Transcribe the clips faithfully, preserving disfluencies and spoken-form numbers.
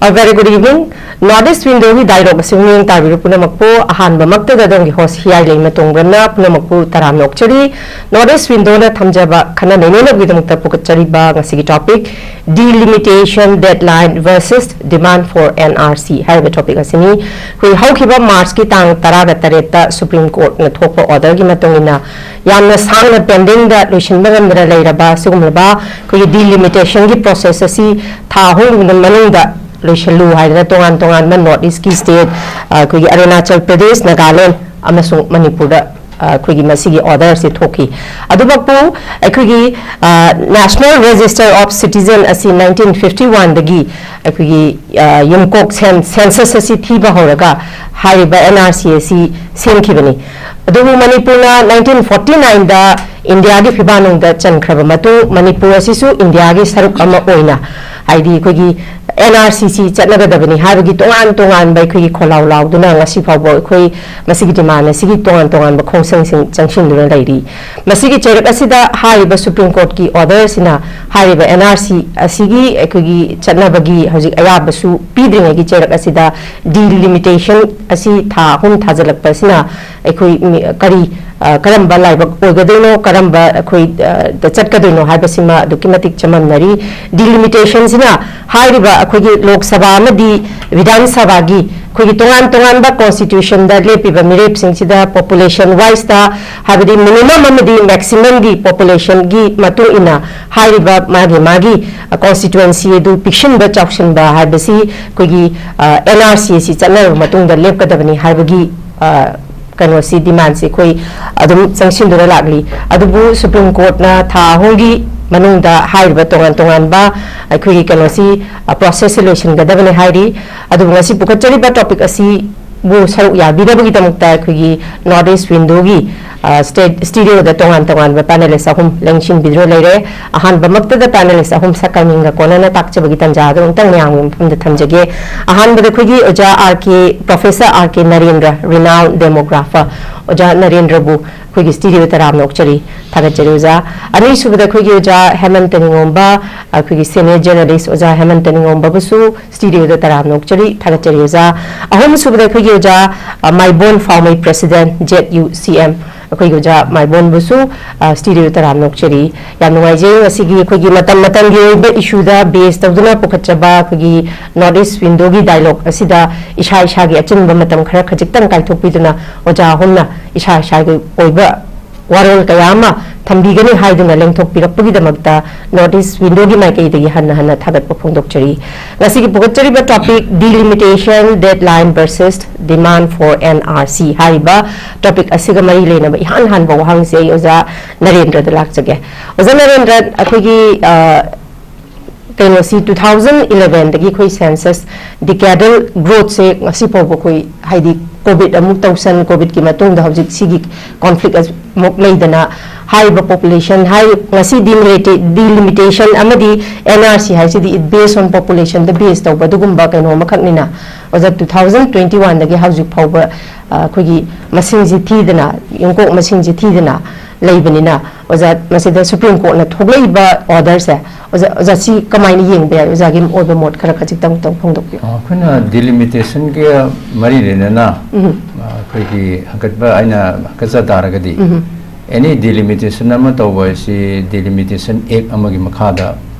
A very good evening. North East Window ꯒꯤ dialogue ꯑꯁꯤ ꯃꯤꯠꯌꯦꯡ ꯇꯥꯕꯤꯔꯤꯕ ꯄꯨꯝꯅꯃꯛꯄꯨ ꯑꯍꯥꯟꯕꯃꯛꯇꯗ ꯑꯗꯣꯝꯒꯤ host ꯍꯤꯌꯥꯏ ꯂꯩꯃ ꯇꯣꯡꯕ꯭ꯔꯝꯅ ꯄꯨꯝꯅꯃꯛꯄꯨ ꯇꯔꯥꯝꯅ ꯑꯣꯛꯆꯔꯤ꯫ North East Window ꯅ ꯊꯝꯖꯕ ꯈꯟꯅ ꯅꯩꯅꯅꯕꯒꯤꯗꯃꯛꯇ ꯄꯨꯈꯠꯆꯔꯤꯕ ꯉꯁꯤꯒꯤ topic, Delimitation Deadline versus Demand for N R C ꯍꯥꯏꯔꯤꯕ topic ꯑꯁꯤꯅꯤ꯫ ꯑꯩꯈꯣꯏ ꯍꯧꯈꯤꯕ March ꯀꯤ ꯇꯥꯡ ꯇꯔꯥꯒ ꯇꯔꯦꯠꯇ Supreme Court ꯅ ꯊꯣꯛꯄ order ꯒꯤ ꯃꯇꯨꯡ ꯏꯟꯅ ꯌꯥꯝꯅ ꯁꯥꯡꯅ pending ꯗ ꯂꯣꯏꯁꯤꯟꯕ ꯉꯝꯗꯅ ꯂꯩꯔꯕ ꯁꯤꯒꯨꯝꯂꯕ ꯑꯩꯈꯣꯏꯒꯤ delimitation ꯒꯤ process ꯑꯁꯤ ꯊꯥ ꯑꯍꯨꯝꯒꯤ ꯃꯅꯨꯡꯗ ꯂꯣꯏꯁꯤꯜꯂꯨ ꯍꯥꯏꯗꯅ ꯇꯣꯉꯥꯟ ꯇꯣꯉꯥꯟꯕ North East ꯀꯤ state, ꯑ, ꯑꯩꯈꯣꯏꯒꯤ ꯑꯔꯨꯅꯥꯆꯜ ꯄ꯭ꯔꯗꯦꯁ, ꯅꯥꯒꯥꯂꯦꯟ ꯑꯃꯁꯨꯡ ꯃꯅꯤꯄꯨꯔꯗ, ꯑ, ꯑꯩꯈꯣꯏꯒꯤ ꯃꯁꯤꯒꯤ order ꯁꯤ ꯊꯣꯛꯈꯤ꯫ ꯑꯗꯨꯃꯛꯄꯨ ꯑꯩꯈꯣꯏꯒꯤ, ꯑ, National Register of Citizen ꯑꯁꯤ nineteen fifty one ꯗꯒꯤ ꯑꯩꯈꯣꯏꯒꯤ, ꯑ, ꯌꯨꯝꯀꯣꯛ cen-, census ꯑꯁꯤ ꯊꯤꯕ ꯍꯧꯔꯒ ꯍꯥꯏꯔꯤꯕ N R C ꯑꯁꯤ ꯁꯦꯝꯈꯤꯕꯅꯤ꯫ ꯑꯗꯨꯕꯨ ꯃꯅꯤꯄꯨꯔꯅ nineteen forty nine ꯗ ꯏꯟꯗꯤꯌꯥꯒꯤ ꯐꯤꯕꯥꯟꯅꯨꯡꯗ ꯆꯟꯈ꯭ꯔꯕ ꯃꯇꯨꯡ, ꯃꯅꯤꯄꯨꯔ ꯑꯁꯤꯁꯨ ꯏꯟꯗꯤꯌꯥꯒꯤ ꯁꯔꯨꯛ ꯑꯃ ꯑꯣꯏꯅ, ꯍꯥꯏꯗꯤ ꯑꯩꯈꯣꯏꯒꯤ N R C ꯁꯤ ꯆꯠꯅꯒꯗꯕꯅꯤ ꯍꯥꯏꯕꯒꯤ ꯇꯣꯉꯥꯟ ꯇꯣꯉꯥꯟꯕ ꯑꯩꯈꯣꯏꯒꯤ ꯈꯣꯜꯂꯥꯎ ꯂꯥꯎꯗꯨꯅ ꯉꯁꯤ ꯐꯥꯎꯕ ꯑꯩꯈꯣꯏ ꯃꯁꯤꯒꯤ demand ꯑꯁꯤꯒꯤ ꯇꯣꯉꯥꯟ ꯇꯣꯉꯥꯟꯕ ꯈꯣꯡꯖꯪꯁꯤꯡ ꯆꯪꯁꯤꯟꯗꯨꯅ ꯂꯩꯔꯤ꯫ ꯃꯁꯤꯒꯤ ꯆꯩꯔꯛ ꯑꯁꯤꯗ ꯍꯥꯏꯔꯤꯕ Supreme Court ꯀꯤ order ꯑꯁꯤꯅ ꯍꯥꯏꯔꯤꯕ N R C ꯑꯁꯤꯒꯤ ꯑꯩꯈꯣꯏꯒꯤ ꯆꯠꯅꯕꯒꯤ ꯍꯧꯖꯤꯛ ꯑꯌꯥꯕꯁꯨ ꯄꯤꯗ꯭ꯔꯤꯉꯩꯒꯤ ꯆꯩꯔꯛ ꯑꯁꯤꯗ delimitation ꯑꯁꯤ ꯊꯥ ꯑꯍꯨꯝ ꯊꯥꯖꯤꯜꯂꯛꯄ ꯑꯁꯤꯅ ꯑꯩꯈꯣꯏ ꯃꯤ-, ꯀꯔꯤ, ꯑ, ꯀꯔꯝꯕ ꯂꯥꯏꯕꯛ ꯑꯣꯏꯒꯗꯣꯏꯅꯣ, ꯀꯔꯝꯕ ꯑꯩꯈꯣꯏ, ꯑ, ꯗ ꯆꯠꯀꯗꯣꯏꯅꯣ ꯍꯥꯏꯕꯁꯤꯃ ꯑꯗꯨꯛꯀꯤ ꯃꯇꯤꯛ ꯆꯃꯝꯅꯔꯤ꯫ Delimitation ꯁꯤꯅ ꯍꯥꯏꯔꯤꯕ ꯑꯩꯈꯣꯏꯒꯤ ꯂꯣꯛ ꯁꯚꯥ ꯑꯃꯗꯤ ꯕꯤꯙꯥꯟ ꯁꯚꯥꯒꯤ ꯑꯩꯈꯣꯏꯒꯤ ꯇꯣꯉꯥꯟ ꯇꯣꯉꯥꯟꯕ constitution ꯗ ꯂꯦꯞꯄꯤꯕ ꯃꯤꯔꯦꯞꯁꯤꯡꯁꯤꯗ population wise ꯇ, ꯍꯥꯏꯕꯗꯤ minimum ꯑꯃꯗꯤ maximum ꯒꯤ population ꯒꯤ ꯃꯇꯨꯡ ꯏꯟꯅ ꯍꯥꯏꯔꯤꯕ ꯃꯥꯒꯤ ꯃꯥꯒꯤ, ꯑ, constituency ꯑꯗꯨ ꯄꯤꯛꯁꯤꯟꯕ ꯆꯥꯎꯁꯤꯟꯕ ꯍꯥꯏꯕꯁꯤ ꯑꯩꯈꯣꯏꯒꯤ, ꯑ, N R C ꯑꯁꯤ ꯆꯠꯅꯔꯕ ꯃꯇꯨꯡꯗ ꯂꯦꯞꯀꯗꯕꯅꯤ ꯍꯥꯏꯕꯒꯤ, ꯑ, ꯀꯩꯅꯣꯁꯤ, demand ꯁꯤ ꯑꯩꯈꯣꯏ ꯑꯗꯨꯝ ꯆꯪꯁꯤꯟꯗꯨꯅ ꯂꯥꯛꯂꯤ꯫ ꯑꯗꯨꯕꯨ Supreme Court ꯅ ꯊꯥ ꯑꯍꯨꯝꯒꯤ ꯃꯅꯨꯡꯗ ꯍꯥꯏꯔꯤꯕ ꯇꯣꯉꯥꯟ ꯇꯣꯉꯥꯟꯕ ꯑꯩꯈꯣꯏꯒꯤ ꯀꯩꯅꯣꯁꯤ, ꯑ, process ꯁꯤ ꯂꯣꯏꯁꯤꯟꯒꯗꯕꯅꯤ ꯍꯥꯏꯔꯤ꯫ ꯑꯗꯨꯕꯨ ꯉꯁꯤ ꯄꯨꯈꯠꯆꯔꯤꯕ topic ꯑꯁꯤꯕꯨ ꯁꯔꯨꯛ ꯌꯥꯕꯤꯅꯕꯒꯤꯗꯃꯛꯇ ꯑꯩꯈꯣꯏꯒꯤ North East Window ꯒꯤ, ꯁ꯭ꯇꯦꯠ ꯁ꯭ꯇꯨꯗꯤꯑꯣꯗ ꯇꯣꯉꯥꯟ ꯇꯣꯉꯥꯟꯕ ꯄꯦꯅꯦꯂꯤꯁ ꯑꯍꯨꯝ ꯂꯦꯡꯁꯤꯟꯕꯤꯗꯨꯅ ꯂꯩꯔꯦ꯫ ꯑꯍꯥꯟꯕꯃꯛꯇꯗ ꯄꯦꯅꯦꯂꯤꯁ ꯑꯍꯨꯝ ꯁꯛ ꯀꯥꯏꯃꯤꯡꯒ ꯀꯣꯟꯅꯅ ꯇꯥꯛꯆꯕꯒꯤ ꯇꯥꯟꯖꯥ ꯑꯗꯨ ꯑꯃꯨꯛꯇꯪ ꯃꯌꯥꯝꯒꯤ ꯃꯐꯝꯗ ꯊꯝꯖꯒꯦ꯫ ꯑꯍꯥꯟꯕꯗ ꯑꯩꯈꯣꯏꯒꯤ ꯑꯣꯖꯥ R K, professor R K Narendra, renowned demographer꯫ ꯑꯣꯖꯥ ꯅꯔꯦꯟꯗ꯭ꯔꯕꯨ ꯑꯩꯈꯣꯏꯒꯤ ꯁ꯭ꯇꯨꯗꯤꯑꯣ ꯇꯔꯥꯝꯅ ꯑꯣꯛꯆꯔꯤ, ꯊꯥꯒꯠꯆꯔꯤ ꯑꯣꯖꯥ꯫ ꯑꯅꯤꯁꯨꯕꯗ ꯑꯩꯈꯣꯏꯒꯤ ꯑꯣꯖꯥ ꯍꯦꯃꯟꯇ ꯅꯤꯉꯣꯝꯕ, ꯑꯩꯈꯣꯏꯒꯤ ꯁꯦꯅꯤꯌꯔ ꯖꯔꯅꯦꯂꯤꯁ ꯑꯣꯖꯥ ꯍꯦꯃꯟꯇ ꯅꯤꯉꯣꯝꯕꯕꯨꯁꯨ ꯁ꯭ꯇꯨꯗꯤꯑꯣꯗ ꯇꯔꯥꯝꯅ ꯑꯣꯛꯆꯔꯤ, ꯊꯥꯒꯠꯆꯔꯤ ꯑꯣꯖꯥ꯫ ꯑꯍꯨꯝꯁꯨꯕꯗ ꯑꯩꯈꯣꯏꯒꯤ ꯑꯣꯖꯥ, ꯑ, ꯃꯥꯏꯕꯣꯟ ꯐꯥꯎꯃꯩ, president, Z U C M, ꯑꯩꯈꯣꯏꯒꯤ ꯑꯣꯖꯥ ꯃꯥꯏꯕꯣꯟꯕꯨꯁꯨ, ꯑ, ꯁ꯭ꯇꯨꯗꯤꯑꯣꯗ ꯇꯔꯥꯝꯅ ꯑꯣꯛꯆꯔꯤ꯫ ꯌꯥꯝ ꯅꯨꯡꯉꯥꯏꯖꯩ ꯉꯁꯤꯒꯤ ꯑꯩꯈꯣꯏꯒꯤ ꯃꯇꯝ ꯃꯇꯝꯒꯤ ꯑꯣꯏꯕ ꯏꯁꯨꯗ ꯕꯦꯁ ꯇꯧꯗꯨꯅ ꯄꯨꯈꯠꯆꯕ ꯑꯩꯈꯣꯏꯒꯤ North East Windowꯒꯤ dialogue ꯑꯁꯤꯗ ꯏꯁꯥ ꯏꯁꯥꯒꯤ ꯑꯆꯤꯟꯕ ꯃꯇꯝ ꯈꯔ ꯈꯖꯤꯛꯇꯪ ꯀꯥꯏꯊꯣꯛꯄꯤꯗꯨꯅ ꯑꯣꯖꯥ ꯑꯍꯨꯝꯅ ꯏꯁꯥ ꯏꯁꯥꯒꯤ ꯑꯣꯏꯕ ꯋꯥꯔꯣꯜ ꯀꯌꯥ ꯑꯃ ꯊꯝꯕꯤꯒꯅꯤ ꯍꯥꯏꯗꯨꯅ ꯂꯦꯡꯊꯣꯛꯄꯤꯔꯛꯄꯒꯤꯗꯃꯛꯇ North East Windowꯒꯤ ꯃꯥꯏꯀꯩꯗꯒꯤ ꯍꯟꯅ ꯍꯟꯅ ꯊꯥꯒꯠꯄ ꯐꯣꯡꯗꯣꯛꯆꯔꯤ꯫ ꯉꯁꯤꯒꯤ ꯄꯨꯈꯠꯆꯔꯤꯕ topic, Delimitation Deadline versus Demand for N R C ꯍꯥꯏꯔꯤꯕ topic ꯑꯁꯤꯒ ꯃꯔꯤ ꯂꯩꯅꯕ ꯏꯍꯥꯟ ꯍꯥꯟꯕ ꯋꯥꯍꯪꯁꯦ ꯑꯩ ꯑꯣꯖꯥ ꯅꯔꯦꯟꯗ꯭ꯔꯗ ꯂꯥꯛꯆꯒꯦ꯫ ꯑꯣꯖꯥ ꯅꯔꯦꯟꯗ꯭ꯔ, ꯑꯩꯈꯣꯏꯒꯤ, ꯑ, ꯀꯩꯅꯣꯁꯤ two thousand elevenꯗꯒꯤ ꯑꯩꯈꯣꯏ census decadal growthꯁꯦ ꯉꯁꯤ ꯐꯥꯎꯕ ꯑꯩꯈꯣꯏ, ꯍꯥꯏꯗꯤ, COVID ꯑꯃꯨꯛ ꯇꯧꯁꯟ, COVIDꯀꯤ ꯃꯇꯨꯡꯗ ꯍꯧꯖꯤꯛ ꯁꯤꯒꯤ conflict ꯑꯃꯨꯛ ꯂꯩꯗꯅ, ꯍꯥꯏꯔꯤꯕ population, ꯍꯥꯏ, ꯉꯁꯤ delimita-, delimitation ꯑꯃꯗꯤ N R C ꯍꯥꯏꯁꯤꯗꯤ it based on populationꯗ base ꯇꯧꯕ ꯑꯗꯨꯒꯨꯝꯕ ꯀꯩꯅꯣ ꯑꯃꯈꯛꯅꯤꯅ, ꯑꯣꯖꯥ, two thousand twenty oneꯗꯒꯤ ꯍꯧꯖꯤꯛ ꯐꯥꯎꯕ, ꯑ, ꯑꯩꯈꯣꯏꯒꯤ ꯃꯁꯤꯡꯁꯤ ꯊꯤꯗꯅ, ꯌꯨꯝꯀꯣꯛ ꯃꯁꯤꯡꯁꯤ ꯊꯤꯗꯅ ꯂꯩꯕꯅꯤꯅ, ꯑꯣꯖꯥ, ꯃꯁꯤꯗ Supreme Courtꯅ ꯊꯣꯛꯂꯛꯏꯕ orderꯁꯦ, ꯑꯣꯖꯥ, ꯑꯣꯖꯥ, ꯁꯤ ꯀꯃꯥꯏꯅ ꯌꯦꯡꯕ ꯌꯥꯏ? ꯑꯣꯖꯥꯒꯤ ꯑꯣꯏꯕ ꯃꯣꯠ ꯈꯔ ꯈꯖꯤꯛꯇꯪ ꯇꯪ ꯐꯣꯡꯗꯣꯛꯄꯤꯌꯨ꯫ ꯑ, ꯑꯩꯈꯣꯏꯅ delimitationꯒ ꯃꯔꯤ ꯂꯩꯅꯅ, ꯎꯝ꯫ ꯑ, ꯑꯩꯈꯣꯏꯒꯤ ꯍꯪꯒꯠꯄ, ꯑꯩꯅ ꯍꯪꯒꯠꯆ ꯇꯥꯔꯒꯗꯤ, ꯎꯝ꯫ Any delimitation ꯑꯃ ꯇꯧꯕ ꯍꯥꯏꯁꯤ Delimitation Act ꯑꯃꯒꯤ ꯃꯈꯥꯗ,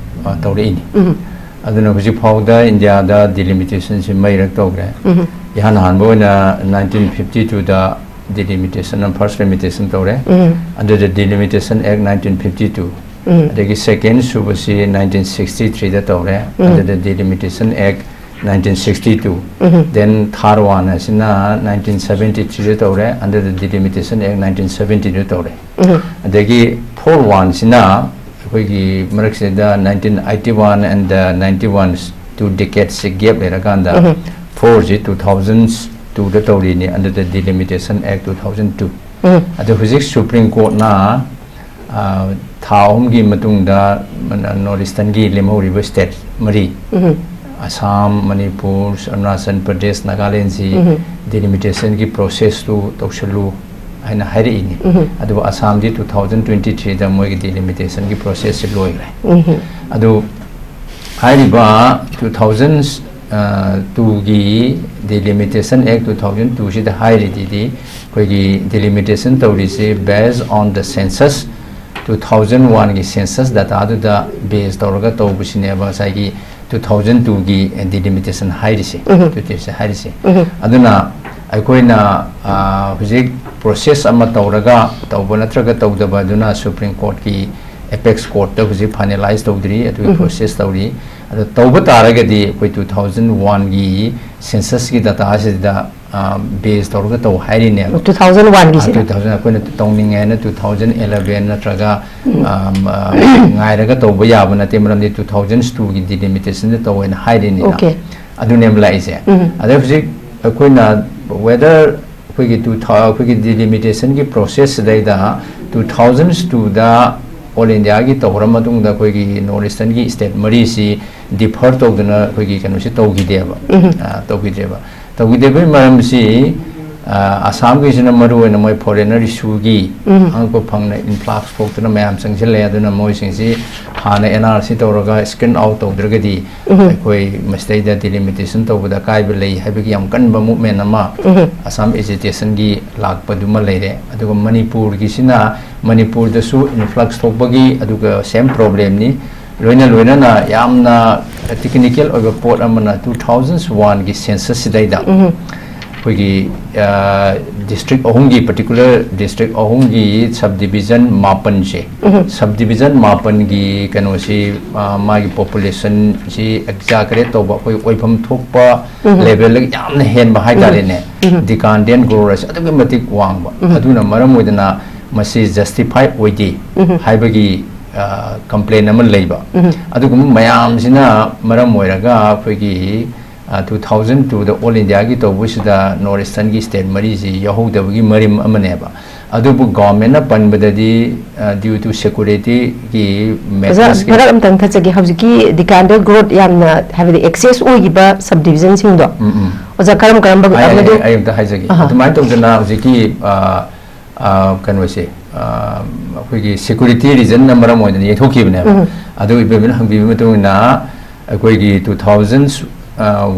ꯑ, ꯇꯧꯔꯛꯏꯅꯤ꯫ ꯎꯝ꯫ ꯑꯗꯨꯅ ꯍꯧꯖꯤꯛ ꯐꯥꯎꯗ ꯏꯟꯗꯤꯌꯥꯗ delimitationꯁꯤ ꯃꯔꯤꯔꯛ ꯇꯧꯈ꯭ꯔꯦ꯫ ꯎꯝ꯫ ꯏꯍꯥꯟ ꯍꯥꯟꯕ ꯑꯣꯏꯅ nineteen fifty twoꯗ delimitation, first delimitation ꯇꯧꯔꯦ꯫ ꯎꯝ꯫ ꯑꯗꯨꯗ Delimitation Act nineteen fifty two꯫ ꯎꯝ꯫ ꯑꯗꯒꯤ second ꯁꯨꯕꯁꯤ nineteen sixty threeꯗ ꯇꯧꯔꯦ꯫ ꯎꯝ꯫ ꯑꯗꯨꯗ Delimitation Act nineteen sixty two꯫ ꯎꯝ꯫ Then third one ꯑꯁꯤꯅ nineteen seventy threeꯗ ꯇꯧꯔꯦ꯫ ꯑꯗꯨꯗ Delimitation Act nineteen seventy two ꯇꯧꯔꯦ꯫ ꯎꯝ꯫ ꯑꯗꯒꯤ fourth oneꯁꯤꯅ ꯑꯩꯈꯣꯏꯒꯤ ꯃꯔꯛꯁꯤꯗ nineteen eighty one and ninety one, two decadesꯁꯤ gap ꯂꯩꯔꯀꯥꯟꯗ, ꯎꯝ꯫ Fourthꯁꯤ two thousand twoꯗ ꯇꯧꯔꯤꯅꯤ, under the Delimitation Act two thousand two꯫ ꯎꯝ꯫ ꯑꯗꯣ ꯍꯧꯖꯤꯛ ꯁꯨꯄ꯭ꯔꯤꯝ ꯀꯣꯔꯠꯅ, ꯑ, ꯊꯥ ꯑꯍꯨꯝꯒꯤ ꯃꯇꯨꯡꯗ ꯅꯣꯔꯠ ꯏꯁꯇꯔꯟꯒꯤ ꯂꯦꯝꯍꯧꯔꯤꯕ ꯁ꯭ꯇꯦꯠ ꯃꯔꯤ, ꯎꯝ꯫ ꯑꯁꯥꯝ, ꯃꯅꯤꯄꯨꯔ, ꯑꯔꯨꯅꯥꯆꯜ ꯄ꯭ꯔꯗꯦꯁ, ꯅꯥꯒꯥꯂꯦꯟꯁꯤ ꯎꯝ꯫ ꯗꯤꯂꯤꯃꯤꯇꯦꯁꯟꯒꯤ ꯄ꯭ꯔꯣꯁꯦꯁꯇꯨ ꯇꯧꯁꯜꯂꯨ ꯍꯥꯏꯅ ꯍꯥꯏꯔꯛꯏꯅꯤ꯫ ꯎꯝ꯫ ꯑꯗꯨꯕꯨ ꯑꯁꯥꯝꯗꯤ two thousand twenty threeꯗ ꯃꯣꯏꯒꯤ ꯗꯤꯂꯤꯃꯤꯇꯦꯁꯟꯒꯤ ꯄ꯭ꯔꯣꯁꯦꯁꯁꯤ ꯂꯣꯏꯈ꯭ꯔꯦ꯫ ꯎꯝ꯫ ꯑꯗꯨ ꯍꯥꯏꯔꯤꯕ two thousand twoꯒꯤ Delimitation Act two thousand twoꯁꯤꯗ ꯍꯥꯏꯔꯤꯗꯨꯗꯤ ꯑꯩꯈꯣꯏꯒꯤ ꯗꯤꯂꯤꯃꯤꯇꯦꯁꯟ ꯇꯧꯔꯤꯁꯦ based on the census two thousand oneꯒꯤ census dataꯗꯨꯗ base ꯇꯧꯔꯒ ꯇꯧꯕꯁꯤꯅꯦꯕ ꯉꯁꯥꯏꯒꯤ two thousand twoꯒꯤ delimitation ꯍꯥꯏꯔꯤꯁꯦ, ꯎꯝ꯫ detailꯁꯦ ꯍꯥꯏꯔꯤꯁꯦ꯫ ꯎꯝ꯫ ꯑꯗꯨꯅ ꯑꯩꯈꯣꯏꯅ, ꯑ, ꯍꯧꯖꯤꯛ process ꯑꯃ ꯇꯧꯔꯒ ꯇꯧꯕ ꯅꯠꯇ꯭ꯔꯒ ꯇꯧꯗꯕ ꯑꯗꯨꯅ Supreme Courtꯀꯤ apex courtꯇ ꯍꯧꯖꯤꯛ finalize ꯇꯧꯗ꯭ꯔꯤ, ꯑꯗꯨꯒꯤ ꯎꯝ꯫ Process ꯇꯧꯔꯤ꯫ ꯑꯗꯣ ꯇꯧꯕ ꯇꯥꯔꯒꯗꯤ ꯑꯩꯈꯣꯏ two thousand oneꯒꯤ censusꯀꯤ dataꯁꯤꯗ, ꯑ, base ꯇꯧꯔꯒ ꯇꯧ ꯍꯥꯏꯔꯤꯅꯦꯕ꯫ Two thousand oneꯒꯤꯁꯤꯗ? Two thousand ꯑꯩꯈꯣꯏꯅ ꯇꯧꯅꯤꯡꯉꯦ ꯍꯥꯏꯅ two thousand eleven ꯅꯠꯇ꯭ꯔꯒ, ꯎꯝ꯫ ꯑ, ꯑ, ꯉꯥꯏꯔꯒ ꯇꯧꯕ ꯌꯥꯕ ꯅꯠꯇꯦ, ꯃꯔꯝꯗꯤ two thousand twoꯒꯤ delimitationꯗ ꯇꯧꯋꯦꯅ ꯍꯥꯏꯔꯤꯅꯤꯅ꯫ Okay꯫ ꯑꯗꯨꯅꯦꯕ ꯂꯥꯛꯏꯁꯦ꯫ ꯎꯝ꯫ ꯑꯗꯩ ꯍꯧꯖꯤꯛ ꯑꯩꯈꯣꯏꯅ whether ꯑꯩꯈꯣꯏꯒꯤ two thou-, ꯑꯩꯈꯣꯏꯒꯤ delimitationꯒꯤ processꯁꯤꯗꯩꯗ two thousand twoꯗ All Indiaꯒꯤ ꯇꯧꯈ꯭ꯔ ꯃꯇꯨꯡꯗ ꯑꯩꯈꯣꯏꯒꯤ North Easternꯒꯤ state ꯃꯔꯤꯁꯤ defer ꯇꯧꯗꯅ ꯑꯩꯈꯣꯏꯒꯤ ꯀꯩꯅꯣꯁꯤ ꯇꯧꯈꯤꯗꯦꯕ꯫ ꯎꯝ꯫ ꯑ, ꯇꯧꯈꯤꯗꯦꯕ꯫ ꯇꯧꯈꯤꯗꯕꯒꯤ ꯃꯔꯝꯁꯤ, ꯑ, ꯑꯁꯥꯝꯒꯤꯁꯤꯅ ꯃꯔꯨ ꯑꯣꯏꯅ ꯃꯣꯏ foreigner issueꯒꯤ ꯎꯝ꯫ ꯑꯉꯛꯄ ꯐꯪꯅ influx ꯊꯣꯛꯇꯨꯅ ꯃꯌꯥꯝ ꯆꯪꯁꯤꯜꯂꯛꯑꯦ꯫ ꯑꯗꯨꯅ ꯃꯣꯏꯁꯤꯡꯁꯤ ꯍꯥꯟꯅ N R C ꯇꯧꯔꯒ screen out ꯇꯧꯗ꯭ꯔꯒꯗꯤ ꯎꯝ꯫ ꯑꯩꯈꯣꯏ ꯃꯁꯤꯗꯩꯗ delimitation ꯇꯧꯕꯗ ꯑꯀꯥꯏꯕ ꯂꯩ ꯍꯥꯏꯕꯒꯤ ꯌꯥꯝ ꯀꯟꯕ movement ꯑꯃ ꯎꯝ꯫ Assam agitationꯒꯤ ꯂꯥꯛꯄꯗꯨꯃ ꯂꯩꯔꯦ꯫ ꯑꯗꯨꯒ ꯃꯅꯤꯄꯨꯔꯒꯤꯁꯤꯅ ꯃꯅꯤꯄꯨꯔꯗꯁꯨ influx ꯊꯣꯛꯄꯒꯤ ꯑꯗꯨꯒ same problemꯅꯤ꯫ ꯂꯣꯏꯅ ꯂꯣꯏꯅꯅ ꯌꯥꯝꯅ technical ꯑꯣꯏꯕ ꯄꯣꯠ ꯑꯃꯅ two thousand oneꯒꯤ censusꯁꯤꯗꯩꯗ ꯎꯝ꯫ ꯑꯩꯈꯣꯏꯒꯤ, ꯑ, district ꯑꯍꯨꯝꯒꯤ, particular district ꯑꯍꯨꯝꯒꯤ subdivision ꯃꯥꯄꯟꯁꯦ, ꯎꯝ꯫ Subdivision ꯃꯥꯄꯟꯒꯤ ꯀꯩꯅꯣꯁꯤ, ꯑ, ꯃꯥꯒꯤ populationꯁꯤ exaggerate ꯇꯧꯕ, ꯑꯩꯈꯣꯏ ꯑꯣꯏꯐꯝ ꯊꯣꯛꯄ ꯎꯝ꯫ levelꯗꯒꯤ ꯌꯥꯝꯅ ꯍꯦꯟꯕ ꯍꯥꯏꯇꯥꯔꯦꯅꯦ꯫ ꯎꯝ꯫ Decadent growth ꯑꯁꯤ ꯑꯗꯨꯛꯀꯤ ꯃꯇꯤꯛ ꯋꯥꯡꯕ꯫ ꯎꯝ꯫ ꯑꯗꯨꯅ ꯃꯔꯝ ꯑꯣꯏꯗꯅ ꯃꯁꯤ justify ꯑꯣꯏꯗꯦ ꯎꯝ꯫ ꯍꯥꯏꯕꯒꯤ, ꯑ, complain ꯑꯃ ꯂꯩꯕ꯫ ꯎꯝ꯫ ꯑꯗꯨꯒꯨꯝꯕ ꯃꯌꯥꯝꯁꯤꯅ ꯃꯔꯝ ꯑꯣꯏꯔꯒ ꯑꯩꯈꯣꯏꯒꯤ, ꯇꯨ ꯊꯥꯎꯖꯟ ꯇꯨꯗ ꯑꯣꯜ ꯏꯟꯗꯤꯌꯥꯒꯤ ꯇꯧꯕꯁꯤꯗ ꯅꯣꯔꯠ ꯏꯁꯇꯔꯟꯒꯤ ꯁ꯭ꯇꯦꯠ ꯃꯔꯤꯁꯤ ꯌꯥꯎꯍꯧꯗꯕꯒꯤ ꯃꯔꯝ ꯑꯃꯅꯦꯕ꯫ ꯑꯗꯨꯕꯨ ꯒꯣꯔꯃꯦꯟꯅ ꯄꯟꯕꯗꯗꯤ, ꯗ꯭ꯌꯨ ꯇꯨ ꯁꯦꯀ꯭ꯌꯨꯔꯤꯇꯤꯒꯤ ꯑꯣꯖꯥ, ꯃꯔꯛ ꯑꯝꯇꯪ ꯊꯠꯆꯒꯦ꯫ ꯍꯧꯖꯤꯛꯀꯤ ꯗꯤꯀꯥꯟꯗꯦꯜ ꯒ꯭ꯔꯣꯠ ꯌꯥꯝꯅ, ꯍꯥꯏꯕꯗꯤ ꯑꯦꯛꯁꯦꯁ ꯑꯣꯏꯈꯤꯕ ꯁꯕ ꯗꯤꯕꯤꯖꯟꯁꯤꯡꯗꯣ, ꯎꯝ, ꯎꯝ꯫ ꯑꯣꯖꯥ, ꯀꯔꯝ ꯀꯔꯝꯕ ꯑꯩ, ꯑꯩ, ꯃꯗꯨ ꯑꯩ ꯑꯝꯇ ꯍꯥꯏꯖꯒꯦ꯫ ꯑꯍꯥ꯫ ꯑꯗꯨꯃꯥꯏꯅ ꯇꯧꯗꯅ ꯍꯧꯖꯤꯛꯀꯤ, ꯑ, ꯑ, ꯀꯩꯅꯣꯁꯦ, ꯑ, ꯑꯩꯈꯣꯏꯒꯤ ꯁꯦꯀ꯭ꯌꯨꯔꯤꯇꯤ ꯔꯤꯖꯟꯅ ꯃꯔꯝ ꯑꯣꯏꯗꯅ ꯌꯩꯊꯣꯛꯈꯤꯕꯅꯦꯕ꯫ ꯎꯝ꯫ ꯑꯗꯨ ꯏꯕꯦꯝꯃꯅ ꯍꯪꯕꯤꯕ ꯃꯇꯨꯡ ꯏꯟꯅ, ꯑꯩꯈꯣꯏꯒꯤ ꯇꯨ ꯊꯥꯎꯖꯟ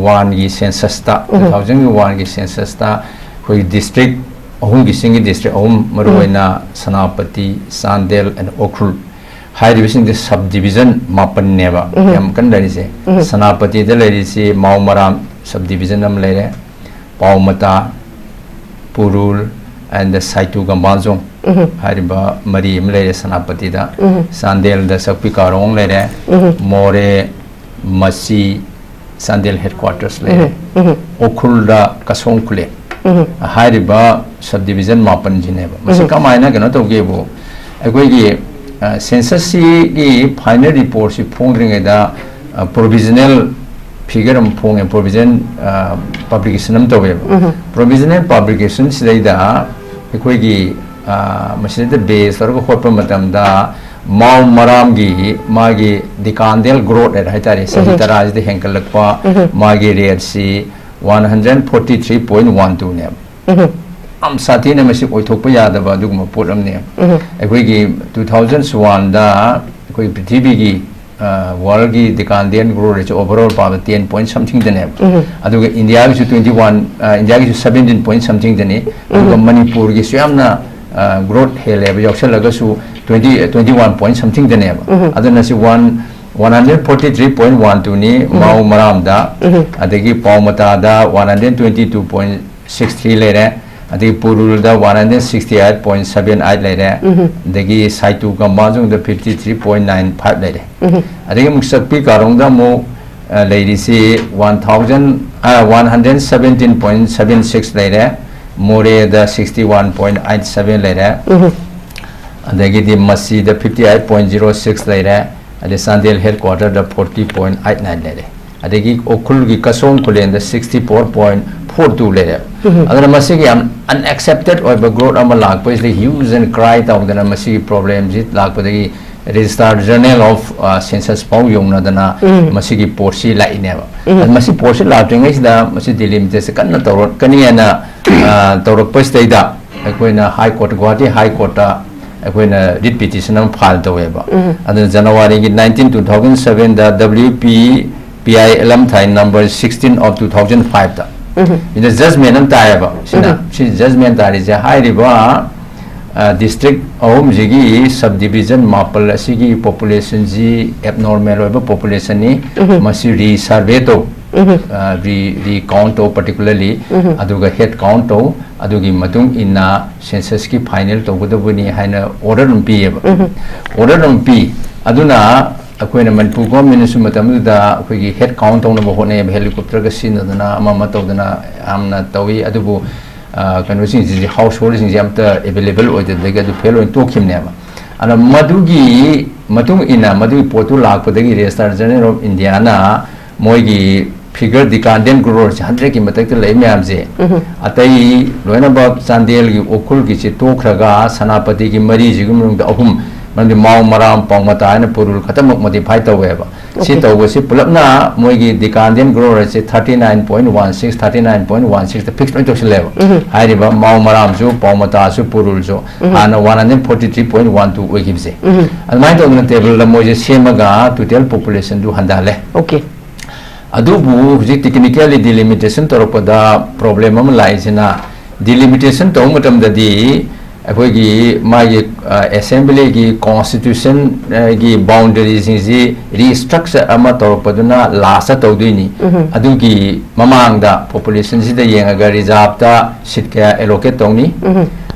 ꯋꯥꯟꯒꯤ ꯁꯦꯟꯁꯁꯇ, ꯎꯝ꯫ ꯇꯨ ꯊꯥꯎꯖꯟꯒꯤ ꯋꯥꯟꯒꯤ ꯁꯦꯟꯁꯁꯇ ꯑꯩꯈꯣꯏꯒꯤ ꯗꯤꯁꯇ꯭ꯔꯤꯛ ꯑꯍꯨꯝꯒꯤ, ꯆꯤꯡꯒꯤ ꯗꯤꯁꯇ꯭ꯔꯤꯛ ꯑꯍꯨꯝ, ꯃꯔꯨꯑꯣꯏꯅ ꯁꯦꯅꯥꯄꯇꯤ, ꯆꯥꯟꯗꯦꯜ and ꯎꯈ꯭ꯔꯨꯜ ꯍꯥꯏꯔꯤꯕꯁꯤꯡꯁꯦ ꯁꯕ ꯗꯤꯕꯤꯖꯟ ꯃꯥꯄꯟꯅꯦꯕ ꯎꯝ꯫ ꯌꯥꯝ ꯀꯟꯅ ꯂꯩꯔꯤꯁꯦ꯫ ꯎꯝ꯫ ꯁꯦꯅꯥꯄꯇꯤꯗ ꯂꯩꯔꯤꯁꯤ ꯃꯥꯎ ꯃꯔꯥꯝ ꯁꯕ ꯗꯤꯕꯤꯖꯟ ꯑꯃ ꯂꯩꯔꯦ, ꯄꯥꯎꯃꯇꯥ, ꯄꯨꯔꯨꯜ and ꯁꯥꯏꯇꯨ ꯒꯝꯕꯥꯖꯣꯡ ꯎꯝ꯫ ꯍꯥꯏꯔꯤꯕ ꯃꯔꯤ ꯑꯃ ꯂꯩꯔꯦ ꯁꯦꯅꯥꯄꯇꯤꯗ꯫ ꯎꯝ꯫ ꯆꯥꯟꯗꯦꯜꯗ ꯆꯥꯛꯄꯤ ꯀꯥꯔꯣꯡ ꯂꯩꯔꯦ, ꯎꯝ꯫ ꯃꯣꯔꯦ, ꯃꯆꯤ, ꯆꯥꯟꯗꯦꯜ ꯍꯦꯗꯀ꯭ꯋꯥꯇꯔꯁ ꯂꯩꯔꯦ, ꯎꯝ꯫ ꯎꯈ꯭ꯔꯨꯜꯗ ꯀꯁꯣꯡ ꯈꯨꯂꯦ꯫ ꯎꯝ꯫ ꯍꯥꯏꯔꯤꯕ ꯁꯕ ꯗꯤꯕꯤꯖꯟ ꯃꯥꯄꯟꯁꯤꯅꯦꯕ꯫ ꯃꯁꯤ ꯎꯝ꯫ ꯀꯃꯥꯏꯅ ꯀꯩꯅꯣ ꯇꯧꯒꯦꯕꯨ, ꯑꯩꯈꯣꯏꯒꯤ, ꯑ, ꯁꯦꯟꯁꯁꯁꯤꯒꯤ ꯐꯥꯏꯅꯦꯜ ꯔꯤꯄꯣꯔꯠꯁꯤ ꯐꯣꯡꯗ꯭ꯔꯤꯉꯩꯗ, ꯑ, ꯄ꯭ꯔꯣꯕꯤꯖꯅꯦꯜ ꯐꯤꯒꯔ ꯑꯃ ꯐꯣꯡꯉꯦ, ꯄ꯭ꯔꯣꯕꯤꯖꯟ, ꯑ, ꯄꯕ꯭ꯂꯤꯀꯦꯁꯟ ꯑꯃ ꯇꯧꯋꯦꯕ꯫ ꯎꯝ꯫ ꯄ꯭ꯔꯣꯕꯤꯖꯅꯦꯜ ꯄꯕ꯭ꯂꯤꯀꯦꯁꯟꯁꯤꯗꯩꯗ ꯑꯩꯈꯣꯏꯒꯤ, ꯑ, ꯃꯁꯤꯗꯩꯗ ꯕꯦꯁ ꯇꯧꯔꯒ ꯍꯣꯠꯄ ꯃꯇꯝꯗ ꯃꯥꯎ ꯃꯔꯥꯝꯒꯤ ꯃꯥꯒꯤ ꯗꯤꯀꯥꯟꯗꯦꯜ ꯒ꯭ꯔꯣꯠ ꯍꯥꯏ ꯇꯥꯔꯦ, ꯆꯍꯤ ꯎꯝ꯫ ꯇꯔꯥꯁꯤꯗ ꯍꯦꯟꯒꯠꯂꯛꯄ, ꯎꯝ꯫ ꯃꯥꯒꯤ ꯔꯦꯠꯁꯤ one hundred forty three point one ꯇꯨꯅꯦꯕ꯫ ꯎꯝ꯫ ꯌꯥꯝ ꯁꯥꯊꯤꯅ ꯃꯁꯤ ꯑꯣꯏꯊꯣꯛꯄ ꯌꯥꯗꯕ ꯑꯗꯨꯒꯨꯝꯕ ꯄꯣꯠ ꯑꯃꯅꯦ꯫ ꯎꯝ꯫ ꯑꯩꯈꯣꯏꯒꯤ ꯇꯨ ꯊꯥꯎꯖꯟ ꯋꯥꯟꯗ ꯑꯩꯈꯣꯏ ꯄ꯭ꯔꯤꯊꯤꯕꯤꯒꯤ, ꯑ, ꯋꯥꯔꯜꯒꯤ ꯗꯤꯀꯥꯟꯗꯦꯜ ꯒ꯭ꯔꯣꯠ ꯔꯦꯠꯁꯦ ꯑꯣꯚꯔꯑꯣꯜ ꯄꯥꯕ ꯇꯦꯟ ꯄꯣꯏꯟ ꯁꯝꯊꯤꯡꯗꯅꯦꯕ꯫ ꯎꯝ꯫ ꯑꯗꯨꯒ ꯏꯟꯗꯤꯌꯥꯒꯤꯁꯨ ꯇ꯭ꯋꯦꯟꯇꯤ ꯋꯥꯟ, ꯑ, ꯏꯟꯗꯤꯌꯥꯒꯤꯁꯨ ꯁꯕꯦꯟꯇꯤꯟ ꯄꯣꯏꯟ ꯁꯝꯊꯤꯡꯗꯅꯤ꯫ ꯑꯗꯨꯒ ꯎꯝ꯫ ꯃꯅꯤꯄꯨꯔꯒꯤꯁꯨ ꯌꯥꯝꯅ, ꯑ, ꯒ꯭ꯔꯣꯠ ꯍꯦꯜꯂꯦꯕ, ꯌꯥꯎꯁꯜꯂꯒꯁꯨ ꯇ꯭ꯋꯦꯟꯇꯤ, ꯇ꯭ꯋꯦꯟꯇꯤ ꯋꯥꯟ ꯄꯣꯏꯟ ꯁꯝꯊꯤꯡꯗꯅꯦꯕ꯫ ꯎꯝ꯫ ꯑꯗꯨꯅ ꯁꯤ one, one hundred forty three point one ꯇꯨꯅꯤ ꯎꯝ꯫ ꯃꯥꯎ ꯃꯔꯥꯝꯗ꯫ ꯎꯝ꯫ ꯑꯗꯒꯤ ꯄꯥꯎꯃꯇꯥꯗ one hundred twenty two point six three ꯂꯩꯔꯦ, ꯑꯗꯒꯤ ꯄꯨꯔꯨꯜꯗ one hundred sixty eight point seven eight ꯂꯩꯔꯦ, ꯎꯝ꯫ ꯑꯗꯒꯤ ꯁꯥꯏꯇꯨ ꯒꯝꯕꯥꯖꯣꯡꯗ fifty three point nine five ꯂꯩꯔꯦ꯫ ꯎꯝ꯫ ꯑꯗꯒꯤ ꯑꯃꯨꯛ ꯆꯥꯛꯄꯤ ꯀꯥꯔꯣꯡꯗ ꯑꯃꯨꯛ, ꯑ, ꯂꯩꯔꯤꯁꯤ one thousand, uh, one hundred seventeen point seven six ꯂꯩꯔꯦ, ꯃꯣꯔꯦꯗ sixty one point eight seven ꯂꯩꯔꯦ, ꯎꯝ꯫ ꯑꯗꯒꯤꯗꯤ ꯃꯆꯤꯗ fifty eight point zero six ꯂꯩꯔꯦ, ꯑꯗꯩ ꯆꯥꯟꯗꯦꯜ ꯍꯦꯗꯀ꯭ꯋꯥꯇꯔꯗ ꯐꯣꯔꯇꯤ ꯄꯣꯏꯟ ꯑꯩꯠ ꯅꯥꯏꯟ ꯂꯩꯔꯦ꯫ ꯑꯗꯒꯤ ꯎꯈ꯭ꯔꯨꯜꯒꯤ ꯀꯁꯣꯡ ꯈꯨꯂꯦꯟꯗ sixty four point four two ꯂꯩꯔꯦ꯫ ꯑꯗꯨꯅ ꯃꯁꯤꯒꯤ ꯌꯥꯝ unaccepted ꯑꯣꯏꯕ growth ꯑꯃ ꯂꯥꯛꯄꯁꯤꯗ hue and cry ꯇꯧꯗꯅ ꯃꯁꯤꯒꯤ problemꯁꯤ ꯂꯥꯛꯄꯗꯒꯤ Registrar General of, ꯑ, Census ꯐꯥꯎ ꯌꯧꯅꯗꯅ ꯃꯁꯤꯒꯤ ꯄꯣꯠꯁꯤ ꯂꯥꯛꯏꯅꯦꯕ꯫ ꯑꯗ ꯃꯁꯤ ꯄꯣꯠꯁꯤ ꯂꯥꯛꯇ꯭ꯔꯤꯉꯩꯁꯤꯗ ꯃꯁꯤ delimitation ꯀꯟꯅ ꯇꯧꯔꯛꯀꯅꯤ ꯍꯥꯏꯅ, ꯑ, ꯇꯧꯔꯛꯄꯁꯤꯗꯩꯗ ꯑꯩꯈꯣꯏꯅ High Court, ꯒꯨꯋꯥꯍꯥꯇꯤ High Courtꯇ ꯑꯩꯈꯣꯏꯅ writ petition ꯑꯃ file ꯇꯧꯋꯦꯕ꯫ ꯑꯗꯨꯅ Januaryꯒꯤ nineteen, two thousand sevenꯗ W P P I L M ꯊꯥꯏ number sixteen of two thousand fiveꯇ꯫ ꯁꯤꯗ judgment ꯑꯃ ꯇꯥꯏꯌꯦꯕ꯫ ꯁꯤꯅ, ꯁꯤ judgment ꯇꯥꯔꯤꯁꯦ ꯍꯥꯏꯔꯤꯕ, ꯑ, district ꯑꯍꯨꯝꯁꯤꯒꯤ subdivision ꯃꯥꯄꯜ ꯑꯁꯤꯒꯤ populationꯁꯤ abnormal ꯑꯣꯏꯕ populationꯅꯤ꯫ ꯃꯁꯤ resurvey ꯇꯧ, ꯑ, re, recount ꯇꯧ particularly, ꯑꯗꯨꯒ head count ꯇꯧ, ꯑꯗꯨꯒꯤ ꯃꯇꯨꯡ ꯏꯟꯅ censusꯀꯤ final ꯇꯧꯒꯗꯕꯅꯤ ꯍꯥꯏꯅ order ꯑꯃ ꯄꯤꯌꯦꯕ꯫ Order ꯑꯃ ꯄꯤ꯫ ꯑꯗꯨꯅ ꯑꯩꯈꯣꯏꯅ ꯃꯅꯤꯄꯨꯔ governmentꯅꯁꯨ ꯃꯇꯝꯗꯨꯗ ꯑꯩꯈꯣꯏꯒꯤ head count ꯇꯧꯅꯕ ꯍꯣꯠꯅꯩꯌꯦꯕ, helicopterꯒ ꯁꯤꯖꯤꯟꯅꯗꯅ ꯑꯃ ꯑꯃ ꯇꯧꯗꯅ ꯌꯥꯝꯅ ꯇꯧꯏ꯫ ꯑꯗꯨꯕꯨ, ꯑ, ꯀꯩꯅꯣꯁꯤꯡꯁꯤꯗꯤ, householdꯁꯤꯡꯁꯤ ꯑꯝꯇ available ꯑꯣꯏꯗꯕꯗꯒꯤ ꯑꯗꯨ fail ꯑꯣꯏꯅ ꯇꯣꯛꯈꯤꯕꯅꯦꯕ꯫ ꯑꯗ ꯃꯗꯨꯒꯤ ꯃꯇꯨꯡ ꯏꯟꯅ ꯃꯗꯨꯒꯤ ꯄꯣꯠꯇꯨ ꯂꯥꯛꯄꯗꯒꯤ Registrar General of Indiaꯅ ꯃꯣꯏꯒꯤ figure, decadal growth rate hundredꯀꯤ ꯃꯊꯛꯇ ꯂꯩ ꯃꯌꯥꯝꯁꯦ, ꯑꯇꯩ ꯂꯣꯏꯅꯃꯛ ꯆꯥꯟꯗꯦꯜꯒꯤ, ꯎꯈ꯭ꯔꯨꯜꯒꯤꯁꯤ ꯇꯣꯛꯈ꯭ꯔꯒ ꯁꯦꯅꯥꯄꯇꯤꯒꯤ ꯃꯔꯤꯁꯤꯒꯤ ꯃꯅꯨꯡꯗ ꯑꯍꯨꯝ, ꯃꯔꯝꯗꯤ ꯃꯥꯎ, ꯃꯔꯥꯝ, ꯄꯥꯎꯃꯇꯥ ꯍꯥꯏꯅ ꯄꯨꯔꯨꯜ ꯈꯛꯇꯃꯛ modify ꯇꯧꯋꯦꯕ꯫ ꯁꯤ Okay. ꯇꯧꯕꯁꯤ ꯄꯨꯂꯞꯅ ꯃꯣꯏꯒꯤ decadal growth rateꯁꯦ thirty nine point one six, thirty nine point one sixꯇ fix ꯂꯣꯏ ꯇꯧꯁꯤꯜꯂꯦꯕ꯫ ꯍꯥꯏꯔꯤꯕ ꯃꯥꯎ, ꯃꯔꯥꯝꯁꯨ, ꯄꯥꯎꯃꯇꯥꯁꯨ, ꯄꯨꯔꯨꯜꯁꯨ ꯍꯥꯟꯅ one hundred forty three point one two ꯑꯣꯏꯈꯤꯕꯁꯦ꯫ ꯑꯗꯨꯃꯥꯏꯅ ꯇꯧꯗꯅ tableꯗ ꯃꯣꯏꯁꯦ ꯁꯦꯝꯃꯒ total populationꯗꯨ ꯍꯟꯊꯍꯜꯂꯦ꯫ Okay. ꯑꯗꯨꯕꯨ ꯍꯧꯖꯤꯛ technically delimitation ꯇꯧꯔꯛꯄꯗ problem ꯑꯃ ꯂꯥꯛꯏꯁꯤꯅ, delimitation ꯇꯧꯕ ꯃꯇꯝꯗꯗꯤ ꯑꯩꯈꯣꯏꯒꯤ ꯃꯥꯒꯤ, ꯑ, assemblyꯒꯤ constitutionꯒꯤ boundaryꯁꯤꯡꯁꯤ restructure ꯑꯃ ꯇꯧꯔꯛꯄꯗꯨꯅ lastꯇ ꯇꯧꯗꯣꯏꯅꯤ꯫ ꯑꯗꯨꯒꯤ ꯃꯃꯥꯡꯗ populationꯁꯤꯗ ꯌꯦꯡꯉꯒ reservedꯇ seat ꯀꯌꯥ allocate ꯇꯧꯅꯤ,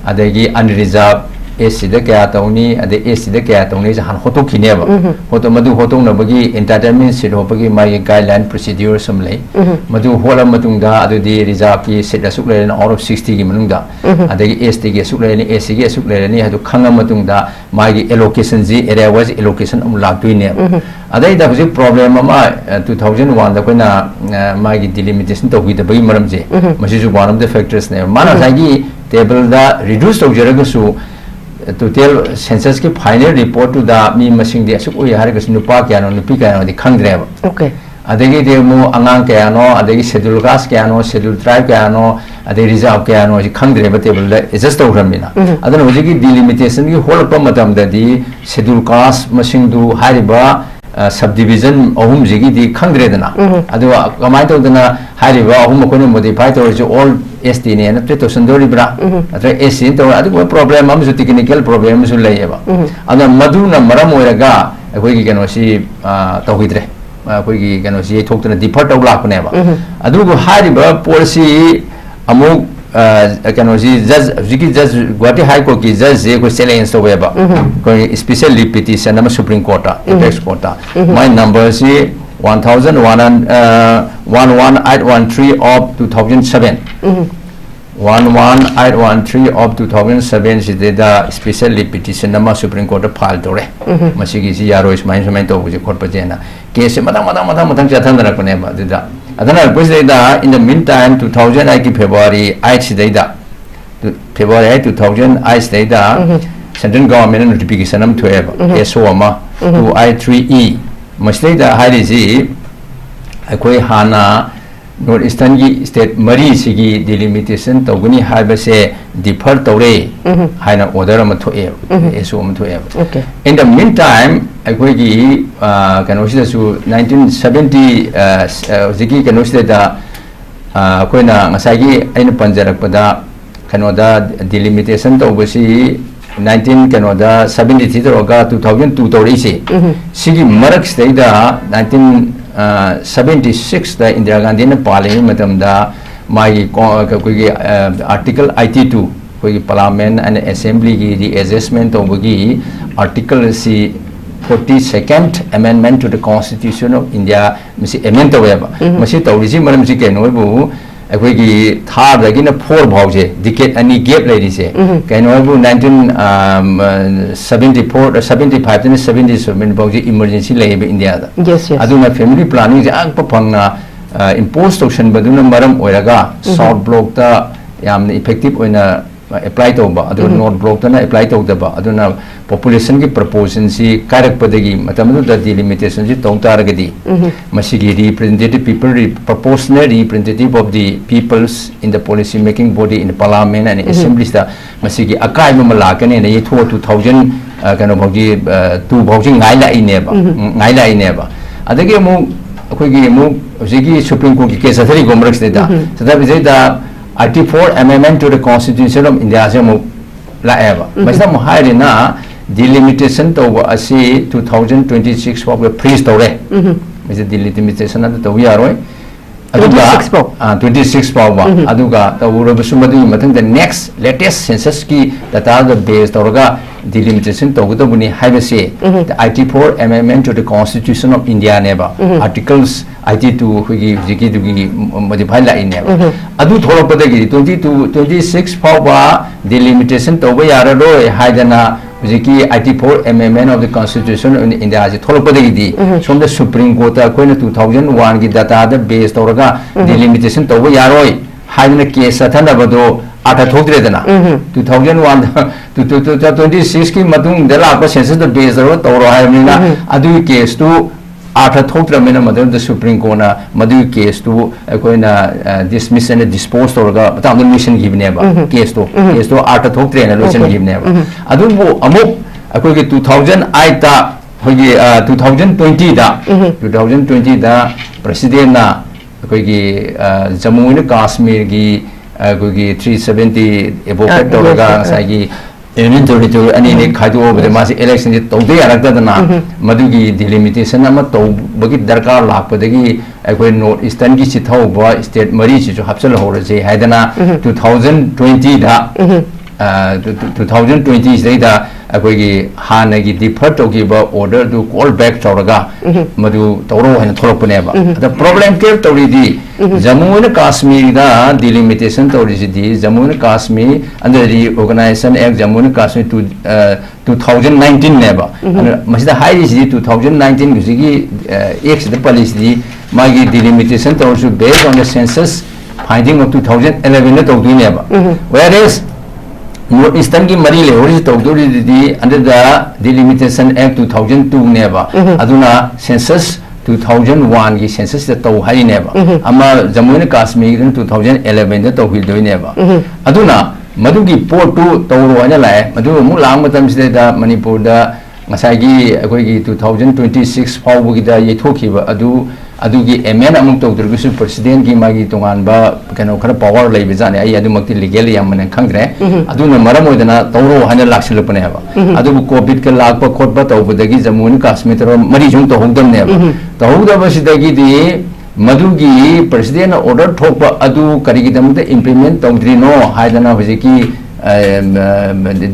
ꯑꯗꯒꯤ unreserved ꯑꯦꯁ ꯁꯤꯗ ꯀꯌꯥ ꯇꯧꯅꯤ, ꯑꯗꯩ ꯑꯦꯁ ꯇꯤꯗ ꯀꯌꯥ ꯇꯧꯅꯤ ꯍꯥꯏꯁꯦ ꯍꯥꯟꯅ ꯍꯣꯠꯇꯣꯛꯈꯤꯅꯦꯕ꯫ ꯎꯝ꯫ ꯍꯣꯠꯇꯣ-, ꯃꯗꯨ ꯍꯣꯠꯇꯣꯛꯅꯕꯒꯤ entitlement seat ꯍꯣꯠꯄꯒꯤ ꯃꯥꯒꯤ guideline procedures ꯑꯃ ꯂꯩ꯫ ꯎꯝ꯫ ꯃꯗꯨ ꯍꯣꯠꯂꯕ ꯃꯇꯨꯡꯗ ꯑꯗꯨꯗꯤ reserveꯀꯤ seat ꯑꯁꯨꯛ ꯂꯩꯔꯦꯅ out of sixtyꯒꯤ ꯃꯅꯨꯡꯗ, ꯎꯝ꯫ ꯑꯗꯒꯤ ꯑꯦꯁ ꯇꯤꯒꯤ ꯑꯁꯨꯛ ꯂꯩꯔꯅꯤ, ꯑꯦꯁ ꯁꯤꯒꯤ ꯑꯁꯨꯛ ꯂꯩꯔꯅꯤ ꯍꯥꯏꯗꯨ ꯈꯪꯉ ꯃꯇꯨꯡꯗ ꯃꯥꯒꯤ allocationꯁꯤ area wise allocation ꯑꯃꯨꯛ ꯂꯥꯛꯇꯣꯏꯅꯦꯕ꯫ ꯎꯝ꯫ ꯑꯗꯩꯗ ꯍꯧꯖꯤꯛ problem ꯑꯃ, ꯑ, two thousand oneꯗ ꯑꯩꯈꯣꯏꯅ, ꯑ, ꯃꯥꯒꯤ delimitation ꯇꯧꯈꯤꯗꯕꯒꯤ ꯃꯔꯝꯁꯦ, ꯎꯝ꯫ ꯃꯁꯤꯁꯨ one of the factorsꯅꯦꯕ꯫ ꯃꯥꯅ ꯎꯝ꯫ ꯉꯁꯥꯏꯒꯤ tableꯗ reduce ꯇꯧꯖꯔꯒꯁꯨ, total censusꯀꯤ final reportꯇꯨꯗ ꯃꯤ ꯃꯁꯤꯡꯗꯤ ꯑꯁꯨꯛ ꯑꯣꯏ ꯍꯥꯏꯔꯒꯁꯨ ꯅꯨꯄꯥ ꯀꯌꯥꯅꯣ, ꯅꯨꯄꯤ ꯀꯌꯥꯅꯣꯗꯤ ꯈꯪꯗ꯭ꯔꯦꯕ꯫ Okay꯫ ꯑꯗꯒꯤꯗꯤ ꯑꯃꯨꯛ ꯑꯉꯥꯡ ꯀꯌꯥꯅꯣ, ꯑꯗꯒꯤ schedule caste ꯀꯌꯥꯅꯣ, schedule tribe ꯀꯌꯥꯅꯣ, ꯑꯗꯩ reserve ꯀꯌꯥꯅꯣ ꯁꯤ ꯈꯪꯗ꯭ꯔꯦꯕ, tableꯗ adjust ꯇꯧꯈ꯭ꯔꯕꯅꯤꯅ꯫ ꯎꯝ꯫ ꯑꯗꯨꯅ ꯍꯧꯖꯤꯛꯀꯤ delimitationꯒꯤ ꯍꯣꯠꯂꯛꯄ ꯃꯇꯝꯗꯗꯤ schedule caste ꯃꯁꯤꯡꯗꯨ ꯍꯥꯏꯔꯤꯕ, ꯑ, subdivision ꯑꯍꯨꯝꯁꯤꯒꯤꯗꯤ ꯈꯪꯗ꯭ꯔꯦꯗꯅ꯫ ꯎꯝ꯫ ꯑꯗꯨꯒ ꯀꯃꯥꯏꯅ ꯇꯧꯗꯅ ꯍꯥꯏꯔꯤꯕ ꯑꯍꯨꯝ ꯑꯩꯈꯣꯏꯅ modify ꯇꯧꯔꯤꯁꯤ all S Tꯅꯦꯅ treat ꯇꯧꯁꯟꯗꯣꯔꯤꯕ꯭ꯔꯥ? ꯎꯝ꯫ ꯅꯠꯇ꯭ꯔꯒ S Cꯅ ꯇꯧꯔ-, ꯑꯗꯨꯒꯨꯝꯕ problem ꯑꯃꯁꯨ, technical problem ꯑꯃꯁꯨ ꯂꯩꯌꯦꯕ꯫ ꯎꯝ꯫ ꯑꯗꯨꯅ ꯃꯗꯨꯅ ꯃꯔꯝ ꯑꯣꯏꯔꯒ ꯑꯩꯈꯣꯏꯒꯤ ꯀꯩꯅꯣꯁꯤ, ꯑ, ꯇꯧꯈꯤꯗ꯭ꯔꯦ꯫ ꯑ, ꯑꯩꯈꯣꯏꯒꯤ ꯀꯩꯅꯣꯁꯤ ꯌꯩꯊꯣꯛꯇꯅ defer ꯇꯧ ꯂꯥꯛꯄꯅꯦꯕ꯫ ꯎꯝ꯫ ꯑꯗꯨꯕꯨ ꯍꯥꯏꯔꯤꯕ ꯄꯣꯠꯁꯤ ꯑꯃꯨꯛ, ꯑ, ꯀꯩꯅꯣꯁꯤ judge, ꯍꯧꯖꯤꯛꯀꯤ judge, ꯒꯨꯋꯥꯍꯥꯇꯤ High Courtꯀꯤ judgeꯁꯦ ꯑꯩꯈꯣꯏ challenge ꯇꯧꯋꯦꯕ꯫ ꯎꯝ꯫ ꯑꯩꯈꯣꯏ specially petition ꯑꯃ Supreme Courtꯇ, ꯎꯝ꯫ Apex Courtꯇ꯫ ꯎꯝ꯫ ꯃꯥꯏ numberꯁꯤ one thousand one, ꯑ, one one eight one three of two thousand seven꯫ Um. One one eight one three of two thousand seven ꯁꯤꯗꯩꯗ specially petition ꯑꯃ Supreme Courtꯇ file ꯇꯧꯔꯦ꯫ ꯎꯝ꯫ ꯃꯁꯤꯒꯤꯁꯤ ꯌꯥꯔꯣꯏ, ꯁꯨꯃꯥꯏꯅ, ꯁꯨꯃꯥꯏꯅ ꯇꯧꯕꯁꯦ ꯈꯣꯠꯄꯁꯦꯅ꯫ Caseꯁꯦ ꯃꯊꯪ, ꯃꯊꯪ, ꯃꯊꯪ, ꯃꯊꯪ ꯆꯠꯊꯅꯔꯛꯄꯅꯦꯕ꯫ ꯑꯗꯨꯗ, ꯆꯠꯊꯅꯔꯛꯄꯁꯤꯗꯩꯗ, in the meantime, two thousand eightꯀꯤ February eight ꯁꯤꯗꯩꯗ, February eight, two thousand eight ꯁꯤꯗꯩꯗ ꯎꯝ꯫ Central Governmentꯅ notification ꯑꯃ ꯊꯣꯛꯑꯦꯕ, ꯎꯝ꯫ S O ꯑꯃ, ꯎꯝ꯫ Two I three E꯫ ꯃꯁꯤꯗꯩꯗ ꯍꯥꯏꯔꯤꯁꯤ, ꯑꯩꯈꯣꯏ ꯍꯥꯟꯅ North Easternꯒꯤ state ꯃꯔꯤꯁꯤꯒꯤ delimitation ꯇꯧꯒꯅꯤ ꯍꯥꯏꯕꯁꯦ defer ꯇꯧꯔꯦ ꯎꯝ꯫ ꯍꯥꯏꯅ order ꯑꯃ ꯊꯣꯛꯑꯦꯕ, ꯎꯝ꯫ S O ꯑꯃ ꯊꯣꯛꯑꯦꯕ꯫ Okay꯫ In the meantime, ꯑꯩꯈꯣꯏꯒꯤ, ꯑ, ꯀꯩꯅꯣꯁꯤꯗꯁꯨ nineteen seventy, ꯑ, ꯍꯧꯖꯤꯛꯀꯤ ꯀꯩꯅꯣꯁꯤꯗꯩꯗ, ꯑ, ꯑꯩꯈꯣꯏꯅ ꯉꯁꯥꯏꯒꯤ ꯑꯩꯅ ꯄꯟꯖꯔꯛꯄꯗ ꯀꯩꯅꯣꯗ delimitation ꯇꯧꯕꯁꯤ nineteen ꯀꯩꯅꯣꯗ seventy three ꯇꯧꯔꯒ two thousand two ꯇꯧꯔꯛꯏꯁꯦ꯫ ꯎꯝ꯫ ꯁꯤꯒꯤ ꯃꯔꯛꯁꯤꯗꯩꯗ nineteen seventy sixꯇ ꯏꯟꯗꯤꯔꯥ ꯒꯥꯟꯙꯤꯅ ꯄꯥꯜꯂꯤꯉꯩ ꯃꯇꯝꯗ ꯃꯥꯒꯤ ꯀꯣ-, ꯑꯩꯈꯣꯏꯒꯤ, ꯑ, Article eighty two, ꯑꯩꯈꯣꯏꯒꯤ Parliament and Assembly ꯒꯤ readjustment ꯇꯧꯕꯒꯤ article ꯑꯁꯤ forty second Amendment to the Constitution of India ꯃꯁꯤ amend ꯇꯧꯋꯦꯕ꯫ ꯃꯁꯤ ꯇꯧꯔꯤꯁꯤ ꯃꯔꯝꯁꯤ ꯀꯩꯅꯣ ꯍꯥꯏꯕꯨ, ꯑꯩꯈꯣꯏꯒꯤ third ꯗꯒꯤꯅ four ꯐꯥꯎꯁꯦ decade ꯑꯅꯤ gap ꯂꯩꯔꯤꯁꯦ, ꯀꯩꯅꯣ ꯍꯥꯏꯕꯨ nineteen seventy four, seventy five ꯇꯩꯅ seventy seven ꯐꯥꯎꯁꯦ emergency ꯂꯩꯌꯦꯕ ꯏꯟꯗꯤꯌꯥꯗ꯫ Yes, yes. ꯑꯗꯨꯅ family planning ꯁꯦ ꯑꯉꯛꯄ ꯐꯪꯅ impose ꯇꯧꯁꯟꯕꯗꯨꯅ ꯃꯔꯝ ꯑꯣꯏꯔꯒ South Block ꯇ ꯌꯥꯝꯅ effective ꯑꯣꯏꯅ apply ꯇꯧꯕ, ꯑꯗꯨꯒ North Block ꯇꯅ apply ꯇꯧꯗꯕ, ꯑꯗꯨꯅ population ꯒꯤ proportion ꯁꯤ ꯀꯥꯏꯔꯛꯄꯗꯒꯤ ꯃꯇꯝ ꯑꯗꯨꯗ delimitation ꯁꯤ ꯇꯧ ꯇꯥꯔꯒꯗꯤ ꯃꯁꯤꯒꯤ representative people re- proportional representative of the peoples in the policy making body in the Parliament and Assemblies ꯇ ꯃꯁꯤꯒꯤ ꯑꯀꯥꯏꯕ ꯑꯃ ꯂꯥꯛꯀꯅꯤꯅ ꯌꯩꯊꯣꯛꯑ two thousand, ꯑ, ꯀꯩꯅꯣ ꯐꯥꯎꯁꯤ, ꯑ, two ꯐꯥꯎꯁꯤ ꯉꯥꯏ ꯂꯥꯛꯏꯅꯦꯕ꯫ ꯎꯝ, ꯉꯥꯏ ꯂꯥꯛꯏꯅꯦꯕ꯫ ꯑꯗꯒꯤ ꯑꯃꯨꯛ ꯑꯩꯈꯣꯏꯒꯤ ꯑꯃꯨꯛ ꯍꯧꯖꯤꯛꯀꯤ Supreme Court ꯀꯤ case ꯆꯠꯊꯔꯤꯀꯣ ꯃꯔꯛꯁꯤꯗꯩꯗ꯫ ꯆꯠꯊꯕꯁꯤꯗꯩꯗ eighty four amendment to the Constitution of India ꯁꯦ ꯑꯃꯨꯛ ꯂꯥꯛꯑꯦꯕ꯫ ꯃꯁꯤꯗ ꯑꯃꯨꯛ ꯍꯥꯏꯔꯤꯅ delimitation ꯇꯧꯕ ꯑꯁꯤ two thousand twenty six ꯐꯥꯎꯕ freeze ꯇꯧꯔꯦ꯫ ꯃꯁꯤ delimitation ꯑꯗꯨ ꯇꯧꯕ ꯌꯥꯔꯣꯏ꯫ ꯑꯗꯨꯒ, Twenty six ꯐꯥꯎ? ꯑ, twenty six ꯐꯥꯎꯕ꯫ ꯑꯗꯨꯒ ꯇꯧꯔꯕꯁꯨ ꯃꯗꯨꯒꯤ ꯃꯊꯪꯗ next latest census ꯀꯤ data ꯗ base ꯇꯧꯔꯒ delimitation ꯇꯧꯒꯗꯧꯕꯅꯤ ꯍꯥꯏꯕꯁꯦ the eighty four Amendment to the Constitution of India ꯅꯦꯕ꯫ Articles eighty two ꯑꯩꯈꯣꯏꯒꯤ ꯍꯧꯖꯤꯛꯀꯤꯗꯨꯒꯤ modify ꯂꯥꯛꯏꯅꯦꯕ꯫ ꯑꯗꯨ ꯊꯣꯛꯂꯛꯄꯗꯒꯤꯗꯤ twenty two, twenty six ꯐꯥꯎꯕ delimitation ꯇꯧꯕ ꯌꯥꯔꯔꯣꯏ ꯍꯥꯏꯗꯅ ꯍꯧꯖꯤꯛꯀꯤ eighty four Amendment of the Constitution of India ꯁꯤ ꯊꯣꯛꯂꯛꯄꯗꯒꯤꯗꯤ ꯁꯣꯝꯗ Supreme Court ꯇ ꯑꯩꯈꯣꯏꯅ two thousand one ꯒꯤ data ꯗ base ꯇꯧꯔꯒ delimitation ꯇꯧꯕ ꯌꯥꯔꯣꯏ ꯍꯥꯏꯗꯅ case ꯆꯠꯊꯅꯕꯗꯣ ꯑꯥꯔꯊ ꯊꯣꯛꯇ꯭ꯔꯦꯗꯅ꯫ Two thousand one, two thousand twenty six ꯀꯤ ꯃꯇꯨꯡꯗ ꯂꯥꯛꯄ census ꯇ base ꯇꯧꯔꯒ ꯇꯧꯔꯣ ꯍꯥꯏꯕꯅꯤꯅ ꯑꯗꯨꯒꯤ case ꯇꯨ ꯑꯥꯔꯊ ꯊꯣꯛꯇ꯭ꯔꯕꯅꯤꯅ ꯃꯗꯨꯗ Supreme Court ꯅ ꯃꯗꯨꯒꯤ case ꯇꯨ ꯑꯩꯈꯣꯏꯅ, ꯑ, dismiss and dispose ꯇꯧꯔꯒ ꯃꯇꯥꯡꯗ ꯂꯣꯏꯁꯤꯟꯈꯤꯕꯅꯦꯕ꯫ Case ꯇꯣ, case ꯇꯣ ꯑꯥꯔꯊ ꯊꯣꯛꯇ꯭ꯔꯦꯅ ꯂꯣꯏꯁꯤꯟꯈꯤꯕꯅꯦꯕ꯫ ꯑꯗꯨꯕꯨ ꯑꯃꯨꯛ ꯑꯩꯈꯣꯏꯒꯤ two thousand eight ꯇ ꯑꯩꯈꯣꯏꯒꯤ, ꯑ, two thousand twenty ꯗ, two thousand twenty ꯗ President ꯅ ꯑꯩꯈꯣꯏꯒꯤ, ꯑ, Jammu and Kashmir ꯒꯤ, ꯑ, ꯑꯩꯈꯣꯏꯒꯤ three seventy above ꯑ, ꯇꯧꯔꯒ yes, yes, ꯉꯁꯥꯏꯒꯤ Union Territory ꯑꯅꯤꯅꯤ ꯈꯥꯏꯗꯣꯛꯑꯕꯗ ꯃꯥꯁꯤ election ꯁꯤ ꯇꯧꯗ ꯌꯥꯔꯛꯇꯗꯅ ꯃꯗꯨꯒꯤ delimitation ꯑꯃ ꯇꯧꯕꯒꯤ ꯗꯔꯀꯥꯔ ꯂꯥꯛꯄꯗꯒꯤ ꯑꯩꯈꯣꯏ North Eastern ꯒꯤ ꯆꯤꯊꯍꯧꯕ state ꯃꯔꯤꯁꯤꯁꯨ ꯍꯥꯞꯆꯤꯜꯍꯧꯔꯁꯦ ꯍꯥꯏꯗꯅ two thousand twenty ꯗ ꯇꯨ ꯊꯥꯎꯖꯟ ꯇ꯭ꯋꯦꯟꯇꯤ ꯁꯤꯗꯩꯗ ꯑꯩꯈꯣꯏꯒꯤ ꯍꯥꯟꯅꯒꯤ ꯗꯤꯐꯔ ꯇꯧꯈꯤꯕ ꯑꯣꯔꯗꯔ ꯑꯗꯨ ꯀꯣꯜ ꯕꯦꯛ ꯇꯧꯔꯒ ꯃꯗꯨ ꯇꯧꯔꯣ ꯍꯥꯏꯅ ꯊꯣꯛꯂꯛꯄꯅꯦꯕ꯫ ꯑꯗ ꯄ꯭ꯔꯣꯕ꯭ꯂꯦꯝ ꯀ꯭ꯔꯤꯌꯦꯠ ꯇꯧꯔꯤꯗꯤ ꯖꯃꯨ ꯑꯦꯟ ꯀꯥꯁꯃꯤꯔꯗ ꯗꯤꯂꯤꯃꯤꯇꯦꯁꯟ ꯇꯧꯔꯤꯁꯤꯗꯤ Jammu and Kashmir under reorganisation act Jammu and Kashmir two two thousand ꯅꯥꯏꯟꯇꯤꯟꯅꯦꯕ꯫ ꯑꯗꯨꯅ ꯃꯁꯤꯗ ꯍꯥꯏꯔꯤꯁꯤꯗꯤ ꯇꯨ ꯊꯥꯎꯖꯟ ꯅꯥꯏꯟꯇꯤꯟ ꯍꯧꯖꯤꯛꯀꯤ ꯑꯦꯛꯁꯤꯗ ꯄꯜꯂꯤꯁꯤꯗꯤ ꯃꯥꯒꯤ ꯗꯤꯂꯤꯃꯤꯇꯦꯁꯟ ꯇꯧꯔꯁꯨ based on the census finding of two thousand elevenꯗ ꯇꯧꯗꯣꯏꯅꯦꯕ꯫ Whereas ꯅꯣꯔꯠ ꯏꯁꯇꯔꯟꯒꯤ ꯃꯔꯤ ꯂꯩꯍꯧꯔꯤꯁꯤ ꯇꯧꯗꯣꯔꯤꯗꯨꯗꯤ under the Delimitation Act two thousand twoꯅꯦꯕ꯫ ꯑꯗꯨꯅ ꯁꯦꯟꯁꯁ ꯇꯨ ꯊꯥꯎꯖꯟ ꯋꯥꯟꯒꯤ ꯁꯦꯟꯁꯁꯇ ꯇꯧ ꯍꯥꯏꯔꯤꯅꯦꯕ꯫ ꯑꯃ ꯖꯃꯨ ꯑꯦꯟ ꯀꯥꯁꯃꯤꯔꯒꯤꯗꯨꯅ ꯇꯨ ꯊꯥꯎꯖꯟ ꯑꯦꯂꯦꯚꯦꯟꯗ ꯇꯧꯈꯤꯗꯣꯏꯅꯦꯕ꯫ ꯑꯗꯨꯅ ꯃꯗꯨꯒꯤ ꯄꯣꯠꯇꯨ ꯇꯧꯔꯣ ꯍꯥꯏꯅ ꯂꯥꯛꯑꯦ꯫ ꯃꯗꯨ ꯑꯃꯨꯛ ꯂꯥꯛꯄ ꯃꯇꯝꯁꯤꯗꯩꯗ ꯃꯅꯤꯄꯨꯔꯗ ꯉꯁꯥꯏꯒꯤ ꯑꯩꯈꯣꯏꯒꯤ ꯇꯨ ꯊꯥꯎꯖꯟ ꯇ꯭ꯋꯦꯟꯇꯤ ꯁꯤꯛꯁ ꯐꯥꯎꯕꯒꯤꯗ ꯌꯩꯊꯣꯛꯈꯤꯕ ꯑꯗꯨ, ꯑꯗꯨꯒꯤ ꯑꯦꯃꯦꯟ ꯑꯃꯨꯛ ꯇꯧꯗ꯭ꯔꯒꯁꯨ ꯄ꯭ꯔꯁꯤꯗꯦꯟꯒꯤ ꯃꯥꯒꯤ ꯇꯣꯉꯥꯟꯕ ꯀꯩꯅꯣ ꯈꯔ ꯄꯋꯥꯔ ꯂꯩꯕꯖꯥꯠꯅꯤ꯫ ꯑꯩ ꯑꯗꯨꯃꯛꯇꯤ ꯂꯤꯒꯦꯜꯂꯤ ꯌꯥꯝ ꯃꯨꯟꯅ ꯈꯪꯗ꯭ꯔꯦ꯫ ꯑꯗꯨꯅ ꯃꯔꯝ ꯑꯣꯏꯗꯅ ꯇꯧꯔꯣ ꯍꯥꯏꯅ ꯂꯥꯛꯁꯤꯜꯂꯛꯄꯅꯦꯕ꯫ ꯑꯗꯨꯕꯨ ꯀꯣꯚꯤꯗꯀ ꯂꯥꯛꯄ ꯈꯣꯠꯄ ꯇꯧꯕꯗꯒꯤ ꯖꯃꯨ ꯑꯦꯟ ꯀꯥꯁꯃꯤꯔ ꯇꯧꯔ ꯃꯔꯤꯁꯨ ꯑꯃꯨꯛ ꯇꯧꯍꯧꯗꯕꯅꯦꯕ꯫ ꯇꯧꯍꯧꯗꯕꯁꯤꯗꯒꯤꯗꯤ ꯃꯗꯨꯒꯤ ꯄ꯭ꯔꯁꯤꯗꯦꯟꯅ ꯑꯣꯔꯗꯔ ꯊꯣꯛꯄ ꯑꯗꯨ ꯀꯔꯤꯒꯤꯗꯃꯛꯇ ꯏꯝꯄ꯭ꯂꯤꯃꯦꯟ ꯇꯧꯗ꯭ꯔꯤꯅꯣ ꯍꯥꯏꯗꯅ ꯍꯧꯖꯤꯛꯀꯤ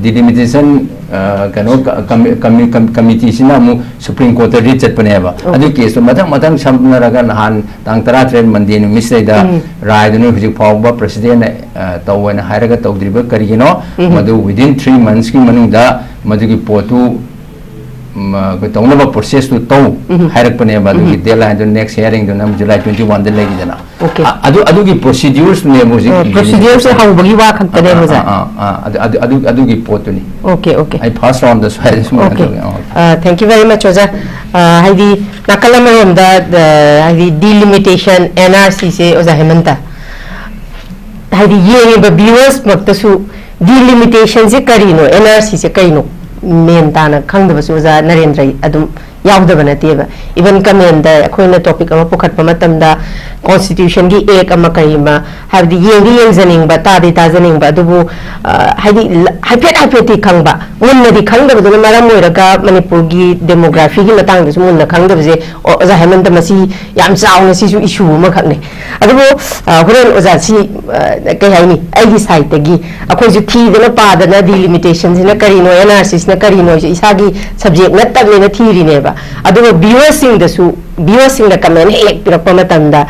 ꯗꯤꯂꯤꯃꯤꯇꯦꯁꯟ ꯀꯩꯅꯣ ꯀꯃꯤꯇꯤꯁꯤꯅ ꯑꯃꯨꯛ ꯁꯨꯄ꯭ꯔꯤꯝ ꯀꯣꯔꯠꯇ ꯔꯤꯠ ꯆꯠꯄꯅꯦꯕ꯫ ꯑꯗꯨꯒꯤ ꯀꯦꯁꯇꯣ ꯃꯊꯪ ꯃꯊꯪ ꯁꯝꯅꯔꯒ ꯅꯍꯥꯟ ꯇꯥꯡ ꯇꯔꯥꯇꯔꯦꯠ ꯃꯟꯗꯦ ꯅꯨꯃꯤꯠꯁꯤꯗꯩꯗ ꯔꯥꯏꯗꯨꯅ ꯍꯧꯖꯤꯛ ꯐꯥꯎꯕ ꯄ꯭ꯔꯁꯤꯗꯦꯟꯅ ꯇꯧꯑꯣꯅ ꯍꯥꯏꯔꯒ ꯇꯧꯗ꯭ꯔꯤꯕ ꯀꯔꯤꯒꯤꯅꯣ? ꯃꯗꯨ within three monthsꯀꯤ ꯃꯅꯨꯡꯗ ꯃꯗꯨꯒꯤ ꯄꯣꯠꯇꯨ ꯎꯝ, ꯑꯩꯈꯣꯏ ꯇꯧꯅꯕ ꯄ꯭ꯔꯣꯁꯦꯁꯇꯨ ꯇꯧ ꯍꯥꯏꯔꯛꯄꯅꯦꯕ꯫ ꯑꯗꯨꯒꯤ ꯗꯦꯗꯂꯥꯏꯟꯗꯨ ꯅꯦꯛꯁ ꯍꯤꯌꯥꯔꯤꯡꯗꯨꯅ ꯖꯨꯂꯥꯏ ꯇ꯭ꯋꯦꯟꯇꯤ ꯋꯥꯟꯗ ꯂꯩꯔꯤꯗꯅ꯫ ꯑꯣꯀꯦ꯫ ꯑ-, ꯑꯗꯨ, ꯑꯗꯨꯒꯤ ꯄ꯭ꯔꯣꯁꯤꯗ꯭ꯌꯨꯔꯁꯅꯦꯕ ꯍꯧꯖꯤꯛ ꯑ, ꯏꯝꯄ꯭ꯂꯤꯃꯦꯟ ꯄ꯭ꯔꯣꯁꯤꯗ꯭ꯌꯨꯔꯁꯦ ꯇꯧꯔꯤꯁꯦ꯫ ꯍꯧꯕꯒꯤ ꯋꯥ ꯈꯛꯇꯅꯦ ꯑ, ꯑ, ꯑꯣꯖꯥ? ꯑ, ꯑ, ꯑꯗꯨ, ꯑꯗꯨ, ꯑꯗꯨꯒꯤ ꯄꯣꯠꯇꯨꯅꯤ꯫ Okay, okay. ꯑꯩ ꯐꯥꯔꯁ ꯔꯥꯎꯟꯗꯁꯨ ꯍꯥꯏꯔꯦ ꯁꯨꯃꯥꯏꯅ ꯑꯣꯀꯦ꯫ ꯇꯧꯋꯦ꯫ ꯑ, ꯑ꯫ ꯑ, thank you very much, ꯑꯣꯖꯥ꯫ ꯑ, ꯍꯥꯏꯗꯤ ꯅꯥꯀꯜ ꯑꯃꯔꯣꯝꯗ, ꯑ, ꯍꯥꯏꯗꯤ ꯗꯤꯂꯤꯃꯤꯇꯦꯁꯟ, ꯑꯦꯟ ꯑꯥꯔ ꯁꯤꯁꯦ, ꯑꯣꯖꯥ ꯍꯦꯃꯟꯇ, ꯍꯥꯏꯗꯤ ꯌꯦꯡꯉꯤꯕ ꯚ꯭ꯌꯨꯋꯔꯁꯃꯛꯇꯁꯨ ꯗꯤꯂꯤꯃꯤꯇꯦꯁꯟꯁꯦ ꯀꯔꯤꯅꯣ, ꯑꯦꯟ ꯑꯥꯔ ꯁꯤꯁꯦ ꯀꯩꯅꯣ, ꯃꯦꯟ ꯇꯥꯅ ꯈꯪꯗꯕꯁꯨ ꯑꯣꯖꯥ ꯅꯔꯦꯟꯗ꯭ꯔ ꯑꯗꯨꯝ ꯌꯥꯎꯗꯕ ꯅꯠꯇꯦꯕ꯫ Even comment ꯑꯩꯈꯣꯏꯅ topic ꯑꯃ ꯄꯨꯈꯠꯄ ꯃꯇꯝꯗ constitution ꯒꯤ act ꯑꯃ ꯀꯔꯤ ꯑꯃ, ꯍꯥꯏꯕꯗꯤ ꯌꯦꯡꯗꯤ ꯌꯦꯡꯖꯅꯤꯡꯕ, ꯇꯥꯗꯤ ꯇꯥꯖꯅꯤꯡꯕ, ꯑꯗꯨꯕꯨ ꯑ, ꯍꯥꯏꯗꯤ ꯍꯥꯏꯐꯦꯠ ꯍꯥꯏꯐꯦꯠꯇꯤ ꯈꯪꯕ, ꯃꯨꯟꯅꯗꯤ ꯈꯪꯗꯕꯗꯨꯅ ꯃꯔꯝ ꯑꯣꯏꯔꯒ ꯃꯅꯤꯄꯨꯔꯒꯤ demography ꯒꯤ ꯃꯇꯥꯡꯗꯁꯨ ꯃꯨꯟꯅ ꯈꯪꯗꯕꯁꯦ, ꯑꯣ, ꯑꯣꯖꯥ ꯍꯦꯃꯟꯇ, ꯃꯁꯤ ꯌꯥꯝ ꯆꯥꯎꯅ ꯁꯤꯁꯨ issue ꯑꯃꯈꯛꯅꯤ꯫ ꯑꯗꯨꯕꯨ ꯑ, ꯍꯣꯔꯦꯟ ꯑꯣꯖꯥ ꯁꯤ, ꯑ, ꯀꯩ ꯍꯥꯏꯅꯤ, ꯑꯩꯒꯤ side ꯇꯒꯤ ꯑꯩꯈꯣꯏꯁꯨ ꯊꯤꯗꯅ ꯄꯥꯗꯅ delimitation ꯁꯤꯅ ꯀꯔꯤꯅꯣ, N R C ꯁꯤꯅ ꯀꯔꯤꯅꯣ, ꯁꯤ ꯏꯁꯥꯒꯤ subject ꯅꯠꯇꯕꯅꯤꯅ ꯊꯤꯔꯤꯅꯦꯕ꯫ ꯑꯗꯨꯒ viewer ꯁꯤꯡꯗꯁꯨ, viewer ꯁꯤꯡꯅ comment ꯍꯦꯛ ꯍꯦꯛ ꯄꯤꯔꯛꯄ ꯃꯇꯝꯗ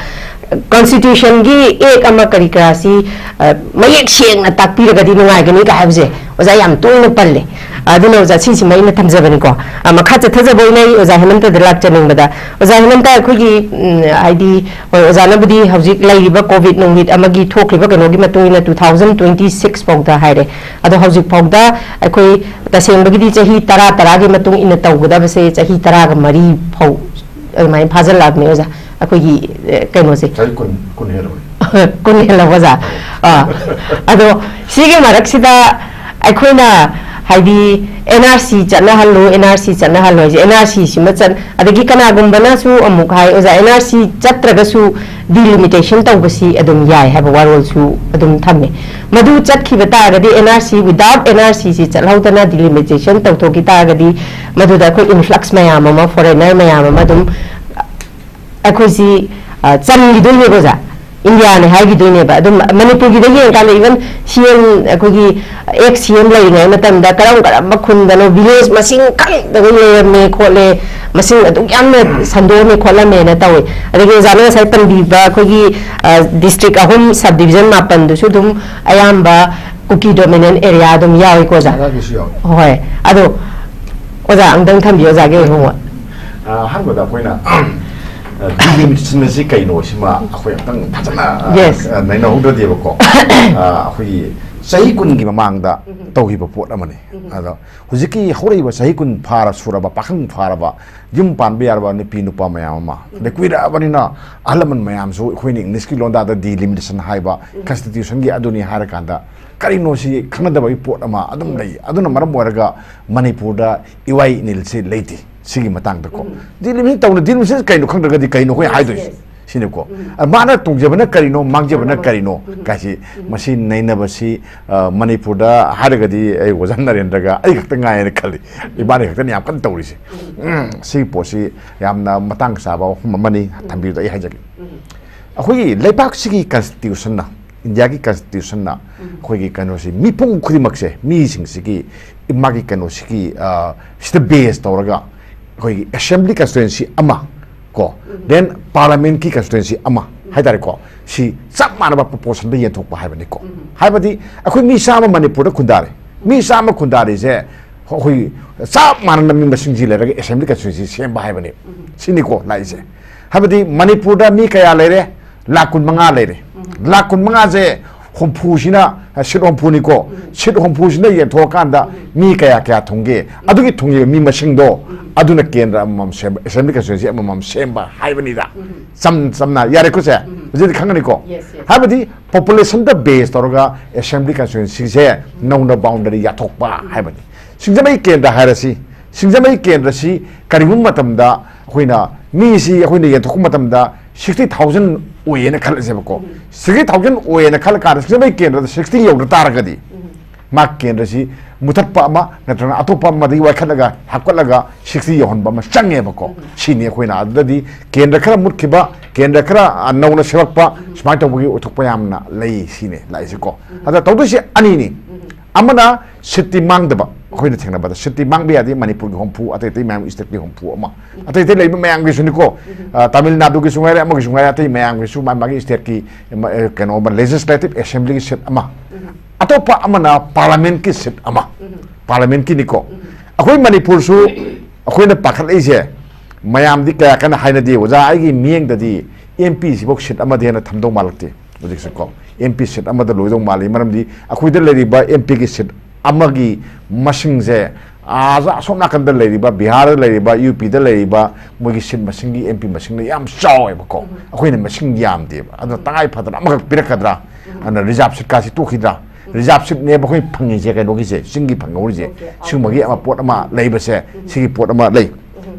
constitution ꯒꯤ act ꯑꯃ ꯀꯔꯤ ꯀꯔꯥꯁꯤ, ꯑ, ꯃꯌꯦꯛ ꯁꯦꯡꯅ ꯇꯥꯛꯄꯤꯔꯒꯗꯤ ꯅꯨꯡꯉꯥꯏꯒꯅꯤ ꯀꯥꯏ ꯍꯥꯏꯕꯁꯦ ꯑꯣꯖꯥ ꯌꯥꯝ ꯇꯣꯏꯅ ꯄꯜꯂꯦ꯫ ꯑꯗꯨꯅ ꯑꯣꯖꯥ ꯁꯤꯁꯤꯃ ꯑꯩꯅ ꯊꯝꯖꯕꯅꯤꯀꯣ꯫ ꯑ, ꯃꯈꯥ ꯆꯠꯊꯖꯕ ꯑꯣꯏꯅ ꯑꯩ ꯑꯣꯖꯥ ꯍꯦꯃꯟꯇꯗ ꯂꯥꯛꯆꯅꯤꯡꯕꯗ, ꯑꯣꯖꯥ ꯍꯦꯃꯟꯇ, ꯑꯩꯈꯣꯏꯒꯤ, ꯎꯝ, ꯍꯥꯏꯗꯤ, ꯍꯣꯏ, ꯑꯣꯖꯥꯅꯕꯨꯗꯤ ꯍꯧꯖꯤꯛ ꯂꯩꯔꯤꯕ COVID ꯅꯨꯡꯒꯤꯠ ꯑꯃꯒꯤ ꯊꯣꯛꯈꯤꯕ ꯀꯩꯅꯣꯒꯤ ꯃꯇꯨꯡ ꯏꯟꯅ two thousand twenty six ꯐꯥꯎꯗ ꯍꯥꯏꯔꯦ꯫ ꯑꯗꯣ ꯍꯧꯖꯤꯛ ꯐꯥꯎꯗ ꯑꯩꯈꯣꯏ ꯇꯁꯦꯡꯕꯒꯤꯗꯤ ꯆꯍꯤ ꯇꯔꯥ ꯇꯔꯥꯒꯤ ꯃꯇꯨꯡ ꯏꯟꯅ ꯇꯧꯒꯗꯕꯁꯦ ꯆꯍꯤ ꯇꯔꯥꯒ ꯃꯔꯤ ꯐꯥꯎ ꯑꯗꯨꯃꯥꯏꯅ ꯐꯥꯖꯤꯜꯂꯛꯑꯕꯅꯦ ꯑꯣꯖꯥ, ꯑꯩꯈꯣꯏꯒꯤ, ꯑ, ꯀꯩꯅꯣꯁꯦ꯫ ꯆꯍꯤ ꯀꯨꯟ, ꯀꯨꯟ ꯍꯦꯜꯂꯕꯅꯤ꯫ ꯀꯨꯟ ꯍꯦꯜꯂꯕ ꯑꯣꯖꯥ꯫ ꯑꯥ꯫ ꯑꯗꯣ ꯁꯤꯒꯤ ꯃꯔꯛꯁꯤꯗ ꯑꯩꯈꯣꯏꯅ, ꯍꯥꯏꯗꯤ, N R C ꯆꯠꯅꯍꯜꯂꯨ, N R C ꯆꯠꯅꯍꯜꯂꯨ ꯍꯥꯏꯁꯦ, N R C ꯁꯤꯃ ꯆꯠ-, ꯑꯗꯒꯤ ꯀꯅꯥꯒꯨꯝꯕꯅꯁꯨ ꯑꯃꯨꯛ ꯍꯥꯏ, "ꯑꯣꯖꯥ, N R C ꯆꯠꯇ꯭ꯔꯒꯁꯨ delimitation ꯇꯧꯕꯁꯤ ꯑꯗꯨꯝ ꯌꯥꯏ" ꯍꯥꯏꯕ ꯋꯥꯔꯣꯜꯁꯨ ꯑꯗꯨꯝ ꯊꯝꯃꯦ꯫ ꯃꯗꯨ ꯆꯠꯈꯤꯕ ꯇꯥꯔꯒꯗꯤ, N R C, without N R C ꯁꯤ ꯆꯠꯍꯧꯗꯅ delimitation ꯇꯧꯊꯣꯛꯈꯤ ꯇꯥꯔꯒꯗꯤ, ꯃꯗꯨꯗ ꯑꯩꯈꯣꯏ influx ꯃꯌꯥꯝ ꯑꯃ, foreigner ꯃꯌꯥꯝ ꯑꯃ ꯑꯗꯨꯝ ꯑꯩꯈꯣꯏꯁꯤ, ꯑ, ꯆꯟꯈꯤꯗꯣꯏꯅꯦꯕ ꯑꯣꯖꯥ, ꯏꯟꯗꯤꯌꯥꯅꯦ ꯍꯥꯏꯈꯤꯗꯣꯏꯅꯦꯕ꯫ ꯑꯗꯨꯝ ꯃꯅꯤꯄꯨꯔꯒꯤꯗ ꯌꯦꯡꯀꯥꯟꯗ, even C M, ꯑꯩꯈꯣꯏꯒꯤ ex C M ꯂꯩꯔꯤꯉꯩ ꯃꯇꯝꯗ ꯀꯔꯝ ꯀꯔꯝꯕ ꯈꯨꯟꯗꯅꯣ village ꯃꯁꯤꯡ ꯈꯪꯗꯒꯩ ꯂꯩꯔꯝꯃꯦ ꯈꯣꯠꯂꯦ, ꯃꯁꯤꯡ ꯑꯗꯨꯛ ꯌꯥꯝꯅ ꯁꯟꯗꯣꯛꯑꯝꯃꯦ ꯈꯣꯠꯂꯝꯃꯦꯅ ꯇꯧꯋꯦ꯫ ꯑꯗꯒꯤ ꯑꯣꯖꯥꯅ ꯉꯁꯥꯏ ꯄꯟꯕꯤꯕ ꯑꯩꯈꯣꯏꯒꯤ, ꯑ, district ꯑꯍꯨꯝ, sub division ꯃꯥꯄꯟꯗꯨꯁꯨ ꯑꯗꯨꯝ ꯑꯌꯥꯝꯕ ꯀꯨꯀꯤ dominant area ꯑꯗꯨꯝ ꯌꯥꯎꯏꯀꯣ ꯑꯣꯖꯥ? ꯅꯥꯒꯥꯒꯤꯁꯨ ꯌꯥꯎꯏ꯫ ꯍꯣꯏ꯫ ꯑꯗꯣ ꯑꯣꯖꯥ ꯑꯃꯨꯛꯇꯪ ꯊꯝꯕꯤꯌꯨ, ꯑꯣꯖꯥꯒꯤ ꯑꯣꯏꯕ ꯃꯣꯠ꯫ ꯑ, ꯑꯍꯥꯟꯕꯗ ꯑꯩꯈꯣꯏꯅ, ꯑ, delimitation ꯑꯁꯤ ꯀꯩꯅꯣ ꯁꯤꯃ ꯑꯩꯈꯣꯏ ꯑꯝꯇꯪ ꯐꯖꯅ, ꯑ, Yes. ꯑ, ꯅꯩꯅꯍꯧꯗ꯭ꯔꯗꯤꯕꯀꯣ꯫ ꯑ, ꯑꯩꯈꯣꯏꯒꯤ ꯆꯍꯤ ꯀꯨꯟꯒꯤ ꯃꯃꯥꯡꯗ ꯎꯝ꯫ ꯇꯧꯈꯤꯕ ꯄꯣꯠ ꯑꯃꯅꯤ꯫ ꯎꯝ꯫ ꯑꯗꯣ ꯍꯧꯖꯤꯛꯀꯤ ꯍꯧꯔꯛꯏꯕ ꯆꯍꯤ ꯀꯨꯟ ꯐꯥꯔ ꯁꯨꯔꯕ, ꯄꯥꯈꯪ ꯐꯥꯔꯕ, ꯌꯨꯝ ꯄꯥꯟꯕ ꯌꯥꯔꯕ ꯅꯨꯄꯤ ꯅꯨꯄꯥ ꯃꯌꯥꯝ ꯑꯃ, ꯎꯝ꯫ ꯑꯗꯩ ꯀꯨꯏꯔꯛꯑꯕꯅꯤꯅ ꯑꯍꯜ ꯂꯃꯟ ꯃꯌꯥꯝꯁꯨ ꯑꯩꯈꯣꯏꯅ English ꯀꯤ ꯂꯣꯟꯗꯥꯗ delimitation ꯍꯥꯏꯕ ꯎꯝ꯫ Constitution ꯒꯤ ꯑꯗꯨꯅꯤ ꯍꯥꯏꯔꯀꯥꯟꯗ ꯀꯔꯤꯅꯣ ꯁꯤ ꯈꯪꯅꯗꯕꯒꯤ ꯄꯣꯠ ꯑꯃ ꯑꯗꯨꯝ Yes. ꯂꯩ꯫ ꯑꯗꯨꯅ ꯃꯔꯝ ꯑꯣꯏꯔꯒ ꯃꯅꯤꯄꯨꯔꯗ ꯏꯋꯥꯏ ꯏꯅꯤꯜꯁꯤ ꯂꯩꯇꯦ꯫ ꯁꯤꯒꯤ ꯃꯇꯥꯡꯗꯀꯣ꯫ ꯗꯤꯂꯤꯃꯤꯇꯦꯁꯟ ꯇꯧꯅ, ꯗꯤꯂꯤꯃꯤꯇꯦꯁꯟ ꯀꯩꯅꯣ ꯈꯪꯗ꯭ꯔꯒꯗꯤ ꯀꯩꯅꯣ ꯑꯩꯈꯣꯏ ꯍꯥꯏꯗꯣꯏꯁꯦ? ꯁꯤꯅꯤꯀꯣ꯫ ꯑ, ꯃꯥꯅ ꯇꯣꯡꯖꯕꯅ ꯀꯔꯤꯅꯣ, ꯃꯥꯡꯖꯕꯅ ꯀꯔꯤꯅꯣ ꯀꯥꯏꯁꯤ, ꯃꯁꯤ ꯅꯩꯅꯕꯁꯤ, ꯑ, ꯃꯅꯤꯄꯨꯔꯗ ꯍꯥꯏꯔꯒꯗꯤ ꯑꯩ ꯑꯣꯖꯥ ꯅꯔꯦꯟꯗ꯭ꯔꯒ ꯑꯩ ꯈꯛꯇ ꯉꯥꯏꯅ ꯈꯜꯂꯤ꯫ ꯏꯕꯥꯅꯤ ꯈꯛꯇꯅꯤ ꯌꯥꯝ ꯀꯟꯅ ꯇꯧꯔꯤꯁꯦ꯫ ꯎꯝ, ꯁꯤꯒꯤ ꯄꯣꯠꯁꯤ ꯌꯥꯝꯅ ꯃꯇꯥꯡ ꯆꯥꯕ ꯋꯥꯐꯝ ꯑꯃꯅꯤ, ꯊꯝꯕꯤꯕꯗ ꯑꯩ ꯍꯥꯏꯖꯒꯦ꯫ ꯑꯩꯈꯣꯏꯒꯤ ꯂꯩꯕꯥꯛꯁꯤꯒꯤ ꯀꯟꯁꯇꯤꯇ꯭ꯌꯨꯁꯟꯅ, ꯏꯟꯗꯤꯌꯥꯒꯤ ꯀꯟꯁꯇꯤꯇ꯭ꯌꯨꯁꯟꯅ ꯑꯩꯈꯣꯏꯒꯤ ꯀꯩꯅꯣꯁꯤ, ꯃꯤꯄꯨꯝ ꯈꯨꯗꯤꯡꯃꯛꯁꯦ, ꯃꯤꯁꯤꯡꯁꯤꯒꯤ, ꯃꯥꯒꯤ ꯀꯩꯅꯣꯁꯤꯒꯤ, ꯑ, ꯁꯤꯗ ꯕꯦꯖ ꯇꯧꯔꯒ ꯑꯩꯈꯣꯏꯒꯤ ꯑꯦꯁꯦꯝꯕ꯭ꯂꯤ ꯀꯟꯁꯇꯤꯇ꯭ꯋꯦꯟꯁꯤ ꯑꯃ ꯀꯣ, ꯗꯦꯟ ꯄꯥꯔꯂꯥꯃꯦꯟꯠꯀꯤ ꯀꯟꯁꯇꯤꯇ꯭ꯋꯦꯟꯁꯤ ꯑꯃ ꯍꯥꯏꯇꯥꯔꯦꯀꯣ, ꯁꯤ ꯆꯞ ꯃꯥꯟꯅꯕ ꯄ꯭ꯔꯣꯄꯣꯔꯁꯟꯗ ꯌꯦꯟꯊꯣꯛꯄ ꯍꯥꯏꯕꯅꯤꯀꯣ꯫ ꯍꯥꯏꯕꯗꯤ ꯑꯩꯈꯣꯏ ꯃꯤ ꯆꯥꯝꯃ ꯃꯅꯤꯄꯨꯔꯗ ꯈꯨꯟꯗꯥꯔꯦ, ꯃꯤ ꯆꯥꯝꯃ ꯈꯨꯟꯗꯥꯔꯤꯁꯦ ꯑꯩꯈꯣꯏ ꯆꯞ ꯃꯥꯟꯅꯅ ꯃꯤ ꯃꯁꯤꯡꯁꯤ ꯂꯩꯔꯒ ꯑꯦꯁꯦꯝꯕ꯭ꯂꯤ ꯀꯟꯁꯇꯤꯇ꯭ꯋꯦꯟꯁꯤ ꯁꯦꯝꯕ ꯍꯥꯏꯕꯅꯤ꯫ ꯁꯤꯅꯤꯀꯣ ꯂꯥꯛꯏꯁꯦ꯫ ꯍꯥꯏꯕꯗꯤ ꯃꯅꯤꯄꯨꯔꯗ ꯃꯤ ꯀꯌꯥ ꯂꯩꯔꯦ? ꯂꯥꯈ ꯀꯨꯟꯃꯉꯥ ꯂꯩꯔꯦ꯫ ꯂꯥꯈ ꯀꯨꯟꯃꯉꯥꯁꯦ ꯍꯨꯝꯐꯨꯁꯤꯅ, ꯁꯤꯠ ꯍꯨꯝꯐꯨꯅꯤꯀꯣ, ꯁꯤꯠ ꯍꯨꯝꯐꯨꯁꯤꯅ ꯌꯦꯟꯊꯣꯛꯑꯀꯥꯟꯗ ꯃꯤ ꯀꯌꯥ ꯀꯌꯥ ꯊꯨꯡꯒꯦ? ꯑꯗꯨꯒꯤ ꯊꯨꯡꯉꯤꯕ ꯃꯤ ꯃꯁꯤꯡꯗꯣ ꯑꯗꯨꯅ ꯀꯦꯟꯗ꯭ꯔ ꯑꯃꯃꯝ ꯁꯦꯝꯕ, ꯑꯦꯁꯦꯝꯕ꯭ꯂꯤ ꯀꯟꯁꯇꯤꯇ꯭ꯋꯦꯟꯁꯤ ꯑꯃꯃꯝ ꯁꯦꯝꯕ ꯍꯥꯏꯕꯅꯤꯗ꯫ ꯆꯝ ꯆꯝꯅ ꯌꯥꯔꯦꯀꯣ ꯁꯦ? ꯍꯧꯖꯤꯛꯇꯤ ꯈꯪꯉꯅꯤꯀꯣ? ꯍꯥꯏꯕꯗꯤ ꯄꯣꯄꯨꯂꯦꯁꯟꯗ ꯕꯦꯖ ꯇꯧꯔꯒ ꯑꯦꯁꯦꯝꯕ꯭ꯂꯤ ꯀꯟꯁꯇꯤꯇ꯭ꯋꯦꯟꯁꯤꯁꯦ ꯅꯧꯅ ꯕꯥꯎꯟꯗꯔꯤ ꯌꯥꯊꯣꯛꯄ ꯍꯥꯏꯕꯅꯤ꯫ ꯁꯤꯡꯖꯃꯩ ꯀꯦꯟꯗ꯭ꯔ ꯍꯥꯏꯔꯁꯤ, ꯁꯤꯡꯖꯃꯩ ꯀꯦꯟꯗ꯭ꯔꯁꯤ ꯀꯔꯤꯒꯨꯝꯕ ꯃꯇꯝꯗ ꯑꯩꯈꯣꯏꯅ ꯃꯤꯁꯤ ꯑꯩꯈꯣꯏꯅ ꯌꯦꯟꯊꯣꯛꯄ ꯃꯇꯝꯗ ꯁꯤꯛꯁꯇꯤ ꯊꯥꯎꯖꯟ ꯑꯣꯏꯌꯦꯅ ꯈꯜꯂꯁꯦꯕꯀꯣ꯫ ꯁꯤꯛꯁꯇꯤ ꯊꯥꯎꯖꯟ ꯑꯣꯏꯌꯦꯅ ꯈꯜꯂ ꯀꯥꯟꯗ ꯁꯤꯡꯖꯃꯩ ꯀꯦꯟꯗ꯭ꯔꯗ ꯁꯤꯛꯁꯇꯤ ꯌꯧꯗ ꯇꯥꯔꯒꯗꯤ ꯃꯥ ꯀꯦꯟꯗ꯭ꯔꯁꯤ ꯃꯨꯊꯠꯄ ꯑꯃ ꯅꯠꯇ꯭ꯔꯒ ꯑꯇꯣꯞꯄ ꯑꯃꯗꯒꯤ ꯋꯥꯏꯈꯠꯂꯒ ꯍꯥꯞꯀꯠꯂꯒ ꯁꯤꯛꯁꯇꯤ ꯌꯧꯍꯟꯕ ꯑꯃ ꯆꯪꯉꯦꯕꯀꯣ꯫ ꯁꯤꯅꯤ ꯑꯩꯈꯣꯏꯅ ꯑꯗꯨꯗꯗꯤ ꯀꯦꯟꯗ꯭ꯔ ꯈꯔ ꯃꯨꯠꯈꯤꯕ, ꯀꯦꯟꯗ꯭ꯔ ꯈꯔ, ꯑ, ꯅꯧꯅ ꯁꯦꯝꯃꯛꯄ, ꯁꯨꯃꯥꯏꯅ ꯇꯧꯕꯒꯤ ꯑꯣꯏꯊꯣꯛꯄ ꯌꯥꯝꯅ ꯂꯩ ꯁꯤꯅꯤ ꯂꯥꯛꯏꯁꯦꯀꯣ꯫ ꯑꯗ ꯇꯧꯗꯣꯏꯁꯦ ꯑꯅꯤꯅꯤ꯫ ꯑꯃꯅ ꯁꯤꯠꯇꯤ ꯃꯥꯡꯗꯕ, ꯑꯩꯈꯣꯏꯅ ꯊꯦꯡꯅꯕꯗ ꯁꯤꯠꯇꯤ ꯃꯥꯡꯕ ꯌꯥꯗꯦ, ꯃꯅꯤꯄꯨꯔꯒꯤ ꯍꯨꯝꯐꯨ, ꯑꯇꯩ ꯑꯇꯩ ꯃꯌꯥꯝ ꯏꯁꯇꯦꯠꯀꯤ ꯍꯨꯝꯐꯨ ꯑꯃ, ꯑꯇꯩ ꯑꯇꯩ ꯂꯩꯕ ꯃꯌꯥꯝꯒꯤꯁꯨꯅꯤꯀꯣ꯫ ꯑ, ꯇꯥꯃꯤꯜ ꯅꯥꯗꯨꯒꯤꯁꯨ ꯉꯥꯏꯔꯦ, ꯑꯃꯒꯤꯁꯨ ꯉꯥꯏꯔꯦ, ꯑꯇꯩ ꯃꯌꯥꯝꯒꯤꯁꯨ ꯃꯥ-, ꯃꯥꯒꯤ ꯏꯁꯇꯦꯠꯀꯤ, ꯑ, ꯀꯩꯅꯣ ꯑꯃ, ꯂꯦꯖꯤꯁꯂꯦꯇꯤꯚ ꯑꯦꯁꯦꯝꯕ꯭ꯂꯤꯒꯤ ꯁꯤꯠ ꯑꯃ, ꯑꯇꯣꯞꯄ ꯑꯃꯅ ꯄꯥꯔꯂꯥꯃꯦꯟꯠꯀꯤ ꯁꯤꯠ ꯑꯃ, ꯄꯥꯔꯂꯥꯃꯦꯟꯠꯀꯤꯅꯤꯀꯣ꯫ ꯑꯩꯈꯣꯏ ꯃꯅꯤꯄꯨꯔꯁꯨ ꯑꯩꯈꯣꯏꯅ ꯄꯥꯈꯠꯂꯛꯏꯁꯦ, ꯃꯌꯥꯝꯗꯤ ꯀꯌꯥ ꯀꯟꯅ ꯍꯥꯏꯅꯗꯦ꯫ ꯑꯣꯖꯥ, ꯑꯩꯒꯤ ꯃꯤꯠꯌꯦꯡꯗꯗꯤ ꯑꯦꯝ ꯄꯤ ꯁꯤꯐꯧ ꯁꯤꯠ ꯑꯃꯗ ꯍꯦꯟꯅ ꯊꯝꯗꯧ ꯃꯥꯜꯂꯛꯇꯦ ꯍꯧꯖꯤꯛꯁꯦꯀꯣ꯫ ꯑꯦꯝ ꯄꯤ ꯁꯤꯠ ꯑꯃꯗ ꯂꯣꯏꯗꯧ ꯃꯥꯜꯂꯤ, ꯃꯔꯝꯗꯤ ꯑꯩꯈꯣꯏꯗ ꯂꯩꯔꯤꯕ ꯑꯦꯝ ꯄꯤꯒꯤ ꯁꯤꯠ ꯑꯃꯒꯤ ꯃꯁꯤꯡꯁꯦ, ꯑꯥ, ꯑꯁꯣꯝ ꯅꯥꯀꯟꯗ ꯂꯩꯔꯤꯕ, ꯕꯤꯍꯥꯔꯗ ꯂꯩꯔꯤꯕ, ꯌꯨ ꯄꯤꯗ ꯂꯩꯔꯤꯕ ꯃꯣꯏꯒꯤ ꯁꯤꯠ ꯃꯁꯤꯡꯒꯤ, ꯑꯦꯝ ꯄꯤ ꯃꯁꯤꯡꯅ ꯌꯥꯝ ꯆꯥꯎꯋꯦꯕꯀꯣ꯫ ꯑꯩꯈꯣꯏꯅ ꯃꯁꯤꯡ ꯌꯥꯝꯗꯦꯕ꯫ ꯑꯗꯨꯅ ꯇꯉꯥꯏ ꯐꯗꯅ ꯑꯃꯈꯛ ꯄꯤꯔꯛꯀꯗ꯭ꯔꯥ? ꯑꯗꯨꯅ ꯔꯤꯖꯥꯔꯚ ꯁꯤꯠꯀꯥꯁꯤ ꯇꯣꯛꯈꯤꯗ꯭ꯔꯥ? ꯔꯤꯖꯥꯔꯚ ꯁꯤꯠꯅꯦꯕ ꯑꯩꯈꯣꯏ ꯐꯪꯉꯤꯁꯦ, ꯀꯩꯅꯣꯒꯤꯁꯦ, ꯆꯤꯡꯒꯤ ꯐꯪꯍꯧꯔꯤꯁꯦ꯫ ꯁꯤꯒꯨꯝꯕꯒꯤ ꯑꯃ ꯄꯣꯠ ꯑꯃ ꯂꯩꯕꯁꯦ, ꯁꯤꯒꯤ ꯄꯣꯠ ꯑꯃ ꯂꯩ꯫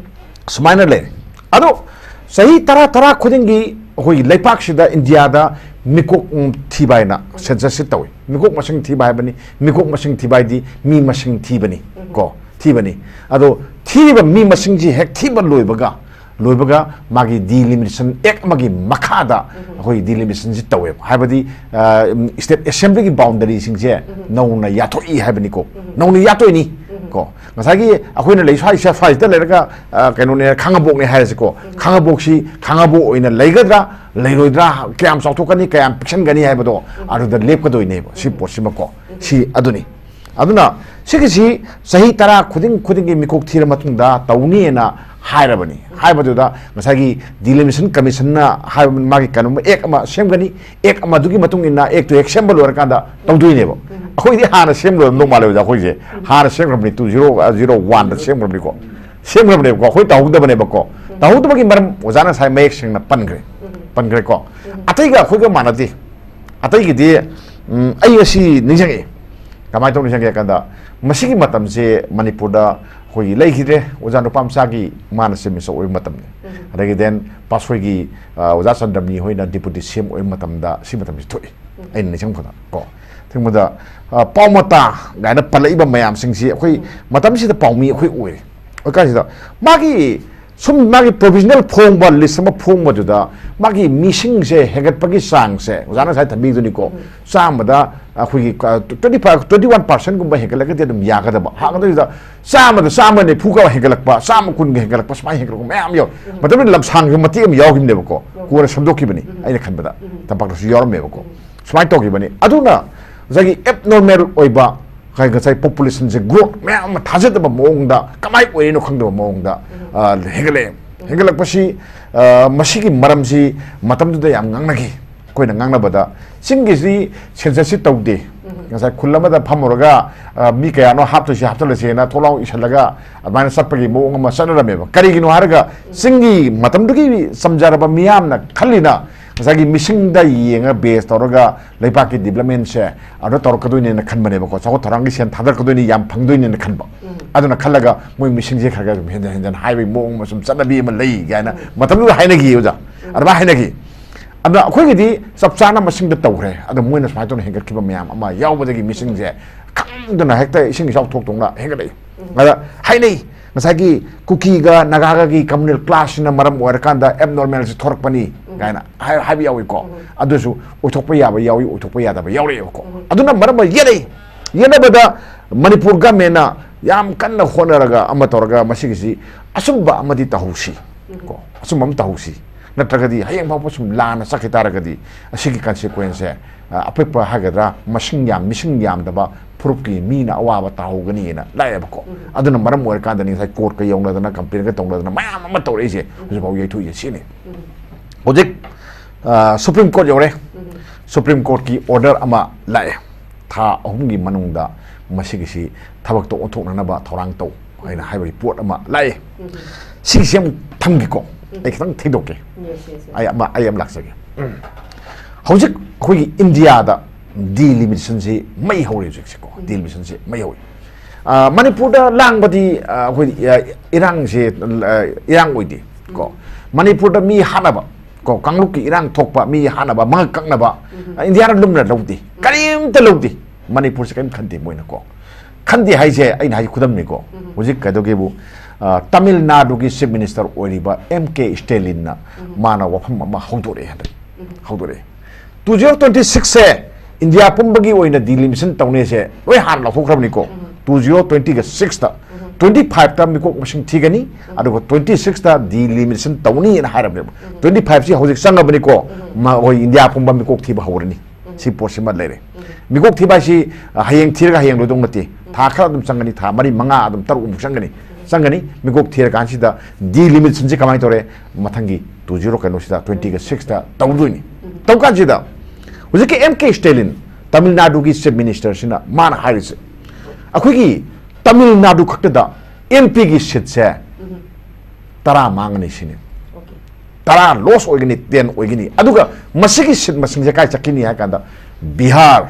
ꯁꯨꯃꯥꯏꯅ ꯂꯩꯔꯦ꯫ ꯑꯗꯣ ꯆꯍꯤ ꯇꯔꯥ, ꯇꯔꯥ ꯈꯨꯗꯤꯡꯒꯤ ꯑꯩꯈꯣꯏꯒꯤ ꯂꯩꯄꯥꯛꯁꯤꯗ, ꯏꯟꯗꯤꯌꯥꯗ ꯃꯤꯀꯣꯛ, ꯎꯝ, ꯊꯤꯕ ꯍꯥꯏꯅ ꯁꯦꯟꯁꯁꯁꯤ ꯇꯧꯏ꯫ ꯃꯤꯀꯣꯛ ꯃꯁꯤꯡ ꯊꯤꯕ ꯍꯥꯏꯕꯅꯤ꯫ ꯃꯤꯀꯣꯛ ꯃꯁꯤꯡ ꯊꯤꯕ ꯍꯥꯏꯗꯤ ꯃꯤ ꯃꯁꯤꯡ ꯊꯤꯕꯅꯤ ꯀꯣ, ꯊꯤꯕꯅꯤ꯫ ꯑꯗꯣ ꯊꯤꯔꯤꯕ ꯃꯤ ꯃꯁꯤꯡꯁꯤ ꯍꯦꯛ ꯊꯤꯕ ꯂꯣꯏꯕꯒ, ꯂꯣꯏꯕꯒ ꯃꯥꯒꯤ Delimitation Act ꯑꯃꯒꯤ ꯃꯈꯥꯗ ꯑꯩꯈꯣꯏ delimitation ꯁꯤ ꯇꯧꯋꯦꯕ꯫ ꯍꯥꯏꯕꯗꯤ, ꯑ, ꯎꯝ, state assembly ꯒꯤ boundary ꯁꯤꯡꯁꯦ ꯅꯧꯅ ꯌꯥꯊꯣꯛꯏ ꯍꯥꯏꯕꯅꯤꯀꯣ꯫ ꯅꯧꯅ ꯌꯥꯊꯣꯛꯏꯅꯤ ꯀꯣ꯫ ꯉꯁꯥꯏꯒꯤ ꯑꯩꯈꯣꯏꯅ ꯂꯩ ꯁ꯭ꯋꯥꯏ, ꯁ꯭ꯋꯥꯏꯁꯤꯗ ꯂꯩꯔꯒ, ꯑ, ꯀꯩꯅꯣꯅꯦ, ꯈꯥꯡꯉꯕꯣꯛꯅꯦ ꯍꯥꯏꯔꯁꯤꯀꯣ꯫ ꯈꯥꯡꯉꯕꯣꯛꯁꯤ ꯈꯥꯡꯉꯕꯣꯛ ꯑꯣꯏꯅ ꯂꯩꯒꯗ꯭ꯔꯥ, ꯂꯩꯔꯣꯏꯗ꯭ꯔꯥ, ꯀꯌꯥꯝ ꯆꯥꯎꯊꯣꯛꯀꯅꯤ, ꯀꯌꯥꯝ ꯄꯤꯛꯁꯟꯒꯅꯤ ꯍꯥꯏꯕꯗꯣ ꯑꯗꯨꯗ ꯂꯦꯞꯀꯗꯣꯏꯅꯦꯕ꯫ ꯁꯤ ꯄꯣꯠꯁꯤꯃꯀꯣ꯫ ꯁꯤ ꯑꯗꯨꯅꯤ꯫ ꯑꯗꯨꯅ ꯁꯤꯒꯤꯁꯤ ꯆꯍꯤ ꯇꯔꯥ ꯈꯨꯗꯤꯡ, ꯈꯨꯗꯤꯡꯒꯤ ꯃꯤꯀꯣꯛ ꯊꯤꯔ ꯃꯇꯨꯡꯗ ꯇꯧꯅꯤꯅ ꯍꯥꯏꯔꯕꯅꯤ꯫ ꯍꯥꯏꯕꯗꯨꯗ ꯉꯁꯥꯏꯒꯤ Delimitation Commission ꯅ ꯍꯥꯏꯕ ꯃꯥꯒꯤ ꯀꯩꯅꯣꯝꯃ act ꯑꯃ ꯁꯦꯝꯒꯅꯤ꯫ Act ꯑꯃꯗꯨꯒꯤ ꯃꯇꯨꯡ ꯏꯟꯅ act ꯇꯨ ꯍꯦꯛ ꯁꯦꯝꯕ ꯂꯣꯏꯔꯀꯥꯟꯗ ꯇꯧꯗꯣꯏꯅꯦꯕ꯫ ꯑꯩꯈꯣꯏꯗꯤ ꯍꯥꯟꯅ ꯁꯦꯝ ꯂꯣꯏꯔꯝꯗꯧ ꯃꯥꯜꯂꯦ ꯑꯣꯖꯥ꯫ ꯑꯩꯈꯣꯏꯁꯦ ꯍꯥꯟꯅ ꯁꯦꯝꯈ꯭ꯔꯕꯅꯤ, two zero, zero one ꯗ ꯁꯦꯝꯈ꯭ꯔꯕꯅꯤꯀꯣ꯫ ꯁꯦꯝꯈ꯭ꯔꯕꯅꯦꯕꯀꯣ, ꯑꯩꯈꯣꯏ ꯇꯧꯍꯧꯗꯕꯅꯦꯕꯀꯣ꯫ ꯇꯧꯍꯧꯗꯕꯒꯤ ꯃꯔꯝ ꯑꯣꯖꯥꯅ ꯉꯁꯥꯏ ꯃꯌꯦꯛ ꯁꯦꯡꯅ ꯄꯟꯈ꯭ꯔꯦ, ꯄꯟꯈ꯭ꯔꯦꯀꯣ꯫ ꯑꯇꯩꯒ ꯑꯩꯈꯣꯏꯒ ꯃꯥꯟꯅꯗꯦ꯫ ꯑꯇꯩꯒꯤꯗꯤ, ꯎꯝ, ꯑꯩ ꯉꯁꯤ ꯅꯤꯡꯁꯤꯡꯉꯛꯑꯦ꯫ ꯀꯃꯥꯏꯅ ꯇꯧꯅꯤ ꯍꯥꯏ ꯀꯥꯟꯗ, ꯃꯁꯤꯒꯤ ꯃꯇꯝꯁꯦ ꯃꯅꯤꯄꯨꯔꯗ ꯑꯩꯈꯣꯏꯒꯤ ꯂꯩꯈꯤꯗ꯭ꯔꯦ, ꯑꯣꯖꯥ ꯅꯨꯄꯥ ꯃꯆꯥꯒꯤ ꯃꯥꯅ ꯆꯤꯐ ꯃꯤꯅꯤꯁꯇꯔ ꯑꯣꯏꯕ ꯃꯇꯝꯅꯤ꯫ ꯑꯗꯒꯤ then ꯄꯥꯁꯣꯏꯒꯤ, ꯑ, ꯑꯣꯖꯥ ꯆꯟꯗ꯭ꯔꯃꯅꯤ ꯍꯣꯏꯅ ꯗꯤꯄꯨꯇꯤ ꯁꯤ ꯑꯦꯝ ꯑꯣꯏꯕ ꯃꯇꯝꯗ, ꯁꯤ ꯃꯇꯝꯁꯤ ꯊꯣꯛꯏ꯫ ꯑꯩꯅ ꯅꯤꯡꯁꯤꯡꯕꯗ ꯀꯣ, ꯊꯦꯡꯕꯗ, ꯑ, ꯄꯥꯎ ꯃꯇꯥ ꯀꯥꯏꯅ ꯄꯜꯂꯛꯏꯕ ꯃꯌꯥꯝꯁꯤꯡꯁꯤ ꯑꯩꯈꯣꯏ ꯃꯇꯝꯁꯤꯗ ꯄꯥꯎꯃꯤ ꯑꯩꯈꯣꯏ ꯑꯣꯏꯔꯦ꯫ ꯑꯣꯏ ꯀꯥꯟꯁꯤꯗ ꯃꯥꯒꯤ ꯁꯨꯝ ꯃꯥꯒꯤ provisional ꯐꯣꯡꯕ list ꯑꯃ ꯐꯣꯡꯕꯗꯨꯗ ꯃꯥꯒꯤ ꯃꯤꯁꯤꯡꯁꯦ ꯍꯦꯟꯒꯠꯄꯒꯤ ꯆꯥꯡꯁꯦ ꯑꯣꯖꯥꯅ ꯉꯁꯥꯏ ꯊꯝꯕꯤꯗꯨꯅꯤꯀꯣ꯫ ꯆꯥꯝꯃꯗ ꯑꯩꯈꯣꯏꯒꯤ, ꯑ, twenty five, twenty one percent ꯒꯨꯝꯕ ꯍꯦꯟꯒꯠꯂꯒꯗꯤ ꯑꯗꯨꯝ ꯌꯥꯒꯗꯕ꯫ ꯍꯥꯟꯅꯗꯩꯗꯨꯗ ꯆꯥꯝꯃꯗ ꯆꯥꯝꯃ ꯅꯤꯐꯨꯒ ꯍꯦꯟꯒꯠꯂꯛꯄ, ꯆꯥꯝꯃ ꯀꯨꯟꯒ ꯍꯦꯟꯒꯠꯂꯛꯄ, ꯁꯨꯃꯥꯏꯅ ꯍꯦꯟꯒꯠꯂꯛꯄ ꯃꯌꯥꯝ ꯌꯥꯎꯏ꯫ ꯃꯇꯝꯗꯨꯗ ꯂꯝꯁꯥꯡꯁꯨ ꯃꯇꯦꯛ ꯑꯃ ꯌꯥꯎꯈꯤꯕꯅꯦꯕꯀꯣ꯫ ꯀꯣꯟꯅ ꯁꯦꯝꯗꯣꯛꯈꯤꯕꯅꯤ, ꯑꯩꯅ ꯈꯟꯕꯗ ꯇꯝꯄꯥꯛꯇꯁꯨ ꯌꯥꯎꯔꯝꯃꯦꯕꯀꯣ꯫ ꯁꯨꯃꯥꯏꯅ ꯇꯧꯈꯤꯕꯅꯤ꯫ ꯑꯗꯨꯅ ꯉꯁꯥꯏꯒꯤ abnormal ꯑꯣꯏꯕ, ꯉꯁꯥꯏ population ꯁꯦ growth ꯃꯌꯥꯝ ꯑꯃ ꯊꯥꯖꯗꯕ ꯃꯑꯣꯡꯗ, ꯀꯃꯥꯏꯅ ꯑꯣꯏꯔꯤꯅꯣ ꯈꯪꯗꯕ ꯃꯑꯣꯡꯗ, ꯑ, ꯍꯦꯟꯒꯠꯂꯛꯑꯦ꯫ ꯍꯦꯟꯒꯠꯂꯛꯄꯁꯤ, ꯑ, ꯃꯁꯤꯒꯤ ꯃꯔꯝꯁꯤ ꯃꯇꯝꯗꯨꯗ ꯌꯥꯝ ꯉꯥꯡꯅꯈꯤ꯫ ꯑꯩꯈꯣꯏꯅ ꯉꯥꯡꯅꯕꯗ, ꯆꯤꯡꯒꯤꯁꯤ ꯁꯦꯟꯁꯁꯁꯤ ꯇꯧꯗꯦ꯫ ꯉꯁꯥꯏ ꯈꯨꯜ ꯑꯃꯗ ꯐꯝꯃꯨꯔꯒ, ꯑ, ꯃꯤ ꯀꯌꯥꯅꯣ ꯍꯥꯞꯇꯣꯏꯁꯦ ꯍꯥꯞꯆꯜꯂꯁꯦꯅ ꯊꯣꯛꯂꯥꯎ ꯏꯁꯜꯂꯒ ꯑꯗꯨꯃꯥꯏꯅ ꯆꯠꯄꯒꯤ ꯃꯑꯣꯡ ꯑꯃ ꯆꯠꯅꯔꯝꯃꯦꯕ꯫ ꯀꯔꯤꯒꯤꯅꯣ ꯍꯥꯏꯔꯒ, ꯆꯤꯡꯒꯤ ꯃꯇꯝꯗꯨꯒꯤ ꯆꯝꯖꯔꯕ ꯃꯤꯌꯥꯝꯅ ꯈꯜꯂꯤꯅ, ꯉꯁꯥꯏꯒꯤ ꯃꯤꯁꯤꯡꯗ ꯌꯦꯡꯉ ꯕꯦꯁ ꯇꯧꯔꯒ ꯂꯩꯕꯥꯛꯀꯤ ꯗꯤꯕ꯭ꯂꯞꯃꯦꯟꯁꯦ ꯑꯗꯨ ꯇꯧꯔꯛꯀꯗꯣꯏꯅꯦꯅ ꯈꯟꯕꯅꯦꯕꯀꯣ, ꯆꯥꯎꯈꯠ ꯊꯧꯔꯥꯡꯒꯤ ꯁꯦꯟ ꯊꯥꯗꯔꯛꯀꯗꯣꯏꯅꯦ, ꯌꯥꯝ ꯐꯪꯗꯣꯏꯅꯦꯅ ꯈꯟꯕ꯫ ꯑꯗꯨꯅ ꯈꯜꯂꯒ ꯃꯣꯏ ꯃꯤꯁꯤꯡꯁꯦ ꯈꯔ ꯈꯔ ꯁꯨꯝ ꯍꯦꯟꯖꯟ ꯍꯦꯟꯖꯟ ꯍꯥꯏꯕꯒꯤ ꯃꯑꯣꯡ ꯑꯃ ꯁꯨꯝ ꯆꯠꯅꯕꯤ ꯑꯃ ꯂꯩ ꯀꯥꯏꯅ ꯃꯇꯝꯗꯨꯗ ꯍꯥꯏꯅꯈꯤ ꯑꯣꯖꯥ꯫ ꯑꯗꯨꯃꯥꯏꯅ ꯍꯥꯏꯅꯈꯤ꯫ ꯑꯗꯨꯅ ꯑꯩꯈꯣꯏꯒꯤꯗꯤ ꯆꯞ ꯆꯥꯅ ꯃꯁꯤꯡꯗ ꯇꯧꯈ꯭ꯔꯦ꯫ ꯑꯗꯣ ꯃꯣꯏꯅ ꯁꯨꯃꯥꯏꯅ ꯇꯧꯅ ꯍꯦꯟꯒꯠꯈꯤꯕ ꯃꯌꯥꯝ ꯑꯃ ꯌꯥꯎꯕꯗꯒꯤ ꯃꯤꯁꯤꯡꯁꯦ ꯈꯪꯗꯅ ꯍꯦꯛꯇ ꯏꯁꯤꯡ ꯏꯆꯥꯎ ꯊꯣꯛꯇꯧꯅ ꯍꯦꯟꯒꯠꯂꯛꯏ꯫ ꯑꯗ ꯍꯥꯏꯅꯩ, ꯉꯁꯥꯏꯒꯤ ꯀꯨꯀꯤꯒ ꯅꯥꯒꯥꯒꯒꯤ ꯀꯝꯃꯨꯅꯦꯜ ꯀ꯭ꯂꯥꯁꯁꯤꯅ ꯃꯔꯝ ꯑꯣꯏꯔꯀꯥꯟꯗ ꯑꯦꯕꯅꯣꯔꯃꯦꯜꯁꯤ ꯊꯣꯔꯛꯄꯅꯤ ꯀꯥꯏꯅ ꯍꯥꯏ-, ꯍꯥꯏꯕ ꯌꯥꯎꯏꯀꯣ꯫ ꯑꯗꯨꯁꯨ ꯑꯣꯏꯊꯣꯛꯄ ꯌꯥꯕ ꯌꯥꯎꯏ, ꯑꯣꯏꯊꯣꯛꯄ ꯌꯥꯗꯕ ꯌꯥꯎꯔꯛꯑꯦꯕꯀꯣ꯫ ꯑꯗꯨꯅ ꯃꯔꯝ ꯑꯣꯏꯔ ꯌꯦꯠꯅꯩ꯫ ꯌꯦꯠꯅꯕꯗ ꯃꯅꯤꯄꯨꯔ ꯒꯃꯦꯟꯅ ꯌꯥꯝ ꯀꯟꯅ ꯍꯣꯠꯅꯔꯒ ꯑꯃ ꯇꯧꯔꯒ ꯃꯁꯤꯒꯤꯁꯤ ꯑꯆꯨꯝꯕ ꯑꯃꯗꯤ ꯇꯧꯍꯧꯁꯤ ꯀꯣ, ꯑꯆꯨꯝꯕ ꯑꯃ ꯇꯧꯍꯧꯁꯤ꯫ ꯅꯠꯇ꯭ꯔꯒꯗꯤ ꯍꯌꯦꯡ ꯐꯥꯎꯕ ꯁꯨꯝ ꯂꯥꯟꯅ ꯆꯠꯈꯤ ꯇꯥꯔꯒꯗꯤ ꯑꯁꯤꯒꯤ ꯀꯟꯁꯤꯀ꯭ꯋꯦꯟꯁꯁꯦ, ꯑ, ꯑꯄꯤꯛꯄ ꯍꯥꯏꯒꯗ꯭ꯔꯥ, ꯃꯁꯤꯡ ꯌꯥꯝ, ꯃꯤꯁꯤꯡ ꯌꯥꯝꯗꯕ ꯐꯨꯔꯨꯞꯀꯤ ꯃꯤꯅ ꯑꯋꯥꯕ ꯇꯥꯍꯧꯒꯅꯤꯅ ꯂꯥꯛꯑꯦꯕꯀꯣ꯫ ꯑꯗꯨꯅ ꯃꯔꯝ ꯑꯣꯏꯔꯀꯥꯟꯗꯅꯤ ꯉꯁꯥꯏ ꯀꯣꯔꯠꯀ ꯌꯧꯅꯗꯅ ꯀꯝꯄ꯭ꯂꯦꯟꯒ ꯇꯧꯅꯗꯅ ꯃꯌꯥꯝ ꯑꯃ ꯇꯧꯔꯛꯏꯁꯦ꯫ ꯍꯧꯖꯤꯛꯐꯥꯎ ꯌꯩꯊꯣꯛꯏꯁꯦ ꯁꯤꯅꯤ꯫ ꯍꯧꯖꯤꯛ, ꯑ, ꯁꯨꯄ꯭ꯔꯤꯝ ꯀꯣꯔꯠ ꯌꯧꯔꯦ꯫ ꯁꯨꯄ꯭ꯔꯤꯝ ꯀꯣꯔꯠꯀꯤ ꯑꯣꯔꯗꯔ ꯑꯃ ꯂꯥꯛꯑꯦ, ꯊꯥ ꯑꯍꯨꯝꯒꯤ ꯃꯅꯨꯡꯗ ꯃꯁꯤꯒꯤꯁꯤ ꯊꯕꯛꯇ ꯑꯣꯟꯊꯣꯛꯅꯅꯕ ꯊꯧꯔꯥꯡ ꯇꯧ ꯍꯥꯏꯅ ꯍꯥꯏꯕꯒꯤ ꯄꯣꯠ ꯑꯃ ꯂꯥꯛꯑꯦ꯫ ꯁꯤꯒꯤꯁꯤ ꯑꯃꯨꯛ ꯊꯝꯒꯦꯀꯣ, ꯑꯩ ꯈꯤꯇꯪ ꯊꯩꯗꯣꯛꯀꯦ꯫ ꯑꯩ ꯑꯃ, ꯑꯩ ꯑꯃ ꯂꯥꯛꯆꯒꯦ꯫ ꯍꯧꯖꯤꯛ ꯑꯩꯈꯣꯏꯒꯤ ꯏꯟꯗꯤꯌꯥꯗ ꯗꯤꯂꯤꯃꯤꯇꯦꯁꯟꯁꯤ ꯃꯩ ꯍꯧꯔꯦ ꯍꯧꯖꯤꯛꯁꯦꯀꯣ꯫ ꯗꯤꯂꯤꯃꯤꯇꯦꯁꯟꯁꯤ ꯃꯩ ꯍꯧꯔꯦ꯫ ꯑ, ꯃꯅꯤꯄꯨꯔꯗ ꯂꯥꯡꯕꯗꯤ, ꯑ, ꯑꯩꯈꯣꯏ, ꯑ, ꯏꯔꯥꯡꯁꯦ, ꯑ, ꯏꯔꯥꯡ ꯑꯣꯏꯗꯦ ꯀꯣ꯫ ꯃꯅꯤꯄꯨꯔꯗ ꯃꯤ ꯍꯥꯠꯅꯕ ꯀꯣ, ꯀꯥꯡꯂꯨꯞꯀꯤ ꯏꯔꯥꯡ ꯊꯣꯛꯄ, ꯃꯤ ꯍꯥꯠꯅꯕ, ꯃꯉꯛ ꯀꯛꯅꯕ, ꯑ, ꯏꯟꯗꯤꯌꯥꯅ ꯂꯨꯝꯅ ꯂꯧꯗꯦ, ꯀꯔꯤꯝꯇ ꯂꯧꯗꯦ꯫ ꯃꯅꯤꯄꯨꯔꯁꯦ ꯀꯔꯤꯝ ꯈꯟꯗꯦ ꯃꯣꯏꯅ ꯀꯣ꯫ ꯈꯟꯗꯦ ꯍꯥꯏꯁꯦ ꯑꯩꯅ ꯍꯥꯏꯁꯦ ꯈꯨꯗꯝꯅꯤꯀꯣ꯫ ꯍꯧꯖꯤꯛ ꯀꯩꯗꯧꯒꯦꯕꯨ, ꯑ, ꯇꯥꯃꯤꯜ ꯅꯥꯗꯨꯒꯤ ꯆꯤꯐ ꯃꯤꯅꯤꯁꯇꯔ ꯑꯣꯏꯔꯤꯕ ꯑꯦꯝ ꯀꯦ ꯁ꯭ꯇꯦꯂꯤꯟꯅ ꯃꯥꯅ ꯋꯥꯐꯝ ꯑꯃ ꯍꯧꯗꯣꯔꯛꯑꯦ ꯍꯟꯗꯛ꯫ ꯍꯧꯗꯣꯔꯛꯑꯦ꯫ ꯇꯨ ꯖꯤꯔꯣ ꯇ꯭ꯋꯦꯟꯇꯤ ꯁꯤꯛꯁꯁꯦ ꯏꯟꯗꯤꯌꯥ ꯄꯨꯝꯕꯒꯤ ꯑꯣꯏꯅ ꯗꯤꯂꯤꯃꯤꯇꯦꯁꯟ ꯇꯧꯅꯦꯁꯦ ꯂꯣꯏ ꯍꯥꯟꯅ ꯂꯧꯊꯣꯛꯈ꯭ꯔꯕꯅꯤꯀꯣ꯫ ꯇꯨ ꯖꯤꯔꯣ ꯇ꯭ꯋꯦꯟꯇꯤꯒ ꯁꯤꯛꯁꯇ, ꯇ꯭ꯋꯦꯟꯇꯤ ꯐꯥꯏꯚꯇ ꯃꯤꯀꯣꯛ ꯃꯁꯤꯡ ꯊꯤꯒꯅꯤ, ꯑꯗꯨꯒ ꯇ꯭ꯋꯦꯟꯇꯤ ꯁꯤꯛꯁꯇ ꯗꯤꯂꯤꯃꯤꯇꯦꯁꯟ ꯇꯧꯅꯤꯅ ꯍꯥꯏꯔꯕꯅꯦꯕ꯫ ꯇ꯭ꯋꯦꯟꯇꯤ ꯐꯥꯏꯚꯁꯤ ꯍꯧꯖꯤꯛ ꯆꯪꯉꯕꯅꯤꯀꯣ꯫ ꯃ-, ꯑꯩꯈꯣꯏ ꯏꯟꯗꯤꯌꯥ ꯄꯨꯝꯕ ꯃꯤꯀꯣꯛ ꯊꯤꯕ ꯍꯧꯔꯅꯤ꯫ ꯁꯤ ꯄꯣꯠꯁꯤꯃ ꯂꯩꯔꯦ꯫ ꯃꯤꯀꯣꯛ ꯊꯤꯕ ꯍꯥꯏꯁꯤ, ꯑ, ꯍꯌꯦꯡ ꯊꯤꯔꯒ ꯍꯌꯦꯡ ꯂꯣꯏꯗꯧ ꯅꯠꯇꯦ꯫ ꯊꯥ ꯈꯔ ꯑꯗꯨꯝ ꯆꯪꯒꯅꯤ, ꯊꯥ ꯃꯔꯤ, ꯃꯉꯥ, ꯑꯗꯨꯝ ꯇꯔꯨꯛꯃꯨꯛ ꯆꯪꯒꯅꯤ꯫ ꯆꯪꯒꯅꯤ꯫ ꯃꯤꯀꯣꯛ ꯊꯤꯔꯀꯥꯟꯁꯤꯗ ꯗꯤꯂꯤꯃꯤꯇꯦꯁꯟꯁꯤ ꯀꯃꯥꯏꯅ ꯇꯧꯔꯦ? ꯃꯊꯪꯒꯤ ꯇꯨ ꯖꯤꯔꯣ ꯀꯩꯅꯣꯁꯤꯗ, ꯇ꯭ꯋꯦꯟꯇꯤꯒ ꯁꯤꯛꯁꯇ ꯇꯧꯗꯣꯏꯅꯤ꯫ ꯇꯧꯀꯥꯟꯁꯤꯗ ꯍꯧꯖꯤꯛꯀꯤ ꯑꯦꯝ ꯀꯦ ꯁ꯭ꯇꯦꯂꯤꯟ, ꯇꯥꯃꯤꯜ ꯅꯥꯗꯨꯒꯤ ꯆꯤꯐ ꯃꯤꯅꯤꯁꯇꯔꯁꯤꯅ ꯃꯥꯅ ꯍꯥꯏꯔꯤꯁꯦ, ꯑꯩꯈꯣꯏꯒꯤ ꯇꯥꯃꯤꯜ ꯅꯥꯗꯨ ꯈꯛꯇꯗ ꯑꯦꯝ ꯄꯤꯒꯤ ꯁꯤꯠꯁꯦ ꯇꯔꯥ ꯃꯥꯡꯒꯅꯤ ꯁꯤꯅꯤ꯫ ꯇꯔꯥ ꯂꯣꯁ ꯑꯣꯏꯒꯅꯤ, ꯇꯦꯟ ꯑꯣꯏꯒꯅꯤ꯫ ꯑꯗꯨꯒ ꯃꯁꯤꯒꯤ ꯁꯤꯠ ꯃꯁꯤꯡꯁꯦ ꯀꯥꯏ ꯆꯠꯈꯤꯅꯤ ꯍꯥꯏ ꯀꯥꯟꯗ, ꯕꯤꯍꯥꯔ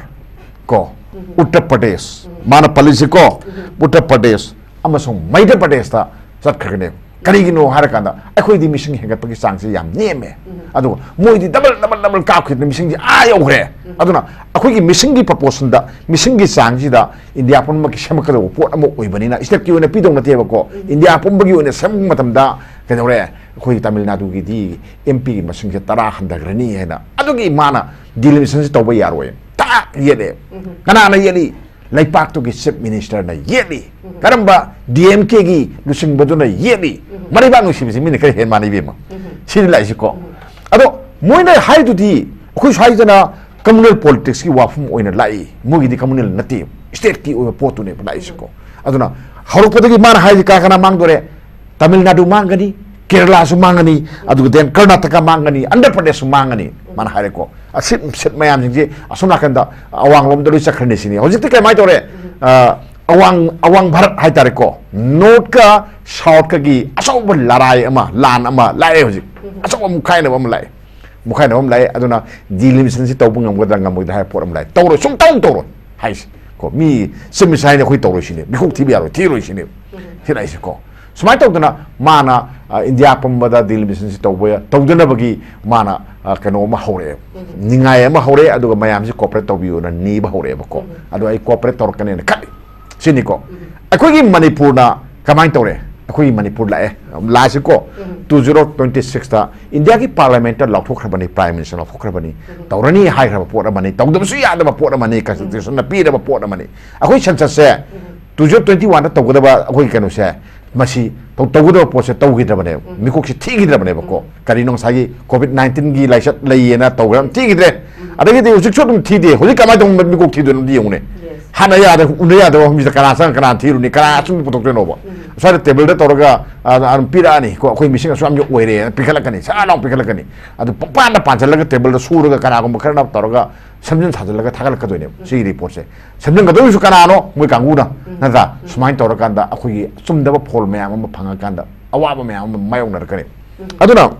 ꯀꯣ, ꯎꯠꯇꯔ ꯄ꯭ꯔꯗꯦꯁ, ꯃꯥꯅ ꯄꯜꯂꯤꯁꯦ ꯀꯣ, ꯎꯠꯇꯔ ꯄ꯭ꯔꯗꯦꯁ ꯑꯃꯁꯨꯡ ꯃꯩꯙ꯭ꯌ ꯄ꯭ꯔꯗꯦꯁꯇ ꯆꯠꯈ꯭ꯔꯒꯅꯦꯕ꯫ ꯀꯔꯤꯒꯤꯅꯣ ꯍꯥꯏꯔꯀꯥꯟꯗ, ꯑꯩꯈꯣꯏꯗꯤ ꯃꯤꯁꯤꯡ ꯍꯦꯟꯒꯠꯄꯒꯤ ꯆꯥꯡꯁꯦ ꯌꯥꯝ ꯅꯦꯝꯃꯦ, ꯑꯗꯨꯒ ꯃꯣꯏꯗꯤ ꯗꯕꯜ ꯗꯕꯜ ꯗꯕꯜ ꯀꯥꯞꯈꯤꯗꯅ ꯃꯤꯁꯤꯡꯁꯦ ꯑꯥ ꯌꯧꯈ꯭ꯔꯦ꯫ ꯑꯗꯨꯅ ꯑꯩꯈꯣꯏꯒꯤ ꯃꯤꯁꯤꯡꯒꯤ ꯄ꯭ꯔꯄꯣꯔꯁꯟꯗ, ꯃꯤꯁꯤꯡꯒꯤ ꯆꯥꯡꯁꯤꯗ ꯏꯟꯗꯤꯌꯥ ꯄꯨꯝꯅꯃꯛꯀꯤ ꯁꯦꯝꯃꯛꯀꯗꯧꯕ ꯄꯣꯠ ꯑꯃ ꯑꯣꯏꯕꯅꯤꯅ, ꯁ꯭ꯇꯦꯠꯀꯤ ꯑꯣꯏꯅ ꯄꯤꯗꯧ ꯅꯠꯇꯦꯕꯀꯣ, ꯏꯟꯗꯤꯌꯥ ꯄꯨꯝꯕꯒꯤ ꯑꯣꯏꯅ ꯁꯦꯝꯃꯛꯄ ꯃꯇꯝꯗ ꯀꯩꯗꯧꯔꯦ, ꯑꯩꯈꯣꯏ ꯇꯥꯃꯤꯜ ꯅꯥꯗꯨꯒꯤꯗꯤ ꯑꯦꯝ ꯄꯤꯒꯤ ꯃꯁꯤꯡꯁꯦ ꯇꯔꯥ ꯍꯟꯊꯈ꯭ꯔꯅꯤ ꯍꯥꯏꯅ꯫ ꯑꯗꯨꯒꯤ ꯃꯥꯅ ꯗꯤꯂꯤꯃꯤꯁꯟꯁꯦ ꯇꯧꯕ ꯌꯥꯔꯣꯏ꯫ ꯇꯥ ꯌꯦꯠꯂꯦ꯫ ꯀꯅꯥꯅ ꯌꯦꯠꯂꯤ? ꯂꯩꯄꯥꯛꯇꯨꯒꯤ ꯆꯤꯐ ꯃꯤꯅꯤꯁꯇꯔꯅ ꯌꯦꯠꯂꯤ꯫ ꯀꯔꯝꯕ? D M ꯀꯦꯒꯤ ꯂꯨꯆꯤꯡꯕꯗꯨꯅ ꯌꯦꯠꯂꯤ꯫ ꯃꯔꯩꯕꯥꯛ ꯅꯨꯡꯁꯤꯕꯁꯤ ꯃꯤꯅ ꯈꯔ ꯍꯦꯟ ꯃꯥꯟꯅ, ꯏꯕꯦꯝꯃ꯫ ꯁꯤꯅꯤ ꯂꯥꯛꯏꯁꯤꯀꯣ꯫ ꯑꯗꯣ ꯃꯣꯏꯅ ꯍꯥꯏꯗꯨꯗꯤ ꯑꯩꯈꯣꯏ ꯁ꯭ꯋꯥꯏꯗꯅ ꯀꯝꯃꯨꯅꯦꯜ ꯄꯣꯂꯤꯇꯤꯛꯁꯀꯤ ꯋꯥꯐꯝ ꯑꯣꯏꯅ ꯂꯥꯛꯏ, ꯃꯣꯏꯒꯤꯗꯤ ꯀꯝꯃꯨꯅꯦꯜ ꯅꯠꯇꯦ, ꯁ꯭ꯇꯦꯠꯀꯤ ꯑꯣꯏꯕ ꯄꯣꯠꯇꯨꯅꯦꯕ ꯂꯥꯛꯏꯁꯤꯀꯣ꯫ ꯑꯗꯨꯅ ꯍꯧꯔꯛꯄꯗꯒꯤ ꯃꯥꯅ ꯍꯥꯏꯔꯤꯁꯤ ꯀꯅꯥ ꯀꯅꯥ ꯃꯥꯡꯗꯣꯔꯦ? ꯇꯥꯃꯤꯜ ꯅꯥꯗꯨ ꯃꯥꯡꯒꯅꯤ, ꯀꯦꯔꯂꯥꯁꯨ ꯃꯥꯡꯒꯅꯤ, ꯑꯗꯨꯒ then ꯀꯔꯅꯥꯇꯀꯥ ꯃꯥꯡꯒꯅꯤ, ꯑꯟꯙ꯭ꯔ ꯄ꯭ꯔꯗꯦꯁꯁꯨ ꯃꯥꯡꯒꯅꯤ꯫ ꯃꯥꯅ ꯍꯥꯏꯔꯦꯀꯣ, ꯑꯁꯤꯠ ꯁꯤꯠ ꯃꯌꯥꯝꯁꯤꯡꯁꯦ ꯑꯁꯣꯝ ꯅꯥꯀꯟꯗ ꯑꯋꯥꯡꯂꯣꯝꯗ ꯂꯣꯏ ꯆꯠꯈ꯭ꯔꯅꯤ ꯁꯤꯅꯤ꯫ ꯍꯧꯖꯤꯛꯇꯤ ꯀꯃꯥꯏꯅ ꯇꯧꯔꯦ? ꯑ, ꯑꯋꯥꯡ, ꯑꯋꯥꯡ ꯚꯥꯔꯠ ꯍꯥꯏꯇꯥꯔꯦꯀꯣ, ꯅꯣꯔꯠꯀ ꯁꯥꯎꯠꯀꯒꯤ ꯑꯆꯧꯕ ꯂꯔꯥꯏ ꯑꯃ, ꯂꯥꯟ ꯑꯃ ꯂꯥꯛꯑꯦ ꯍꯧꯖꯤꯛ꯫ ꯑꯆꯧꯕ ꯃꯨꯛꯈꯥꯏꯅꯕ ꯑꯃ ꯂꯥꯛꯑꯦ꯫ ꯃꯨꯛꯈꯥꯏꯅꯕ ꯑꯃ ꯂꯥꯛꯑꯦ꯫ ꯑꯗꯨꯅ ꯗꯤꯂꯤꯃꯤꯁꯟꯁꯤ ꯇꯧꯕ ꯉꯝꯒꯗ꯭ꯔꯥ ꯉꯝꯃꯣꯏꯗ꯭ꯔꯥ ꯍꯥꯏꯕ ꯄꯣꯠ ꯑꯃ ꯂꯥꯛꯑꯦ꯫ ꯇꯧꯔꯣꯏ, ꯁꯨꯡꯇꯧ ꯇꯧꯔꯣꯏ ꯍꯥꯏꯁꯦ꯫ ꯀꯣ, ꯃꯤ ꯆꯤꯐ ꯃꯤꯅꯤꯁꯇꯔ ꯍꯥꯏꯅ ꯑꯩꯈꯣꯏ ꯇꯧꯔꯣꯏ ꯁꯤꯅꯦ꯫ ꯃꯤꯀꯣꯛ ꯊꯤꯕ ꯌꯥꯔꯣꯏ, ꯊꯤꯔꯣꯏ ꯁꯤꯅꯦ꯫ ꯁꯤ ꯂꯥꯛꯏꯁꯦ ꯀꯣ꯫ ꯁꯨꯃꯥꯏꯅ ꯇꯧꯗꯅ ꯃꯥꯅ, ꯑ, ꯏꯟꯗꯤꯌꯥ ꯄꯨꯝꯕꯗ ꯗꯤꯂꯤꯃꯤꯁꯟꯁꯤ ꯇꯧꯕ ꯌꯥ-, ꯇꯧꯗꯅꯕꯒꯤ ꯃꯥꯅ, ꯑ, ꯀꯩꯅꯣ ꯑꯃ ꯍꯧꯔꯛꯑꯦ꯫ ꯅꯤꯡꯉꯥꯏ ꯑꯃ ꯍꯧꯔꯛꯑꯦ, ꯑꯗꯨꯒ ꯃꯌꯥꯝꯁꯤ ꯀꯣꯑꯣꯄꯔꯦꯠ ꯇꯧꯕꯤꯌꯨꯅ ꯅꯤꯕ ꯍꯧꯔꯛꯑꯦꯕꯀꯣ꯫ ꯑꯗꯣ ꯑꯩ ꯀꯣꯑꯣꯄꯔꯦꯠ ꯇꯧꯔꯛꯀꯅꯦꯅ ꯈꯜꯂꯤ꯫ ꯁꯤꯅꯤꯀꯣ꯫ ꯑꯩꯈꯣꯏꯒꯤ ꯃꯅꯤꯄꯨꯔꯅ ꯀꯃꯥꯏꯅ ꯇꯧꯔꯦ? ꯑꯩꯈꯣꯏꯒꯤ ꯃꯅꯤꯄꯨꯔ ꯂꯥꯛꯑꯦ, ꯂꯥꯛꯑꯁꯤꯀꯣ꯫ Two zero twenty six ꯇ ꯏꯟꯗꯤꯌꯥꯒꯤ ꯄꯥꯔꯂꯤꯌꯥꯃꯦꯟꯠꯇ ꯂꯥꯎꯊꯣꯛꯈ꯭ꯔꯕꯅꯤ, ꯄ꯭ꯔꯥꯏꯝ ꯃꯤꯅꯤꯁꯇꯔ ꯂꯥꯎꯊꯣꯛꯈ꯭ꯔꯕꯅꯤ꯫ ꯇꯧꯔꯅꯤ ꯍꯥꯏꯈ꯭ꯔꯕ ꯄꯣꯠ ꯑꯃꯅꯤ, ꯇꯧꯗꯕꯁꯨ ꯌꯥꯗꯕ ꯄꯣꯠ ꯑꯃꯅꯤ, ꯀꯟꯁꯇꯤꯇ꯭ꯌꯨꯁꯟꯅ ꯄꯤꯔꯕ ꯄꯣꯠ ꯑꯃꯅꯤ꯫ ꯑꯩꯈꯣꯏ ꯁꯦꯟꯁꯁꯁꯦ two zero twenty one ꯗ ꯇꯧꯒꯗꯕ ꯑꯩꯈꯣꯏꯒꯤ ꯀꯩꯅꯣꯁꯦ, ꯃꯁꯤ ꯇꯧ-, ꯇꯧꯒꯗꯕ ꯄꯣꯠꯁꯦ ꯇꯧꯈꯤꯗ꯭ꯔꯕꯅꯦꯕ, ꯃꯤꯀꯨꯞꯁꯦ ꯊꯤꯈꯤꯗ꯭ꯔꯕꯅꯦꯕꯀꯣ꯫ ꯀꯔꯤꯅꯣ, ꯉꯁꯥꯏꯒꯤ ꯀꯣꯚꯤꯗ ꯅꯥꯏꯟꯇꯤꯟꯒꯤ ꯂꯥꯏꯆꯠ ꯂꯩꯌꯦꯅ ꯇꯧꯈ꯭ꯔ ꯊꯤꯈꯤꯗ꯭ꯔꯦ꯫ ꯑꯗꯒꯤꯗꯤ ꯍꯧꯖꯤꯛꯁꯨ ꯑꯗꯨꯝ ꯊꯤꯗꯦ꯫ ꯍꯧꯖꯤꯛ ꯀꯃꯥꯏꯅ ꯇꯧꯕ ꯃꯤꯀꯨꯞ ꯊꯤꯗꯣꯏꯅꯣ ꯑꯝꯇ ꯌꯦꯡꯉꯨꯅꯦ꯫ ꯍꯥꯟꯅ ꯌꯥꯗ, ꯎꯅ ꯌꯥꯗꯕ ꯃꯐꯝꯁꯤꯗ ꯀꯅꯥ ꯆꯪꯉ ꯀꯅꯥ ꯊꯤꯔꯨꯅꯤ? ꯀꯅꯥ ꯑꯆꯨꯝꯕ ꯄꯨꯊꯣꯛꯇꯣꯏꯅꯣꯕ? ꯁ꯭ꯋꯥꯏꯗ ꯇꯦꯕꯜꯗ ꯇꯧꯔꯒ, ꯑ, ꯑꯗꯨꯝ ꯄꯤꯔꯛꯑꯅꯤ, ꯀꯣ, ꯑꯩꯈꯣꯏ ꯃꯤꯁꯤꯡ ꯑꯁꯨꯛ ꯌꯥꯝ ꯑꯣꯏꯔꯦꯅ ꯄꯤꯈꯠꯂꯛꯀꯅꯤ, ꯁꯠ ꯂꯥꯎ ꯄꯤꯈꯠꯂꯛꯀꯅꯤ꯫ ꯑꯗꯨ ꯄꯪꯄꯥꯟꯗ ꯄꯥꯟꯁꯤꯜꯂꯒ ꯇꯦꯕꯜꯗ ꯁꯨꯔꯒ ꯀꯅꯥꯒꯨꯝꯕ ꯈꯔꯅ ꯇꯧꯔꯒ ꯁꯦꯝꯖꯤꯟ ꯁꯥꯖꯤꯜꯂꯒ ꯊꯥꯒꯠꯂꯛꯀꯗꯣꯏꯅꯦꯕ ꯁꯤꯒꯤ ꯔꯤꯄꯣꯔꯠꯁꯦ꯫ ꯁꯦꯝꯖꯤꯟꯒꯗꯧꯔꯤꯁꯨ ꯀꯅꯥꯅꯣ? ꯃꯣꯏ ꯀꯥꯡꯕꯨꯅ, ꯅꯠꯇ꯭ꯔꯥ? ꯁꯨꯃꯥꯏꯅ ꯇꯧꯔꯀꯥꯟꯗ ꯑꯩꯈꯣꯏꯒꯤ ꯆꯨꯝꯗꯕ ꯐꯣꯜ ꯃꯌꯥꯝ ꯑꯃ ꯐꯪꯉꯀꯥꯟꯗ ꯑꯋꯥꯕ ꯃꯌꯥꯝ ꯑꯃ ꯃꯥꯌꯣꯛꯅꯔꯛꯀꯅꯤ꯫ ꯑꯗꯨꯅ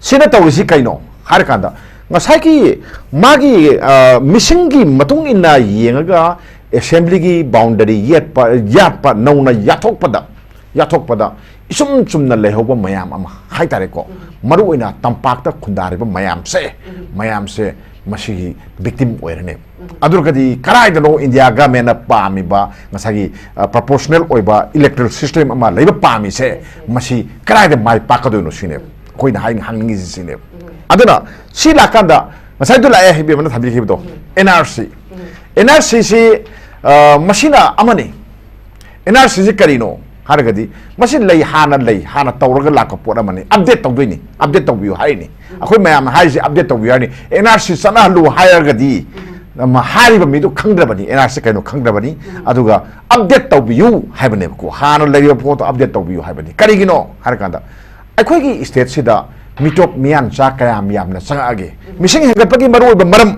ꯁꯤꯅ ꯇꯧꯔꯤꯁꯤ ꯀꯩꯅꯣ ꯍꯥꯏꯔꯀꯥꯟꯗ, ꯉꯁꯥꯏꯒꯤ ꯃꯥꯒꯤ, ꯑ, ꯃꯤꯁꯤꯡꯒꯤ ꯃꯇꯨꯡ ꯏꯟꯅ ꯌꯦꯡꯉꯒ ꯑꯦꯁꯦꯝꯕ꯭ꯂꯤꯒꯤ ꯕꯥꯎꯟꯗꯔꯤ ꯌꯦꯠꯄ, ꯌꯥꯠꯄ, ꯅꯧꯅ ꯌꯥꯊꯣꯛꯄꯗ, ꯌꯥꯊꯣꯛꯄꯗ ꯏꯆꯨꯝ ꯆꯨꯝꯅ ꯂꯩꯍꯧꯕ ꯃꯌꯥꯝ ꯑꯃ ꯍꯥꯏꯇꯥꯔꯦꯀꯣ, ꯃꯔꯨꯑꯣꯏꯅ ꯇꯝꯄꯥꯛꯇ ꯈꯨꯟꯗꯥꯔꯤꯕ ꯃꯌꯥꯝꯁꯦ, ꯃꯌꯥꯝꯁꯦ ꯃꯁꯤꯒꯤ ꯕꯤꯛꯇꯤꯝ ꯑꯣꯏꯔꯅꯤ꯫ ꯑꯗꯨꯔꯒꯗꯤ ꯀꯗꯥꯏꯗꯅꯣ ꯏꯟꯗꯤꯌꯥ ꯒꯃꯦꯟꯅ ꯄꯥꯝꯃꯤꯕ ꯉꯁꯥꯏꯒꯤ, ꯑ, ꯄ꯭ꯔꯣꯄꯣꯔꯁꯅꯦꯜ ꯑꯣꯏꯕ ꯏꯂꯦꯛꯇꯣꯔꯦꯜ ꯁꯤꯁꯇꯦꯝ ꯑꯃ ꯂꯩꯕ ꯄꯥꯝꯃꯤꯁꯦ, ꯃꯁꯤ ꯀꯗꯥꯏꯗ ꯃꯥꯏ ꯄꯥꯛꯀꯗꯣꯏꯅꯣ ꯁꯤꯅꯦꯕ ꯑꯩꯈꯣꯏꯅ ꯍꯥꯏ-, ꯍꯪꯅꯤꯡꯉꯤꯁꯤ ꯁꯤꯅꯦꯕ꯫ ꯑꯗꯨꯅ ꯁꯤ ꯂꯥꯛꯀꯥꯟꯗ ꯉꯁꯥꯏꯗꯣ ꯂꯥꯛꯑꯦ, ꯏꯕꯦꯝꯃꯅ ꯊꯝꯕꯤꯈꯤꯕꯗꯣ, N R C. N R ꯁꯤꯁꯤ, ꯑ, ꯃꯁꯤꯅ ꯑꯃꯅꯤ꯫ ꯑꯦꯟ ꯑꯥꯔ ꯁꯤꯁꯤ ꯀꯔꯤꯅꯣ ꯍꯥꯏꯔꯒꯗꯤ, ꯃꯁꯤ ꯂꯩ, ꯍꯥꯟꯅ ꯂꯩ, ꯍꯥꯟꯅ ꯇꯧꯔꯒ ꯂꯥꯛꯄ ꯄꯣꯠ ꯑꯃꯅꯤ꯫ ꯑꯞꯗꯦꯠ ꯇꯧꯗꯣꯏꯅꯤ, ꯑꯞꯗꯦꯠ ꯇꯧꯕꯤꯌꯨ ꯍꯥꯏꯔꯤꯅꯤ꯫ ꯑꯩꯈꯣꯏ ꯃꯌꯥꯝꯅ ꯍꯥꯏꯔꯤꯁꯦ ꯑꯞꯗꯦꯠ ꯇꯧꯕꯤꯌꯨ ꯍꯥꯏꯔꯤꯅꯤ꯫ ꯑꯦꯟ ꯑꯥꯔ ꯁꯤ ꯆꯠꯅꯍꯜꯂꯨ ꯍꯥꯏꯔꯒꯗꯤ, ꯑꯃ ꯍꯥꯏꯔꯤꯕ ꯃꯤꯗꯨ ꯈꯪꯗ꯭ꯔꯕꯅꯤ, ꯑꯦꯟ ꯑꯥꯔ ꯁꯤ ꯀꯩꯅꯣ ꯈꯪꯗ꯭ꯔꯕꯅꯤ꯫ ꯑꯗꯨꯒ ꯑꯞꯗꯦꯠ ꯇꯧꯕꯤꯌꯨ ꯍꯥꯏꯕꯅꯦꯕꯀꯣ, ꯍꯥꯟꯅ ꯂꯩꯔꯤꯕ ꯄꯣꯠꯇꯣ ꯑꯞꯗꯦꯠ ꯇꯧꯕꯤꯌꯨ ꯍꯥꯏꯕꯅꯤ꯫ ꯀꯔꯤꯒꯤꯅꯣ ꯍꯥꯏꯔꯀꯥꯟꯗ, ꯑꯩꯈꯣꯏꯒꯤ ꯁ꯭ꯇꯦꯠꯁꯤꯗ ꯃꯤꯇꯣꯞ ꯃꯤꯌꯥꯟꯆꯥ ꯀꯌꯥꯝ ꯌꯥꯝꯅ ꯆꯪꯉꯛꯑꯒꯦ? ꯃꯤꯁꯤꯡ ꯍꯦꯟꯒꯠꯄꯒꯤ ꯃꯔꯨꯑꯣꯏꯕ ꯃꯔꯝ,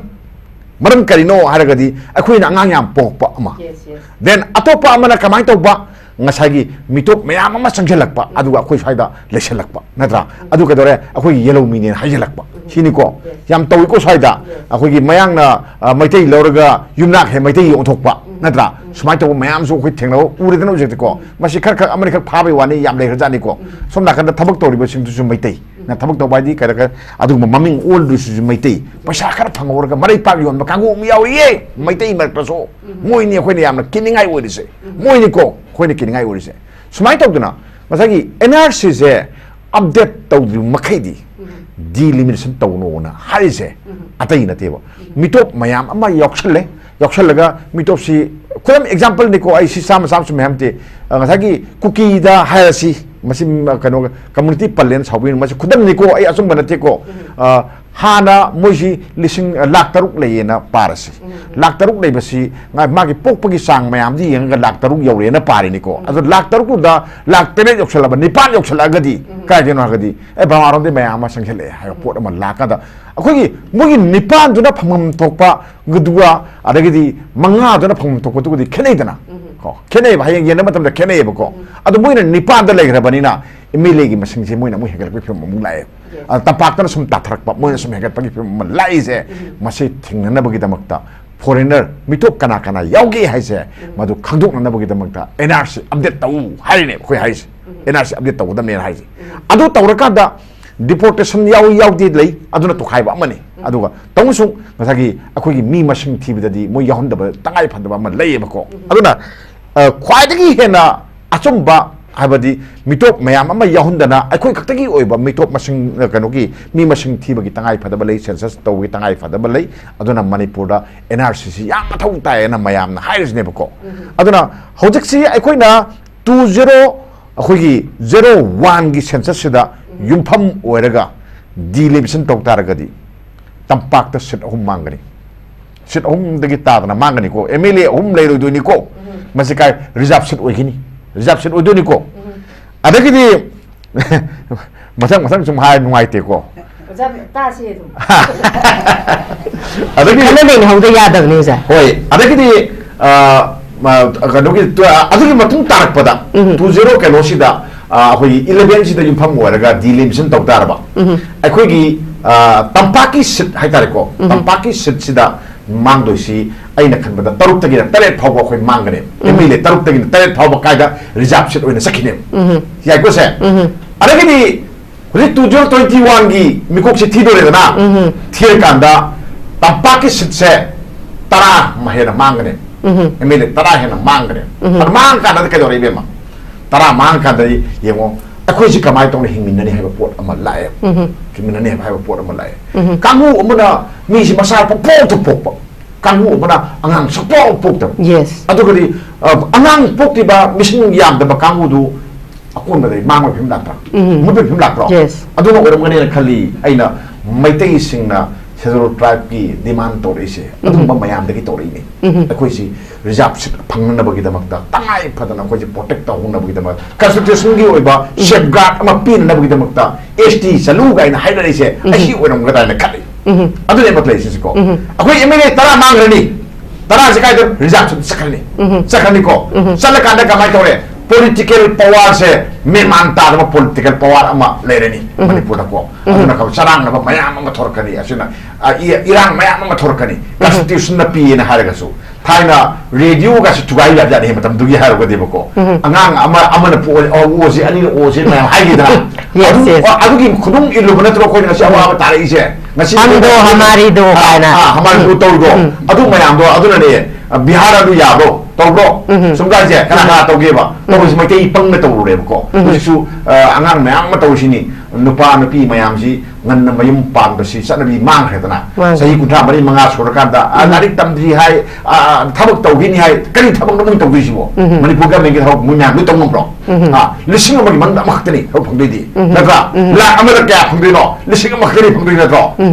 ꯃꯔꯝ ꯀꯔꯤꯅꯣ ꯍꯥꯏꯔꯒꯗꯤ, ꯑꯩꯈꯣꯏꯅ ꯑꯉꯥꯡ ꯌꯥꯝ ꯄꯣꯛꯄ ꯑꯃ꯫ Yes, yes. Then ꯑꯇꯣꯞꯄ ꯑꯃꯅ ꯀꯃꯥꯏꯅ ꯇꯧꯕ? ꯉꯁꯥꯏꯒꯤ ꯃꯤꯇꯣꯞ ꯃꯌꯥꯝ ꯑꯃ ꯆꯪꯁꯤꯜꯂꯛꯄ, ꯑꯗꯨꯒ ꯑꯩꯈꯣꯏ ꯁ꯭ꯋꯥꯏꯗ ꯂꯩꯁꯜꯂꯛꯄ, ꯅꯠꯇ꯭ꯔꯥ? ꯑꯗꯨ ꯀꯩꯗꯧꯔꯦ? ꯑꯩꯈꯣꯏꯒꯤ ꯌꯦꯜꯍꯧꯃꯤꯅꯦꯅ ꯍꯥꯏꯖꯜꯂꯛꯄ꯫ ꯁꯤꯅꯤꯀꯣ? Yes. ꯌꯥꯝ ꯇꯧꯏꯀꯣ ꯁ꯭ꯋꯥꯏꯗ꯫ Yes. ꯑꯩꯈꯣꯏꯒꯤ ꯃꯌꯥꯡꯅ, ꯑ, ꯃꯩꯇꯩ ꯂꯧꯔꯒ ꯌꯨꯝꯅꯥꯛ ꯍꯦꯛ ꯃꯩꯇꯩꯒꯤ ꯑꯣꯟꯊꯣꯛꯄ, ꯅꯠꯇ꯭ꯔꯥ? ꯁꯨꯃꯥꯏꯅ ꯇꯧꯕ ꯃꯌꯥꯝꯁꯨ ꯑꯩꯈꯣꯏ ꯊꯦꯡꯅꯕ ꯎꯔꯦꯗꯅ ꯍꯧꯖꯤꯛꯇꯤꯀꯣ꯫ ꯃꯁꯤ ꯈꯔ ꯈꯛ ꯑꯃꯅꯤ ꯈꯛ ꯐꯥꯕꯩ ꯋꯥꯅꯤ, ꯌꯥꯝ ꯂꯩꯈ꯭ꯔꯖꯥꯠꯅꯤꯀꯣ꯫ ꯁꯣꯝ ꯅꯥꯀꯟꯗ ꯊꯕꯛ ꯇꯧꯔꯤꯕꯁꯤꯡꯗꯨꯁꯨ ꯃꯩꯇꯩ꯫ ꯅ ꯊꯕꯛ ꯇꯧꯕ ꯍꯥꯏꯗꯤ ꯀꯩꯗ-, ꯀꯩ-, ꯑꯗꯨꯒꯨꯝꯕ ꯃꯃꯤꯡ ꯑꯣꯟꯗ꯭ꯔꯤꯁꯤꯁꯨ ꯃꯩꯇꯩ꯫ ꯄꯩꯁꯥ ꯈꯔ ꯐꯪꯍꯧꯔꯒ ꯃꯔꯩ ꯄꯥꯛ ꯌꯣꯟꯕ ꯀꯥꯡꯕꯨ ꯑꯃ ꯌꯥꯎꯔꯤꯌꯦ, ꯃꯩꯇꯩ ꯃꯔꯛꯇꯁꯨ꯫ ꯃꯣꯏꯅꯤ ꯑꯩꯈꯣꯏꯅ ꯌꯥꯝꯅ ꯀꯤꯅꯤꯡꯉꯥꯏ ꯑꯣꯏꯔꯤꯁꯦ꯫ ꯃꯣꯏꯅꯤꯀꯣ ꯑꯩꯈꯣꯏꯅ ꯀꯤꯅꯤꯡꯉꯥꯏ ꯑꯣꯏꯔꯤꯁꯦ꯫ ꯁꯨꯃꯥꯏꯅ ꯇꯧꯗꯅ ꯉꯁꯥꯏꯒꯤ ꯑꯦꯟ ꯑꯥꯔ ꯁꯤꯁꯦ ꯑꯞꯗꯦꯠ ꯇꯧꯗ꯭ꯔꯤꯕ ꯃꯈꯩꯗꯤ ꯗꯤꯂꯤꯃꯤꯇꯦꯁꯟ ꯇꯧꯅꯣꯅ ꯍꯥꯏꯔꯤꯁꯦ ꯑꯇꯩ ꯅꯠꯇꯦꯕ꯫ ꯃꯤꯇꯣꯞ ꯃꯌꯥꯝ ꯑꯃ ꯌꯥꯎꯁꯜꯂꯦ, ꯌꯥꯎꯁꯜꯂꯒ ꯃꯤꯇꯣꯞꯁꯤ, ꯈꯨꯗꯝ ꯑꯦꯛꯖꯥꯝꯄꯜꯅꯤꯀꯣ, ꯑꯩ ꯁꯤ ꯆꯥꯝꯃ ꯆꯥꯝꯃ ꯆꯨꯝꯃꯦ ꯍꯥꯏꯕ ꯅꯠꯇꯦ꯫ ꯑ, ꯉꯁꯥꯏꯒꯤ ꯀꯨꯀꯤꯗ ꯍꯥꯏꯔꯁꯤ, ꯃꯁꯤ, ꯀꯩꯅꯣ, ꯀꯝꯃꯨꯅꯤꯇꯤ ꯄꯜꯂꯦꯅ ꯁꯥꯎꯕꯤꯒꯅꯨ, ꯃꯁꯤ ꯈꯨꯗꯝꯅꯤꯀꯣ, ꯑꯩ ꯑꯆꯨꯝꯕ ꯅꯠꯇꯦꯀꯣ꯫ ꯑ, ꯍꯥꯟꯅ ꯃꯣꯏꯁꯤ ꯂꯤꯁꯤꯡ, ꯑ, ꯂꯥꯛ ꯇꯔꯨꯛ ꯂꯩꯌꯦꯅ ꯄꯥꯔꯁꯤ꯫ ꯂꯥꯛ ꯇꯔꯨꯛ ꯂꯩꯕꯁꯤ ꯉꯥ-, ꯃꯥꯒꯤ ꯄꯣꯛꯄꯒꯤ ꯆꯥꯡ ꯃꯌꯥꯝꯗꯤ ꯌꯦꯡꯉꯒ ꯂꯥꯛ ꯇꯔꯨꯛ ꯌꯧꯔꯦꯅ ꯄꯥꯔꯤꯅꯤꯀꯣ꯫ ꯑꯗꯣ ꯂꯥꯛ ꯇꯔꯨꯛꯇꯨꯗ ꯂꯥꯛ ꯇꯔꯦꯠ ꯌꯧꯁꯜꯂꯛꯑꯕ, ꯅꯤꯄꯥꯟ ꯌꯧꯁꯜꯂꯛꯑꯒꯗꯤ ꯀꯥꯏꯗꯩꯅꯣ ꯍꯥꯏꯔꯒꯗꯤ, ꯑꯦ, ꯕꯕꯥꯔꯣꯝꯗꯒꯤ ꯃꯌꯥꯝ ꯑꯃ ꯆꯪꯁꯤꯜꯂꯛꯑꯦ ꯍꯥꯏꯕ ꯄꯣꯠ ꯑꯃ ꯂꯥꯛꯀꯥꯟꯗ, ꯑꯩꯈꯣꯏꯒꯤ ꯃꯣꯏꯒꯤ ꯅꯤꯄꯥꯟꯗꯨꯅ ꯐꯪꯐꯝ ꯊꯣꯛꯄ ꯒꯗꯨꯒ ꯑꯗꯒꯤꯗꯤ ꯃꯉꯥꯗꯨꯅ ꯐꯪꯐꯝ ꯊꯣꯛꯄꯗꯨꯒꯗꯤ ꯈꯦꯠꯅꯩꯗꯅ꯫ ꯀꯣ, ꯈꯦꯠꯅꯩꯕ, ꯍꯌꯦꯡ ꯌꯦꯡꯅꯕ ꯃꯇꯝꯗ ꯈꯦꯠꯅꯩꯌꯦꯕꯀꯣ꯫ ꯑꯗꯣ ꯃꯣꯏꯅ ꯅꯤꯄꯥꯟꯗ ꯂꯩꯈ꯭ꯔꯕꯅꯤꯅ ꯑꯦꯝ ꯑꯦꯜ ꯑꯦꯒꯤ ꯃꯁꯤꯡꯁꯦ ꯃꯣꯏꯅ ꯑꯃꯨꯛ ꯍꯦꯟꯒꯠꯂꯛꯄꯒꯤ ꯐꯤꯕꯝ ꯑꯃꯨꯛ ꯂꯥꯛꯑꯦ꯫ ꯑ, ꯇꯝꯄꯥꯛꯇꯅ ꯁꯨꯝ ꯇꯥꯊꯔꯛꯄ, ꯃꯣꯏꯅ ꯁꯨꯝ ꯍꯦꯟꯒꯠꯄꯒꯤ ꯐꯤꯕꯝ ꯑꯃ ꯂꯥꯛꯏꯁꯦ꯫ ꯃꯁꯤ ꯊꯤꯡꯅꯅꯕꯒꯤꯗꯃꯛꯇ foreigner, ꯃꯤꯇꯣꯞ ꯀꯅꯥ ꯀꯅꯥ ꯌꯥꯎꯒꯦ ꯍꯥꯏꯁꯦ, ꯃꯗꯨ ꯈꯪꯗꯣꯛꯅꯅꯕꯒꯤꯗꯃꯛꯇ N R C update ꯇꯧ ꯍꯥꯏꯔꯤꯅꯦ ꯑꯩꯈꯣꯏ ꯍꯥꯏꯁꯦ꯫ N R C update ꯇꯧꯒꯗꯕꯅꯦꯅ ꯍꯥꯏꯁꯦ꯫ ꯑꯗꯨ ꯇꯧꯔꯀꯥꯟꯗ deportation ꯌꯥꯎꯏ ꯌꯥꯎꯗꯦ ꯂꯩ, ꯑꯗꯨꯅ ꯇꯣꯈꯥꯏꯕ ꯑꯃꯅꯤ꯫ ꯑꯗꯨꯒ ꯇꯧꯅꯁꯨ ꯉꯁꯥꯏꯒꯤ ꯑꯩꯈꯣꯏꯒꯤ ꯃꯤ ꯃꯁꯤꯡ ꯊꯤꯕꯗꯗꯤ ꯃꯣꯏ ꯌꯥꯎꯍꯟꯗꯕ ꯇꯉꯥꯏ ꯐꯗꯕ ꯑꯃ ꯂꯩꯌꯦꯕꯀꯣ꯫ ꯑꯗꯨꯅ, ꯑ, ꯈ꯭ꯋꯥꯏꯗꯒꯤ ꯍꯦꯟꯅ ꯑꯆꯨꯝꯕ, ꯍꯥꯏꯕꯗꯤ ꯃꯤꯇꯣꯞ ꯃꯌꯥꯝ ꯑꯃ ꯌꯥꯎꯍꯟꯗꯅ ꯑꯩꯈꯣꯏ ꯈꯛꯇꯒꯤ ꯑꯣꯏꯕ ꯃꯤꯇꯣꯞ ꯃꯁꯤꯡ, ꯑ, ꯀꯩꯅꯣꯒꯤ ꯃꯤ ꯃꯁꯤꯡ ꯊꯤꯕꯒꯤ ꯇꯉꯥꯏ ꯐꯗꯕ ꯂꯩ, census ꯇꯧꯕꯒꯤ ꯇꯉꯥꯏ ꯐꯗꯕ ꯂꯩ꯫ ꯑꯗꯨꯅ ꯃꯅꯤꯄꯨꯔꯗ N R C ꯁꯤ ꯌꯥꯝ ꯃꯊꯧ ꯇꯥꯏꯌꯦꯅ ꯃꯌꯥꯝꯅ ꯍꯥꯏꯔꯤꯁꯤꯅꯦꯕꯀꯣ꯫ ꯑꯗꯨꯅ ꯍꯧꯖꯤꯛꯁꯤ ꯑꯩꯈꯣꯏꯅ two zero, ꯑꯩꯈꯣꯏꯒꯤ zero one ꯒꯤ census ꯁꯤꯗ ꯌꯨꯝꯐꯝ ꯑꯣꯏꯔꯒ delimitation ꯇꯧ ꯇꯥꯔꯒꯗꯤ ꯇꯝꯄꯥꯛꯇ seat ꯑꯍꯨꯝ ꯃꯥꯡꯒꯅꯤ꯫ Seat ꯑꯍꯨꯝꯗꯒꯤ ꯇꯥꯗꯅ ꯃꯥꯡꯒꯅꯤꯀꯣ꯫ M L A ꯑꯍꯨꯝ ꯂꯩꯔꯣꯏꯗꯣꯏꯅꯤꯀꯣ꯫ ꯃꯁꯤ ꯀꯥꯏ reserve seat ꯑꯣꯏꯒꯅꯤ? Reserve seat ꯑꯣꯏꯗꯣꯏꯅꯤꯀꯣ꯫ ꯑꯗꯒꯤꯗꯤ ꯃꯊꯪ ꯃꯊꯪ ꯁꯨꯝ ꯍꯥꯏ ꯅꯨꯡꯉꯥꯏꯇꯦꯀꯣ꯫ ꯑꯣꯖꯥ, ꯇꯥꯁꯤ ꯑꯗꯨꯝ꯫ ꯑꯗꯒꯤ ꯈꯟꯅ ꯅꯩꯅꯍꯧꯗ ꯌꯥꯗꯕꯅꯤ, ꯑꯣꯖꯥ꯫ ꯍꯣꯏ, ꯑꯗꯒꯤꯗꯤ, ꯑ, ꯃ-, ꯀꯩꯅꯣꯒꯤ, ꯇꯨ-, ꯑꯗꯨꯒꯤ ꯃꯇꯨꯡ ꯇꯥꯔꯛꯄꯗ two zero ꯀꯩꯅꯣꯁꯤꯗ, ꯑ, ꯑꯩꯈꯣꯏꯒꯤ eleven ꯁꯤꯗ ꯌꯨꯝꯐꯝ ꯑꯣꯏꯔꯒ delimitation ꯇꯧ ꯇꯥꯔꯕ, ꯑꯩꯈꯣꯏꯒꯤ, ꯑ, ꯇꯝꯄꯥꯛꯀꯤ seat ꯍꯥꯏꯇꯥꯔꯦꯀꯣ, ꯇꯝꯄꯥꯛꯀꯤ seat ꯁꯤꯗ ꯃꯥꯡꯗꯣꯏꯁꯤ ꯑꯩꯅ ꯈꯟꯕꯗ ꯇꯔꯨꯛꯇꯒꯤꯅ ꯇꯔꯦꯠ ꯐꯥꯎꯕ ꯑꯩꯈꯣꯏ ꯃꯥꯡꯒꯅꯦꯕ꯫ M L A ꯇꯔꯨꯛꯇꯒꯤꯅ ꯇꯔꯦꯠ ꯐꯥꯎꯕ ꯀꯥꯏꯗ reserve seat ꯑꯣꯏꯅ ꯆꯠꯈꯤꯅꯦꯕ꯫ ꯌꯥꯏꯀꯣ ꯁꯦ? ꯑꯗꯒꯤꯗꯤ ꯍꯧꯖꯤꯛ two zero twenty one ꯒꯤ ꯃꯤꯀꯣꯛꯁꯤ ꯊꯤꯗꯣꯔꯦꯗꯅ, ꯊꯤꯔꯀꯥꯟꯗ ꯇꯝꯄꯥꯛꯀꯤ seat ꯁꯦ ꯇꯔꯥ ꯑꯃ ꯍꯦꯟꯅ ꯃꯥꯡꯒꯅꯦꯕ꯫ M L A ꯇꯔꯥ ꯍꯦꯟꯅ ꯃꯥꯡꯒꯅꯦꯕ꯫ ꯑꯗꯨ ꯃꯥꯡꯉꯀꯥꯟꯗ ꯀꯩꯗꯧꯔꯦ, ꯏꯕꯦꯝꯃ? ꯇꯔꯥ ꯃꯥꯡꯉꯀꯥꯟꯗꯗꯤ ꯌꯦꯡꯉꯣ, ꯑꯩꯈꯣꯏꯁꯤ ꯀꯃꯥꯏꯅ ꯇꯧꯅ ꯍꯤꯡꯃꯤꯟꯅꯅꯤ ꯍꯥꯏꯕ ꯄꯣꯠ ꯑꯃ ꯂꯥꯛꯑꯦꯕ꯫ ꯍꯤꯡꯃꯤꯟꯅꯅꯤ ꯍꯥꯏꯕ ꯄꯣꯠ ꯑꯃ ꯂꯥꯛꯑꯦ꯫ ꯀꯥꯡꯕꯨ ꯑꯃꯅ ꯃꯤꯁꯤ ꯃꯆꯥ ꯄꯪꯄꯣꯛꯇ ꯄꯣꯛꯄ, ꯀꯥꯡꯕꯨ ꯑꯃꯅ ꯑꯉꯥꯡ ꯁꯨꯡꯄꯣꯛ ꯄꯣꯛꯇꯕ꯫ Yes. ꯑꯗꯨꯒꯗꯤ, ꯑ, ꯑꯉꯥꯡ ꯄꯣꯛꯇ꯭ꯔꯤꯕ ꯃꯤꯁꯤꯡ ꯌꯥꯝꯗꯕ ꯀꯥꯡꯕꯨꯗꯨ ꯑꯀꯣꯟꯕꯗ ꯃꯥꯡꯕꯒꯤ ꯐꯤꯕꯝ ꯂꯥꯛꯄ꯭ꯔꯥ? ꯃꯨꯠꯄꯒꯤ ꯐꯤꯕꯝ ꯂꯥꯛꯄ꯭ꯔꯣ? Yes. ꯑꯗꯨꯅ ꯑꯣꯏꯔꯝꯒꯅꯦꯅ ꯈꯜꯂꯤ꯫ ꯑꯩꯅ ꯃꯩꯇꯩꯁꯤꯡꯅ Scheduled Tribe ꯀꯤ demand ꯇꯧꯔꯛꯏꯁꯦ ꯑꯗꯨꯒꯨꯝꯕ ꯃꯌꯥꯝꯗꯒꯤ ꯇꯧꯔꯛꯏꯅꯦ꯫ ꯑꯩꯈꯣꯏꯁꯤ reserve seat ꯐꯪꯅꯅꯕꯒꯤꯗꯃꯛꯇ ꯇꯉꯥꯏ ꯐꯗꯅ ꯑꯩꯈꯣꯏꯁꯤ protect ꯇꯧꯍꯧꯅꯕꯒꯤꯗꯃꯛ, constitution ꯒꯤ ꯑꯣꯏꯕ safeguard ꯑꯃ ꯄꯤꯅꯅꯕꯒꯤꯗꯃꯛꯇ S T ꯆꯠꯂꯨ ꯀꯥꯏꯅ ꯍꯥꯏꯅꯔꯤꯁꯦ ꯑꯩ ꯁꯤ ꯑꯣꯏꯔꯝꯒꯗ꯭ꯔꯥ ꯍꯥꯏꯅ ꯈꯜꯂꯤ꯫ ꯑꯗꯨꯅꯦꯕ ꯂꯩꯔꯤꯁꯤꯀꯣ꯫ ꯑꯩꯈꯣꯏ M L A ꯇꯔꯥ ꯃꯥꯡꯈ꯭ꯔꯅꯤ, ꯇꯔꯥꯁꯦ ꯀꯥꯏꯗ? Reserve seat ꯆꯠꯈ꯭ꯔꯅꯤ꯫ ꯆꯠꯈ꯭ꯔꯅꯤꯀꯣ꯫ ꯆꯠꯂꯀꯥꯟꯗ ꯀꯃꯥꯏꯅ ꯇꯧꯔꯦ? ꯄꯣꯂꯤꯇꯤꯀꯦꯜ ꯄꯋꯥꯔꯁꯦ ꯃꯦꯃꯥꯟ ꯇꯥꯗꯕ ꯄꯣꯂꯤꯇꯤꯀꯦꯜ ꯄꯋꯥꯔ ꯑꯃ ꯂꯩꯔꯅꯤ ꯃꯅꯤꯄꯨꯔꯗꯀꯣ꯫ ꯑꯗꯨꯅ ꯀ-, ꯆꯔꯥꯡꯅꯕ ꯃꯌꯥꯝ ꯑꯃ ꯊꯣꯔꯛꯀꯅꯤ꯫ ꯑꯁꯤꯅ, ꯑ, ꯏ-, ꯏꯔꯥꯡ ꯃꯌꯥꯝ ꯑꯃ ꯊꯣꯔꯛꯀꯅꯤ꯫ ꯀꯟꯁꯇꯤꯇ꯭ꯌꯨꯁꯟꯅ ꯄꯤꯌꯦꯅ ꯍꯥꯏꯔꯒꯁꯨ, ꯊꯥꯏꯅ ꯔꯦꯗꯤꯑꯣꯒꯁꯤ ꯊꯨꯒꯥꯏ ꯌꯥꯕꯖꯥꯠꯅꯤ ꯃꯇꯝꯗꯨꯒꯤ ꯍꯥꯏꯔꯨꯒꯗꯤꯕꯀꯣ꯫ ꯑꯉꯥꯡ ꯑꯃ, ꯑꯃꯅ ꯄꯣꯛꯑꯣ, ꯑꯣꯁꯤ, ꯑꯅꯤꯅ ꯑꯣꯁꯤ ꯃꯌꯥꯝ ꯍꯥꯏꯈꯤꯗꯅ꯫ Yes, ꯑꯗꯨ, yes. ꯑ-, ꯑꯗꯨꯒꯤ ꯈꯨꯗꯨꯝ ꯏꯜꯂꯨꯕ ꯅꯠꯇ꯭ꯔꯣ ꯑꯩꯈꯣꯏꯅ ꯉꯁꯤ ꯑꯋꯥꯕ ꯇꯥꯔꯛꯏꯁꯦ? ꯉꯁꯤ ꯍꯝ ꯗꯣ ꯍꯃꯥꯔꯤ ꯗꯣ ꯑ, ꯀꯥꯏꯅ꯫ ꯑ, ꯍꯃꯥꯔꯤ ꯗꯣ ꯇꯧꯔꯤꯗꯣ꯫ ꯑꯗꯨ ꯃꯌꯥꯝꯗꯣ ꯑꯗꯨꯅꯅꯦ, ꯑ, ꯕꯤꯍꯥꯔ ꯑꯗꯨ ꯌꯥꯕ꯭ꯔꯣ? ꯇꯧꯕ꯭ꯔꯣ? ꯁꯨꯝ ꯀꯥꯏꯁꯦ ꯀꯅꯥ ꯀꯅꯥ ꯇꯧꯒꯦꯕ? ꯇꯧꯔꯤꯁꯤ ꯃꯩꯇꯩ ꯄꯪꯅ ꯇꯧꯔꯨꯔꯦꯕꯀꯣ꯫ ꯍꯧꯖꯤꯛꯁꯨ, ꯑ, ꯑꯉꯥꯡ ꯃꯌꯥꯝ ꯑꯃ ꯇꯧꯔꯤꯁꯤꯅꯤ꯫ ꯅꯨꯄꯥ ꯅꯨꯄꯤ ꯃꯌꯥꯝꯁꯤ ꯉꯟꯅ ꯃꯌꯨꯝ ꯄꯥꯟꯕꯁꯤ ꯆꯠꯅꯕꯤ ꯃꯥꯡꯈ꯭ꯔꯦꯗꯅ꯫ ꯃꯥꯡꯈ꯭ꯔꯦ꯫ ꯆꯍꯤ ꯀꯨꯟꯊ꯭ꯔꯥ ꯃꯔꯤ ꯃꯉꯥ ꯁꯨꯔꯀꯥꯟꯗ, ꯑ, ꯂꯥꯏꯔꯤꯛ ꯇꯝꯗ꯭ꯔꯤ ꯍꯥꯏ, ꯑ, ꯊꯕꯛ ꯇꯧꯈꯤꯅꯤ ꯍꯥꯏ, ꯀꯔꯤ ꯊꯕꯛꯅꯣ ꯃꯣꯏꯅ ꯇꯧꯗꯣꯏꯁꯤꯕꯣ? ꯃꯅꯤꯄꯨꯔ ꯒꯃꯦꯟꯒꯤ ꯊꯕꯛ ꯃꯣꯏ ꯃꯌꯥꯝ ꯂꯣꯏ ꯇꯧ ꯉꯝꯕ꯭ꯔꯣ? ꯑ, ꯂꯤꯁꯤꯡ ꯑꯃꯒꯤ ꯃꯅꯨꯡꯗ ꯑꯃꯈꯛꯇꯅꯤ ꯊꯕꯛ ꯐꯪꯗꯣꯏꯗꯤ꯫ ꯅꯠꯇ꯭ꯔꯥ? ꯂꯥꯛ ꯑꯃꯗ ꯀꯌꯥ ꯐꯪꯗꯣꯏꯅꯣ? ꯂꯤꯁꯤꯡ ꯑꯃꯈꯛꯇꯅꯤ ꯐꯪꯗꯣꯏ ꯅꯠꯇ꯭ꯔꯣ?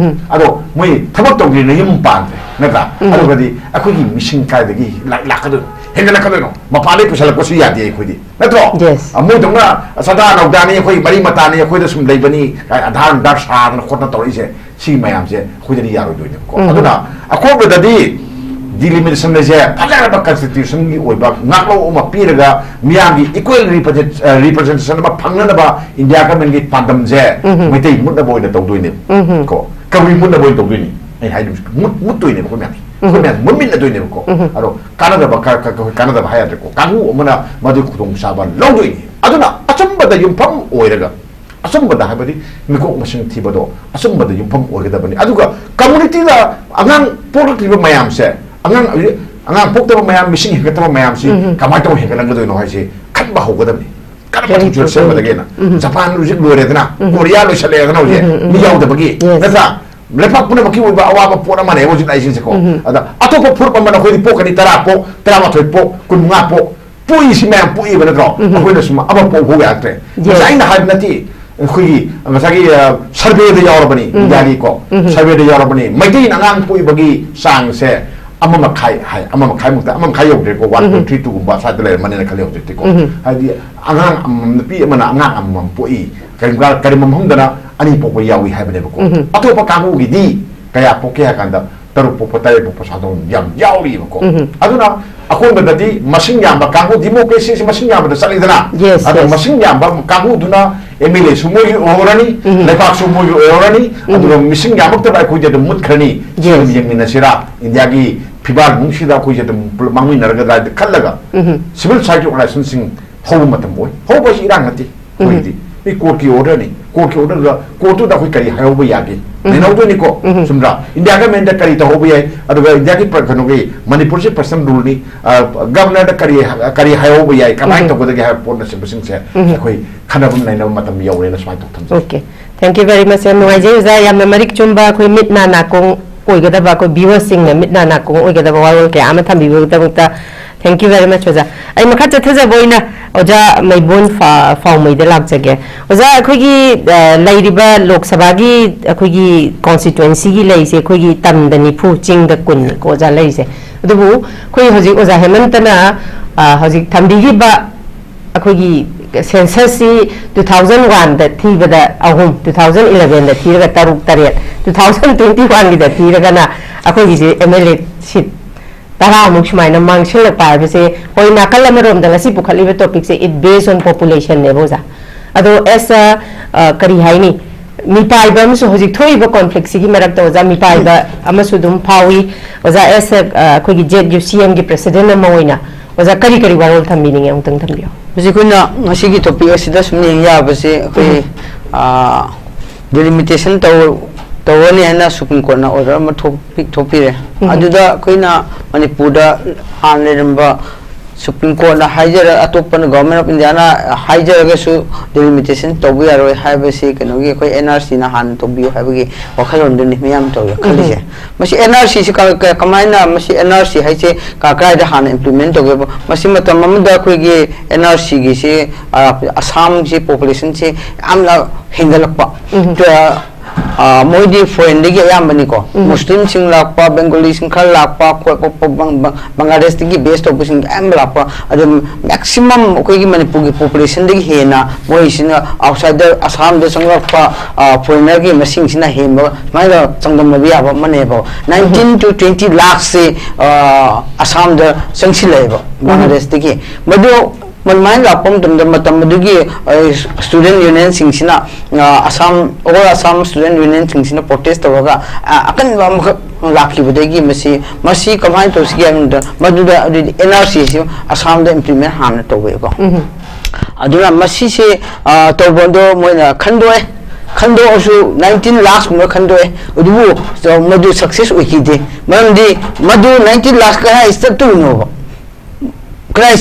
ꯑꯗꯣ ꯃꯣꯏ ꯊꯕꯛ ꯇꯧꯗ꯭ꯔꯤꯅ ꯌꯨꯝ ꯄꯥꯟꯗ꯭ꯔꯦ, ꯅꯠꯇ꯭ꯔꯥ? ꯑꯗꯨꯒꯗꯤ ꯑꯩꯈꯣꯏꯒꯤ ꯃꯤꯁꯤꯡ ꯀꯥꯏꯗꯒꯤ ꯂꯥꯛ-, ꯂꯥꯛꯀꯗꯣꯏꯅꯣ? ꯍꯦꯟꯒꯠꯂꯛꯀꯗꯣꯏꯅꯣ? ꯃꯄꯥꯟꯗꯩ ꯄꯨꯁꯜꯂꯛꯄꯁꯨ ꯌꯥꯗꯦ ꯑꯩꯈꯣꯏꯗꯤ, ꯅꯠꯇ꯭ꯔꯣ? Yes. ꯑ, ꯃꯣꯏꯗꯧꯅ ꯁꯗꯥ ꯅꯧꯗꯥꯅꯤ, ꯑꯩꯈꯣꯏ ꯃꯔꯤ ꯃꯇꯥꯅꯤ, ꯑꯩꯈꯣꯏꯗ ꯁꯨꯝ ꯂꯩꯕꯅꯤ, ꯑ, ꯑꯙꯥꯔ ꯅꯨꯡꯙꯥꯔ ꯁꯥꯗꯅ ꯈꯣꯠꯇꯅ ꯇꯧꯔꯛꯏꯁꯦ, ꯁꯤ ꯃꯌꯥꯝꯁꯦ ꯑꯩꯈꯣꯏꯗꯗꯤ ꯌꯥꯔꯣꯏꯗꯣꯏꯅꯦꯕꯀꯣ꯫ ꯑꯗꯨꯅ ꯑꯀꯣꯟꯕꯗꯗꯤ ꯗꯤꯂꯤꯃꯤꯇꯦꯁꯟ ꯑꯁꯦ ꯐꯖꯔꯕ ꯀꯟꯁꯇꯤꯇ꯭ꯌꯨꯁꯟꯒꯤ ꯑꯣꯏꯕ ꯉꯥꯛꯂꯧ ꯑꯃ ꯄꯤꯔꯒ ꯃꯤꯌꯥꯝꯒꯤ ꯏꯀ꯭ꯋꯦꯜ ꯔꯤꯄ꯭ꯔꯖꯦꯟ-, ꯑ, ꯔꯤꯄ꯭ꯔꯖꯦꯟꯇꯦꯁꯟ ꯑꯃ ꯐꯪꯅꯅꯕ ꯏꯟꯗꯤꯌꯥ ꯒꯃꯦꯟꯒꯤ ꯄꯥꯟꯗꯝꯁꯦ ꯃꯩꯇꯩ ꯃꯨꯠꯅꯕ ꯑꯣꯏꯅ ꯇꯧꯗꯣꯏꯅꯦꯕ꯫ ꯀꯣ, ꯀꯕꯨꯏ ꯃꯨꯠꯅꯕ ꯑꯣꯏꯅ ꯇꯧꯗꯣꯏꯅꯤ꯫ ꯑꯩꯅ ꯍꯥꯏꯗꯣꯏꯁꯦ ꯃꯨꯠ-, ꯃꯨꯠꯇꯣꯏꯅꯦꯕ ꯑꯩꯈꯣꯏ ꯃꯌꯥꯝꯁꯦ꯫ ꯑꯩꯈꯣꯏ ꯃꯌꯥꯝꯁꯦ ꯃꯨꯠꯃꯤꯟꯅꯗꯣꯏꯅꯦꯕꯀꯣ꯫ ꯑꯗꯣ ꯀꯥꯟꯅꯗꯕ ꯈꯔ, ꯈꯔ, ꯈꯔ ꯀꯥꯟꯅꯗꯕ ꯍꯥꯏ ꯌꯥꯗ꯭ꯔꯦꯀꯣ꯫ ꯀꯥꯡꯕꯨ ꯑꯃꯅ ꯃꯗꯨꯒꯤ ꯈꯨꯗꯣꯡꯆꯥꯕ ꯂꯧꯗꯣꯏꯅꯤ꯫ ꯑꯗꯨꯅ ꯑꯆꯨꯝꯕꯗ ꯌꯨꯝꯐꯝ ꯑꯣꯏꯔꯒ, ꯑꯆꯨꯝꯕꯗ ꯍꯥꯏꯕꯗꯤ ꯃꯤꯀꯣꯛ ꯃꯁꯤꯡ ꯊꯤꯕꯗꯣ ꯑꯆꯨꯝꯕꯗ ꯌꯨꯝꯐꯝ ꯑꯣꯏꯒꯗꯕꯅꯤ꯫ ꯑꯗꯨꯒ ꯀꯝꯃꯨꯅꯤꯇꯤꯗ ꯑꯉꯥꯡ ꯄꯣꯛꯂꯛꯂꯤꯕ ꯃꯌꯥꯝꯁꯦ, ꯑꯉꯥꯡ, ꯑꯉꯥꯡ ꯄꯣꯛꯇꯕ ꯃꯌꯥꯝ, ꯃꯤꯁꯤꯡ ꯍꯦꯟꯒꯠꯇꯕ ꯃꯌꯥꯝꯁꯤ ꯀꯃꯥꯏꯅ ꯇꯧꯅ ꯍꯦꯟꯒꯠꯍꯟꯒꯗꯣꯏꯅꯣ ꯍꯥꯏꯁꯦ ꯈꯟꯕ ꯍꯧꯒꯗꯕꯅꯤ꯫ ꯀꯔꯝꯕ very ꯊꯧꯁꯤꯜ true, ꯁꯦꯝꯒꯗꯒꯦꯅ꯫ Very true. ꯖꯄꯥꯟ ꯍꯧꯖꯤꯛ ꯂꯣꯏꯔꯦꯗꯅ, ꯀꯣꯔꯤꯌꯥ ꯂꯣꯏꯁꯜꯂꯛꯑꯦꯗꯅ ꯍꯧꯖꯤꯛ, ꯃꯤ ꯌꯥꯎꯗꯕꯒꯤ, Yes. ꯅꯠꯇ꯭ꯔꯥ? ꯂꯩꯕꯥꯛ ꯄꯨꯝꯅꯃꯛꯀꯤ ꯑꯣꯏꯕ ꯑꯋꯥꯕ ꯄꯣꯠ ꯑꯃꯅꯦ ꯍꯧꯖꯤꯛ ꯂꯥꯛꯏꯁꯤꯡꯁꯦꯀꯣ꯫ ꯑꯗ ꯑꯇꯣꯞꯄ ꯐꯨꯔꯨꯞ ꯑꯃꯅ ꯑꯩꯈꯣꯏꯗꯤ ꯄꯣꯛꯀꯅꯤ, ꯇꯔꯥ ꯄꯣꯛ, ꯇꯔꯥꯃꯥꯊꯣꯏ ꯄꯣꯛ, ꯀꯨꯟꯃꯉꯥ ꯄꯣꯛ, ꯄꯣꯛꯏꯁꯤ ꯃꯌꯥꯝ ꯄꯣꯛꯏꯕ ꯅꯠꯇ꯭ꯔꯣ? ꯑꯩꯈꯣꯏꯅ ꯁꯨꯝ ꯑꯃ ꯄꯣꯛ ꯐꯥꯎ ꯌꯥꯔꯛꯇ꯭ꯔꯦ꯫ Yes. ꯉꯁꯥꯏ ꯑꯩꯅ ꯍꯥꯏꯕ ꯅꯠꯇꯦ, ꯑꯩꯈꯣꯏꯒꯤ ꯉꯁꯥꯏꯒꯤ, ꯑ, ꯁꯔꯚꯦꯗ ꯌꯥꯎꯔꯕꯅꯤ, ꯏꯟꯗꯤꯌꯥꯒꯤꯀꯣ꯫ ꯁꯔꯚꯦꯗ ꯌꯥꯎꯔꯕꯅꯤ꯫ ꯃꯩꯇꯩꯅ ꯑꯉꯥꯡ ꯄꯣꯛꯏꯕꯒꯤ ꯆꯥꯡꯁꯦ ꯑꯃ ꯃꯈꯥꯏ ꯍꯥꯏ, ꯑꯃ ꯃꯈꯥꯏꯃꯨꯛꯇ, ꯑꯃ ꯃꯈꯥꯏ ꯌꯧꯗ꯭ꯔꯦꯀꯣ, ꯋꯥꯟ ꯄꯣꯏꯟ ꯊ꯭ꯔꯤ ꯇꯨꯒꯨꯝꯕ ꯁ꯭ꯋꯥꯏꯗ ꯂꯩꯔꯝꯃꯅꯤꯅ ꯈꯜꯂꯦ ꯍꯧꯖꯤꯛꯇꯤꯀꯣ꯫ ꯍꯥꯏꯗꯤ ꯑꯉꯥꯡ ꯑꯃꯃꯝ, ꯅꯨꯄꯤ ꯑꯃꯅ ꯑꯉꯥꯡ ꯑꯃꯃꯝ ꯄꯣꯛꯏ, ꯀꯔꯤꯒꯨꯝꯕ, ꯀꯔꯤꯒꯨꯝꯕ ꯃꯐꯝꯗꯅ ꯑꯅꯤ ꯄꯣꯛꯄ ꯌꯥꯎꯏ ꯍꯥꯏꯕꯅꯦꯕꯀꯣ꯫ ꯑꯇꯣꯞꯄ ꯀꯥꯡꯕꯨꯒꯤꯗꯤ ꯀꯌꯥ ꯄꯣꯛꯀꯦ ꯍꯥꯏ ꯀꯥꯟꯗ ꯇꯔꯨꯛ ꯄꯣꯛꯄ, ꯇꯔꯦꯠ ꯄꯣꯛꯄ ꯁꯥꯗꯣꯡ ꯌꯥꯝ ꯌꯥꯎꯔꯤꯕꯀꯣ꯫ ꯑꯗꯨꯅ ꯑꯀꯣꯟꯕꯗꯗꯤ ꯃꯁꯤꯡ ꯌꯥꯝꯕ ꯀꯥꯡꯕꯨ, ꯗꯤꯃꯣꯀ꯭ꯔꯦꯁꯤꯁꯤ ꯃꯁꯤꯡ ꯌꯥꯝꯕꯗ ꯆꯠꯂꯤꯗꯅ, Yes, ꯑꯗꯣ yes. ꯃꯁꯤꯡ ꯌꯥꯝꯕ ꯀꯥꯡꯕꯨꯗꯨꯅ ꯑꯦꯝ ꯑꯦꯜ ꯑꯦꯁꯨ ꯃꯣꯏꯒꯤ ꯑꯣꯏꯍꯧꯔꯅꯤ, ꯎꯝ. ꯂꯩꯕꯥꯛꯁꯨ ꯃꯣꯏꯒꯤ ꯑꯣꯏꯍꯧꯔꯅꯤ, ꯎꯝ. ꯑꯗꯨꯒ ꯃꯤꯁꯤꯡ ꯌꯥꯝꯃꯛꯇꯕ ꯑꯩꯈꯣꯏꯗꯤ ꯑꯗꯨꯝ ꯃꯨꯠꯈ꯭ꯔꯅꯤ꯫ ꯁꯤ Yes. ꯑꯗꯨꯝ ꯌꯦꯡꯃꯤꯟꯅꯁꯤꯔꯥ, ꯏꯟꯗꯤꯌꯥꯒꯤ ꯐꯤꯕꯥꯜ ꯅꯨꯡꯁꯤꯗ ꯑꯩꯈꯣꯏꯁꯦ ꯑꯗꯨꯝ ꯄꯨꯂꯞ ꯃꯥꯡꯃꯤꯟꯅꯔꯒꯗ꯭ꯔꯥ ꯍꯥꯏꯗꯤ ꯈꯜꯂꯒ ꯎꯝ. ꯁꯤꯚꯤꯜ ꯁꯣꯁꯥꯏꯇꯤ ꯑꯣꯔꯒꯅꯥꯏꯖꯦꯁꯟꯁꯤꯡ ꯍꯧꯕ ꯃꯇꯝ ꯑꯣꯏ꯫ ꯍꯧꯕ ꯍꯥꯏꯁꯤ ꯏꯔꯥꯡ ꯅꯠꯇꯦ꯫ ꯑꯩꯈꯣꯏꯗꯤ ꯃꯤ ꯀꯣꯔꯠꯀꯤ ꯑꯣꯔꯗꯔꯅꯤ, ꯀꯣꯔꯠꯀꯤ ꯑꯣꯔꯗꯔꯗ ꯀꯣꯔꯠꯇꯨꯗ ꯑꯩꯈꯣꯏ ꯀꯔꯤ ꯍꯥꯏꯍꯧꯕ ꯌꯥꯒꯦ? ꯎꯝ. ꯅꯩꯅꯍꯧꯗꯣꯏꯅꯤꯀꯣ꯫ ꯎꯝ. ꯆꯨꯝꯗ꯭ꯔꯥ? ꯏꯟꯗꯤꯌꯥ ꯒꯃꯦꯟꯗ ꯀꯔꯤ ꯇꯧꯍꯧꯕ ꯌꯥꯏ? ꯑꯗꯨꯒ ꯏꯟꯗꯤꯌꯥꯒꯤ ꯄ꯭ꯔ- ꯀꯩꯅꯣꯒꯤ ꯃꯅꯤꯄꯨꯔꯁꯤ ꯄꯔꯁꯅꯦꯜ ꯔꯨꯜꯅꯤ, ꯒꯕꯔꯅꯔꯗ ꯀꯔꯤ ꯀꯔꯤ ꯍꯥꯏꯍꯧꯕ ꯌꯥꯏ, ꯀꯃꯥꯏꯅ ꯎꯝ. ꯇꯧꯒꯗꯒꯦ ꯍꯥꯏꯕ ꯄꯣꯠꯅꯆꯤꯡꯕꯁꯤꯡꯁꯦ ꯎꯝ. ꯑꯩꯈꯣꯏ ꯈꯟꯅꯕ ꯅꯩꯅꯕ ꯃꯇꯝ ꯌꯧꯔꯦꯅ ꯁꯨꯃꯥꯏꯅ ꯇꯧ ꯊꯝꯖꯒꯦ꯫ Okay, thank you very much, ꯌꯥꯝ ꯅꯨꯡꯉꯥꯏꯖꯩ ꯑꯣꯖꯥ꯫ ꯌꯥꯝꯅ ꯃꯔꯤꯛ ꯆꯨꯝꯕ, ꯑꯩꯈꯣꯏ ꯃꯤꯠ ꯅꯥ ꯅꯥꯀꯣꯡ ꯑꯣꯏꯒꯗꯕ, ꯑꯩꯈꯣꯏ ꯚꯤꯌꯨꯋꯔꯁꯤꯡꯅ ꯃꯤꯠ ꯅꯥ ꯅꯥꯀꯣꯡ ꯑꯣꯏꯒꯗꯕ ꯋꯥꯔꯣꯜ ꯀꯌꯥ ꯑꯃ ꯊꯝꯕꯤꯕꯒꯤꯗꯃꯛꯇ thank you very much ꯑꯣꯖꯥ꯫ ꯑꯩ ꯃꯈꯥ ꯆꯠꯊꯖꯕ ꯑꯣꯏꯅ ꯑꯣꯖꯥ ꯃꯩꯕꯣꯟ ꯐꯥ- ꯐꯥꯎꯃꯩꯗ ꯂꯥꯛꯆꯒꯦ꯫ ꯑꯣꯖꯥ, ꯑꯩꯈꯣꯏꯒꯤ ꯑ, ꯂꯩꯔꯤꯕ ꯂꯣꯛ ꯁꯚꯥꯒꯤ ꯑꯩꯈꯣꯏꯒꯤ ꯀꯣꯟꯁꯇꯤꯇ꯭ꯋꯦꯟꯁꯤꯒꯤ ꯂꯩꯔꯤꯁꯦ ꯑꯩꯈꯣꯏꯒꯤ ꯇꯝꯗ ꯅꯤꯐꯨ, ꯆꯤꯡꯗ ꯀꯨꯟꯅꯤꯀꯣ ꯑꯣꯖꯥ ꯂꯩꯔꯤꯁꯦ꯫ ꯑꯗꯨꯕꯨ ꯑꯩꯈꯣꯏ ꯍꯧꯖꯤꯛ ꯑꯣꯖꯥ ꯍꯦꯃꯟꯇꯅ ꯑ, ꯍꯧꯖꯤꯛ ꯊꯝꯕꯤꯈꯤꯕ ꯑꯩꯈꯣꯏꯒꯤ ꯁꯦꯟꯁꯁꯁꯤ two thousand one ꯗ ꯊꯤꯕꯗ ꯑꯍꯨꯝ, two thousand eleven ꯗ ꯊꯤꯔꯒ ꯇꯔꯨꯛ ꯇꯔꯦꯠ, two thousand twenty one ꯒꯤꯗ ꯊꯤꯔꯒꯅ ꯑꯩꯈꯣꯏꯒꯤꯁꯦ ꯑꯦꯝ ꯑꯦꯜ ꯑꯦ ꯁꯤꯠ ꯇꯔꯥꯃꯨꯛ ꯁꯨꯃꯥꯏꯅ ꯃꯥꯡꯁꯤꯜꯂꯛꯄ ꯍꯥꯏꯕꯁꯦ, ꯍꯣꯏ, ꯅꯥꯀꯜ ꯑꯃꯔꯣꯝꯗ ꯉꯁꯤ ꯄꯨꯈꯠꯂꯤꯕ ꯇꯣꯄꯤꯛꯁꯦ, it based on population ꯅꯦꯕ ꯑꯣꯖꯥ꯫ ꯑꯗꯣ ꯑꯦꯁ ꯑ, ꯀꯔꯤ ꯍꯥꯏꯅꯤ, ꯃꯤꯄꯥꯏꯕ ꯑꯃꯁꯨ ꯍꯧꯖꯤꯛ ꯊꯣꯛꯏꯕ ꯀꯣꯟꯐ꯭ꯂꯤꯛꯁꯤꯒꯤ ꯃꯔꯛꯇ ꯑꯣꯖꯥ ꯃꯤꯄꯥꯏꯕ ꯑꯃꯁꯨ ꯑꯗꯨꯝ ꯐꯥꯎꯏ꯫ ꯑꯣꯖꯥ ꯑꯦꯁ ꯑ, ꯑꯩꯈꯣꯏꯒꯤ ꯖꯦꯠ ꯌꯨ ꯁꯤ ꯑꯦꯝꯒꯤ ꯄ꯭ꯔꯦꯁꯤꯗꯦꯟ ꯑꯃ ꯑꯣꯏꯅ ꯑꯣꯖꯥ ꯀꯔꯤ ꯀꯔꯤ ꯋꯥꯔꯣꯜ ꯊꯝꯕꯤꯅꯤꯡꯉꯤ, ꯑꯃꯨꯛꯇꯪ ꯊꯝꯕꯤꯌꯨ꯫ ꯍꯧꯖꯤꯛ ꯑꯩꯈꯣꯏꯅ ꯉꯁꯤꯒꯤ ꯇꯣꯄꯤꯛ ꯑꯁꯤꯗ ꯁꯨꯝ ꯌꯦꯡ ꯌꯥꯕꯁꯦ, ꯑꯩꯈꯣꯏ ꯗꯤꯂꯤꯃꯤꯇꯦꯁꯟ ꯇꯧ ꯇꯧꯔꯅꯤ ꯍꯥꯏꯅ ꯁꯨꯄ꯭ꯔꯤꯝ ꯀꯣꯔꯠꯅ ꯑꯣꯔꯗꯔ ꯑꯃ ꯊꯣꯛꯄꯤ- ꯊꯣꯛꯄꯤꯔꯦ꯫ ꯎꯝ. ꯑꯗꯨꯗ ꯑꯩꯈꯣꯏꯅ ꯃꯅꯤꯄꯨꯔꯗ ꯍꯥꯟꯅ ꯂꯩꯔꯝꯕ ꯁꯨꯄ꯭ꯔꯤꯝ ꯀꯣꯔꯠꯅ ꯍꯥꯏꯖꯔ ꯑꯇꯣꯞꯄꯅ, ꯒꯣꯚꯔꯟꯃꯦꯟ ꯑꯣꯐ ꯏꯟꯗꯤꯌꯥꯅ ꯍꯥꯏꯖꯔꯒꯁꯨ ꯗꯤꯂꯤꯃꯤꯇꯦꯁꯟ ꯇꯧꯕ ꯌꯥꯔꯣꯏ ꯍꯥꯏꯕꯁꯤ ꯀꯩꯅꯣꯒꯤ ꯑꯩꯈꯣꯏ ꯑꯦꯟ ꯑꯥꯔ ꯁꯤꯅ ꯍꯥꯟꯅ ꯇꯧꯕꯤꯌꯨ ꯍꯥꯏꯕꯒꯤ ꯋꯥꯈꯜꯂꯣꯟꯗꯨꯅꯤ ꯃꯤꯌꯥꯝ ꯇꯧꯔꯤꯕ, ꯈꯜꯂꯤꯁꯦ꯫ ꯃꯁꯤ ꯑꯦꯟ ꯑꯥꯔ ꯁꯤꯁꯤ ꯀ- ꯀ- ꯀꯃꯥꯏꯅ, ꯃꯁꯤ ꯑꯦꯟ ꯑꯥꯔ ꯁꯤ ꯍꯥꯏꯁꯦ ꯀ- ꯀꯗꯥꯏꯗ ꯍꯥꯟꯅ ꯏꯝꯄ꯭ꯂꯤꯃꯦꯟ ꯇꯧꯒꯦꯕ? ꯃꯁꯤ ꯃꯇꯝ ꯑꯃꯗ ꯑꯩꯈꯣꯏꯒꯤ ꯑꯦꯟ ꯑꯥꯔ ꯁꯤꯒꯤꯁꯤ, ꯑ, ꯑꯁꯥꯝꯁꯤ ꯄꯣꯄꯨꯂꯦꯁꯟꯁꯤ ꯌꯥꯝꯅ ꯍꯦꯟꯒꯠꯂꯛꯄ꯫ ꯎꯝ. ꯑ, ꯑ, ꯃꯣꯏꯗꯤ ꯐꯣꯔꯦꯟꯗꯒꯤ ꯑꯌꯥꯝꯕꯅꯤꯀꯣ꯫ ꯎꯝ꯫ ꯃꯨꯁꯂꯤꯝꯁꯤꯡ ꯂꯥꯛꯄ, ꯕꯦꯡꯒꯣꯂꯤꯁꯤꯡ ꯈꯔ ꯂꯥꯛꯄ, ꯈꯣꯠꯄ, ꯕꯪ-, ꯕꯪ-, ꯕꯪꯒ꯭ꯂꯥꯗꯦꯁꯇꯒꯤ ꯕꯦꯁ ꯇꯧꯕꯁꯤꯡ ꯑꯌꯥꯝꯕ ꯂꯥꯛꯄ꯫ ꯑꯗꯨꯝ ꯃꯦꯛꯁꯤꯃꯝ ꯑꯩꯈꯣꯏꯒꯤ ꯃꯅꯤꯄꯨꯔꯒꯤ ꯄꯣꯄꯨꯂꯦꯁꯟꯗꯒꯤ ꯍꯦꯟꯅ ꯃꯣꯏꯁꯤꯅ ꯑꯥꯎꯠꯁꯥꯏꯗꯔ ꯑꯁꯥꯝꯗ ꯆꯪꯂꯛꯄ, ꯑ, ꯐꯣꯔꯦꯅꯔꯒꯤ ꯃꯁꯤꯡꯁꯤꯅ ꯍꯦꯟꯕ, ꯁꯨꯃꯥꯏꯅ ꯆꯥꯡꯗꯝꯅꯕ ꯌꯥꯕ ꯑꯃꯅꯦꯕ꯫ ꯎꯝ꯫ Nineteen to twenty ꯂꯥꯛꯁꯁꯤ, ꯑ, ꯑꯁꯥꯝꯗ ꯆꯪꯁꯤꯜꯂꯛꯑꯦꯕ, ꯎꯝ꯫ ꯕꯪꯒ꯭ꯂꯥꯗꯦꯁꯇꯒꯤ꯫ ꯃꯗꯨ ꯑꯗꯨꯃꯥꯏꯅ ꯂꯥꯛꯄ ꯃꯇꯝꯗ, ꯃꯇꯝ ꯑꯗꯨꯒꯤ, ꯑ, ꯁ꯭ꯇꯨꯗꯦꯟ ꯌꯨꯅꯤꯌꯟꯁꯤꯡꯁꯤꯅ, ꯑ, ꯑꯁꯥꯝ, ꯑꯣꯜ ꯑꯁꯥꯝ ꯁ꯭ꯇꯨꯗꯦꯟ ꯌꯨꯅꯤꯌꯟꯁꯤꯡꯁꯤꯅ ꯄ꯭ꯔꯣꯇꯦꯁ ꯇꯧꯔꯒ, ꯑ, ꯑꯀꯟꯕ ꯑꯃꯈꯛ ꯂꯥꯛꯈꯤꯕꯗꯒꯤ ꯃꯁꯤ, ꯃꯁꯤ ꯀꯃꯥꯏꯅ ꯇꯧꯁꯤꯒꯦ ꯍꯥꯏꯕ ꯃꯇꯝꯗ, ꯃꯗꯨꯗ ꯑꯗꯨꯗꯤ N R C ꯁꯤ ꯑꯁꯥꯝꯗ ꯏꯝꯄ꯭ꯂꯤꯃꯦꯟ ꯍꯥꯟꯅ ꯇꯧꯋꯦꯀꯣ꯫ ꯎꯝ꯫ ꯑꯗꯨꯅ ꯃꯁꯤꯁꯦ, ꯑ, ꯇꯧꯕꯗꯣ ꯃꯣꯏꯅ ꯈꯟꯗꯣꯛꯑꯦ꯫ ꯈꯟꯗꯣꯛꯑꯁꯨ nineteen ꯂꯥꯛꯁ ꯀꯨꯝꯕ ꯈꯟꯗꯣꯛꯑꯦ꯫ ꯑꯗꯨꯕꯨ ꯃꯗꯨ ꯁꯛꯁꯦꯁ ꯑꯣꯏꯈꯤꯗꯦ꯫ ꯃꯔꯝꯗꯤ ꯃꯗꯨ nineteen ꯂꯥꯛꯁ ꯀꯗꯥꯏ ꯆꯠꯇꯣꯏꯅꯣꯕ? ꯀꯗꯥꯏ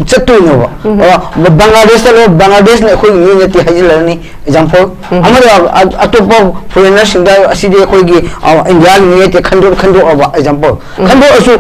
ꯆꯠꯇꯣꯏꯅꯣꯕ? ꯎꯝ꯫ ꯑ, ꯕꯪꯒ꯭ꯂꯥꯗꯦꯁꯇ ꯂꯩ, ꯕꯪꯒ꯭ꯂꯥꯗꯦꯁꯅ ꯑꯩꯈꯣꯏꯒꯤ ꯃꯤ ꯅꯠꯇꯦ ꯍꯥꯏꯖꯤꯜꯂꯔꯅꯤ꯫ ꯑꯦꯛꯖꯥꯝꯄꯜ, ꯎꯝ꯫ ꯑꯃꯗ ꯑ-, ꯑꯇꯣꯞꯄ ꯐꯣꯔꯦꯅꯔꯁꯤꯡꯗ ꯑꯁꯤꯗꯤ ꯑꯩꯈꯣꯏꯒꯤ, ꯑ, ꯏꯟꯗꯤꯌꯥꯒꯤ ꯃꯤ ꯅꯠꯇꯦ ꯈꯟꯗꯣꯛ-, ꯈꯟꯗꯣꯛꯑꯕ ꯑꯦꯛꯖꯥꯝꯄꯜ꯫ ꯎꯝ꯫ ꯈꯟꯗꯣꯛꯑꯁꯨ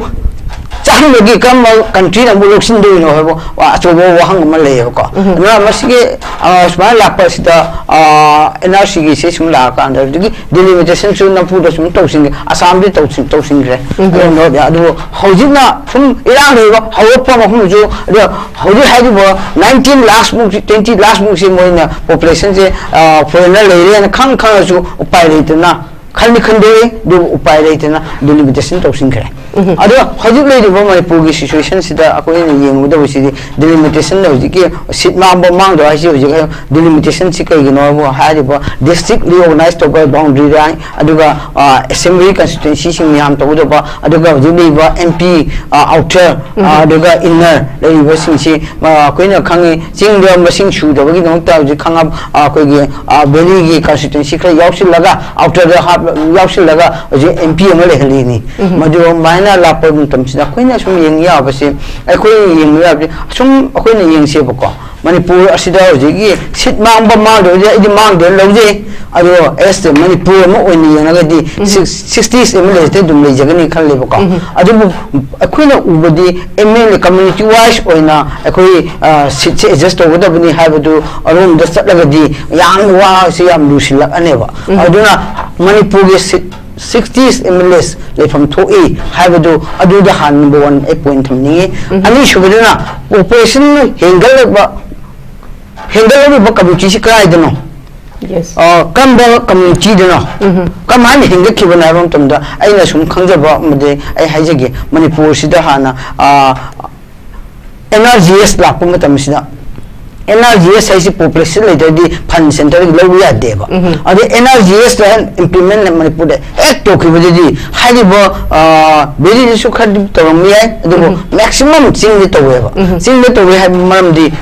ꯆꯥꯍꯟꯕꯒꯤ ꯀꯔꯝꯕ ꯀꯟꯇ꯭ꯔꯤꯅ ꯑꯃꯨꯛ ꯂꯧꯁꯤꯟꯗꯣꯏꯅꯣ ꯍꯥꯏꯕ ꯋꯥ ꯑꯆꯧꯕ ꯋꯥꯍꯪ ꯑꯃ ꯂꯩꯌꯦꯕꯀꯣ꯫ ꯎꯝ꯫ ꯑꯗꯨꯅ ꯃꯁꯤꯒꯤ, ꯑ, ꯁꯨꯃꯥꯏꯅ ꯂꯥꯛꯄ ꯑꯁꯤꯗ, ꯑ, N R C ꯒꯤꯁꯤ ꯁꯨꯝ ꯂꯥꯛꯑꯀꯥꯟꯗ ꯍꯧꯖꯤꯛꯀꯤ ꯗꯤꯂꯤꯃꯤꯇꯦꯁꯟꯁꯨ ꯅꯝꯐꯨꯗ ꯁꯨꯝ ꯇꯧꯁꯤꯟꯒꯦ꯫ ꯑꯁꯥꯝꯗꯤ ꯇꯧꯁꯤꯟ-, ꯇꯧꯁꯤꯟꯈ꯭ꯔꯦ꯫ ꯎꯝ꯫ ꯑꯗꯨꯝ ꯂꯧꯔꯗꯤ꯫ ꯑꯗꯨꯕꯨ ꯍꯧꯖꯤꯛꯅ ꯁꯨꯝ ꯏꯔꯥꯡ ꯂꯩꯕ ꯍꯧꯔꯛꯄ ꯃꯐꯝꯗꯁꯨ, ꯑꯗꯣ ꯍꯧꯖꯤꯛ ꯍꯥꯏꯔꯤꯕ nineteen ꯂꯥꯛꯁ ꯃꯨꯛꯁꯤ, twenty ꯂꯥꯛꯁ ꯃꯨꯛꯁꯤ ꯃꯣꯏꯅ ꯄꯣꯄꯨꯂꯦꯁꯟꯁꯦ, ꯑ, ꯐꯣꯔꯦꯅꯔ ꯂꯩꯔꯦꯅ ꯈꯪ ꯈꯪꯉꯁꯨ ꯎꯄꯥꯏ ꯂꯩꯇꯅ ꯈꯟꯗꯤ ꯈꯟꯗꯣꯛꯏ, ꯑꯗꯨꯕꯨ ꯎꯄꯥꯏ ꯂꯩꯇꯅ ꯗꯤꯂꯤꯃꯤꯇꯦꯁꯟ ꯇꯧꯁꯤꯟꯈ꯭ꯔꯦ꯫ ꯎꯝ꯫ ꯑꯗꯣ ꯍꯧꯖꯤꯛ ꯂꯩꯔꯤꯕ ꯃꯅꯤꯄꯨꯔꯒꯤ ꯁꯤꯆꯨꯋꯦꯁꯟꯁꯤꯗ ꯑꯩꯈꯣꯏꯅ ꯌꯦꯡꯒꯗꯕꯁꯤꯗꯤ ꯗꯤꯂꯤꯃꯤꯇꯦꯁꯟ ꯍꯧꯖꯤꯛꯀꯤ ꯁꯤꯠ ꯃꯥꯡꯕ ꯃꯥꯡꯗꯕ ꯍꯥꯏꯁꯤ ꯍꯧꯖꯤꯛ ꯗꯤꯂꯤꯃꯤꯇꯦꯁꯟꯁꯤ ꯀꯩꯒꯤꯅꯣ ꯍꯥꯏꯕꯨ ꯍꯥꯏꯔꯤꯕ ꯗꯤꯁꯇ꯭ꯔꯤꯛ ꯔꯤꯑꯣꯔꯒꯅꯥꯏꯖ ꯇꯧꯕ ꯕꯥꯎꯟꯗꯔꯤ ꯂꯥꯏꯟ, ꯑꯗꯨꯒ, ꯑ, ꯑꯦꯁꯦꯝꯕ꯭ꯂꯤ ꯀꯟꯁꯇꯤꯇ꯭ꯋꯦꯟꯁꯤꯁꯤꯡ ꯃꯌꯥꯝ ꯇꯧꯒꯗꯕ, ꯑꯗꯨꯒ ꯍꯧꯖꯤꯛ ꯂꯩꯔꯤꯕ M P, ꯑ, ꯑꯥꯎꯇꯔ, ꯎꯝ꯫ ꯑ, ꯑꯗꯨꯒ ꯏꯟꯅꯔ ꯂꯩꯔꯤꯕꯁꯤꯡꯁꯤ, ꯑ, ꯑꯩꯈꯣꯏꯅ ꯈꯪꯉꯤ, ꯆꯤꯡꯗ ꯃꯁꯤꯡ ꯁꯨꯗꯕꯒꯤꯗꯃꯛꯇ ꯍꯧꯖꯤꯛ ꯈꯪꯉ-, ꯑ, ꯑꯩꯈꯣꯏꯒꯤ, ꯑ, ꯚꯦꯂꯤꯒꯤ ꯀꯟꯁꯇꯤꯇ꯭ꯋꯦꯟꯁꯤ ꯈꯔ ꯌꯥꯎꯁꯤꯜꯂꯒ, ꯑꯥꯎꯇꯔꯗ ꯍꯥꯞ-, ꯌꯥꯎꯁꯤꯜꯂꯒ ꯍꯧꯖꯤꯛ M P ꯑꯃ ꯂꯩꯍꯜꯂꯤꯅꯤ꯫ ꯎꯝ꯫ ꯃꯗꯨ ꯑꯗꯨꯃꯥꯏꯅ ꯂꯥꯛꯄ ꯃꯇꯝꯁꯤꯗ ꯑꯩꯈꯣꯏꯅ ꯁꯨꯝ ꯌꯦꯡ ꯌꯥꯕꯁꯦ, ꯑꯩꯈꯣꯏ ꯌꯦꯡꯕ ꯌꯥꯕꯁꯦ, ꯁꯨꯝ ꯑꯩꯈꯣꯏꯅ ꯌꯦꯡꯁꯦꯕꯀꯣ, ꯃꯅꯤꯄꯨꯔ ꯑꯁꯤꯗ ꯍꯧꯖꯤꯛꯀꯤ ꯁꯤꯠ ꯃꯥꯡꯕ ꯃꯥꯡꯗꯕꯗꯤ ꯑꯩꯗꯤ ꯃꯥꯡꯗꯦꯅ ꯂꯧꯖꯩ꯫ ꯑꯗꯣ ꯑꯦꯁ ꯃꯅꯤꯄꯨꯔ ꯑꯃ ꯑꯣꯏꯅ ꯌꯦꯡꯉꯒꯗꯤ ꯁꯤꯛꯁꯇꯤꯁ ꯑꯦꯝ ꯑꯦꯜ ꯑꯦꯁꯇꯤ ꯑꯗꯨꯝ ꯂꯩꯖꯒꯅꯤ ꯈꯜꯂꯦꯕꯀꯣ꯫ ꯑꯗꯨꯕꯨ ꯑꯩꯈꯣꯏꯅ ꯎꯕꯗꯤ M L A community wise ꯑꯣꯏꯅ ꯑꯩꯈꯣꯏ ꯁꯤꯠꯁꯦ ꯑꯦꯗꯖꯁ ꯇꯧꯒꯗꯕꯅꯤ ꯍꯥꯏꯕꯗꯨ ꯑꯔꯣꯝꯗ ꯆꯠꯂꯒꯗꯤ ꯌꯥꯝ ꯋꯥꯁꯤ ꯌꯥꯝ ꯂꯨꯁꯤꯜꯂꯛꯑꯅꯦꯕ꯫ ꯑꯗꯨꯅ ꯃꯅꯤꯄꯨꯔꯒꯤ ꯁꯤꯠ ꯁꯤꯛꯁꯇꯤꯁ ꯑꯦꯝ ꯑꯦꯜ ꯑꯦꯁ ꯂꯩꯐꯝ ꯊꯣꯛꯏ ꯍꯥꯏꯕꯗꯨ ꯑꯗꯨꯗ ꯍꯥꯟꯅ ꯅꯝꯕꯔ ꯋꯥꯟ ꯑꯩ ꯄꯣꯏꯟ ꯊꯝꯅꯤꯡꯉꯤ꯫ ꯑꯅꯤꯁꯨꯕꯗꯨꯅ ꯄꯣꯄꯨꯂꯦꯁꯟ ꯍꯦꯟꯒꯠꯂꯛꯄ, ꯍꯦꯟꯒꯠꯂꯛꯂꯤꯕ ꯀꯝꯃ꯭ꯌꯨꯅꯤꯇꯤꯁꯤ ꯀꯗꯥꯏꯗꯅꯣ? Yes. ꯑ, ꯀꯔꯝꯕ ꯀꯝꯃ꯭ꯌꯨꯅꯤꯇꯤꯗꯅꯣ? ꯀꯔꯝꯍꯥꯏꯅ ꯍꯦꯟꯒꯠꯈꯤꯕꯅꯣ ꯍꯥꯏꯕ ꯃꯇꯝꯗ ꯑꯩꯅ ꯁꯨꯝ ꯈꯪꯖꯕ ꯑꯃꯗꯤ ꯑꯩ ꯍꯥꯏꯖꯒꯦ, ꯃꯅꯤꯄꯨꯔꯁꯤꯗ ꯍꯥꯟꯅ ꯑꯦꯟ ꯑꯥꯔ ꯖꯤ ꯑꯦꯁ ꯂꯥꯛꯄ ꯃꯇꯝꯁꯤꯗ, ꯑꯦꯟ ꯑꯥꯔ ꯖꯤ ꯑꯦꯁ ꯍꯥꯏꯁꯤ ꯄꯣꯄꯨꯂꯦꯁꯟ ꯂꯩꯇ꯭ꯔꯗꯤ ꯐꯟ ꯁꯦꯟꯇꯔꯗꯒꯤ ꯂꯧꯕ ꯌꯥꯗꯦꯕ꯫ ꯑꯗꯩ ꯑꯦꯟ ꯑꯥꯔ ꯖꯤ ꯑꯦꯁꯇ ꯏꯝꯄ꯭ꯂꯤꯃꯦꯟ ꯃꯅꯤꯄꯨꯔꯗ ꯍꯦꯛ ꯇꯧꯈꯤꯕꯗꯗꯤ ꯍꯥꯏꯔꯤꯕ ꯚꯦꯂꯤꯗꯁꯨ ꯈꯔꯗꯤ ꯇꯧꯔꯝꯕ ꯌꯥꯏ, ꯑꯗꯨꯕꯨ ꯃꯦꯛꯁꯤꯃꯝ ꯆꯤꯡꯗ ꯇꯧꯋꯦꯕ꯫ ꯆꯤꯡꯗ ꯇꯧꯋꯦ ꯍꯥꯏꯕ ꯃꯔꯝꯗꯤ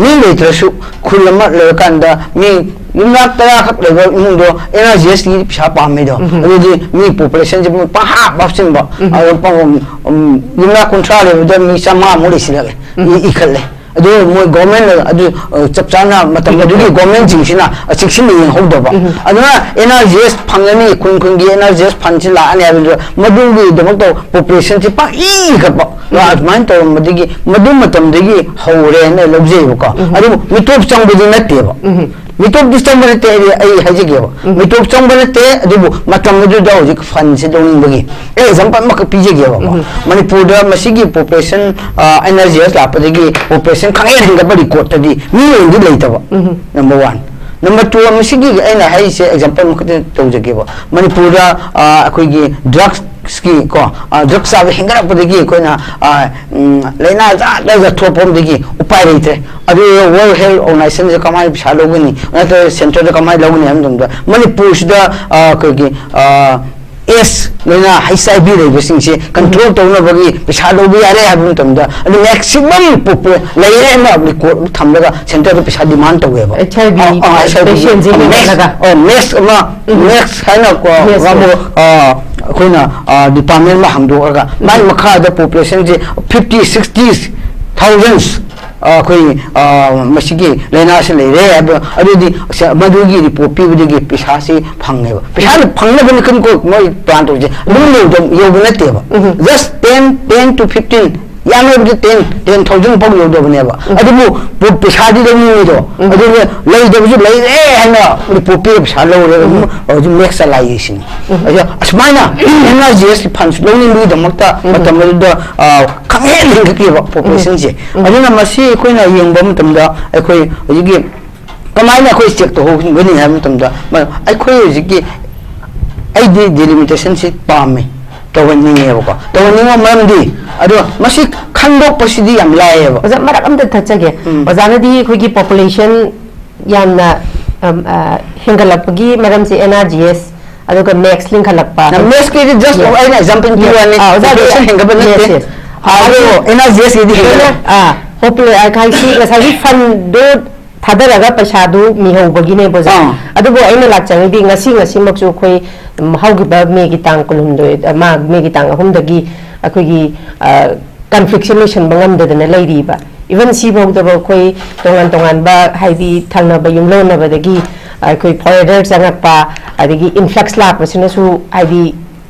ꯃꯤ ꯂꯩꯇ꯭ꯔꯁꯨ ꯈꯨꯜ ꯑꯃ ꯂꯩꯔꯀꯥꯟꯗ ꯃꯤ ꯌꯨꯝꯅꯥꯛ ꯇꯔꯥꯈꯛ ꯂꯩꯕ ꯏꯃꯨꯡꯗꯣ ꯑꯦꯟ ꯑꯥꯔ ꯖꯤ ꯑꯦꯁꯀꯤ ꯄꯩꯁꯥ ꯄꯥꯝꯃꯤꯗꯣ, ꯑꯗꯨꯗꯤ ꯃꯤ ꯄꯣꯄꯨꯂꯦꯁꯟꯁꯦ ꯃꯣꯏ ꯄꯪꯍꯥꯞ ꯍꯥꯞꯆꯤꯟꯕ꯫ ꯑꯗꯣ ꯄ- ꯎꯝ, ꯌꯨꯝꯅꯥꯛ ꯀꯨꯟꯊ꯭ꯔꯥ ꯂꯩꯕꯗ ꯃꯤ ꯆꯥꯝꯃꯉꯥꯃꯨꯛ ꯂꯩꯁꯤꯜꯂꯛꯑꯦ, ꯏ- ꯏꯈꯠꯂꯦ꯫ ꯑꯗꯨ ꯃꯣꯏ ꯒꯣꯔꯃꯦꯟ ꯑꯗꯨ ꯑ, ꯆꯞ ꯆꯥꯅ ꯃꯇꯝ ꯑꯗꯨꯒꯤ ꯒꯣꯔꯃꯦꯟꯁꯤꯡꯁꯤꯅ ꯑ, ꯆꯦꯛꯁꯤꯟꯅ ꯌꯦꯡꯍꯧꯗꯕ꯫ ꯑꯗꯨꯅ ꯑꯦꯟ ꯑꯥꯔ ꯖꯤ ꯑꯦꯁ ꯐꯪꯒꯅꯤ, ꯈꯨꯟ ꯈꯨꯟꯒꯤ ꯑꯦꯟ ꯑꯥꯔ ꯖꯤ ꯑꯦꯁ ꯐꯟꯁꯤ ꯂꯥꯛꯑꯅꯤ ꯍꯥꯏꯕꯗꯨ ꯃꯗꯨꯒꯤꯗꯃꯛꯇ ꯄꯣꯄꯨꯂꯦꯁꯟꯁꯤ ꯄꯪꯏ ꯏꯈꯠꯄ꯫ ꯑꯗꯨꯃꯥꯏꯅ ꯇꯧꯔꯝꯕꯗꯒꯤ ꯃꯗꯨ ꯃꯇꯝꯗꯒꯤ ꯍꯧꯔꯦꯅ ꯂꯧꯖꯩꯕꯀꯣ꯫ ꯑꯗꯨꯕꯨ ꯃꯤꯇꯣꯞ ꯆꯪꯕꯗꯤ ꯅꯠꯇꯦꯕ꯫ ꯃꯤꯇꯣꯞꯇꯤ ꯆꯪꯕ ꯅꯠꯇꯦ, ꯑꯩ ꯑꯩ ꯍꯥꯏꯖꯒꯦꯕ꯫ ꯃꯤꯇꯣꯞ ꯆꯪꯕ ꯅꯠꯇꯦ, ꯑꯗꯨꯕꯨ ꯃꯇꯝ ꯑꯗꯨꯗ ꯍꯧꯖꯤꯛ ꯐꯟꯁꯦ ꯂꯧꯅꯤꯡꯕꯒꯤ ꯑꯩ ꯑꯦꯛꯖꯥꯝꯄꯜ ꯑꯃꯈꯛ ꯄꯤꯖꯒꯦꯕꯀꯣ꯫ ꯃꯅꯤꯄꯨꯔꯗ ꯃꯁꯤꯒꯤ ꯄꯣꯄꯨꯂꯦꯁꯟ, ꯑꯦꯟ ꯑꯥꯔ ꯖꯤ ꯑꯦꯁ ꯂꯥꯛꯄꯗꯒꯤ ꯄꯣꯄꯨꯂꯦꯁꯟ ꯈꯪꯍꯦꯟ ꯍꯦꯟꯒꯠꯄ ꯔꯦꯀꯣꯔꯠꯇꯗꯤ ꯃꯤ ꯑꯣꯏꯅꯗꯤ ꯂꯩꯇꯕ꯫ Number one. ꯅꯝꯕꯔ ꯇꯨ, ꯃꯁꯤꯒꯤ ꯑꯩꯅ ꯍꯥꯏꯔꯤꯁꯦ ꯑꯦꯛꯖꯥꯝꯄꯜ ꯑꯃꯈꯛꯇ ꯇꯧꯖꯒꯦꯕ꯫ ꯃꯅꯤꯄꯨꯔꯗ ꯑ, ꯑꯩꯈꯣꯏꯒꯤ ꯗ꯭ꯔꯛꯁꯀꯤ ꯀꯣ, ꯗ꯭ꯔꯛꯁ ꯆꯥꯕ ꯍꯦꯟꯒꯠꯂꯛꯄꯗꯒꯤ ꯑꯩꯈꯣꯏꯅ ꯑ, ꯎꯝ, ꯂꯥꯏꯅꯥ ꯖꯥꯠ ꯖꯥꯠ ꯊꯣꯛꯂꯛꯄꯗꯒꯤ ꯎꯄꯥꯏ ꯂꯩꯇ꯭ꯔꯦ꯫ ꯑꯗꯨ ꯋꯥꯔꯜ ꯍꯦꯜꯊ ꯑꯣꯔꯒꯅꯥꯏꯖꯦꯁꯟꯁꯦ ꯀꯃꯥꯏꯅ ꯄꯩꯁꯥ ꯂꯧꯒꯅꯤ, ꯅꯠꯇ꯭ꯔꯒ ꯁꯦꯟꯇꯔꯗ ꯀꯃꯥꯏꯅ ꯂꯧꯒꯅꯤ ꯍꯥꯏꯕ ꯃꯇꯝꯗ ꯃꯅꯤꯄꯨꯔꯁꯤꯗ ꯑ, ꯑꯩꯈꯣꯏꯒꯤ ꯑ, ꯑꯦꯁ ꯂꯥꯏꯅꯥ, ꯍꯩꯆ ꯑꯥꯏ ꯚꯤ ꯂꯩꯕꯁꯤꯡꯁꯦ ꯀꯟꯇ꯭ꯔꯣꯜ ꯇꯧꯅꯕꯒꯤ ꯄꯩꯁꯥ ꯂꯧꯕ ꯌꯥꯔꯦ ꯍꯥꯏꯕ ꯃꯇꯝꯗ, ꯑꯗꯨ ꯃꯦꯛꯁꯤꯃꯝ ꯂꯩꯔꯦ ꯍꯥꯏꯅ ꯔꯦꯀꯣꯔꯗ ꯊꯝꯂꯒ ꯁꯦꯟꯇꯔꯗ ꯄꯩꯁꯥ ꯗꯤꯃꯥꯟ ꯇꯧꯋꯦꯕ꯫ HIV ꯑ, ꯑ, HIV patientꯁꯦ ꯃꯦꯛꯁ, ꯍꯦꯟꯒꯠꯂꯒ꯫ ꯑ, ꯃꯦꯛꯁ ꯑꯃ, ꯃꯦꯛꯁ ꯍꯥꯏꯅ ꯀꯣ, Yes, ꯋꯥꯕꯨ, yes. ꯑ, ꯑꯩꯈꯣꯏꯅ ꯗꯤꯄꯥꯔꯠꯃꯦꯟ ꯑꯃ ꯍꯥꯡꯗꯣꯛꯑꯒ ꯃꯥꯏ ꯃꯈꯥꯗ ꯄꯣꯄꯨꯂꯦꯁꯟꯁꯦ ꯐꯤꯐꯇꯤ ꯁꯤꯛꯁꯇꯤ ꯊꯥꯎꯖꯟꯁ ꯑꯩꯈꯣꯏ ꯃꯁꯤꯒꯤ ꯂꯥꯏꯅꯥꯁꯤ ꯂꯩꯔꯦ ꯍꯥꯏꯕ, ꯑꯗꯨꯗꯤ ꯃꯗꯨꯒꯤ ꯔꯤꯄꯣꯔꯠ ꯄꯤꯕꯗꯒꯤ ꯄꯩꯁꯥꯁꯤ ꯐꯪꯉꯦꯕ꯫ ꯄꯩꯁꯥꯗꯨ ꯐꯪꯅꯕꯅꯤ ꯈꯟꯀꯣ ꯃꯣꯏ ꯄ꯭ꯂꯥꯟ ꯇꯧꯔꯤꯁꯦ, ꯑꯗꯨꯝ ꯌꯧꯕ ꯅꯠꯇꯦꯕ꯫ Just ten ten to fifteen, ꯌꯥꯝꯃꯕꯗ ten ten thousand ꯐꯥꯎ ꯌꯧꯗꯕꯅꯦꯕ꯫ ꯑꯗꯨꯕꯨ ꯄꯩꯁꯥꯗꯤ ꯂꯧꯅꯤꯡꯉꯤꯗꯣ, ꯑꯗꯨꯅ ꯂꯩꯇꯕꯁꯨ ꯂꯩꯔꯦ ꯍꯥꯏꯅ ꯔꯤꯄꯣꯔꯠ ꯄꯤꯔ ꯄꯩꯁꯥ ꯂꯧꯔꯦ꯫ ꯍꯧꯖꯤꯛ ꯃꯦꯛꯁ ꯆꯂꯥꯏꯌꯦ ꯁꯤꯅꯤ꯫ ꯑꯗꯣ ꯑꯁꯨꯃꯥꯏꯅ N R G S funds ꯂꯧꯅꯤꯡꯕꯒꯤꯗꯃꯛꯇ ꯃꯇꯝ ꯑꯗꯨꯗ ꯈꯪꯍꯦꯟ ꯍꯦꯟꯒꯠꯈꯤꯕ ꯄꯣꯄꯨꯂꯦꯁꯟꯁꯦ꯫ ꯑꯗꯨꯅ ꯃꯁꯤ ꯑꯩꯈꯣꯏꯅ ꯌꯦꯡꯕ ꯃꯇꯝꯗ ꯑꯩꯈꯣꯏ ꯍꯧꯖꯤꯛꯀꯤ ꯀꯃꯥꯏꯅ ꯑꯩꯈꯣꯏ ꯆꯦꯛ ꯇꯧꯍꯧꯒꯅꯤ ꯍꯥꯏꯕ ꯃꯇꯝꯗ ꯑꯩꯈꯣꯏ ꯍꯧꯖꯤꯛꯀꯤ ꯑꯩꯗꯤ ꯗꯤꯂꯤꯃꯤꯇꯦꯁꯟꯁꯤ ꯄꯥꯝꯃꯤ, ꯇꯧꯍꯟꯅꯤꯡꯉꯦꯕꯀꯣ꯫ ꯇꯧꯍꯟꯅꯤꯡꯕ ꯃꯔꯝꯗꯤ ꯑꯗꯣ ꯃꯁꯤ ꯈꯟꯗꯣꯛꯄꯁꯤꯗꯤ ꯌꯥꯝ ꯂꯥꯏꯌꯦꯕ꯫ ꯑꯣꯖꯥ, ꯃꯔꯛ ꯑꯝꯇ ꯊꯠꯆꯒꯦ꯫ ꯑꯣꯖꯥꯅꯗꯤ ꯑꯩꯈꯣꯏꯒꯤ ꯄꯣꯄꯨꯂꯦꯁꯟ ꯌꯥꯝꯅ ꯍꯦꯟꯒꯠꯂꯛꯄꯒꯤ ꯃꯔꯝꯁꯦ ꯑꯦꯟ ꯑꯥꯔ ꯖꯤ ꯑꯦꯁ ꯑꯗꯨꯒ ꯃꯦꯛꯁ ꯂꯤꯡꯈꯠꯂꯛꯄ꯫ ꯃꯦꯛꯁꯀꯤꯗꯤ ꯖꯁ ꯑꯩꯅ ꯑꯦꯛꯖꯥꯝꯄꯜ ꯄꯤꯕ ꯋꯥꯅꯤ꯫ ꯑꯥ, ꯑꯣꯖꯥ, ꯄꯣꯄꯨꯂꯦꯁꯟ ꯍꯦꯟꯒꯠꯄ ꯅꯠꯇꯦ꯫ Yes, yes. ꯑꯗꯣ ꯑꯦꯟ ꯑꯥꯔ ꯖꯤ ꯑꯦꯁꯀꯤꯗꯤ ꯍꯦꯟꯒꯠꯂꯦ꯫ ꯄꯣꯄꯨꯂꯦ-, ꯍꯥꯏꯁꯤ ꯉꯁꯥꯏꯒꯤ ꯐꯟꯗꯣ ꯊꯥꯗꯔꯒ ꯄꯩꯁꯥꯗꯨ ꯃꯤꯍꯧꯕꯒꯤꯅꯦꯕ ꯑꯣꯖꯥ꯫ ꯑꯥ꯫ ꯑꯗꯨꯕꯨ ꯑꯩꯅ ꯂꯥꯛꯆꯔꯤꯗꯤ ꯉꯁꯤ ꯉꯁꯤꯃꯛꯁꯨ ꯑꯩꯈꯣꯏ, ꯎꯝ, ꯍꯧꯈꯤꯕ ꯃꯦꯒꯤ ꯇꯥꯡ ꯀꯨꯟꯍꯨꯝꯗꯣꯏ, ꯑ, ꯃꯥ-, ꯃꯦꯒꯤ ꯇꯥꯡ ꯑꯍꯨꯝꯗꯒꯤ ꯑꯩꯈꯣꯏꯒꯤ, ꯑ, ꯀꯟꯐ꯭ꯂꯤꯛꯁꯦ ꯂꯣꯏꯁꯤꯟꯕ ꯉꯝꯗꯗꯅ ꯂꯩꯔꯤꯕ꯫ ꯏꯚꯟ ꯁꯤꯐꯥꯎꯗꯕ ꯑꯩꯈꯣꯏ ꯇꯣꯉꯥꯟ ꯇꯣꯉꯥꯟꯕ, ꯍꯥꯏꯗꯤ ꯊꯪꯅꯕ ꯌꯨꯝꯂꯣꯟꯅꯕꯗꯒꯤ ꯑꯩꯈꯣꯏ ꯐꯣꯔꯦꯅꯔ ꯆꯪꯉꯛꯄ, ꯑꯗꯒꯤ ꯏꯟꯐ꯭ꯂꯛꯁ ꯂꯥꯛꯄꯁꯤꯅꯁꯨ, ꯍꯥꯏꯗꯤ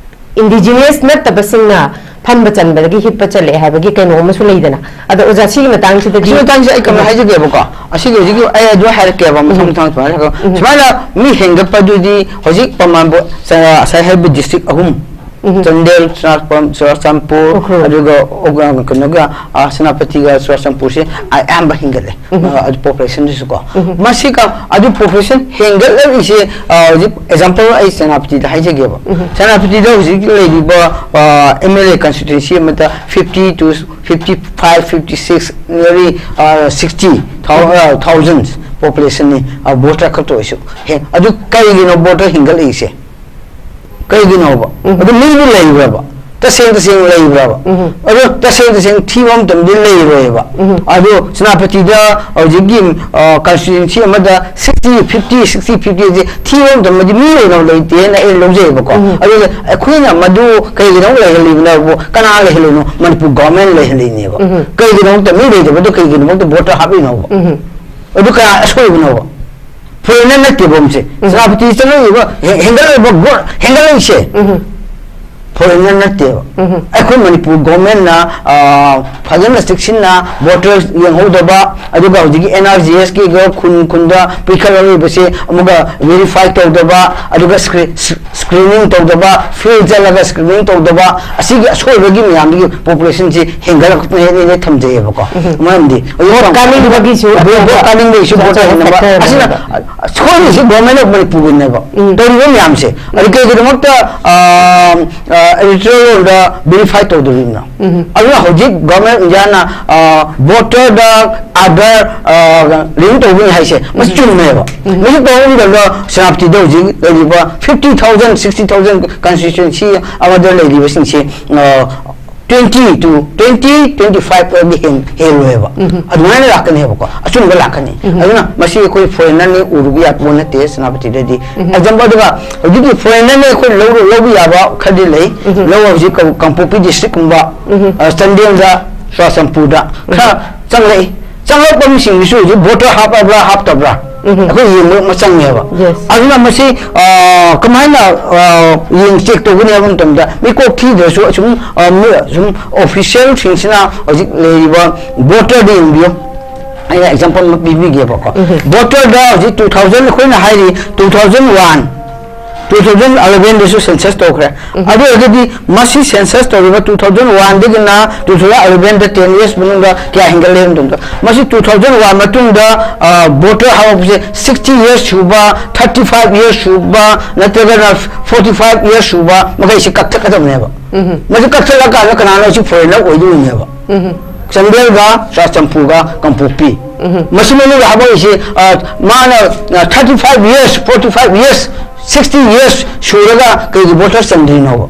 ꯏꯟꯗꯤꯖꯤꯅꯁ ꯅꯠꯇꯕꯁꯤꯡꯅ ꯐꯝꯕ ꯆꯟꯕꯗꯒꯤ ꯍꯤꯞꯄ ꯆꯠꯂꯛꯑꯦ ꯍꯥꯏꯕꯒꯤ ꯀꯩꯅꯣ ꯑꯃꯁꯨ ꯂꯩꯗꯅ꯫ ꯑꯗꯣ ꯑꯣꯖꯥ, ꯁꯤꯒꯤ ꯃꯇꯥꯡꯁꯤꯗꯗꯤ ꯁꯤ ꯃꯇꯥꯡꯁꯦ ꯑꯩ ꯀꯃꯥꯏꯅ ꯍꯥꯏꯖꯒꯦꯕꯀꯣ, ꯑꯁꯤꯒꯤ ꯍꯧꯖꯤꯛꯀꯤ ꯑꯩ ꯑꯗꯨ ꯍꯥꯏꯔꯛꯀꯦꯕ, ꯃꯊꯪ ꯃꯊꯪ ꯁꯨꯃꯥꯏꯅ ꯍꯥꯏꯔꯛꯀꯦ꯫ ꯁꯨꯃꯥꯏꯅ ꯃꯤ ꯍꯦꯟꯒꯠꯄꯗꯨꯗꯤ ꯍꯧꯖꯤꯛ ꯄ꯭ꯔꯃꯥꯟꯕꯨ ꯉꯁꯥꯏ ꯍꯥꯏꯕ ꯗꯤꯁꯇ꯭ꯔꯤꯛ ꯑꯍꯨꯝ, ꯆꯥꯟꯗꯦꯜ, ꯆꯨꯔꯥꯆꯥꯟꯄꯨꯔ, ꯆꯨꯔꯥꯆꯥꯟꯄꯨꯔ, ꯎꯈ꯭ꯔꯨꯜ꯫ ꯑꯗꯨꯒ ꯑꯣꯒ-, ꯀꯩꯅꯣꯒ, ꯑ, ꯁꯦꯅꯥꯄꯇꯤꯒ ꯆꯨꯔꯥꯆꯥꯟꯄꯨꯔꯁꯦ ꯑꯌꯥꯝꯕ ꯍꯦꯟꯒꯠꯂꯦ꯫ ꯑ, ꯑꯗꯨ ꯄꯣꯄꯨꯂꯦꯁꯟꯗꯨꯁꯨ ꯀꯣ꯫ ꯃꯁꯤꯒ ꯑꯗꯨ ꯄꯣꯄꯨꯂꯦꯁꯟ ꯍꯦꯟꯒꯠꯂꯛꯏꯁꯦ, ꯑ, ꯍꯧꯖꯤꯛ ꯑꯦꯛꯖꯥꯝꯄꯜ ꯑꯩ ꯁꯦꯅꯥꯄꯇꯤꯗ ꯍꯥꯏꯖꯒꯦꯕ꯫ ꯁꯦꯅꯥꯄꯇꯤꯗ ꯍꯧꯖꯤꯛ ꯂꯩꯔꯤꯕ, ꯑ, ꯑꯦꯝ ꯑꯦꯜ ꯑꯦ ꯀꯟꯁꯇꯤꯇ꯭ꯋꯦꯟꯁꯤ ꯑꯃꯗ fifty to fifty five, fifty six, nearly, ꯑ, sixty thou-, ꯑ, thousands ꯄꯣꯄꯨꯂꯦꯁꯟꯅꯤ, ꯑ, ꯚꯣꯇꯔ ꯈꯛꯇ ꯑꯣꯏꯁꯨ꯫ ꯍꯦ-, ꯑꯗꯨ ꯀꯔꯤꯒꯤꯅꯣ ꯚꯣꯇꯔ ꯍꯦꯟꯒꯠꯂꯛꯏꯁꯦ? ꯀꯩꯒꯤꯅꯣꯕ? ꯑꯗꯨ ꯃꯤꯗꯨ ꯂꯩꯕ꯭ꯔꯕ? ꯇꯁꯦꯡ ꯇꯁꯦꯡ ꯂꯩꯕ꯭ꯔꯕ? ꯑꯗꯣ ꯇꯁꯦꯡ ꯇꯁꯦꯡ ꯊꯤꯕ ꯃꯇꯝꯗ ꯂꯩꯔꯣꯏꯕ꯫ ꯑꯗꯣ ꯁꯦꯅꯥꯄꯇꯤꯗ ꯍꯧꯖꯤꯛꯀꯤ, ꯑ, constituency ꯑꯃꯗ sixty fifty, sixty fifty ꯁꯦ ꯊꯤꯕ ꯃꯇꯝꯗꯗꯤ ꯃꯤ ꯂꯩꯅꯕ ꯂꯩꯇꯦꯅ ꯑꯩ ꯂꯧꯖꯩꯑꯕꯀꯣ꯫ ꯑꯗꯨꯅ ꯑꯩꯈꯣꯏꯅ ꯃꯗꯨ ꯀꯩꯒꯤꯗꯃꯛ ꯂꯩꯍꯜꯂꯤꯕꯅꯕꯨ, ꯀꯅꯥ ꯂꯩꯍꯜꯂꯤꯅꯣ? ꯃꯅꯤꯄꯨꯔ government ꯂꯩꯍꯜꯂꯤꯅꯦꯕ꯫ ꯀꯩꯒꯤꯗꯃꯛꯇ ꯃꯤ ꯂꯩꯇꯕꯗꯣ ꯀꯩꯒꯤꯗꯃꯛꯇ voter ꯍꯥꯞꯄꯤꯅꯣꯕ? ꯑꯗꯨ ꯀꯅꯥ ꯑꯁꯣꯏꯕꯅꯣꯕ? Foreigner ꯅꯠꯇꯦꯕ ꯃꯁꯦ꯫ ꯁꯦꯅꯥꯄꯇꯤ ꯆꯠꯂꯛꯏꯕ, ꯍꯦ-, ꯍꯦꯟꯒꯠꯂꯛꯏꯕ ꯒꯣ-, ꯍꯦꯟꯒꯠꯂꯛꯏꯁꯦ foreigner ꯅꯠꯇꯦꯕ꯫ ꯑꯩꯈꯣꯏ ꯃꯅꯤꯄꯨꯔ government ꯅ, ꯑ, ꯐꯖꯅ ꯆꯦꯛꯁꯤꯟꯅ voter ꯌꯦꯡꯍꯧꯗꯕ, ꯑꯗꯨꯒ ꯍꯧꯖꯤꯛꯀꯤ N R G S ꯀꯤ ꯈꯨꯟ ꯈꯨꯟꯗ ꯄꯤꯈꯠꯂꯛꯂꯤꯕꯁꯦ ꯑꯃꯨꯛꯀ verify ꯇꯧꯗꯕ, ꯑꯗꯨꯒ scree-, screening ꯇꯧꯗꯕ, field ꯆꯠꯂꯒ screening ꯇꯧꯗꯕ, ꯑꯁꯤꯒꯤ ꯑꯁꯣꯏꯕꯒꯤ ꯃꯌꯥꯝꯗꯒꯤ population ꯁꯤ ꯍꯦꯟꯒꯠꯂꯛꯄꯅꯦꯅ ꯊꯝꯖꯩꯑꯕꯀꯣ꯫ ꯃꯔꯝꯗꯤ ꯍꯧꯖꯤꯛ ꯀꯥꯅꯤꯡꯕꯒꯤꯁꯨ vote, vote ꯀꯥꯅꯤꯡꯕꯒꯤꯁꯨ vote ꯑꯆꯧꯕ ꯍꯦꯟꯅꯕ꯫ Factor ꯑꯁꯤꯅ ꯑꯃꯅꯦꯕ꯫ ꯁꯣꯏꯔꯤꯁꯦ government of ꯃꯅꯤꯄꯨꯔꯒꯤꯅꯦꯕ꯫ ꯇꯧꯔꯤꯕ ꯃꯌꯥꯝꯁꯦ꯫ ꯑꯗꯨ ꯀꯩꯒꯤꯗꯃꯛꯇ, ꯑ, ꯑ, electoral roll ꯗ verify ꯇꯧꯗꯣꯔꯤꯕꯅꯣ? ꯑꯗꯨꯅ ꯍꯧꯖꯤꯛ government of India ꯅ, ꯑ, voter ꯗ Aadhaar, ꯑ, link ꯇꯧꯕꯅꯤ ꯍꯥꯏꯁꯦ, ꯃꯁꯤ ꯆꯨꯝꯃꯦꯕ꯫ ꯃꯁꯤ ꯇꯧꯕ ꯃꯇꯝꯗ ꯁꯦꯅꯥꯄꯇꯤꯗ ꯍꯧꯖꯤꯛ ꯂꯩꯔꯤꯕ fifty thousand, sixty thousand constituency ꯑꯃꯗ ꯂꯩꯔꯤꯕꯁꯤꯡꯁꯤ, ꯑ, twenty to twenty, twenty five ꯑꯣꯏꯔꯗꯤ ꯍꯦꯟ-, ꯍꯦꯜꯂꯣꯏꯕ꯫ ꯑꯗꯨꯃꯥꯏꯅ ꯂꯥꯛꯀꯅꯦꯕꯀꯣ, ꯑꯆꯨꯝꯕ ꯂꯥꯛꯀꯅꯤ꯫ ꯑꯗꯨꯅ ꯃꯁꯤ ꯑꯩꯈꯣꯏ foreigner ꯅꯤ ꯎꯔꯨꯕ ꯌꯥꯕ ꯄꯣꯠ ꯅꯠꯇꯦ ꯁꯦꯅꯥꯄꯇꯤꯗꯗꯤ꯫ Example, ꯑꯗꯨꯒ ꯍꯧꯖꯤꯛꯀꯤ foreigner ꯅꯤ ꯑꯩꯈꯣꯏ ꯂꯧꯔ-, ꯂꯧꯕ ꯌꯥꯕ ꯈꯔꯗꯤ ꯂꯩ꯫ ꯂꯧ ꯍꯧꯖꯤꯛ ꯀ-, ꯀꯥꯡꯄꯣꯛꯄꯤ district ꯀꯨꯝꯕ, ꯑ, ꯆꯥꯟꯗꯦꯜꯗ, ꯆꯨꯔꯥꯆꯥꯟꯄꯨꯔꯗ ꯈꯔ ꯆꯪꯂꯛꯏ꯫ ꯆꯪꯂꯛꯄ ꯃꯤꯁꯤꯡꯗꯨꯁꯨ ꯍꯧꯖꯤꯛ voter ꯍꯥꯞꯄꯕ꯭ꯔꯥ ꯍꯥꯞꯇꯕ꯭ꯔꯥ ꯑꯩꯈꯣꯏ ꯌꯦꯡꯕ ꯑꯃ ꯆꯪꯉꯦꯕ꯫ Yes. ꯑꯗꯨꯅ ꯃꯁꯤ, ꯑ, ꯀꯃꯥꯏꯅ, ꯑ, ꯌꯦꯡ check ꯇꯧꯒꯅꯤ ꯍꯥꯏꯕ ꯃꯇꯝꯗ ꯃꯤꯀꯣꯛ ꯊꯤꯗ꯭ꯔꯁꯨ ꯑꯁꯨꯝ, ꯑ, ꯃꯤ-, ꯑꯁꯨꯝ official ꯁꯤꯡꯁꯤꯅ ꯍꯧꯖꯤꯛ ꯂꯩꯔꯤꯕ voter ꯗ ꯌꯦꯡꯕꯤꯌꯨ꯫ ꯑꯩꯅ example ꯑꯃ ꯄꯤꯕꯤꯒꯦꯕꯀꯣ꯫ Voter ꯗ ꯍꯧꯖꯤꯛ two thousand, ꯑꯩꯈꯣꯏꯅ ꯍꯥꯏꯔꯤ two thousand one, two thousand eleven ꯗꯁꯨ census ꯇꯧꯈ꯭ꯔꯦ꯫ ꯑꯗꯨ ꯑꯣꯏꯔꯒꯗꯤ ꯃꯁꯤ census ꯇꯧꯔꯤꯕ two thousand one ꯗꯒꯤꯅ two thousand eleven ꯗ ten years ꯃꯅꯨꯡꯗ ꯀꯌꯥ ꯍꯦꯟꯒꯠꯂꯦ ꯍꯥꯏꯕ ꯃꯇꯝꯗ, ꯃꯁꯤ two thousand one ꯃꯇꯨꯡꯗ, ꯑ, voter ꯍꯧꯔꯛꯄꯁꯦ sixty years ꯁꯨꯕ, thirty five years ꯁꯨꯕ, ꯅꯠꯇ꯭ꯔꯒꯅ forty five years ꯁꯨꯕ ꯃꯈꯩꯁꯤ ꯀꯛꯊꯠꯀꯗꯕꯅꯦꯕ꯫ ꯃꯁꯤ ꯀꯛꯊꯠꯂꯀꯥꯟꯗ ꯀꯅꯥꯅꯣ ꯁꯤ foreigner ꯑꯣꯏꯗꯣꯏꯅꯦꯕ? ꯆꯥꯟꯗꯦꯜꯒ ꯆꯨꯔꯥꯆꯥꯟꯄꯨꯔꯒ ꯀꯥꯡꯄꯣꯛꯄꯤ꯫ ꯃꯁꯤ ꯃꯅꯨꯡꯗ ꯍꯥꯞꯄꯛꯏꯁꯤ, ꯑ, ꯃꯥꯅ, ꯑ, thirty five years, forty five years, sixty years ꯁꯨꯔꯒ ꯀꯩꯒꯤ voter ꯆꯟꯗ꯭ꯔꯤꯅꯣꯕ?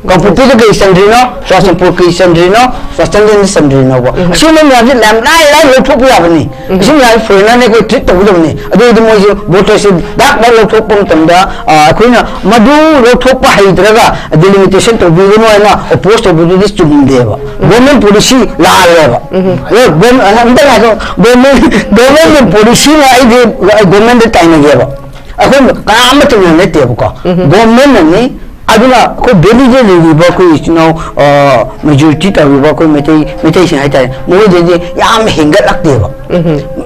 ꯀꯥꯡꯄꯣꯛꯄꯤꯗ ꯀꯩ ꯆꯟꯗ꯭ꯔꯤꯅꯣ, ꯆꯨꯔꯥꯆꯥꯟꯄꯨꯔ ꯀꯩ ꯆꯟꯗ꯭ꯔꯤꯅꯣ, ꯆꯥꯟꯗꯦꯜꯗ ꯆꯟꯗ꯭ꯔꯤꯅꯣꯕ? ꯑꯁꯤꯒꯨꯝꯕ ꯃꯌꯥꯝꯁꯦ ꯌꯥꯝ ꯂꯥꯏ ꯂꯥꯏ ꯂꯧꯊꯣꯛꯄ ꯌꯥꯕꯅꯤ꯫ ꯑꯁꯤ ꯃꯌꯥꯝꯁꯦ ꯐꯣꯔꯦꯟꯅꯔꯅ ꯑꯩꯈꯣꯏ ꯇ꯭ꯔꯤꯠ ꯇꯧꯒꯗꯕꯅꯤ꯫ ꯑꯗꯨ ꯑꯣꯏꯔꯗꯤ ꯃꯣꯏꯁꯨ ꯚꯣꯇꯔꯁꯦ ꯗꯥꯛ ꯗꯥꯛ ꯂꯧꯊꯣꯛꯄ ꯃꯇꯝꯗ, ꯑ, ꯑꯩꯈꯣꯏꯅ ꯃꯗꯨ ꯂꯧꯊꯣꯛꯄ ꯍꯩꯇ꯭ꯔꯒ ꯗꯤꯂꯤꯃꯤꯇꯦꯁꯟ ꯇꯧꯕꯤꯒꯅꯨ ꯍꯥꯏꯅ ꯑꯣꯄꯣꯖ ꯇꯧꯕꯗꯨꯗꯤ ꯆꯨꯝꯗꯦꯕ꯫ Government policy ꯂꯥꯜꯂꯦꯕ꯫ ꯑꯗꯣ ꯒꯣꯔꯃꯦꯟ, ꯑꯝꯇ ꯉꯥꯏꯈꯣ꯫ ꯒꯣꯔꯃꯦꯟ, ꯒꯣꯔꯃꯦꯟꯒꯤ ꯄꯣꯂꯤꯁꯤꯅ ꯑꯩꯗꯤ ꯒꯣꯔꯃꯦꯟꯗ ꯇꯥꯏꯅꯒꯦꯕ꯫ ꯑꯩꯈꯣꯏ ꯀꯅꯥ ꯑꯃꯠꯇꯅ ꯅꯠꯇꯦꯕꯀꯣ꯫ ꯒꯣꯔꯃꯦꯟꯅꯅꯤ꯫ ꯑꯗꯨꯅ ꯑꯩꯈꯣꯏ ꯚꯦꯂꯤꯗ ꯂꯩꯔꯤꯕ ꯑꯩꯈꯣꯏ ꯏꯆꯤꯟ ꯏꯅꯥꯎ, ꯑ, ꯃꯦꯖꯣꯔꯤꯇꯤ ꯇꯧꯔꯤꯕ ꯑꯩꯈꯣꯏ ꯃꯩꯇꯩ, ꯃꯩꯇꯩꯁꯤꯡ ꯍꯥꯏꯇꯥꯔꯦ, ꯃꯈꯣꯏꯗꯗꯤ ꯌꯥꯝ ꯍꯦꯟꯒꯠꯂꯛꯇꯦꯕ꯫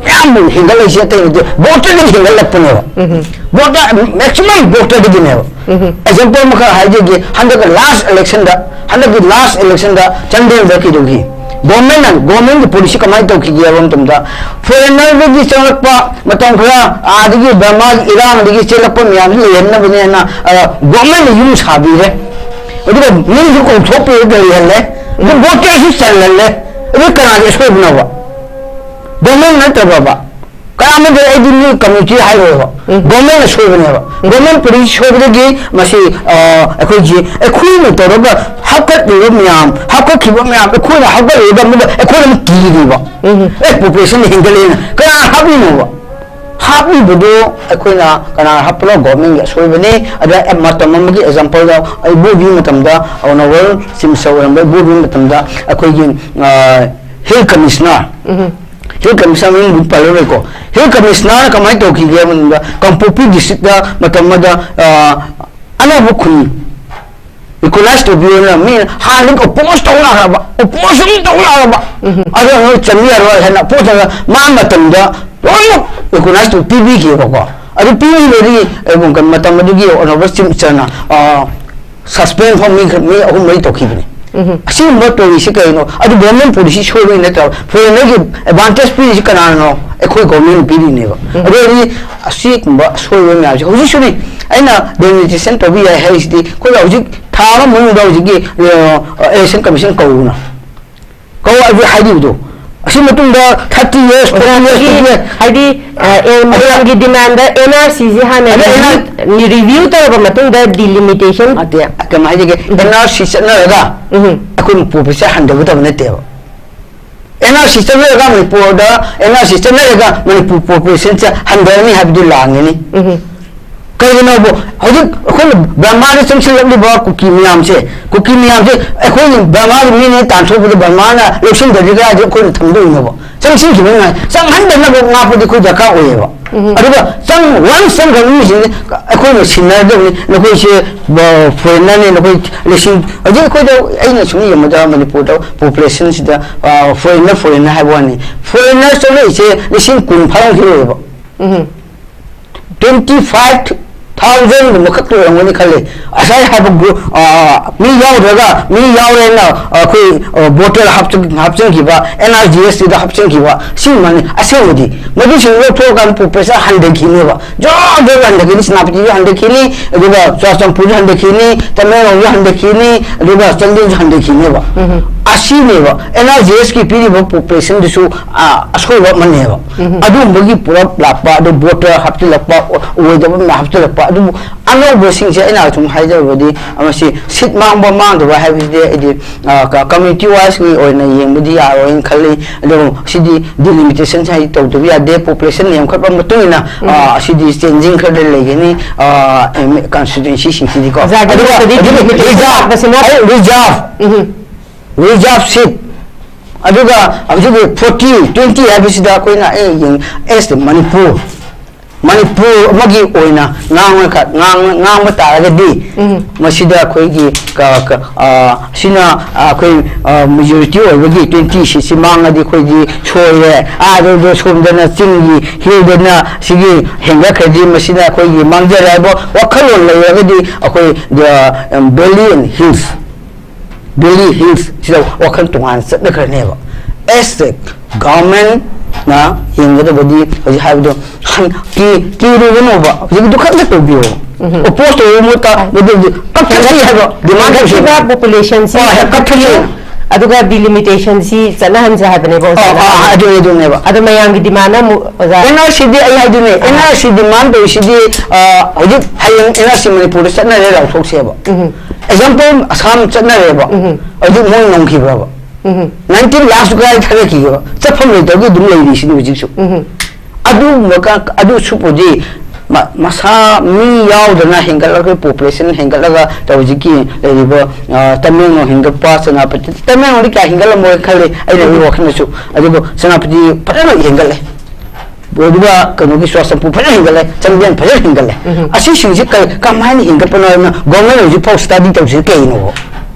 ꯌꯥꯝ ꯍꯦꯟꯒꯠꯂꯛꯏꯁꯦ ꯑꯇꯩ ꯅꯠꯇꯦ, ꯚꯣꯠꯇꯒꯤ ꯍꯦꯟꯒꯠꯂꯛꯄꯅꯦꯕ꯫ ꯚꯣꯠꯇ, ꯃꯦꯛꯁꯤꯃꯝ ꯚꯣꯠꯇꯒꯤꯅꯦꯕ꯫ ꯑꯦꯛꯖꯥꯝꯄꯜ ꯑꯃꯈꯛ ꯍꯥꯏꯖꯒꯦ, ꯍꯟꯗꯛꯀꯤ ꯂꯥꯁ ꯏꯂꯦꯛꯁꯟꯗ, ꯍꯟꯗꯛꯀꯤ ꯂꯥꯁ ꯏꯂꯦꯛꯁꯟꯗ ꯆꯥꯟꯗꯦꯜꯗ ꯀꯩꯗꯧꯈꯤ? ꯒꯣꯔꯃꯦꯟꯅ, ꯒꯣꯔꯃꯦꯟꯒꯤ ꯄꯣꯂꯤꯁꯤ ꯀꯃꯥꯏꯅ ꯇꯧꯈꯤꯒꯦ ꯍꯥꯏꯕ ꯃꯇꯝꯗ, ꯐꯣꯔꯦꯟꯅꯔꯗꯒꯤ ꯆꯪꯂꯛꯄ ꯃꯇꯝ ꯈꯔ, ꯑꯥꯗꯒꯤ ꯕꯔꯃꯥꯒꯤ ꯏꯔꯥꯡꯗꯒꯤ ꯆꯦꯜꯂꯛꯄ ꯃꯌꯥꯝꯁꯤ ꯂꯩꯍꯟꯅꯕꯅꯦꯅ, ꯑ, ꯒꯣꯔꯃꯦꯟꯅ ꯌꯨꯝ ꯁꯥꯕꯤꯔꯦ꯫ ꯑꯗꯨꯒ ꯃꯤꯁꯨ ꯀꯧꯊꯣꯛꯄꯤꯔꯒ ꯂꯩꯍꯜꯂꯦ꯫ ꯑꯗꯨ ꯚꯣꯇꯔꯁꯨ ꯆꯜꯍꯜꯂꯦ꯫ ꯑꯗꯨ ꯀꯅꯥꯒꯤ ꯑꯁꯣꯏꯕꯅꯣꯕ? ꯒꯣꯔꯃꯦꯟ ꯅꯠꯇ꯭ꯔꯕꯕ? ꯀꯅꯥꯃꯠꯇ ꯑꯩꯗꯤ ꯃꯤ ꯀꯝꯃ꯭ꯌꯨꯅꯤꯇꯤ ꯍꯥꯏꯔꯣꯏꯕ꯫ ꯒꯣꯔꯃꯦꯟꯅ ꯁꯣꯏꯕꯅꯦꯕ꯫ ꯒꯣꯔꯃꯦꯟ ꯄꯣꯂꯤꯁꯤ ꯁꯣꯏꯕꯗꯒꯤ ꯃꯁꯤ, ꯑ, ꯑꯩꯈꯣꯏꯒꯤ, ꯑꯩꯈꯣꯏꯅ ꯇꯧꯔꯒ ꯍꯥꯞꯀꯠꯂꯤꯕ ꯃꯌꯥꯝ, ꯍꯥꯞꯀꯠꯈꯤꯕ ꯃꯌꯥꯝ ꯑꯩꯈꯣꯏꯅ ꯍꯥꯞꯀꯠꯂꯤꯕ ꯑꯃꯗ ꯑꯩꯈꯣꯏꯅ ꯑꯃꯨꯛ ꯀꯤꯔꯤꯕ꯫ ꯑꯦ, ꯄꯣꯄꯨꯂꯦꯁꯟ ꯍꯦꯟꯒꯠꯂꯦꯅ ꯀꯅꯥ ꯍꯥꯞꯂꯤꯅꯣꯕ? ꯍꯥꯞꯂꯤꯕꯗꯨ ꯑꯩꯈꯣꯏꯅ ꯀꯅꯥ ꯍꯥꯞꯄꯅꯣ? ꯒꯣꯔꯃꯦꯟꯒꯤ ꯑꯁꯣꯏꯕꯅꯤ꯫ ꯑꯗ ꯑꯦ, ꯃꯇꯝ ꯑꯃꯒꯤ ꯑꯦꯛꯖꯥꯝꯄꯜꯗ ꯑꯩ ꯕꯣꯕꯤ ꯃꯇꯝꯗ, ꯑꯣꯅꯔꯦꯕꯜ ꯆꯤꯐ ꯃꯤꯅꯤꯁꯇꯔ ꯑꯣꯏꯔꯝꯕ ꯕꯣꯕꯤ ꯃꯇꯝꯗ ꯑꯩꯈꯣꯏꯒꯤ, ꯑ, ꯍꯤꯜ ꯀꯃꯤꯁꯅꯔ, ꯍꯤꯜ ꯀꯃꯤꯁꯅꯔ ꯃꯃꯤꯡꯕꯨꯗꯤ ꯄꯜꯂꯔꯣꯏꯀꯣ꯫ ꯍꯤꯜ ꯀꯃꯤꯁꯅꯔꯅ ꯀꯃꯥꯏꯅ ꯇꯧꯈꯤꯒꯦ ꯍꯥꯏꯕ ꯃꯇꯝꯗ ꯀꯥꯡꯄꯣꯛꯄꯤ ꯗꯤꯁꯇ꯭ꯔꯤꯛꯇ ꯃꯇꯝ ꯑꯃꯗ, ꯑ, ꯑꯅꯧꯕ ꯈꯨꯟ ꯔꯤꯀꯣꯒꯅꯥꯏꯖ ꯇꯧꯕꯤꯌꯣꯅ ꯃꯤ ꯍꯥꯟꯅꯗꯒꯤ ꯑꯣꯄꯣꯖ ꯇꯧ ꯂꯥꯛꯈ꯭ꯔꯕ, ꯑꯣꯄꯣꯖ ꯑꯗꯨꯝ ꯇꯧ ꯂꯥꯛꯈ꯭ꯔꯕ꯫ ꯑꯗꯣ ꯅꯣꯏ ꯆꯟꯕ ꯌꯥꯔꯣꯏ ꯍꯥꯏꯅ ꯑꯣꯄꯣꯖ ꯇꯧꯔꯒ ꯃꯥ ꯃꯇꯝꯗ ꯂꯣꯏꯅꯃꯛ ꯔꯤꯀꯣꯒꯅꯥꯏꯖ ꯇꯧ ꯄꯤꯕꯤꯈꯤꯕꯀꯣ꯫ ꯑꯗꯨ ꯄꯤꯕꯤꯕꯗꯒꯤ, ꯑ, ꯃꯇꯝ ꯑꯗꯨꯒꯤ ꯑꯣꯅꯔꯦꯕꯜ ꯆꯤꯐ ꯃꯤꯅꯤꯁꯇꯔꯅ, ꯑ, ꯁꯁꯄꯦꯟ ꯐꯥꯎ ꯃꯤ ꯈꯔ, ꯃꯤ ꯑꯍꯨꯝ ꯃꯔꯤ ꯇꯧꯈꯤꯕꯅꯤ꯫ ꯑꯁꯤꯒꯨꯝꯕ ꯇꯧꯔꯤꯁꯤ ꯀꯩꯅꯣ? ꯑꯗꯨ ꯒꯣꯔꯃꯦꯟ ꯄꯣꯂꯤꯁꯤ ꯁꯣꯏꯕꯩ ꯅꯠꯇ꯭ꯔꯕ? ꯐꯣꯔꯦꯟꯅꯔꯒꯤ ꯑꯦꯗꯚꯥꯟꯇꯦꯖ ꯄꯤꯔꯤꯁꯤ ꯀꯅꯥꯅꯣ? ꯑꯩꯈꯣꯏ ꯒꯣꯔꯃꯦꯟꯅ ꯄꯤꯔꯤꯅꯦꯕ꯫ ꯑꯗꯨ ꯑꯣꯏꯔꯗꯤ ꯑꯁꯤꯒꯨꯝꯕ ꯑꯁꯣꯏꯕ ꯃꯌꯥꯝꯁꯦ ꯍꯧꯖꯤꯛꯁꯨꯅꯤ꯫ ꯑꯩꯅ ꯗꯤꯂꯤꯃꯤꯇꯦꯁꯟ ꯇꯧꯕ ꯌꯥꯏ ꯍꯥꯏꯔꯤꯁꯤꯗꯤ ꯑꯩꯈꯣꯏꯅ ꯍꯧꯖꯤꯛ ꯊꯥ ꯑꯃ ꯃꯅꯨꯡꯗ ꯍꯧꯖꯤꯛꯀꯤ, ꯑ, ꯏꯂꯦꯛꯁꯟ ꯀꯃꯤꯁꯟ ꯀꯧꯕꯅ ꯀꯧ ꯑꯗꯨ ꯍꯥꯏꯕꯤꯕꯗꯣ, ꯑꯁꯤ ꯃꯇꯨꯡꯗ thirty years, forty years, fifty years. ꯍꯥꯏꯗꯤ ꯑ, ꯑꯦ, ꯃꯌꯥꯝꯒꯤ demandꯗ NRCꯁꯦ ꯍꯥꯟꯅ ꯑꯗ review review ꯇꯧꯔꯕ ꯃꯇꯨꯡꯗ delimitation. ꯅꯠꯇꯦ, ꯀꯃꯥꯏ ꯍꯥꯏꯖꯒꯦ? NRC ꯆꯠꯅꯔꯒ ꯎꯝ. ꯑꯩꯈꯣꯏ ꯃꯅꯤꯄꯨꯔꯁꯦ ꯍꯟꯊꯒꯗꯕ ꯅꯠꯇꯦꯕ. NRC ꯆꯠꯅꯔꯒ ꯃꯅꯤꯄꯨꯔꯗ NRC ꯆꯠꯅꯔꯒ ꯃꯅꯤꯄꯨꯔ populationꯁꯦ ꯍꯟꯊꯔꯅꯤ ꯍꯥꯏꯕꯗꯨ ꯂꯥꯟꯒꯅꯤ꯫ ꯎꯝ. ꯀꯩꯒꯤꯅꯣꯕꯨ ꯍꯧꯖꯤꯛ ꯑꯩꯈꯣꯏꯅ ꯕꯔꯃꯥꯗ ꯆꯪꯁꯤꯜꯂꯛꯂꯤꯕ ꯀꯨꯀꯤ ꯃꯌꯥꯝꯁꯦ, ꯀꯨꯀꯤ ꯃꯌꯥꯝꯁꯦ ꯑꯩꯈꯣꯏꯒꯤ ꯕꯔꯃꯥꯒꯤ ꯃꯤꯅ ꯇꯥꯟꯊꯣꯛꯄꯗ ꯕꯔꯃꯥꯅ ꯂꯧꯁꯤꯟꯗ꯭ꯔꯗꯤ ꯀꯗꯥꯏꯗ ꯑꯩꯈꯣꯏꯅ ꯊꯝꯗꯣꯏꯅꯣꯕ? ꯆꯪꯁꯤꯟꯈꯤꯕ ꯉꯥꯏ, ꯆꯪꯍꯟꯗꯅꯕ ꯉꯥꯛꯄꯗꯤ ꯑꯩꯈꯣꯏ ꯗꯔꯀꯥꯔ ꯑꯣꯏꯌꯦꯕ꯫ ꯑꯗꯨꯒ ꯆꯪ once ꯆꯪꯈ꯭ꯔꯕ ꯃꯤꯁꯤꯡꯁꯦ ꯑꯩꯈꯣꯏꯅ ꯁꯤꯟꯅꯔꯗꯕꯅꯤ꯫ ꯅꯈꯣꯏꯁꯦ foreignꯔꯅꯤ, ꯅꯈꯣꯏ ꯂꯤꯁꯤꯡ, ꯍꯧꯖꯤꯛ ꯑꯩꯈꯣꯏꯗ, ꯑꯩꯅ ꯁꯨꯝ ꯌꯦꯡꯕꯗ ꯃꯅꯤꯄꯨꯔꯗ populationꯁꯤꯗ foreignꯔ foreignꯔ ꯍꯥꯏꯕ ꯋꯥꯅꯤ, foreignꯔ ꯆꯪꯂꯛꯏꯁꯦ ꯂꯤꯁꯤꯡ ꯀꯨꯟ ꯐꯥꯔꯝꯈꯤꯔꯣꯏꯕ꯫ ꯎꯝ. Twenty five thousandꯒꯨꯝꯕ ꯈꯛꯇ ꯑꯣꯏꯔꯝꯒꯅꯤ ꯈꯜꯂꯤ꯫ ꯉꯁꯥꯏ ꯍꯥꯏꯕ group, ꯑ, ꯃꯤ ꯌꯥꯎꯗ꯭ꯔꯒ ꯃꯤ ꯌꯥꯎꯔꯦꯅ ꯑꯩꯈꯣꯏ voter ꯍꯥꯞꯆꯤꯟꯈꯤꯕ, NREGSTꯗ ꯍꯥꯞꯆꯤꯟꯈꯤꯕ ꯁꯤꯒꯨꯝꯕꯅꯤ꯫ ꯑꯁꯦꯡꯕꯗꯤ ꯃꯗꯨꯁꯤꯡ ꯂꯧꯊꯣꯛꯑꯀꯥꯟꯗ population ꯍꯟꯊꯈꯤꯅꯦꯕ꯫ ꯖꯣꯔ ꯖꯣꯔ ꯍꯟꯊꯈꯤꯅꯤ꯫ ꯁꯦꯅꯥꯄꯇꯤꯁꯨ ꯍꯟꯊꯈꯤꯅꯤ, ꯑꯗꯨꯒ ꯆꯨꯔꯥꯆꯥꯟꯄꯨꯔꯁꯨ ꯍꯟꯊꯈꯤꯅꯤ, ꯇꯃꯦꯡꯂꯣꯡꯁꯨ ꯍꯟꯊꯈꯤꯅꯤ, ꯑꯗꯨꯒ ꯆꯥꯟꯗꯦꯜꯁꯨ ꯍꯟꯊꯈꯤꯅꯦꯕ꯫ ꯑꯁꯤꯅꯦꯕ NREGSTꯀꯤ ꯄꯤꯔꯤꯕ populationꯗꯨꯁꯨ, ꯑ, ꯑꯁꯣꯏꯕ ꯑꯃꯅꯦꯕ꯫ ꯑꯗꯨꯒꯨꯝꯕꯒꯤ ꯄꯨꯂꯞ ꯂꯥꯛꯄ, ꯑꯗꯨ voter ꯍꯥꯞꯆꯤꯜꯂꯛꯄ, ꯑꯣꯏꯗꯕ ꯑꯃ ꯍꯥꯞꯆꯤꯜꯂꯛꯄ, ꯑꯗꯨꯕꯨ ꯑꯅꯧꯕꯁꯤꯡꯁꯦ ꯑꯩꯅ ꯁꯨꯝ ꯍꯥꯏꯖꯔꯕꯗꯤ, ꯃꯁꯤ seat ꯃꯥꯡꯕ ꯃꯥꯡꯗꯕ ꯍꯥꯏꯕꯁꯤꯗꯤ ꯑꯩꯗꯤ, ꯑ, ꯀ-, community wiseꯀꯤ ꯑꯣꯏꯅ ꯌꯦꯡꯕꯗꯤ ꯌꯥꯔꯣꯏꯅ ꯈꯜꯂꯤ꯫ ꯑꯗꯨꯕꯨ ꯁꯤꯗꯤ delimitationꯁꯦ ꯍꯥꯏꯗꯤ ꯇꯧꯗꯕ ꯌꯥꯗꯦ꯫ Population ꯌꯥꯝꯈꯠꯄ ꯃꯇꯨꯡ ꯏꯟꯅ, ꯑ, ꯑꯁꯤꯗꯤ changing ꯈꯔꯗꯤ ꯂꯩꯒꯅꯤ, ꯑ, constituencyꯁꯤꯡꯁꯤꯗꯤꯀꯣ꯫ ꯑꯣꯖꯥꯒꯤ ꯑꯗꯨꯒ ꯃꯣꯠꯇꯗꯤ ꯍꯧꯖꯤꯛ delimitation reserve, ꯂꯥꯛꯄꯁꯤꯅ ꯑꯩ reserve, ꯎꯝ. reserve seat, ꯑꯗꯨꯒ ꯍꯧꯖꯤꯛꯀꯤ forty twenty ꯍꯥꯏꯕꯁꯤꯗ ꯑꯩꯈꯣꯏꯅ, ꯑꯩ ꯌꯦꯡ-, as ꯃꯅꯤꯄꯨꯔ, ꯃꯅꯤꯄꯨꯔ ꯑꯃꯒꯤ ꯑꯣꯏꯅ ꯉꯥꯡꯕ-, ꯉꯥꯡ-, ꯉꯥꯡꯕ ꯇꯥꯔꯒꯗꯤ, ꯎꯝ. ꯃꯁꯤꯗ ꯑꯩꯈꯣꯏꯒꯤ ꯀ-, ꯀ-, ꯑ, ꯁꯤꯅ, ꯑ, ꯑꯩꯈꯣꯏ, ꯑ, majority ꯑꯣꯏꯕꯒꯤ twenty seatꯁꯤ ꯃꯥꯡꯉꯗꯤ ꯑꯩꯈꯣꯏꯗꯤ ꯁꯣꯏꯔꯦ꯫ ꯑꯥꯗ ꯁꯣꯝꯗꯅ ꯆꯤꯡꯒꯤ, hillꯗꯅ ꯁꯤꯒꯤ ꯍꯦꯟꯒꯠꯈ꯭ꯔꯗꯤ ꯃꯁꯤꯅ ꯑꯩꯈꯣꯏꯒꯤ ꯃꯥꯡꯖꯔꯦ ꯍꯥꯏꯕ ꯋꯥꯈꯜꯂꯣꯟ ꯂꯩꯔꯒꯗꯤ ꯑꯩꯈꯣꯏ, ꯑ, valley and hills, valley hills ꯁꯤꯗ ꯋꯥꯈꯜ ꯇꯣꯉꯥꯟꯅ ꯆꯠꯅꯈ꯭ꯔꯅꯦꯕ꯫ As the governmentꯅ ꯌꯦꯡꯒꯗꯕꯗꯤ ꯍꯧꯖꯤꯛ ꯍꯥꯏꯕꯗꯣ ꯍꯟ-, ꯀꯤ-, ꯀꯤꯔꯨꯒꯅꯣꯕ, ꯍꯧꯖꯤꯛꯀꯤꯗꯨ ꯈꯛꯇ ꯇꯧꯕꯤꯌꯣ꯫ Oppose ꯇꯧꯕ ꯃꯍꯨꯠꯇ ꯃꯗꯨꯗꯤ ꯀꯛꯊꯠꯁꯤ ꯍꯥꯏꯕ demand ꯇꯧꯁꯤ꯫ ꯍꯦꯟꯒꯠꯈꯤꯕ populationꯁꯤ ꯍꯣꯏ, ꯍꯦꯟꯒꯠꯈꯤꯕ꯫ ꯑꯗꯨꯒ ꯗꯤꯂꯤꯃꯤꯇꯦꯁꯟꯁꯤ ꯆꯠꯅꯍꯟꯁꯦ ꯍꯥꯏꯕꯅꯦꯕ ꯑꯣꯖꯥꯅ ꯑꯥ, ꯑꯥ, ꯍꯥꯏꯕꯗꯤ꯫ ꯑꯗꯨꯅꯦ, ꯑꯗꯨꯅꯦꯕ꯫ ꯑꯗꯣ ꯃꯌꯥꯝꯒꯤ ꯗꯤꯃꯥꯟꯅ ꯑꯃꯨꯛ ꯑꯣꯖꯥ ꯑꯦꯟ ꯑꯥꯔ ꯁꯤꯗꯤ ꯑꯩ ꯍꯥꯏꯗꯨꯅꯦ, ꯑꯥ꯫ ꯑꯦꯟ ꯑꯥꯔ ꯁꯤ ꯗꯤꯃꯥꯟ ꯇꯧꯔꯤꯁꯤꯗꯤ, ꯑꯥ, ꯍꯧꯖꯤꯛ ꯍꯌꯦꯡ ꯑꯦꯟ ꯑꯥꯔ ꯁꯤ ꯃꯅꯤꯄꯨꯔꯗ ꯆꯠꯅꯔꯦ ꯂꯥꯎꯊꯣꯛꯁꯦꯕ꯫ ꯎꯝ꯫ ꯑꯦꯛꯖꯥꯝꯄꯜ ꯑꯁꯥꯝ ꯆꯠꯅꯔꯦꯕ꯫ ꯎꯝ꯫ ꯑꯗꯨ ꯃꯣꯏ ꯉꯝꯈꯤꯕ꯭ꯔꯕ? ꯎꯝ꯫ ꯅꯥꯏꯟꯇꯤꯟ ꯂꯥꯛꯁ ꯀꯗꯥꯏ ꯊꯥꯗꯈꯤꯒꯦꯕ? ꯆꯠꯐꯝ ꯂꯩꯇꯕꯒꯤ ꯑꯗꯨꯝ ꯂꯩꯔꯤꯁꯤꯅꯤ ꯍꯧꯖꯤꯛꯁꯨ꯫ ꯎꯝ꯫ ꯑꯗꯨꯒꯨꯝꯕ ꯀ-, ꯑꯗꯨ ꯁꯨꯞꯄꯨꯗꯤ ꯃ-, ꯃꯁꯥ ꯃꯤ ꯌꯥꯎꯗꯅ ꯍꯦꯟꯒꯠꯂꯒ, ꯄꯣꯄꯨꯂꯦꯁꯟ ꯍꯦꯟꯒꯠꯂꯒ ꯇꯧ-, ꯍꯧꯖꯤꯛꯀꯤ ꯂꯩꯔꯤꯕ, ꯑ, ꯇꯃꯦꯡꯂꯣꯡ ꯍꯦꯟꯒꯠꯄ, ꯁꯦꯅꯥꯄꯇꯤ, ꯇꯃꯦꯡꯂꯣꯡꯗꯤ ꯀꯌꯥ ꯍꯦꯟꯒꯠꯂꯝꯃꯣꯏ ꯈꯜꯂꯤ ꯑꯩꯅ ꯑꯩꯒꯤ ꯋꯥꯈꯜꯗꯁꯨ꯫ ꯑꯗꯨꯕꯨ ꯁꯦꯅꯥꯄꯇꯤ ꯐꯖꯅ ꯍꯦꯟꯒꯠꯂꯦ꯫ ꯑꯗꯨꯒ ꯀꯩꯅꯣꯒꯤ ꯆꯨꯔꯥꯆꯥꯟꯄꯨꯔ ꯐꯖꯅ ꯍꯦꯟꯒꯠꯂꯦ, ꯆꯥꯟꯗꯦꯜ ꯐꯖꯅ ꯍꯦꯟꯒꯠꯂꯦ꯫ ꯎꯝ꯫ ꯑꯁꯤꯁꯤꯡꯁꯤ ꯀ-, ꯀꯃꯥꯏꯅ ꯍꯦꯟꯒꯠꯄꯅꯣ ꯍꯥꯏꯅ ꯒꯣꯔꯃꯦꯟ ꯍꯧꯖꯤꯛ ꯐꯥꯎ ꯁ꯭ꯇꯗꯤ ꯇꯧꯁꯤꯅ ꯀꯩꯅꯣ?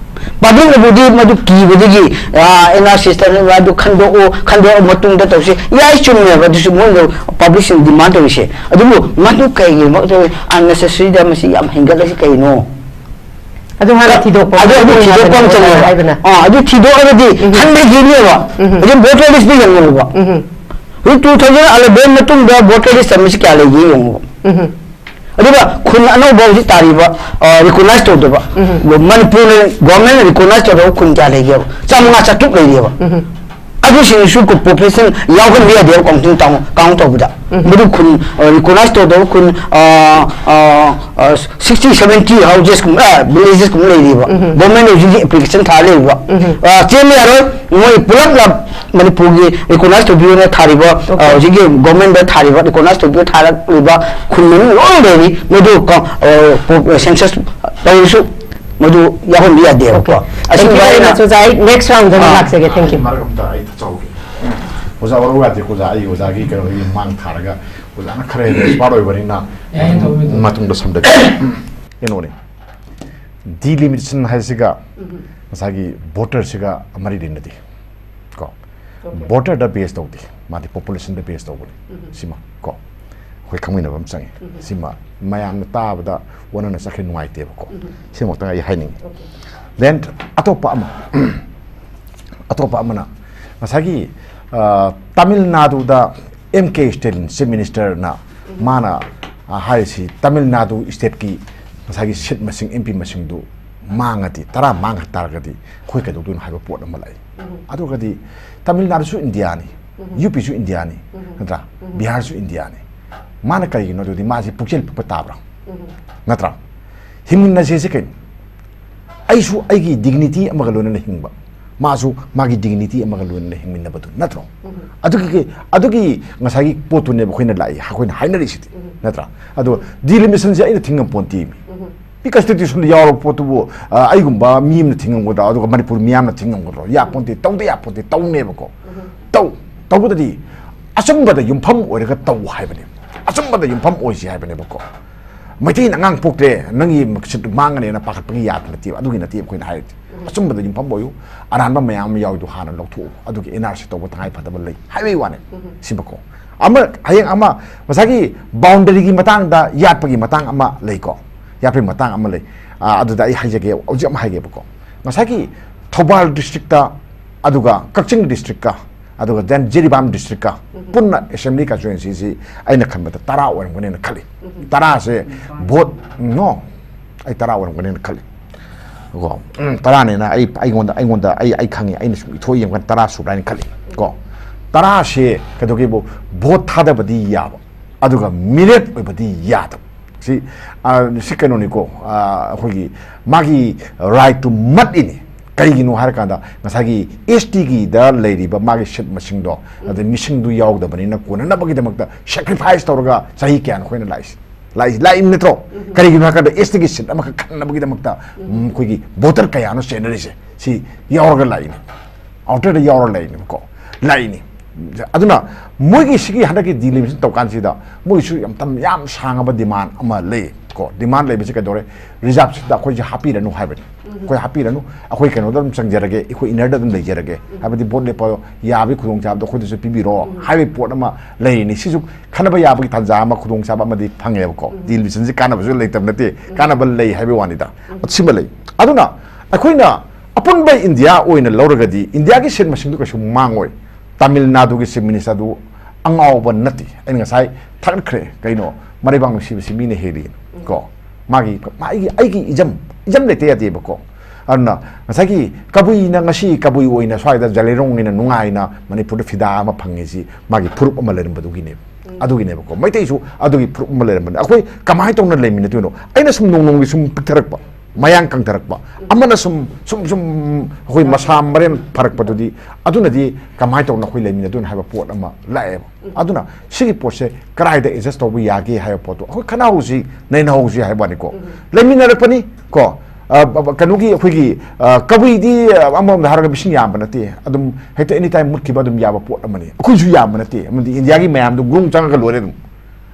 ꯄꯕ꯭ꯂꯤꯛꯅꯕꯨꯗꯤ ꯃꯗꯨ ꯀꯤꯕꯗꯒꯤ, ꯑ, ꯑꯦꯟ ꯑꯥꯔ ꯁꯤ ꯁꯤꯁꯇꯦꯝ ꯑꯗꯨ ꯈꯟꯗꯣꯛꯎ, ꯈꯟꯗꯣꯛꯑ ꯃꯇꯨꯡꯗ ꯇꯧꯁꯤ꯫ ꯌꯥꯏ, ꯆꯨꯝꯃꯦꯕ, ꯑꯗꯨꯁꯨ ꯃꯣꯏꯅ ꯄꯕ꯭ꯂꯤꯛꯁꯤꯡ ꯗꯤꯃꯥꯟ ꯇꯧꯔꯤꯁꯦ꯫ ꯑꯗꯨꯕꯨ ꯃꯗꯨ ꯀꯩꯒꯤꯅꯣ ꯑꯟꯅꯦꯁꯦꯁꯔꯤꯗ ꯃꯁꯤ ꯌꯥꯝ ꯍꯦꯟꯒꯠꯂꯁꯤ ꯀꯩꯅꯣ? ꯑꯗꯨ ꯍꯥꯟꯅ ꯊꯤꯗꯣꯛꯄ ꯑꯗꯨ, ꯑꯗꯨ ꯑꯃ ꯊꯤꯗꯣꯛꯄ ꯑꯃ ꯍꯥꯏꯕꯅꯦ ꯆꯪꯉꯦꯕ꯫ ꯍꯥꯏꯕꯅ꯫ ꯑꯥ, ꯑꯗꯨ ꯊꯤꯗꯣꯛꯑꯒꯗꯤ ꯎꯝ꯫ ꯈꯟꯕꯒꯤꯅꯦꯕ꯫ ꯎꯝ꯫ ꯍꯧꯖꯤꯛ ꯚꯣꯇꯔ ꯂꯤꯁꯇ ꯌꯦꯡꯉꯣꯕ꯫ ꯎꯝ꯫ ꯍꯧꯖꯤꯛ two thousand eleven ꯃꯇꯨꯡꯗ ꯚꯣꯇꯔ ꯂꯤꯁ ꯊꯝꯕꯁꯤ ꯀꯌꯥ ꯂꯩꯒꯦ ꯌꯦꯡꯉꯣꯕ꯫ ꯎꯝ꯫ ꯑꯗꯨꯒ ꯈꯨꯟ ꯑꯅꯧꯕ ꯍꯧꯖꯤꯛ ꯇꯥꯔꯤꯕ, ꯑ, ꯔꯤꯀꯣꯅꯥꯏꯁ ꯇꯧꯗꯕ, ꯎꯝ꯫ ꯃꯅꯤꯄꯨꯔꯅ ꯒꯣꯔꯃꯦꯟꯅ ꯔꯤꯀꯣꯅꯥꯏꯁ ꯇꯧꯗꯕ ꯈꯨꯟ ꯀꯌꯥ ꯂꯩꯒꯦꯕ? ꯆꯥꯝꯃꯉꯥ ꯆꯥꯇ꯭ꯔꯨꯛ ꯂꯩꯔꯤꯑꯕ꯫ ꯎꯝ꯫ ꯑꯗꯨꯁꯤꯡꯁꯨ ꯄꯣꯄꯨꯂꯦꯁꯟ ꯌꯥꯎꯍꯟꯕ ꯌꯥꯗꯦꯕ, ꯀꯥꯎꯟꯇꯤꯡ ꯇꯥꯎꯟ, ꯀꯥꯎꯟ ꯇꯧꯕꯗ꯫ ꯎꯝ꯫ ꯃꯗꯨ ꯈꯨꯟ, ꯑ, ꯔꯤꯀꯣꯅꯥꯏꯁ ꯇꯧꯗꯕ ꯈꯨꯟ, ꯑ, ꯑ, ꯑ, sixty, seventy ꯍꯥꯎꯁꯦꯁꯀꯨꯝꯕ, ꯑ, ꯚꯤꯂꯦꯖꯦꯁꯀꯨꯝꯕ ꯂꯩꯔꯤꯕ꯫ ꯎꯝ꯫ ꯒꯣꯔꯃꯦꯟꯅ ꯍꯧꯖꯤꯛ ꯑꯦꯄ꯭ꯂꯤꯀꯦꯁꯟ ꯊꯥ ꯂꯩꯔꯤꯕ꯫ ꯎꯝ꯫ ꯑ, ꯆꯦꯟꯕ ꯌꯥꯔꯣꯏ꯫ ꯃꯣꯏ ꯄꯨꯂꯞꯅ ꯃꯅꯤꯄꯨꯔꯒꯤ ꯔꯤꯀꯣꯅꯥꯏꯁ ꯇꯧꯕꯤꯌꯨꯅ ꯊꯥꯔꯤꯕ, ꯑ, ꯑꯣꯀꯦ꯫ ꯍꯧꯖꯤꯛꯀꯤ ꯒꯣꯔꯃꯦꯟꯗ ꯊꯥꯔꯤꯕ, ꯔꯤꯀꯣꯅꯥꯏꯁ ꯇꯧꯕꯤꯌꯨ ꯊꯥꯔꯛꯂꯤꯕ ꯈꯨꯟ ꯃꯃꯤꯡ ꯂꯣꯏ ꯂꯩꯔꯤ꯫ ꯃꯗꯨ ꯀ-, ꯑ, ꯄꯣ-, ꯁꯦꯟꯁꯁ ꯇꯧꯔꯁꯨ ꯃꯗꯨ ꯌꯥꯎꯍꯟꯕ ꯌꯥꯗꯦꯕꯀꯣ꯫ Okay. Thank you very much, ꯑꯣꯖꯥ꯫ ꯑꯩ next round ꯗ ꯑꯥ꯫ ꯂꯥꯛꯆꯒꯦ꯫ Thank you꯫ ꯃꯔꯛ ꯑꯝꯇ ꯑꯩ ꯊꯠꯆꯍꯧꯒꯦ꯫ ꯑꯣꯖꯥ ꯋꯥꯔꯧ ꯌꯥꯗꯦꯀꯣ, ꯑꯣꯖꯥ꯫ ꯑꯩ ꯑꯣꯖꯥꯒꯤ ꯀꯩꯅꯣꯒꯤ ꯃꯥꯡ ꯊꯥꯔꯒ ꯑꯣꯖꯥꯅ ꯈꯔ ꯍꯦꯟꯅ expert ꯑꯣꯏꯕꯅꯤꯅ ꯌꯥꯏ, ꯇꯧꯕꯤꯌꯨ, ꯇꯧꯕꯤꯌꯨ꯫ ꯃꯇꯨꯡꯗ ꯁꯝꯗꯒꯦ꯫ ꯀꯩꯅꯣꯅꯤ, ꯗꯤꯂꯤꯃꯤꯇꯦꯁꯟ ꯍꯥꯏꯁꯤꯒ ꯎꯝ꯫ ꯉꯁꯥꯏꯒꯤ ꯚꯣꯇꯔꯁꯤꯒ ꯃꯔꯤ ꯂꯩꯅꯗꯦ ꯀꯣ꯫ ꯑꯣꯀꯦ꯫ ꯚꯣꯇꯔꯗ ꯕꯦꯁ ꯇꯧꯗꯦ, ꯃꯥꯗꯤ ꯄꯣꯄꯨꯂꯦꯁꯟꯗ ꯕꯦꯁ ꯇꯧꯕꯅꯤ꯫ ꯎꯝ꯫ ꯁꯤꯃ ꯀꯣ ꯑꯩꯈꯣꯏ ꯈꯪꯃꯤꯟꯅꯕ ꯑꯃ ꯆꯪꯉꯤ꯫ ꯎꯝ꯫ ꯁꯤꯃ ꯃꯌꯥꯝꯅ ꯇꯥꯕꯗ ꯑꯣꯟꯅꯅ ꯆꯠꯈ꯭ꯔꯦ, ꯅꯨꯡꯉꯥꯏꯇꯦꯕꯀꯣ꯫ ꯎꯝ꯫ ꯁꯤꯃꯛꯇꯪ ꯑꯩ ꯍꯥꯏꯅꯤꯡꯉꯤ꯫ ꯑꯣꯀꯦ꯫ Then ꯑꯇꯣꯞꯄ ꯑꯃ, ꯑꯇꯣꯞꯄ ꯑꯃꯅ ꯉꯁꯥꯏꯒꯤ, ꯑ, ꯇꯥꯃꯤꯜ ꯅꯥꯗꯨꯗ ꯑꯦꯝ ꯀꯦ ꯁ꯭ꯇꯦꯂꯤꯟ ꯆꯤꯐ ꯃꯤꯅꯤꯁꯇꯔꯅ ꯎꯝ꯫ ꯃꯥꯅ, ꯑ, ꯍꯥꯏꯔꯤꯁꯤ ꯇꯥꯃꯤꯜ ꯅꯥꯗꯨ ꯁ꯭ꯇꯦꯠꯀꯤ ꯉꯁꯥꯏꯒꯤ ꯁꯤꯠ ꯃꯁꯤꯡ, ꯑꯦꯝ ꯄꯤ ꯃꯁꯤꯡꯗꯨ ꯃꯥꯡꯉꯗꯤ, ꯇꯔꯥ ꯃꯥꯡꯈ꯭ꯔ ꯇꯥꯔꯒꯗꯤ ꯑꯩꯈꯣꯏ ꯀꯩꯗꯧꯗꯣꯏꯅꯣ ꯍꯥꯏꯕ ꯄꯣꯠ ꯑꯃ ꯂꯥꯛꯏ꯫ ꯑꯗꯨꯒꯗꯤ ꯇꯥꯃꯤꯜ ꯅꯥꯗꯨꯁꯨ ꯏꯟꯗꯤꯌꯥꯅꯤ, ꯌꯨ ꯄꯤꯁꯨ ꯏꯟꯗꯤꯌꯥꯅꯤ, ꯅꯠꯇ꯭ꯔꯥ? ꯕꯤꯍꯥꯔꯁꯨ ꯏꯟꯗꯤꯌꯥꯅꯤ꯫ ꯃꯥꯅ ꯀꯔꯤꯒꯤꯅꯣ ꯑꯗꯨꯗꯤ ꯃꯥꯁꯦ ꯄꯨꯛꯆꯦꯜ ꯄꯤꯛꯄ ꯇꯥꯕ꯭ꯔꯥ? ꯅꯠꯇ꯭ꯔꯥ? ꯍꯤꯡꯃꯤꯟꯅꯁꯦꯁꯦ ꯀꯩꯅꯣ? ꯑꯩꯁꯨ ꯑꯩꯒꯤ dignity ꯑꯃꯒ ꯂꯣꯏꯅꯅ ꯍꯤꯡꯕ, ꯃꯥꯁꯨ ꯃꯥꯒꯤ dignity ꯑꯃꯒ ꯂꯣꯏꯅꯅ ꯍꯤꯡꯃꯤꯟꯅꯕꯗꯨ ꯅꯠꯇ꯭ꯔꯣ? ꯑꯗꯨꯒꯤ, ꯑꯗꯨꯒꯤ ꯉꯁꯥꯏꯒꯤ ꯄꯣꯠꯇꯨꯅꯦꯕ ꯑꯩꯈꯣꯏꯅ ꯂꯥꯛꯏ, ꯑꯩꯈꯣꯏꯅ ꯍꯥꯏꯅꯔꯤꯁꯤꯗꯤ, ꯅꯠꯇ꯭ꯔꯥ? ꯑꯗꯣ delimitation ꯁꯦ ꯑꯩꯅ ꯊꯤꯡꯉꯝ ꯄꯣꯟꯇꯦ꯫ ꯃꯤ constitution ꯗ ꯌꯥꯎꯔꯕ ꯄꯣꯠꯇꯨꯕꯨ, ꯑ, ꯑꯩꯒꯨꯝꯕ ꯃꯤ ꯑꯃꯅ ꯊꯤꯡꯉꯝꯒꯗ꯭ꯔꯣ? ꯑꯗꯨꯒ ꯃꯅꯤꯄꯨꯔ ꯃꯤꯌꯥꯝꯅ ꯊꯤꯡꯉꯝꯒꯗ꯭ꯔꯣ? ꯌꯥꯄꯣꯟꯇꯦ, ꯇꯧꯗ ꯌꯥꯄꯣꯟꯇꯦ, ꯇꯧꯅꯦꯕꯀꯣ꯫ ꯇꯧ, ꯇꯧꯕꯗꯗꯤ ꯑꯆꯨꯝꯕꯗ ꯌꯨꯝꯐꯝ ꯑꯣꯏꯔꯒ ꯇꯧ ꯍꯥꯏꯕꯅꯦ꯫ ꯑꯆꯨꯝꯕꯗ ꯌꯨꯝꯐꯝ ꯑꯣꯏꯁꯤ ꯍꯥꯏꯕꯅꯦꯕꯀꯣ꯫ ꯃꯩꯇꯩꯅ ꯑꯉꯥꯡ ꯄꯣꯛꯇ꯭ꯔꯦ, ꯅꯪꯒꯤ ꯁꯤꯠ ꯃꯥꯡꯒꯅꯦꯅ ꯄꯥꯈꯠꯄꯒꯤ ꯌꯥꯕ ꯅꯠꯇꯦꯕ, ꯑꯗꯨꯒꯤ ꯅꯠꯇꯦ ꯑꯩꯈꯣꯏꯅ ꯍꯥꯏꯔꯤꯗꯤ꯫ ꯑꯆꯨꯝꯕꯗ ꯌꯨꯝꯐꯝ ꯑꯣꯏꯌꯨ, ꯑꯔꯥꯟꯕ ꯃꯌꯥꯝ ꯑꯃ ꯌꯥꯎꯔꯤꯗꯣ ꯍꯥꯟꯅ ꯂꯧꯊꯣꯛꯎ, ꯑꯗꯨꯒ ꯑꯦꯟ ꯑꯥꯔ ꯁꯤ ꯇꯧꯕ ꯇꯉꯥꯏ ꯐꯗꯕ ꯂꯩ ꯍꯥꯏꯕꯒꯤ ꯋꯥꯅꯦ꯫ ꯁꯤꯃꯀꯣ꯫ ꯑꯃ, ꯍꯌꯦꯡ ꯑꯃ, ꯉꯁꯥꯏꯒꯤ boundary ꯒꯤ ꯃꯇꯥꯡꯗ, ꯌꯥꯠꯄꯒꯤ ꯃꯇꯥꯡ ꯑꯃ ꯂꯩꯀꯣ, ꯌꯥꯠꯄꯒꯤ ꯃꯇꯥꯡ ꯑꯃ ꯂꯩ꯫ ꯑ, ꯑꯗꯨꯗ ꯑꯩ ꯍꯥꯏꯖꯒꯦ, ꯍꯧꯖꯤꯛ ꯑꯃ ꯍꯥꯏꯒꯦꯕꯀꯣ꯫ ꯉꯁꯥꯏꯒꯤ ꯊꯧꯕꯥꯜ district ꯇ, ꯑꯗꯨꯒ ꯀꯛꯆꯤꯡ district ꯀ, ꯑꯗꯨꯒ then ꯖꯤꯔꯤꯕꯥꯝ district ꯀ ꯄꯨꯟꯅ assembly constituency ꯁꯤ ꯑꯩꯅ ꯈꯟꯕꯗ ꯇꯔꯥ ꯑꯣꯏꯔꯝꯒꯅꯦꯅ ꯈꯜꯂꯤ꯫ ꯇꯔꯥꯁꯦ vote, no, ꯑꯩ ꯇꯔꯥ ꯑꯣꯏꯔꯝꯒꯅꯦꯅ ꯈꯜꯂꯤ꯫ ꯀꯣ, ꯎꯝ, ꯇꯔꯥꯅꯦꯅ ꯑꯩ, ꯑꯩꯉꯣꯟꯗ, ꯑꯩꯉꯣꯟꯗ, ꯑꯩ, ꯑꯩ ꯈꯪꯉꯤ, ꯑꯩꯅ ꯁꯨꯝ ꯏꯊꯣꯛ ꯌꯦꯡꯕ ꯀꯥꯟꯗ ꯇꯔꯥ ꯁꯨꯕ꯭ꯔꯥ ꯍꯥꯏꯅ ꯈꯜꯂꯤ꯫ ꯀꯣ, ꯇꯔꯥꯁꯦ ꯀꯩꯗꯧꯒꯦꯕꯨ, vote ꯊꯥꯗꯕꯗꯤ ꯌꯥꯕ, ꯑꯗꯨꯒ ꯃꯤꯔꯦꯞ ꯑꯣꯏꯕꯗꯤ ꯌꯥꯗꯕ꯫ ꯁꯤ, ꯑ, ꯁꯤ ꯀꯩꯅꯣꯅꯤꯀꯣ, ꯑ, ꯑꯩꯈꯣꯏꯒꯤ ꯃꯥꯒꯤ right ꯇꯨ ꯃꯠꯂꯤꯅꯤ꯫ ꯀꯩꯒꯤꯅꯣ ꯍꯥꯏꯔꯀꯥꯟꯗ, ꯉꯁꯥꯏꯒꯤ ꯑꯦꯁ ꯇꯤꯒꯤꯗ ꯂꯩꯔꯤꯕ ꯃꯥꯒꯤ seat ꯃꯁꯤꯡꯗꯣ, ꯑꯗꯩ ꯃꯤꯁꯤꯡꯗꯨ ꯌꯥꯎꯗꯕꯅꯤꯅ, ꯀꯣꯟꯅꯅꯕꯒꯤꯗꯃꯛꯇ sacrifice ꯇꯧꯔꯒ ꯆꯍꯤ ꯀꯌꯥꯅꯣ ꯑꯩꯈꯣꯏꯅ ꯂꯥꯛꯏꯁꯦ? ꯂꯥꯛꯏ, ꯂꯥꯛꯏ ꯅꯠꯇ꯭ꯔꯣ? ꯀꯔꯤꯒꯤꯅꯣ ꯍꯥꯏꯔꯀꯥꯟꯗ, ꯑꯦꯁ ꯇꯤꯒꯤ seat ꯑꯃꯈꯛ ꯈꯟꯅꯕꯒꯤꯗꯃꯛꯇ, ꯎꯝ, ꯑꯩꯈꯣꯏꯒꯤ voter ꯀꯌꯥꯅꯣ ꯆꯦꯟꯅꯔꯤꯁꯦ? ꯁꯤ ꯌꯥꯎꯔꯒ ꯂꯥꯛꯏꯅꯦ, outer ꯗ ꯌꯥꯎꯔ ꯂꯩꯅꯦꯕꯀꯣ, ꯂꯥꯛꯏꯅꯤ꯫ ꯑꯗꯨꯅ ꯃꯣꯏꯒꯤ ꯁꯤꯒꯤ ꯍꯟꯗꯛꯀꯤ delimitation ꯇꯧꯀꯥꯟꯁꯤꯗ ꯃꯣꯏꯁꯨ ꯌꯥꯝ ꯇꯝ-, ꯌꯥꯝ ꯁꯥꯡꯉꯕ demand ꯑꯃ ꯂꯩ ꯀꯣ꯫ Demand ꯂꯩꯕꯁꯤ ꯀꯩꯗꯧꯔꯦ? Reserved seat ꯇ ꯑꯩꯈꯣꯏꯁꯦ ꯍꯥꯞꯄꯤꯔꯅꯨ ꯍꯥꯏꯕꯅꯤ꯫ ꯑꯩꯈꯣꯏ ꯍꯥꯞꯄꯤꯔꯅꯨ, ꯑꯩꯈꯣꯏ ꯀꯩꯅꯣꯗ ꯑꯗꯨꯝ ꯆꯪꯖꯔꯒꯦ, ꯑꯩꯈꯣꯏ inner ꯗ ꯑꯗꯨꯝ ꯂꯩꯖꯔꯒꯦ, ꯍꯥꯏꯕꯗꯤ vote ꯂꯦꯞꯄ ꯌꯥꯕꯒꯤ ꯈꯨꯗꯣꯡꯆꯥꯕꯗꯣ ꯑꯩꯈꯣꯏꯗꯁꯨ ꯄꯤꯕꯤꯔꯣ ꯍꯥꯏꯕꯒꯤ ꯄꯣꯠ ꯑꯃ ꯂꯩꯔꯤꯅꯤ꯫ ꯁꯤꯁꯨ ꯈꯟꯅꯕ ꯌꯥꯕꯒꯤ ꯇꯥꯟꯖꯥ ꯑꯃ, ꯈꯨꯗꯣꯡꯆꯥꯕ ꯑꯃꯗꯤ ꯐꯪꯉꯦꯕꯀꯣ꯫ Delimitation ꯁꯤ ꯀꯥꯟꯅꯕꯁꯨ ꯂꯩꯇꯕ ꯅꯠꯇꯦ, ꯀꯥꯟꯅꯕ ꯂꯩ ꯍꯥꯏꯕꯒꯤ ꯋꯥꯅꯤꯗ꯫ ꯁꯤꯃ ꯂꯩ꯫ ꯑꯗꯨꯅ ꯑꯩꯈꯣꯏꯅ ꯑꯄꯨꯟꯕ ꯏꯟꯗꯤꯌꯥ ꯑꯣꯏꯅ ꯂꯧꯔꯒꯗꯤ ꯏꯟꯗꯤꯌꯥꯒꯤ seat ꯃꯁꯤꯡꯗꯨ ꯀꯩꯁꯨ ꯃꯥꯡꯉꯣꯏ꯫ ꯇꯥꯃꯤꯜ ꯅꯥꯗꯨꯒꯤ chief minister ꯗꯨ ꯑꯉꯥꯎꯕ ꯅꯠꯇꯦ꯫ ꯑꯩꯅ ꯉꯁꯥꯏ ꯊꯥꯒꯠꯈ꯭ꯔꯦ, ꯀꯩꯅꯣ, ꯃꯔꯩꯕꯥꯛ ꯅꯨꯡꯁꯤꯕꯁꯤ ꯃꯤꯅ ꯍꯦꯜꯂꯤ ꯀꯣ꯫ ꯃꯥꯒꯤ, ꯃꯥꯒꯤ, ꯑꯩꯒꯤ ꯏꯖꯝ, ꯏꯖꯝ ꯂꯩꯇ ꯌꯥꯗꯦꯕꯀꯣ꯫ ꯑꯗꯨꯅ ꯉꯁꯥꯏꯒꯤ ꯀꯕꯨꯏꯅ ꯉꯁꯤ ꯀꯕꯨꯏ ꯑꯣꯏꯅ ꯁ꯭ꯋꯥꯏꯗ ꯖꯂꯦꯔꯣꯡꯒꯤꯅ ꯅꯨꯡꯉꯥꯏꯅ ꯃꯅꯤꯄꯨꯔꯗ ꯐꯤꯗꯥ ꯑꯃ ꯐꯪꯉꯤꯁꯤ ꯃꯥꯒꯤ ꯐꯨꯔꯨꯞ ꯑꯃ ꯂꯩꯔꯝꯕꯗꯨꯒꯤꯅꯦꯕ꯫ ꯑꯗꯨꯒꯤꯅꯦꯕꯀꯣ, ꯃꯩꯇꯩꯁꯨ ꯑꯗꯨꯒꯤ ꯐꯨꯔꯨꯞ ꯑꯃ ꯂꯩꯔꯝꯕꯅꯤ꯫ ꯑꯩꯈꯣꯏ ꯀꯃꯥꯏꯅ ꯇꯧꯅ ꯂꯩꯃꯤꯟꯅꯗꯣꯏꯅꯣ? ꯑꯩꯅ ꯁꯨꯝ ꯅꯣꯡ ꯅꯣꯡꯒꯤ ꯁꯨꯝ ꯄꯤꯛꯊꯔꯛꯄ, ꯃꯌꯥꯡ ꯀꯪꯊꯔꯛꯄ, ꯑꯃꯅ ꯁꯨꯝ ꯁꯨꯝ ꯁꯨꯝ ꯑꯩꯈꯣꯏ ꯃꯁꯥ ꯃꯔꯦꯟ ꯐꯔꯛꯄꯗꯨꯗꯤ, ꯑꯗꯨꯅꯗꯤ ꯀꯃꯥꯏꯅ ꯇꯧꯅ ꯑꯩꯈꯣꯏ ꯂꯩꯃꯤꯟꯅꯗꯣꯏꯅꯣ ꯍꯥꯏꯕ ꯄꯣꯠ ꯑꯃ ꯂꯥꯛꯑꯦꯕ꯫ ꯑꯗꯨꯅ ꯁꯤꯒꯤ ꯄꯣꯠꯁꯦ ꯀꯗꯥꯏꯗ ꯑꯦꯗꯖꯁ ꯇꯧꯕ ꯌꯥꯒꯦ ꯍꯥꯏꯕ ꯄꯣꯠꯇꯣ ꯑꯩꯈꯣꯏ ꯈꯟꯅꯍꯧꯁꯤ, ꯅꯩꯅꯍꯧꯁꯤ ꯍꯥꯏꯕ ꯋꯥꯅꯤꯀꯣ꯫ ꯂꯩꯃꯤꯟꯅꯔꯛꯄꯅꯤ ꯀꯣ꯫ ꯑ, ꯕ-, ꯕ-, ꯀꯩꯅꯣꯒꯤ ꯑꯩꯈꯣꯏꯒꯤ, ꯑ, ꯀꯕꯨꯏꯗꯤ, ꯑ, ꯑꯃꯔꯣꯝꯗ ꯍꯥꯏꯔꯒ ꯃꯤꯁꯤꯡ ꯌꯥꯝꯕ ꯅꯠꯇꯦ, ꯑꯗꯨꯝ ꯍꯦꯛꯇ ꯑꯦꯅꯤ ꯇꯥꯏꯝ ꯃꯨꯠꯈꯤꯕ ꯑꯗꯨꯝ ꯌꯥꯕ ꯄꯣꯠ ꯑꯃꯅꯤ꯫ ꯑꯩꯈꯣꯏꯁꯨ ꯌꯥꯝꯕ ꯅꯠꯇꯦ, ꯑꯃꯗꯤ ꯏꯟꯗꯤꯌꯥꯒꯤ ꯃꯌꯥꯝꯗꯣ ꯒ꯭ꯔꯨꯡ ꯆꯪꯉꯒ ꯂꯣꯏꯔꯦ ꯑꯗꯨꯝ꯫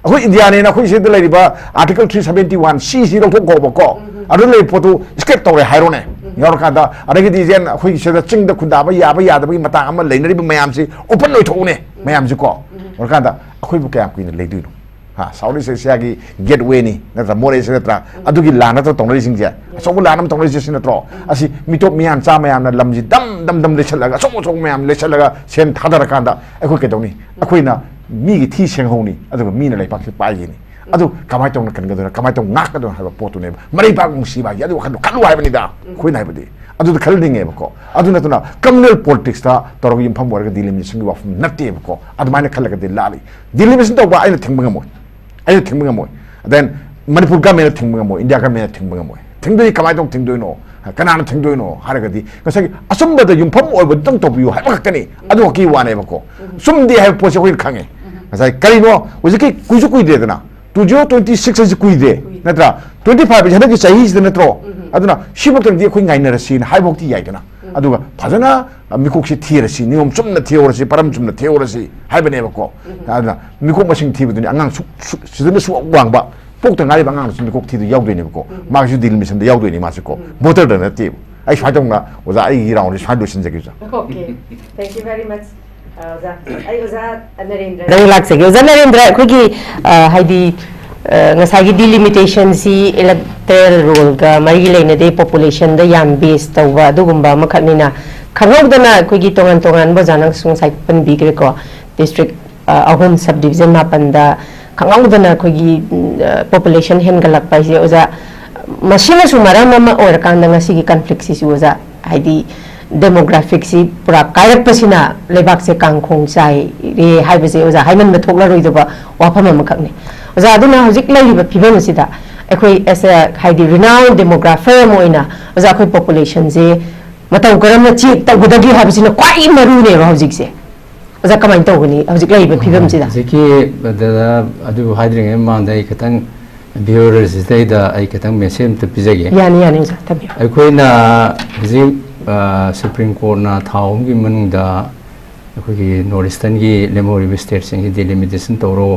ꯑꯩꯈꯣꯏ ꯏꯟꯗꯤꯌꯥꯅꯦꯅ ꯑꯩꯈꯣꯏ ꯁꯤꯗ ꯂꯩꯔꯤꯕ Article three seventy one C ꯁꯤ ꯂꯧꯊꯣꯛꯈꯣꯕꯀꯣ꯫ ꯑꯗꯨ ꯂꯩꯕ ꯄꯣꯠꯇꯨ scrap ꯇꯧꯔꯦ ꯍꯥꯏꯔꯣꯅꯦ꯫ ꯌꯥꯎꯔꯀꯥꯟꯗ ꯑꯗꯒꯤꯗꯤ ꯏꯆꯦꯟ ꯑꯩꯈꯣꯏꯒꯤ ꯁꯤꯗ ꯆꯤꯡꯗ ꯈꯨꯟꯗꯥꯕ ꯌꯥꯕ ꯌꯥꯗꯕꯒꯤ ꯃꯇꯥꯡ ꯑꯃ ꯂꯩꯅꯔꯤꯕ ꯃꯌꯥꯝꯁꯤ open ꯑꯣꯏꯊꯣꯛꯎꯅꯦ ꯃꯌꯥꯝꯁꯤꯀꯣ꯫ ꯑꯣꯏꯔꯀꯥꯟꯗ ꯑꯩꯈꯣꯏꯕꯨ ꯀꯌꯥꯝ ꯀꯨꯏꯅ ꯂꯩꯗꯣꯏꯅꯣ? ꯍꯥ, South East Asia ꯒꯤ gateway ꯅꯤ ꯅꯠꯇ꯭ꯔꯥ, ꯃꯣꯔꯦꯁꯤ ꯅꯠꯇ꯭ꯔꯥ? ꯑꯗꯨꯒꯤ ꯂꯥꯟ ꯅꯠꯇ꯭ꯔ ꯇꯧꯅꯔꯤꯁꯤꯡꯁꯦ? ꯑꯆꯧꯕ ꯂꯥꯟ ꯑꯃ ꯇꯧꯅꯔꯤꯁꯦ ꯁꯤ ꯅꯠꯇ꯭ꯔꯣ? ꯑꯁꯤ ꯃꯤꯇꯣꯞ ꯃꯤꯌꯥꯟ ꯆꯥ ꯃꯌꯥꯝꯅ ꯂꯝꯁꯤ ꯗꯝ ꯗꯝ ꯗꯝ ꯂꯩꯁꯜꯂꯒ, ꯑꯆꯧ ꯑꯆꯧꯕ ꯃꯌꯥꯝ ꯂꯩꯁꯜꯂꯒ ꯁꯦꯟ ꯊꯥꯗꯔꯀꯥꯟꯗ ꯑꯩꯈꯣꯏ ꯀꯩꯗꯧꯅꯤ? ꯑꯩꯈꯣꯏꯅ ꯃꯤꯒꯤ ꯊꯤ ꯁꯦꯡꯍꯧꯅꯤ, ꯑꯗꯨꯒ ꯃꯤꯅ ꯂꯩꯄꯥꯛꯁꯤ ꯄꯥꯏꯈꯤꯅꯤ꯫ ꯑꯗꯨ ꯀꯃꯥꯏꯅ ꯇꯧꯅ ꯀꯟꯒꯗꯣꯏꯅꯣ, ꯀꯃꯥꯏꯅ ꯇꯧꯅ ꯉꯥꯛꯀꯗꯣꯏꯅꯣ ꯍꯥꯏꯕ ꯄꯣꯠꯇꯨꯅꯦꯕ꯫ ꯃꯔꯩꯕꯥꯛ ꯅꯨꯡꯁꯤꯕ ꯍꯥꯏꯁꯦ ꯑꯗꯨ ꯋꯥꯈꯜꯗꯣ ꯈꯜꯂꯨ ꯍꯥꯏꯕꯅꯤꯗ꯫ ꯑꯩꯈꯣꯏꯅ ꯍꯥꯏꯕꯗꯤ ꯑꯗꯨꯗ ꯈꯜꯍꯟꯅꯤꯡꯉꯦꯕꯀꯣ꯫ ꯑꯗꯨ ꯅꯠꯇꯅ communal politics ꯇ ꯇꯧꯔꯒ ꯌꯨꯝꯐꯝ ꯑꯣꯏꯔꯒ delimitation ꯒꯤ ꯋꯥꯐꯝ ꯅꯠꯇꯦꯕꯀꯣ꯫ ꯑꯗꯨꯃꯥꯏꯅ ꯈꯜꯂꯒꯗꯤ ꯂꯥꯜꯂꯤ꯫ Delimitation ꯇꯧꯕ ꯑꯩꯅ ꯊꯤꯡꯕ ꯉꯝꯃꯣꯏ, ꯑꯩꯅ ꯊꯤꯡꯕ ꯉꯝꯃꯣꯏ꯫ Then ꯃꯅꯤꯄꯨꯔ government ꯅ ꯊꯤꯡꯕ ꯉꯝꯃꯣꯏ, ꯏꯟꯗꯤꯌꯥ government ꯅ ꯊꯤꯡꯕ ꯉꯝꯃꯣꯏ꯫ ꯊꯤꯡꯗꯣꯏꯗꯤ ꯀꯃꯥꯏꯅ ꯇꯧꯅ ꯊꯤꯡꯗꯣꯏꯅꯣ? ꯀꯅꯥꯅ ꯊꯤꯡꯗꯣꯏꯅꯣ ꯍꯥꯏꯔꯒꯗꯤ ꯉꯁꯥꯏꯒꯤ ꯑꯆꯨꯝꯕꯗ ꯌꯨꯝꯐꯝ ꯑꯣꯏꯕꯗꯨꯇꯪ ꯇꯧꯕꯤꯌꯨ ꯍꯥꯏꯕ ꯈꯛꯇꯅꯤ꯫ ꯑꯗꯨ ꯈꯛꯀꯤ ꯋꯥꯅꯦꯕꯀꯣ꯫ ꯆꯨꯝꯗꯦ ꯍꯥꯏꯕ ꯄꯣꯠꯁꯦ ꯑꯩꯈꯣꯏꯅ ꯈꯪꯉꯦ꯫ ꯉꯁꯥꯏ ꯀꯔꯤꯅꯣ ꯍꯧꯖꯤꯛꯀꯤ ꯀꯨꯏꯁꯨ ꯀꯨꯏꯗ꯭ꯔꯦꯗꯅ, two zero twenty six ꯍꯥꯏꯁꯤ ꯀꯨꯏꯗ꯭ꯔꯦ, ꯅꯠꯇ꯭ꯔꯥ? Twenty five ꯍꯥꯏꯁꯤ ꯍꯟꯗꯛꯀꯤ ꯆꯍꯤꯁꯤꯗ ꯅꯠꯇ꯭ꯔꯣ? ꯑꯗꯨꯅ ꯁꯤꯐꯥꯎꯇꯪꯗꯤ ꯑꯩꯈꯣꯏ ꯉꯥꯏꯅꯔꯁꯤꯅ ꯍꯥꯏꯕꯐꯥꯎꯗꯤ ꯌꯥꯏꯗꯅ꯫ ꯑꯗꯨꯒ ꯐꯖꯅ ꯃꯤꯀꯣꯛꯁꯦ ꯊꯤꯔꯁꯤ, ꯅꯤꯌꯣꯝ ꯆꯨꯝꯅ ꯊꯤꯍꯧꯔꯁꯤ, ꯄꯔꯝ ꯆꯨꯝꯅ ꯊꯤꯍꯧꯔꯁꯤ ꯍꯥꯏꯕꯅꯦꯕꯀꯣ꯫ ꯑꯗꯨꯅ ꯃꯤꯀꯣꯛ ꯃꯁꯤꯡ ꯊꯤꯕꯗꯨꯅꯤ ꯑꯉꯥꯡ ꯁꯨꯛ-, ꯁꯨꯛ-, ꯁꯤꯗꯅ ꯁꯨꯛ ꯋꯥꯡꯕ ꯄꯣꯛꯇ ꯉꯥꯏꯔꯤꯕ ꯑꯉꯥꯡꯗꯨꯁꯨ ꯃꯤꯀꯣꯛ ꯊꯤꯗ ꯌꯥꯎꯗꯣꯏꯅꯦꯕꯀꯣ꯫ ꯃꯥꯒꯤꯁꯨ delimitation ꯗ ꯌꯥꯎꯗꯣꯏꯅꯦ ꯃꯥꯁꯨꯀꯣ꯫ Voter ꯗ ꯅꯠꯇꯦꯕ꯫ ꯑꯩ ꯁꯨꯃꯥꯏꯅ ꯇꯧꯅ ꯑꯣꯖꯥ ꯑꯩꯒꯤ round ꯁꯦ ꯁꯨꯃꯥꯏꯅ ꯂꯣꯏꯁꯤꯟꯖꯒꯦ ꯑꯣꯖꯥ꯫ Okay. Thank you very much. ꯑ, ꯑꯣꯖꯥ, ꯑꯩ ꯑꯣꯖꯥ ꯅꯔꯦꯟꯗ꯭ꯔ꯫ ꯗ ꯂꯥꯛꯆꯒꯦ꯫ ꯑꯣꯖꯥ ꯅꯔꯦꯟꯗ꯭ꯔ, ꯑꯩꯈꯣꯏꯒꯤ, ꯑ, ꯍꯥꯏꯗꯤ, ꯑ, ꯉꯁꯥꯏꯒꯤ delimitation ꯁꯤ electoral roll ꯒ ꯃꯔꯤ ꯂꯩꯅꯗꯦ, population ꯗ ꯌꯥꯝ base ꯇꯧꯕ ꯑꯗꯨꯒꯨꯝꯕ ꯑꯃꯈꯛꯅꯤꯅ, ꯈꯪꯍꯧꯗꯅ ꯑꯩꯈꯣꯏꯒꯤ ꯇꯣꯉꯥꯟ ꯇꯣꯉꯥꯟꯕ ꯑꯣꯖꯥꯅꯁꯨ ꯉꯁꯥꯏ ꯄꯟꯕꯤꯈ꯭ꯔꯦꯀꯣ, district, ꯑ, ꯑꯍꯨꯝ, sub division ꯃꯥꯄꯟꯗ ꯈꯪꯍꯧꯗꯅ ꯑꯩꯈꯣꯏꯒꯤ, ꯎꯝ, ꯑ, population ꯍꯦꯟꯒꯠꯂꯛꯄ ꯍꯥꯏꯁꯦ ꯑꯣꯖꯥ, ꯃꯁꯤꯅꯁꯨ ꯃꯔꯝ ꯑꯃ ꯑꯣꯏꯔꯀꯥꯟꯗ ꯉꯁꯤꯒꯤ ꯀꯟꯐ꯭ꯂꯤꯛꯁꯤꯁꯨ ꯑꯣꯖꯥ, ꯍꯥꯏꯗꯤ ꯗꯦꯃꯣꯒ꯭ꯔꯥꯐꯤꯛꯁꯤ ꯄꯨꯔꯥ ꯀꯥꯏꯔꯛꯄꯁꯤꯅ ꯂꯩꯕꯥꯛꯁꯦ ꯀꯥꯡꯈꯣꯡ ꯆꯥꯏꯔꯦ ꯍꯥꯏꯕꯁꯦ ꯑꯣꯖꯥ ꯍꯥꯏꯃꯟꯕ ꯊꯣꯛꯂꯔꯣꯏꯗꯕ ꯋꯥꯐꯝ ꯑꯃꯈꯛꯅꯤ꯫ ꯑꯣꯖꯥ, ꯑꯗꯨꯅ ꯍꯧꯖꯤꯛ ꯂꯩꯔꯤꯕ ꯐꯤꯕꯝ ꯑꯁꯤꯗ ꯑꯩꯈꯣꯏ as a, ꯍꯥꯏꯗꯤ renowned demographer ꯑꯃ ꯑꯣꯏꯅ ꯑꯣꯖꯥ, ꯑꯩꯈꯣꯏ ꯄꯣꯄꯨꯂꯦꯁꯟꯁꯦ ꯃꯇꯧ ꯀꯔꯝꯅ ꯆꯦꯛ ꯇꯧꯒꯗꯒꯦ ꯍꯥꯏꯕꯁꯤꯅ ꯈ꯭ꯋꯥꯏ ꯃꯔꯨꯅꯦꯕ ꯍꯧꯖꯤꯛꯁꯦ꯫ ꯑꯣꯖꯥ, ꯀꯃꯥꯏꯅ ꯇꯧꯒꯅꯤ ꯍꯧꯖꯤꯛ ꯂꯩꯔꯤꯕ ꯐꯤꯕꯝꯁꯤꯗ? ꯍꯧꯖꯤꯛꯀꯤ ꯗꯗꯥ ꯑꯗꯨ ꯍꯥꯏꯗ꯭ꯔꯤꯉꯩ ꯃꯃꯥꯡꯗ ꯑꯩ ꯈꯤꯇꯪ viewers ꯁꯤꯗꯩꯗ ꯑꯩ ꯈꯤꯇꯪ message ꯑꯝꯇ ꯄꯤꯖꯒꯦ꯫ ꯌꯥꯅꯤ, ꯌꯥꯅꯤ ꯑꯣꯖꯥ, ꯊꯝꯕꯤꯌꯨ꯫ ꯑꯩꯈꯣꯏꯅ ꯍꯧꯖꯤꯛ ꯁꯨꯄ꯭ꯔꯤꯝ ꯀꯣꯔꯠꯅ ꯊꯥ ꯑꯍꯨꯝꯒꯤ ꯃꯅꯨꯡꯗ ꯑꯩꯈꯣꯏꯒꯤ ꯅꯣꯔꯠ ꯏꯁꯇꯔꯟꯒꯤ ꯂꯦꯝꯍꯧꯔꯤꯕ ꯁ꯭ꯇꯦꯠꯁꯤꯡꯁꯤ ꯗꯤꯂꯤꯃꯤꯇꯦꯁꯟ ꯇꯧꯔꯣ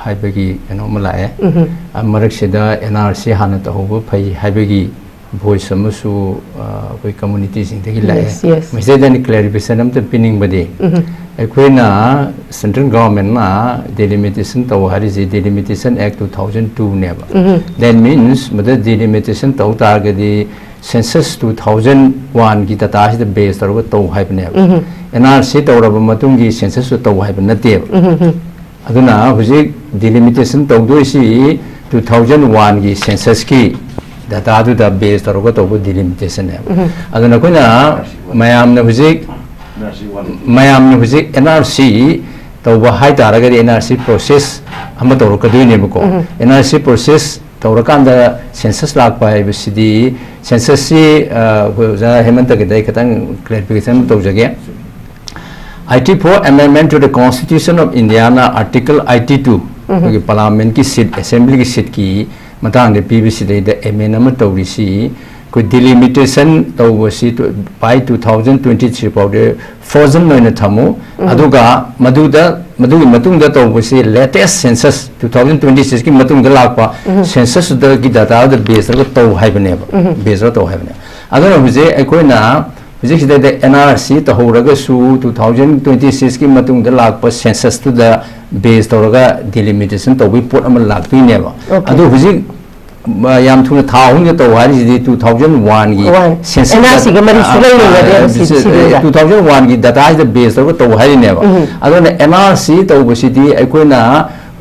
ꯍꯥꯏꯕꯒꯤ ꯀꯩꯅꯣ ꯑꯃ ꯂꯥꯛꯑꯦ꯫ ꯎꯝꯍꯨꯝ꯫ ꯑ, ꯃꯔꯛꯁꯤꯗ ꯑꯦꯟ ꯑꯥꯔ ꯁꯤ ꯍꯥꯟꯅ ꯇꯧꯍꯧꯕ ꯐꯩ ꯍꯥꯏꯕꯒꯤ ꯚꯣꯏꯁ ꯑꯃꯁꯨ ꯑ, ꯑꯩꯈꯣꯏ ꯀꯝꯃꯨꯅꯤꯇꯤꯁꯤꯡꯗꯒꯤ ꯂꯥꯛꯑꯦ꯫ Yes, yes. ꯃꯁꯤꯗꯩꯗ ꯑꯩꯅ ꯀ꯭ꯂꯦꯔꯤꯐꯤꯀꯦꯁꯟ ꯑꯝꯇ ꯄꯤꯅꯤꯡꯕꯗꯤ, ꯎꯝꯍꯨꯝ꯫ ꯑꯩꯈꯣꯏꯅ ꯁꯦꯟꯇ꯭ꯔꯦꯜ ꯒꯚꯔꯟꯃꯦꯟꯅ ꯗꯤꯂꯤꯃꯤꯇꯦꯁꯟ ꯇꯧ ꯍꯥꯏꯔꯤꯁꯤ ꯗꯤꯂꯤꯃꯤꯇꯦꯁꯟ ꯑꯦꯛ ꯇꯨ ꯊꯥꯎꯖꯟ ꯇꯨꯅꯦꯕ꯫ ꯎꯝꯍꯨꯝ꯫ That means ꯃꯗꯨ ꯗꯤꯂꯤꯃꯤꯇꯦꯁꯟ ꯇꯧ ꯇꯥꯔꯒꯗꯤ ꯁꯦꯟꯁꯁ ꯇꯨ ꯊꯥꯎꯖꯟ ꯋꯥꯟꯒꯤ ꯗꯇꯥꯁꯤꯗ ꯕꯦꯁ ꯇꯧꯔꯒ ꯇꯧ ꯍꯥꯏꯕꯅꯦꯕ꯫ ꯎꯝꯍꯨꯝ꯫ ꯑꯦꯟ ꯑꯥꯔ ꯁꯤ ꯇꯧꯔꯕ ꯃꯇꯨꯡꯒꯤ ꯁꯦꯟꯁꯁꯁꯨ ꯇꯧ ꯍꯥꯏꯕ ꯅꯠꯇꯦꯕ꯫ ꯎꯝꯍꯨꯝ꯫ ꯑꯗꯨꯅ ꯍꯧꯖꯤꯛ ꯗꯤꯂꯤꯃꯤꯇꯦꯁꯟ ꯇꯧꯗꯣꯏꯁꯤ ꯇꯨ ꯊꯥꯎꯖꯟ ꯋꯥꯟꯒꯤ ꯁꯦꯟꯁꯁꯀꯤ ꯗꯇꯥꯗꯨꯗ ꯕꯦꯁ ꯇꯧꯔꯒ ꯇꯧꯕ ꯗꯤꯂꯤꯃꯤꯇꯦꯁꯟꯅꯦꯕ꯫ ꯎꯝꯍꯨꯝ꯫ ꯑꯗꯨꯅ ꯑꯩꯈꯣꯏꯅ ꯃꯌꯥꯝꯅ ꯍꯧꯖꯤꯛ ꯃꯌꯥꯝꯅ ꯍꯧꯖꯤꯛ ꯑꯦꯟ ꯑꯥꯔ ꯁꯤ ꯇꯧꯕ ꯍꯥꯏ ꯇꯥꯔꯒꯗꯤ ꯑꯦꯟ ꯑꯥꯔ ꯁꯤ ꯄ꯭ꯔꯣꯁꯦꯁ ꯑꯃ ꯇꯧꯔꯛꯀꯗꯣꯏꯅꯦꯕꯀꯣ꯫ ꯎꯝꯍꯨꯝ꯫ ꯑꯦꯟ ꯑꯥꯔ ꯁꯤ ꯄ꯭ꯔꯣꯁꯦꯁ ꯇꯧꯔꯀꯥꯟꯗ ꯁꯦꯟꯁꯁ ꯂꯥꯛꯄ ꯍꯥꯏꯕꯁꯤꯗꯤ, ꯁꯦꯟꯁꯁꯁꯤ, ꯑ, ꯑꯩꯈꯣꯏ ꯑꯣꯖꯥ ꯍꯦꯃꯟꯇꯒꯤꯗ ꯑꯩ ꯈꯤꯇꯪ ꯀ꯭ꯂꯦꯔꯤꯐꯤꯀꯦꯁꯟ ꯑꯃ ꯇꯧꯖꯒꯦ꯫ Eighty-four Amendment to the Constitution of Indiaꯅ Article eighty-two, ꯎꯝꯍꯨꯝ꯫ ꯑꯩꯈꯣꯏꯒꯤ ꯄꯥꯔꯂꯥꯃꯦꯟꯀꯤ ꯁꯤꯠ, ꯑꯦꯁꯦꯝꯕ꯭ꯂꯤꯒꯤ ꯁꯤꯠꯀꯤ ꯃꯇꯥꯡꯗ ꯄꯤꯕꯁꯤꯗꯩꯗ ꯑꯦꯃꯦꯟ ꯑꯃ ꯇꯧꯔꯤꯁꯤ, ꯑꯩꯈꯣꯏ ꯗꯤꯂꯤꯃꯤꯇꯦꯁꯟ ꯇꯧꯕꯁꯤ two-, by two thousand twenty-three ꯐꯥꯎꯗꯤ ꯐ꯭ꯔꯣꯖꯟ ꯑꯣꯏꯅ ꯊꯝꯃꯨ꯫ ꯎꯝ꯫ ꯑꯗꯨꯒ ꯃꯗꯨꯗ, ꯃꯗꯨꯒꯤ ꯃꯇꯨꯡꯗ ꯇꯧꯕꯁꯤ latest census two thousand twenty-sixꯀꯤ ꯃꯇꯨꯡꯗ ꯂꯥꯛꯄ ꯎꯝ꯫ censusꯇꯨꯗꯒꯤ dataꯗ base ꯇꯧꯔꯒ ꯇꯧ ꯍꯥꯏꯕꯅꯦꯕ꯫ ꯎꯝ꯫ Base ꯇꯧꯔꯒ ꯇꯧ ꯍꯥꯏꯕꯅꯦꯕ꯫ ꯑꯗꯨꯅ ꯍꯧꯖꯤꯛ ꯑꯩꯈꯣꯏꯅ ꯍꯧꯖꯤꯛꯁꯤꯗꯩꯗ ꯑꯦꯟ ꯑꯥꯔ ꯁꯤ ꯇꯧꯍꯧꯔꯒꯁꯨ two thousand twenty-sixꯀꯤ ꯃꯇꯨꯡꯗ ꯂꯥꯛꯄ censusꯇꯨꯗ base ꯇꯧꯔꯒ delimitation ꯇꯧꯕꯒꯤ ꯄꯣꯠ ꯑꯃ ꯂꯥꯛꯇꯣꯏꯅꯦꯕ꯫ Okay꯫ ꯑꯗꯨ ꯍꯧꯖꯤꯛ ꯃ-, ꯌꯥꯝ ꯊꯨꯅ ꯊꯥ ꯑꯍꯨꯝꯗ ꯇꯧ ꯍꯥꯏꯔꯤꯁꯤꯗꯤ two thousand oneꯒꯤ One꯫ census ꯑꯦꯟ ꯑꯥꯔ ꯁꯤꯒ ꯃꯔꯤ ꯑ, ꯁꯨꯡꯂꯩ ꯑ, ꯂꯩꯅꯗꯦꯕ ꯁꯤ-, ꯁꯤ-, ꯁꯤꯗꯩꯗ꯫ two thousand oneꯒꯤ dataꯁꯤꯗ base ꯇꯧꯔꯒ ꯇꯧ ꯍꯥꯏꯔꯤꯅꯦꯕ꯫ ꯎꯝ꯫ ꯑꯗꯨꯅ ꯑꯦꯟ ꯑꯥꯔ ꯁꯤ ꯇꯧꯕꯁꯤꯗꯤ ꯑꯩꯈꯣꯏꯅ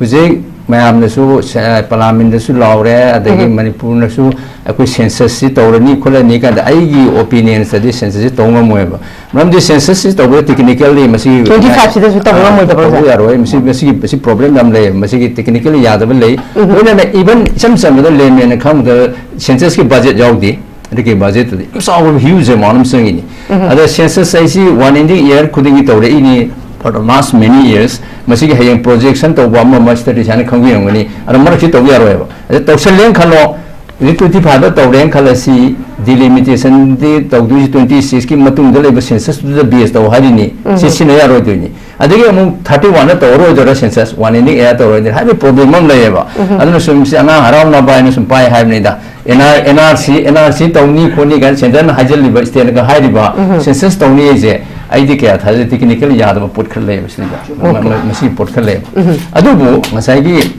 ꯍꯧꯖꯤꯛ ꯃꯌꯥꯝꯅꯁꯨ ꯁꯦ-, ꯄꯥꯔꯂꯤꯌꯥꯃꯦꯟꯗꯁꯨ ꯂꯥꯎꯔꯦ, ꯑꯗꯒꯤ ꯎꯝ꯫ ꯃꯅꯤꯄꯨꯔꯅꯁꯨ ꯑꯩꯈꯣꯏ census ꯁꯤ ꯇꯧꯔꯅꯤ ꯈꯣꯠꯂꯅꯤ ꯀꯥꯟꯗ, ꯑꯩꯒꯤ opinion ꯇꯗꯤ census ꯁꯤ ꯇꯧ ꯉꯝꯃꯣꯏꯕ꯫ ꯃꯔꯝꯗꯤ census ꯁꯤ ꯇꯧꯕꯗ technically ꯃꯁꯤ twenty five ꯁꯤꯗꯁꯨ ꯇꯧꯕ ꯉꯝꯃꯣꯏꯗꯕ꯭ꯔꯣ, ꯇꯧꯕ ꯁꯥꯔ? ꯌꯥꯔꯣꯏ꯫ ꯃꯁꯤ, ꯃꯁꯤꯒꯤ, ꯃꯁꯤ problem ꯌꯥꯝ ꯂꯩ꯫ ꯃꯁꯤꯒꯤ technically ꯌꯥꯗꯕ ꯂꯩ꯫ ꯎꯝ꯫ ꯂꯣꯏꯅꯅ even ꯏꯆꯝ ꯆꯝꯕꯗ layman ꯅ ꯈꯪꯕꯗ census ꯀꯤ budget ꯌꯥꯎꯗꯦ꯫ ꯑꯗꯨꯒꯤ budget ꯇꯨꯗꯤ ꯌꯥꯝ ꯆꯥꯎꯕ huge amount ꯑꯃ ꯆꯪꯉꯤꯅꯤ꯫ ꯎꯝ꯫ ꯑꯗ census ꯍꯥꯏꯁꯤ one in the year ꯈꯨꯗꯤꯡꯒꯤ ꯇꯧꯔꯛꯏꯅꯤ for the last many years꯫ ꯃꯁꯤꯒꯤ ꯍꯌꯦꯡ projection ꯇꯧꯕ ꯑꯃ ꯑꯃ ꯁꯤꯗꯗꯤ ꯁꯨꯃꯥꯏꯅ ꯈꯪꯕꯤꯔꯝꯒꯅꯤ꯫ ꯑꯗ ꯃꯔꯛꯁꯤ ꯇꯧꯕ ꯌꯥꯔꯣꯏꯕ꯫ ꯑꯗ ꯇꯧꯁꯜꯂꯦꯅ ꯈꯜꯂꯣ, ꯍꯧꯖꯤꯛ twenty five ꯗ ꯇꯧꯔꯦꯅ ꯈꯜꯂꯁꯤ, delimitation ꯗꯤ ꯇꯧꯗꯣꯏꯁꯤ twenty six ꯀꯤ ꯃꯇꯨꯡꯗ ꯂꯩꯕ census ꯇꯨꯗ base ꯇꯧ ꯍꯥꯏꯔꯤꯅꯤ꯫ ꯎꯝ꯫ ꯁꯤ ꯁꯤꯟꯅ ꯌꯥꯔꯣꯏꯗꯣꯏꯅꯤ꯫ ꯑꯗꯒꯤ ꯑꯃꯨꯛ thirty one the ꯇꯧꯔꯣꯏꯗꯣꯏꯔꯥ census, one in the year ꯇꯧꯔꯣꯏꯗꯣꯏꯔꯥ ꯍꯥꯏꯕꯒꯤ problem ꯑꯃ ꯂꯩꯌꯦꯕ꯫ ꯎꯝ꯫ ꯑꯗꯨꯅ ꯁꯨꯝ ꯁꯤ ꯑꯉꯥꯡ ꯍꯔꯥꯎꯅꯕ ꯍꯥꯏꯅ ꯁꯨꯝ ꯄꯥꯏ ꯍꯥꯏꯕꯅꯤꯗ꯫ N R, N R C, N R C ꯇꯧꯅꯤ ꯈꯣꯠꯅꯤ ꯀꯥꯏꯅ centre ꯅ ꯍꯥꯏꯖꯜꯂꯤꯕ, state ꯀ ꯍꯥꯏꯔꯤꯕ, ꯎꯝ꯫ Census ꯇꯧꯅꯤ ꯍꯥꯏꯁꯦ ꯑꯩꯗꯤ ꯀꯌꯥ ꯊꯥꯖꯗꯦ, technically ꯌꯥꯗꯕ ꯄꯣꯠ ꯈꯔ ꯂꯩꯌꯦꯕ ꯁꯤꯗ꯫ ꯃ-, OK꯫ ꯃ-, ꯃꯁꯤꯒꯤ ꯄꯣꯠ ꯈꯔ ꯂꯩꯌꯦꯕ꯫ ꯎꯝ꯫ ꯑꯗꯨꯕꯨ ꯉꯁꯥꯏꯒꯤ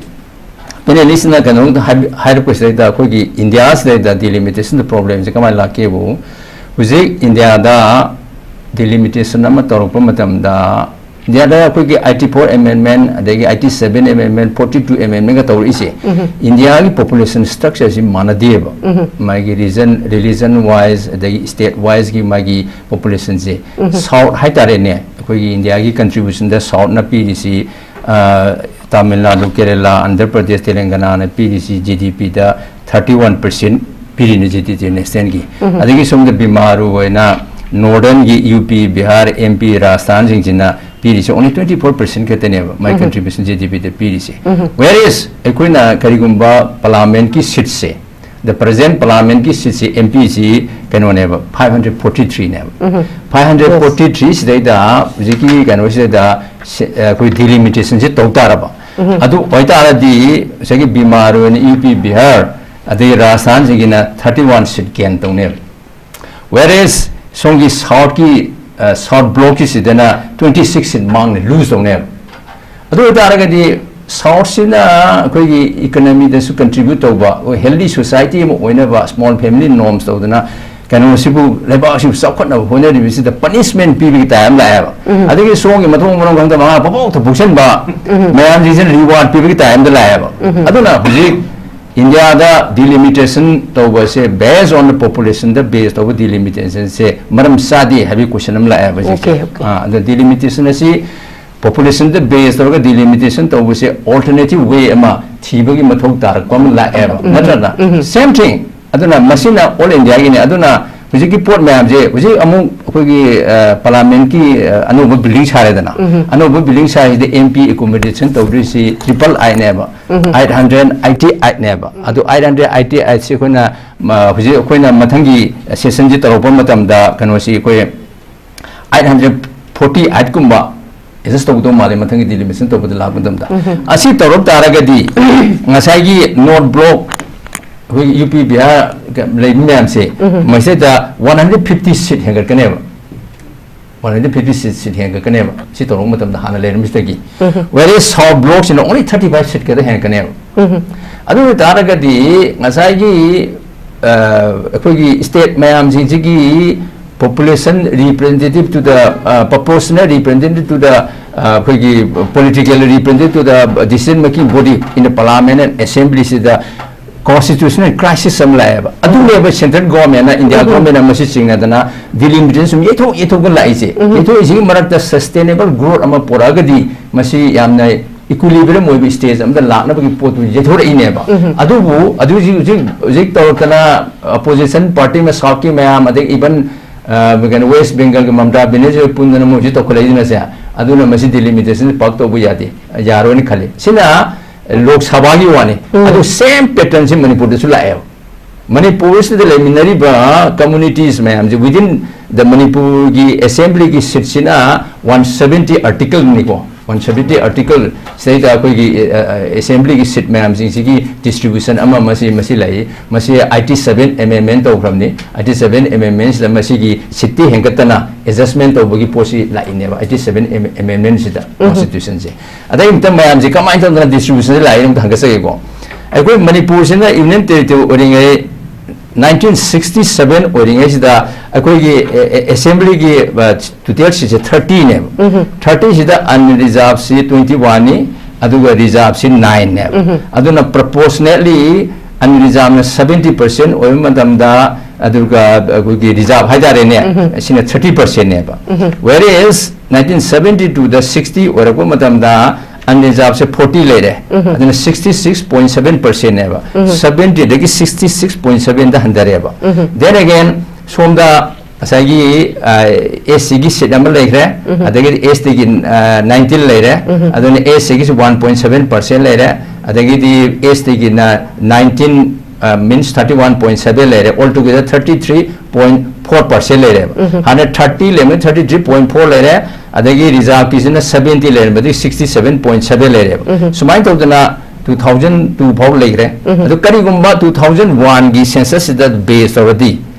panelist ꯅ ꯀꯩꯅꯣꯝꯇ ꯍꯥꯏꯕꯤ-, ꯍꯥꯏꯔꯛꯄꯁꯤꯗꯩꯗ ꯑꯩꯈꯣꯏꯒꯤ India ꯁꯤꯗꯩꯗ delimitation ꯗ problem ꯁꯦ ꯀꯃꯥꯏꯅ ꯂꯥꯛꯀꯦꯕꯨ, ꯍꯧꯖꯤꯛ India ꯗ delimitation ꯑꯃ ꯇꯧꯔꯛꯄ ꯃꯇꯝꯗ, India ꯗ ꯑꯩꯈꯣꯏꯒꯤ eighty four amendment, ꯑꯗꯒꯤ eighty seven amendment, forty two amendment ꯀ ꯇꯧꯔꯛꯏꯁꯦ, ꯎꯝ꯫ India ꯒꯤ population structure ꯁꯤ ꯃꯥꯟꯅꯗꯦꯕ꯫ ꯎꯝ꯫ ꯃꯥꯒꯤ region, religion wise, ꯑꯗꯒꯤ state wise ꯀꯤ ꯃꯥꯒꯤ population ꯁꯦ, ꯎꯝ꯫ South ꯍꯥꯏꯇꯥꯔꯦꯅꯦ, ꯑꯩꯈꯣꯏꯒꯤ India ꯒꯤ contribution ꯗ South ꯅ ꯄꯤꯔꯤꯁꯤ, ꯑ, Tamil Nadu, Kerala, Andhra Pradesh, Telangana ꯅ ꯄꯤꯔꯤꯁꯤ G D P ꯗ thirty one percent ꯄꯤꯔꯤꯅꯤ G D P national ꯒꯤ꯫ ꯎꯝ꯫ ꯑꯗꯒꯤ ꯁꯣꯝꯗ ꯕꯤꯃꯥꯔꯨ ꯑꯣꯏꯅ Northern ꯒꯤ U P, Bihar, M P, Rajasthan ꯁꯤꯡꯁꯤꯅ ꯄꯤꯔꯤꯁꯦ only twenty four percent ꯈꯛꯇꯅꯦꯕ ꯃꯥꯏ ꯎꯝ꯫ Contribution G D P ꯗ ꯄꯤꯔꯤꯁꯦ꯫ ꯎꯝ꯫ Whereas ꯑꯩꯈꯣꯏꯅ ꯀꯔꯤꯒꯨꯝꯕ parliament ꯀꯤ seat say, the present parliament ꯀꯤ seat ꯁꯤ, M P ꯁꯤ ꯀꯩꯅꯣꯅꯦꯕ, five hundred forty three ꯅꯦꯕ꯫ ꯎꯝ꯫ Five hundred forty three ꯁꯤꯗꯩꯗ ꯍꯧꯖꯤꯛꯀꯤ ꯀꯩꯅꯣꯁꯤꯗꯩꯗ ꯁꯤ-, ꯑꯩꯈꯣꯏ delimitation ꯁꯤ ꯇꯧ ꯇꯥꯔꯕ꯫ ꯎꯝ꯫ ꯑꯗꯨ ꯑꯣꯏꯇꯥꯔꯗꯤ ꯉꯁꯥꯏꯒꯤ ꯕꯤꯃꯥꯔꯨ ꯑꯣꯏꯅ U P, Bihar, ꯑꯗꯩ Rajasthan ꯁꯤꯡꯒꯤꯅ thirty one seat gain ꯇꯧꯅꯦꯕ꯫ Whereas ꯁꯣꯝꯒꯤ South ꯀꯤ, ꯑ, South block ꯀꯤꯁꯤꯗꯅ twenty six seat ꯃꯥꯡꯅ lose ꯇꯧꯅꯦꯕ꯫ ꯑꯗꯨ ꯑꯣꯏꯇꯥꯔꯒꯗꯤ South ꯁꯤꯅ ꯑꯩꯈꯣꯏꯒꯤ economy ꯗꯁꯨ contribute ꯇꯧꯕ, ꯑꯩꯈꯣꯏ healthy society ꯑꯃ ꯑꯣꯏꯅꯕ, small family norms ꯇꯧꯗꯅ, ꯀꯩꯅꯣꯁꯤꯕꯨ, ꯂꯩꯕꯥꯛꯁꯤꯕꯨ ꯆꯥꯎꯈꯠꯅꯕ ꯍꯣꯠꯅꯔꯤꯕꯁꯤꯗ ꯄꯅꯤꯁꯃꯦꯟ ꯄꯤꯕꯒꯤ ꯇꯥꯏꯞ ꯑꯃ ꯂꯥꯛꯑꯦꯕ꯫ ꯑꯗꯒꯤ ꯁꯣꯝꯒꯤ ꯃꯊꯣꯡ ꯃꯔꯝ ꯈꯪꯗꯕ ꯑꯉꯥꯡ ꯄꯪꯄꯣꯛꯇ ꯄꯣꯛꯁꯟꯕ ꯃꯌꯥꯝꯁꯤꯡꯁꯤꯅ ꯔꯤꯋꯥꯔꯗ ꯄꯤꯕꯒꯤ ꯇꯥꯏꯞ ꯑꯃꯗ ꯂꯥꯛꯑꯦꯕ꯫ ꯑꯗꯨꯅ ꯍꯧꯖꯤꯛ ꯏꯟꯗꯤꯌꯥꯗ ꯗꯤꯂꯤꯃꯤꯇꯦꯁꯟ ꯇꯧꯕꯁꯦ based on the population the base ꯇꯧꯕ ꯗꯤꯂꯤꯃꯤꯇꯦꯁꯟꯁꯦ ꯃꯔꯝ ꯆꯥꯗꯦ ꯍꯥꯏꯕꯒꯤ ꯀꯣꯏꯁꯟ ꯑꯃ ꯂꯥꯛꯑꯦꯕ ꯍꯧꯖꯤꯛꯁꯦ꯫ Okay, okay. ꯑꯥ, ꯑꯗ ꯗꯤꯂꯤꯃꯤꯇꯦꯁꯟ ꯑꯁꯤ ꯄꯣꯄꯨꯂꯦꯁꯟꯗ ꯕꯦꯁ ꯇꯧꯔꯒ ꯗꯤꯂꯤꯃꯤꯇꯦꯁꯟ ꯇꯧꯕꯁꯦ ꯑꯜꯇꯔꯅꯦꯇꯤꯚ ꯋꯦ ꯑꯃ ꯊꯤꯕꯒꯤ ꯃꯊꯧ ꯇꯥꯔꯛꯄ ꯑꯃ ꯂꯥꯛꯑꯦꯕ, ꯅꯠꯇ꯭ꯔꯅ? ꯁꯦꯝ ꯊꯤꯡ꯫ ꯑꯗꯨꯅ ꯃꯁꯤꯅ ꯑꯣꯜ ꯏꯟꯗꯤꯌꯥꯒꯤꯅꯤ꯫ ꯑꯗꯨꯅ ꯍꯧꯖꯤꯛꯀꯤ ꯄꯣꯠ ꯃꯌꯥꯝꯁꯦ, ꯍꯧꯖꯤꯛ ꯑꯃꯨꯛ ꯑꯩꯈꯣꯏꯒꯤ ꯄꯥꯔꯂꯥꯃꯦꯟꯀꯤ ꯑꯅꯧꯕ ꯕꯤꯜꯗꯤꯡ ꯁꯥꯔꯦꯗꯅ, ꯑꯅꯧꯕ ꯕꯤꯜꯗꯤꯡ ꯁꯥꯔꯤꯁꯤꯗ ꯑꯦꯝ ꯄꯤ ꯑꯦꯀꯣꯃꯣꯗꯦꯁꯟ ꯇꯧꯗꯣꯏꯁꯤ ꯇ꯭ꯔꯤꯄꯜ ꯑꯥꯏꯠꯅꯦꯕ, ꯑꯩꯠ ꯍꯟꯗ꯭ꯔꯦꯠ ꯑꯥꯏꯠꯇꯤ ꯑꯥꯏꯠꯅꯦꯕ꯫ ꯑꯗꯨ ꯑꯩꯠ ꯍꯟꯗ꯭ꯔꯦꯠ ꯑꯥꯏꯠꯇꯤ ꯑꯥꯏꯠꯁꯤ ꯑꯩꯈꯣꯏꯅ ꯃ, ꯍꯧꯖꯤꯛ ꯑꯩꯈꯣꯏꯅ ꯃꯊꯪꯒꯤ ꯁꯦꯁꯟꯁꯤ ꯇꯧꯔꯛꯄ ꯃꯇꯝꯗ ꯀꯩꯅꯣꯁꯤ ꯑꯩꯈꯣꯏ ꯑꯩꯠ ꯍꯟꯗ꯭ꯔꯦꯠ ꯐꯣꯔꯇꯤ ꯑꯥꯏꯠꯀꯨꯝꯕ ꯑꯦꯗꯖꯁ ꯇꯧꯒꯗꯧ ꯃꯥꯜꯂꯦ ꯃꯊꯪꯒꯤ ꯗꯤꯂꯤꯃꯤꯇꯦꯁꯟ ꯇꯧꯕꯗ ꯂꯥꯛꯄ ꯃꯇꯝꯗ꯫ ꯑꯁꯤ ꯇꯧꯔꯛ ꯇꯥꯔꯒꯗꯤ ꯉꯁꯥꯏꯒꯤ ꯅꯣꯔꯠ ꯕ꯭ꯂꯣꯛ, ꯑꯩꯈꯣꯏꯒꯤ ꯌꯨ ꯄꯤ ꯕꯤꯍꯥꯔ ꯂꯩꯕ ꯃꯌꯥꯝꯁꯦ, ꯃꯁꯤꯗꯩꯗ ꯋꯥꯟ ꯍꯟꯗ꯭ꯔꯦꯠ ꯐꯤꯐꯇꯤ ꯁꯤꯠ ꯍꯦꯟꯒꯠꯀꯅꯦꯕ꯫ ꯋꯥꯟ ꯍꯟꯗ꯭ꯔꯦꯠ ꯐꯤꯐꯇꯤ ꯁꯤꯠ, ꯁꯤꯠ ꯍꯦꯟꯒꯠꯀꯅꯦꯕ ꯁꯤ ꯇꯧꯔꯛꯄ ꯃꯇꯝꯗ ꯍꯥꯟꯅ ꯂꯩꯔꯝꯃꯤꯁꯤꯗꯒꯤ꯫ ꯋꯦꯔꯦꯁ ꯁꯥꯎꯠ ꯕ꯭ꯂꯣꯛꯁꯤꯅ ꯑꯣꯡꯂꯤ ꯊꯥꯔꯇꯤ ꯐꯥꯏꯚ ꯁꯤꯠ ꯈꯛꯇ ꯍꯦꯟꯒꯠꯀꯅꯦꯕ꯫ ꯑꯗꯨ ꯑꯣꯏ ꯇꯥꯔꯒꯗꯤ ꯉꯁꯥꯏꯒꯤ ꯑ, ꯑꯩꯈꯣꯏꯒꯤ state ꯃꯌꯥꯝꯁꯤꯡꯁꯤꯒꯤ population representative to the, ꯑ, proportional representative to the, ꯑ, ꯑꯩꯈꯣꯏꯒꯤ political representative to the decision making body in the parliament and assembly ꯁꯤꯗ constitutional crisis ꯑꯃ ꯂꯥꯛꯑꯦꯕ꯫ ꯑꯗꯨꯅꯦꯕ ꯁꯦꯟꯇ꯭ꯔꯦꯜ ꯒꯣꯔꯃꯦꯟꯅ, ꯏꯟꯗꯤꯌꯥ ꯒꯣꯔꯃꯦꯟꯅ ꯃꯁꯤ ꯆꯤꯡꯅꯗꯅ ꯗꯤꯂꯤꯃꯤꯇꯦꯁꯟ ꯁꯨꯝ ꯌꯩꯊꯣꯛ ꯌꯩꯊꯣꯛꯇꯅ ꯂꯥꯛꯏꯁꯦ꯫ ꯌꯩꯊꯣꯛꯏꯁꯤꯒꯤ ꯃꯔꯛꯇ ꯁꯁꯇꯦꯅꯦꯕꯜ ꯒ꯭ꯔꯣꯠ ꯑꯃ ꯄꯨꯔꯛꯑꯒꯗꯤ ꯃꯁꯤ ꯌꯥꯝꯅ ꯏꯀ꯭ꯋꯤꯂꯤꯕ꯭ꯔꯤꯌꯝ ꯑꯣꯏꯕ ꯁ꯭ꯇꯦꯖ ꯑꯃꯗ ꯂꯥꯛꯅꯕꯒꯤ ꯄꯣꯠꯇꯨ ꯌꯩꯊꯣꯔꯛꯏꯅꯦꯕ꯫ ꯑꯗꯨꯕꯨ ꯑꯗꯨ ꯍꯧꯖꯤꯛ, ꯍꯧꯖꯤꯛ, ꯍꯧꯖꯤꯛ ꯇꯧꯔꯛꯇꯅ ꯑꯣꯄꯣꯖꯤꯁꯟ ꯄꯥꯔꯇꯤ ꯃꯌꯥꯝ, ꯁꯥꯎꯠꯀꯤ ꯃꯌꯥꯝ, ꯑꯗꯩ ꯏꯚꯟ, ꯑ, ꯀꯩꯅꯣ, ꯋꯦꯁ ꯕꯦꯡꯒꯜꯒꯤ ꯃꯃꯇꯥ ꯕꯦꯅꯔꯖꯤ ꯄꯨꯟꯗꯅ ꯃꯣꯏ ꯍꯧꯖꯤꯛ ꯇꯧꯈꯠꯂꯛꯏꯁꯤꯅꯁꯦ꯫ ꯑꯗꯨꯅ ꯃꯁꯤ ꯗꯤꯂꯤꯃꯤꯇꯦꯁꯟ ꯄꯥꯛ ꯇꯧꯕ ꯌꯥꯗꯦ, ꯌꯥꯔꯣꯏꯅ ꯈꯜꯂꯤ꯫ ꯁꯤꯅ ꯂꯣꯛ ꯁꯚꯥꯒꯤ ꯋꯥꯅꯤ꯫ ꯑꯗꯨ ꯁꯦꯝ ꯄꯦꯇꯔꯟꯁꯤ ꯃꯅꯤꯄꯨꯔꯗꯁꯨ ꯂꯥꯛꯑꯦꯕ꯫ ꯃꯅꯤꯄꯨꯔꯁꯤꯗ ꯂꯩꯃꯤꯟꯅꯔꯤꯕ ꯀꯝꯃꯨꯅꯤꯇꯤꯁ ꯃꯌꯥꯝꯁꯦ within the ꯃꯅꯤꯄꯨꯔꯒꯤ ꯑꯦꯁꯦꯝꯕ꯭ꯂꯤꯒꯤ ꯁꯤꯠꯁꯤꯅ ꯋꯥꯟ ꯁꯕꯦꯟꯇꯤ ꯑꯥꯔꯇꯤꯀꯜꯅꯤꯀꯣ꯫ ꯋꯥꯟ ꯁꯕꯦꯟꯇꯤ ꯑꯥꯔꯇꯤꯀꯜ ꯁꯤꯗꯩꯗ ꯑꯩꯈꯣꯏꯒꯤ, ꯑ, ꯑ, ꯑꯦꯁꯦꯝꯕ꯭ꯂꯤꯒꯤ ꯁꯤꯠ ꯃꯌꯥꯝꯁꯤꯡꯁꯤꯒꯤ ꯗꯤꯁꯇ꯭ꯔꯤꯕ꯭ꯌꯨꯁꯟ ꯑꯃ ꯃꯁꯤ, ꯃꯁꯤ ꯂꯩ꯫ ꯃꯁꯤ ꯑꯥꯏꯇꯤ ꯁꯕꯦꯟ ꯑꯦꯃꯦꯟꯃꯦꯟ ꯇꯧꯈ꯭ꯔꯕꯅꯤ꯫ ꯑꯥꯏꯇꯤ ꯁꯕꯦꯟ ꯑꯦꯃꯦꯟꯃꯦꯟꯁꯤꯗ ꯃꯁꯤꯒꯤ ꯁꯤꯠꯇꯤ ꯍꯦꯟꯒꯠꯇꯅ ꯑꯦꯗꯖꯁꯃꯦꯟ ꯇꯧꯕꯒꯤ ꯄꯣꯠꯁꯤ ꯂꯥꯛꯏꯅꯦꯕ, ꯑꯥꯏꯇꯤ ꯁꯕꯦꯟ ꯑꯦꯃꯦꯟꯃꯦꯟꯁꯤꯗ ꯀꯣꯟꯁꯇꯤꯇ꯭ꯌꯨꯁꯟꯁꯦ꯫ ꯑꯗꯩ ꯑꯃꯨꯛꯇ ꯃꯌꯥꯝꯁꯦ ꯀꯃꯥꯏꯅ ꯇꯧꯗꯅ ꯗꯤꯁꯇ꯭ꯔꯤꯕ꯭ꯌꯨꯁꯟꯁꯦ ꯂꯥꯛꯏꯅꯣ ꯑꯝꯇ ꯍꯪꯒꯠꯆꯒꯦꯀꯣ꯫ ꯑꯩꯈꯣꯏ ꯃꯅꯤꯄꯨꯔꯁꯤꯅ ꯌꯨꯅꯤꯌꯟ ꯇꯦꯔꯤꯇꯣꯔꯤ ꯑꯣꯏꯔꯤꯉꯩ ꯅꯥꯏꯟꯇꯤꯟ ꯁꯤꯛꯁꯇꯤ ꯁꯚꯦꯟ ꯑꯣꯏꯔꯤꯉꯩꯁꯤꯗ ꯑꯩꯈꯣꯏꯒꯤ ꯑꯦꯁꯦꯝꯕ꯭ꯂꯤꯒꯤ ꯇꯣꯇꯦꯜ ꯁꯤꯠꯁꯦ ꯊꯥꯔꯇꯤꯅꯦꯕ꯫ ꯊꯥꯔꯇꯤꯁꯤꯗ ꯑꯟꯔꯤꯖꯥꯔꯕꯁꯤ ꯇ꯭ꯋꯦꯟꯇꯤ ꯋꯥꯟꯅꯤ, ꯑꯗꯨꯒ ꯔꯤꯖꯥꯔꯕꯁꯤ ꯅꯥꯏꯟꯅꯦꯕ꯫ ꯑꯗꯨꯅ ꯄ꯭ꯔꯄꯣꯔꯁꯅꯦꯠꯂꯤ ꯑꯟꯔꯤꯖꯥꯔꯕꯅ ꯁꯚꯦꯟꯇꯤ ꯄꯔꯁꯦꯟ ꯑꯣꯏꯕ ꯃꯇꯝꯗ, ꯑꯗꯨꯒ ꯑꯩꯈꯣꯏꯒꯤ ꯔꯤꯖꯥꯔꯕ ꯍꯥꯏꯇꯥꯔꯦꯅꯦ, ꯁꯤꯅ ꯊꯥꯔꯇꯤ ꯄꯔꯁꯦꯟꯅꯦꯕ꯫ ꯋꯦꯔꯦꯁ ꯅꯥꯏꯟꯇꯤꯟ ꯁꯚꯦꯟꯇꯤ ꯇꯨꯗ ꯁꯤꯛꯁꯇꯤ ꯑꯣꯏꯔꯛꯄ ꯃꯇꯝꯗ ꯑꯟꯔꯤꯖꯥꯔꯕꯁꯦ ꯐꯣꯔꯇꯤ ꯂꯩꯔꯦ, ꯑꯗꯨꯅ ꯁꯤꯛꯁꯇꯤ ꯁꯤꯛꯁ ꯄꯣꯏꯟ ꯁꯚꯦꯟ ꯄꯔꯁꯦꯟꯅꯦꯕ꯫ ꯁꯚꯦꯟꯇꯤꯗꯒꯤ ꯁꯤꯛꯁꯇꯤ ꯁꯤꯛꯁ ꯄꯣꯏꯟ ꯁꯚꯦꯟꯗ ꯍꯟꯊꯔꯦꯕ꯫ Then again, ꯁꯣꯝꯗ ꯉꯁꯥꯏꯒꯤ ꯑꯦꯁ ꯁꯤꯒꯤ ꯁꯤꯠ ꯑꯃ ꯂꯩꯈ꯭ꯔꯦ, ꯑꯗꯒꯤꯗꯤ ꯑꯦꯁ ꯇꯤꯒꯤ ꯅꯥꯏꯟꯇꯤꯟ ꯂꯩꯔꯦ, ꯑꯗꯨꯅ ꯑꯦꯁ ꯁꯤꯒꯤꯁꯤ ꯋꯥꯟ ꯄꯣꯏꯟ ꯁꯚꯦꯟ ꯄꯔꯁꯦꯟ ꯂꯩꯔꯦ, ꯑꯗꯒꯤꯗꯤ ꯑꯦꯁ ꯇꯤꯒꯤꯅ nineteen, minus thirty one point seven ꯂꯩꯔꯦ, altogether thirty three point four percent ꯂꯩꯔꯦꯕ꯫ ꯍꯥꯟꯅ ꯊꯥꯔꯇꯤ ꯂꯩꯔꯝꯃꯦ, ꯊꯥꯔꯇꯤ ꯊ꯭ꯔꯤ ꯄꯣꯏꯟ ꯐꯣꯔ ꯂꯩꯔꯦ, ꯑꯗꯒꯤ ꯔꯤꯖꯥꯔꯕꯀꯤꯁꯤꯅ ꯁꯚꯦꯟꯇꯤ ꯂꯩꯔꯝꯕꯗꯒꯤ ꯁꯤꯛꯁꯇꯤ ꯁꯚꯦꯟ ꯄꯣꯏꯟ ꯁꯚꯦꯟ ꯂꯩꯔꯦꯕ꯫ ꯁꯨꯃꯥꯏꯅ ꯇꯧꯗꯅ ꯇꯨ ꯊꯥꯎꯖꯟ ꯇꯨ ꯐꯥꯎ ꯂꯩꯈ꯭ꯔꯦ꯫ ꯑꯗꯨ ꯀꯔꯤꯒꯨꯝꯕ ꯇꯨ ꯊꯥꯎꯖꯟ ꯋꯥꯟꯒꯤ ꯁꯦꯟꯁꯁꯁꯤꯗ ꯕꯦꯁ ꯇꯧꯔꯗꯤ,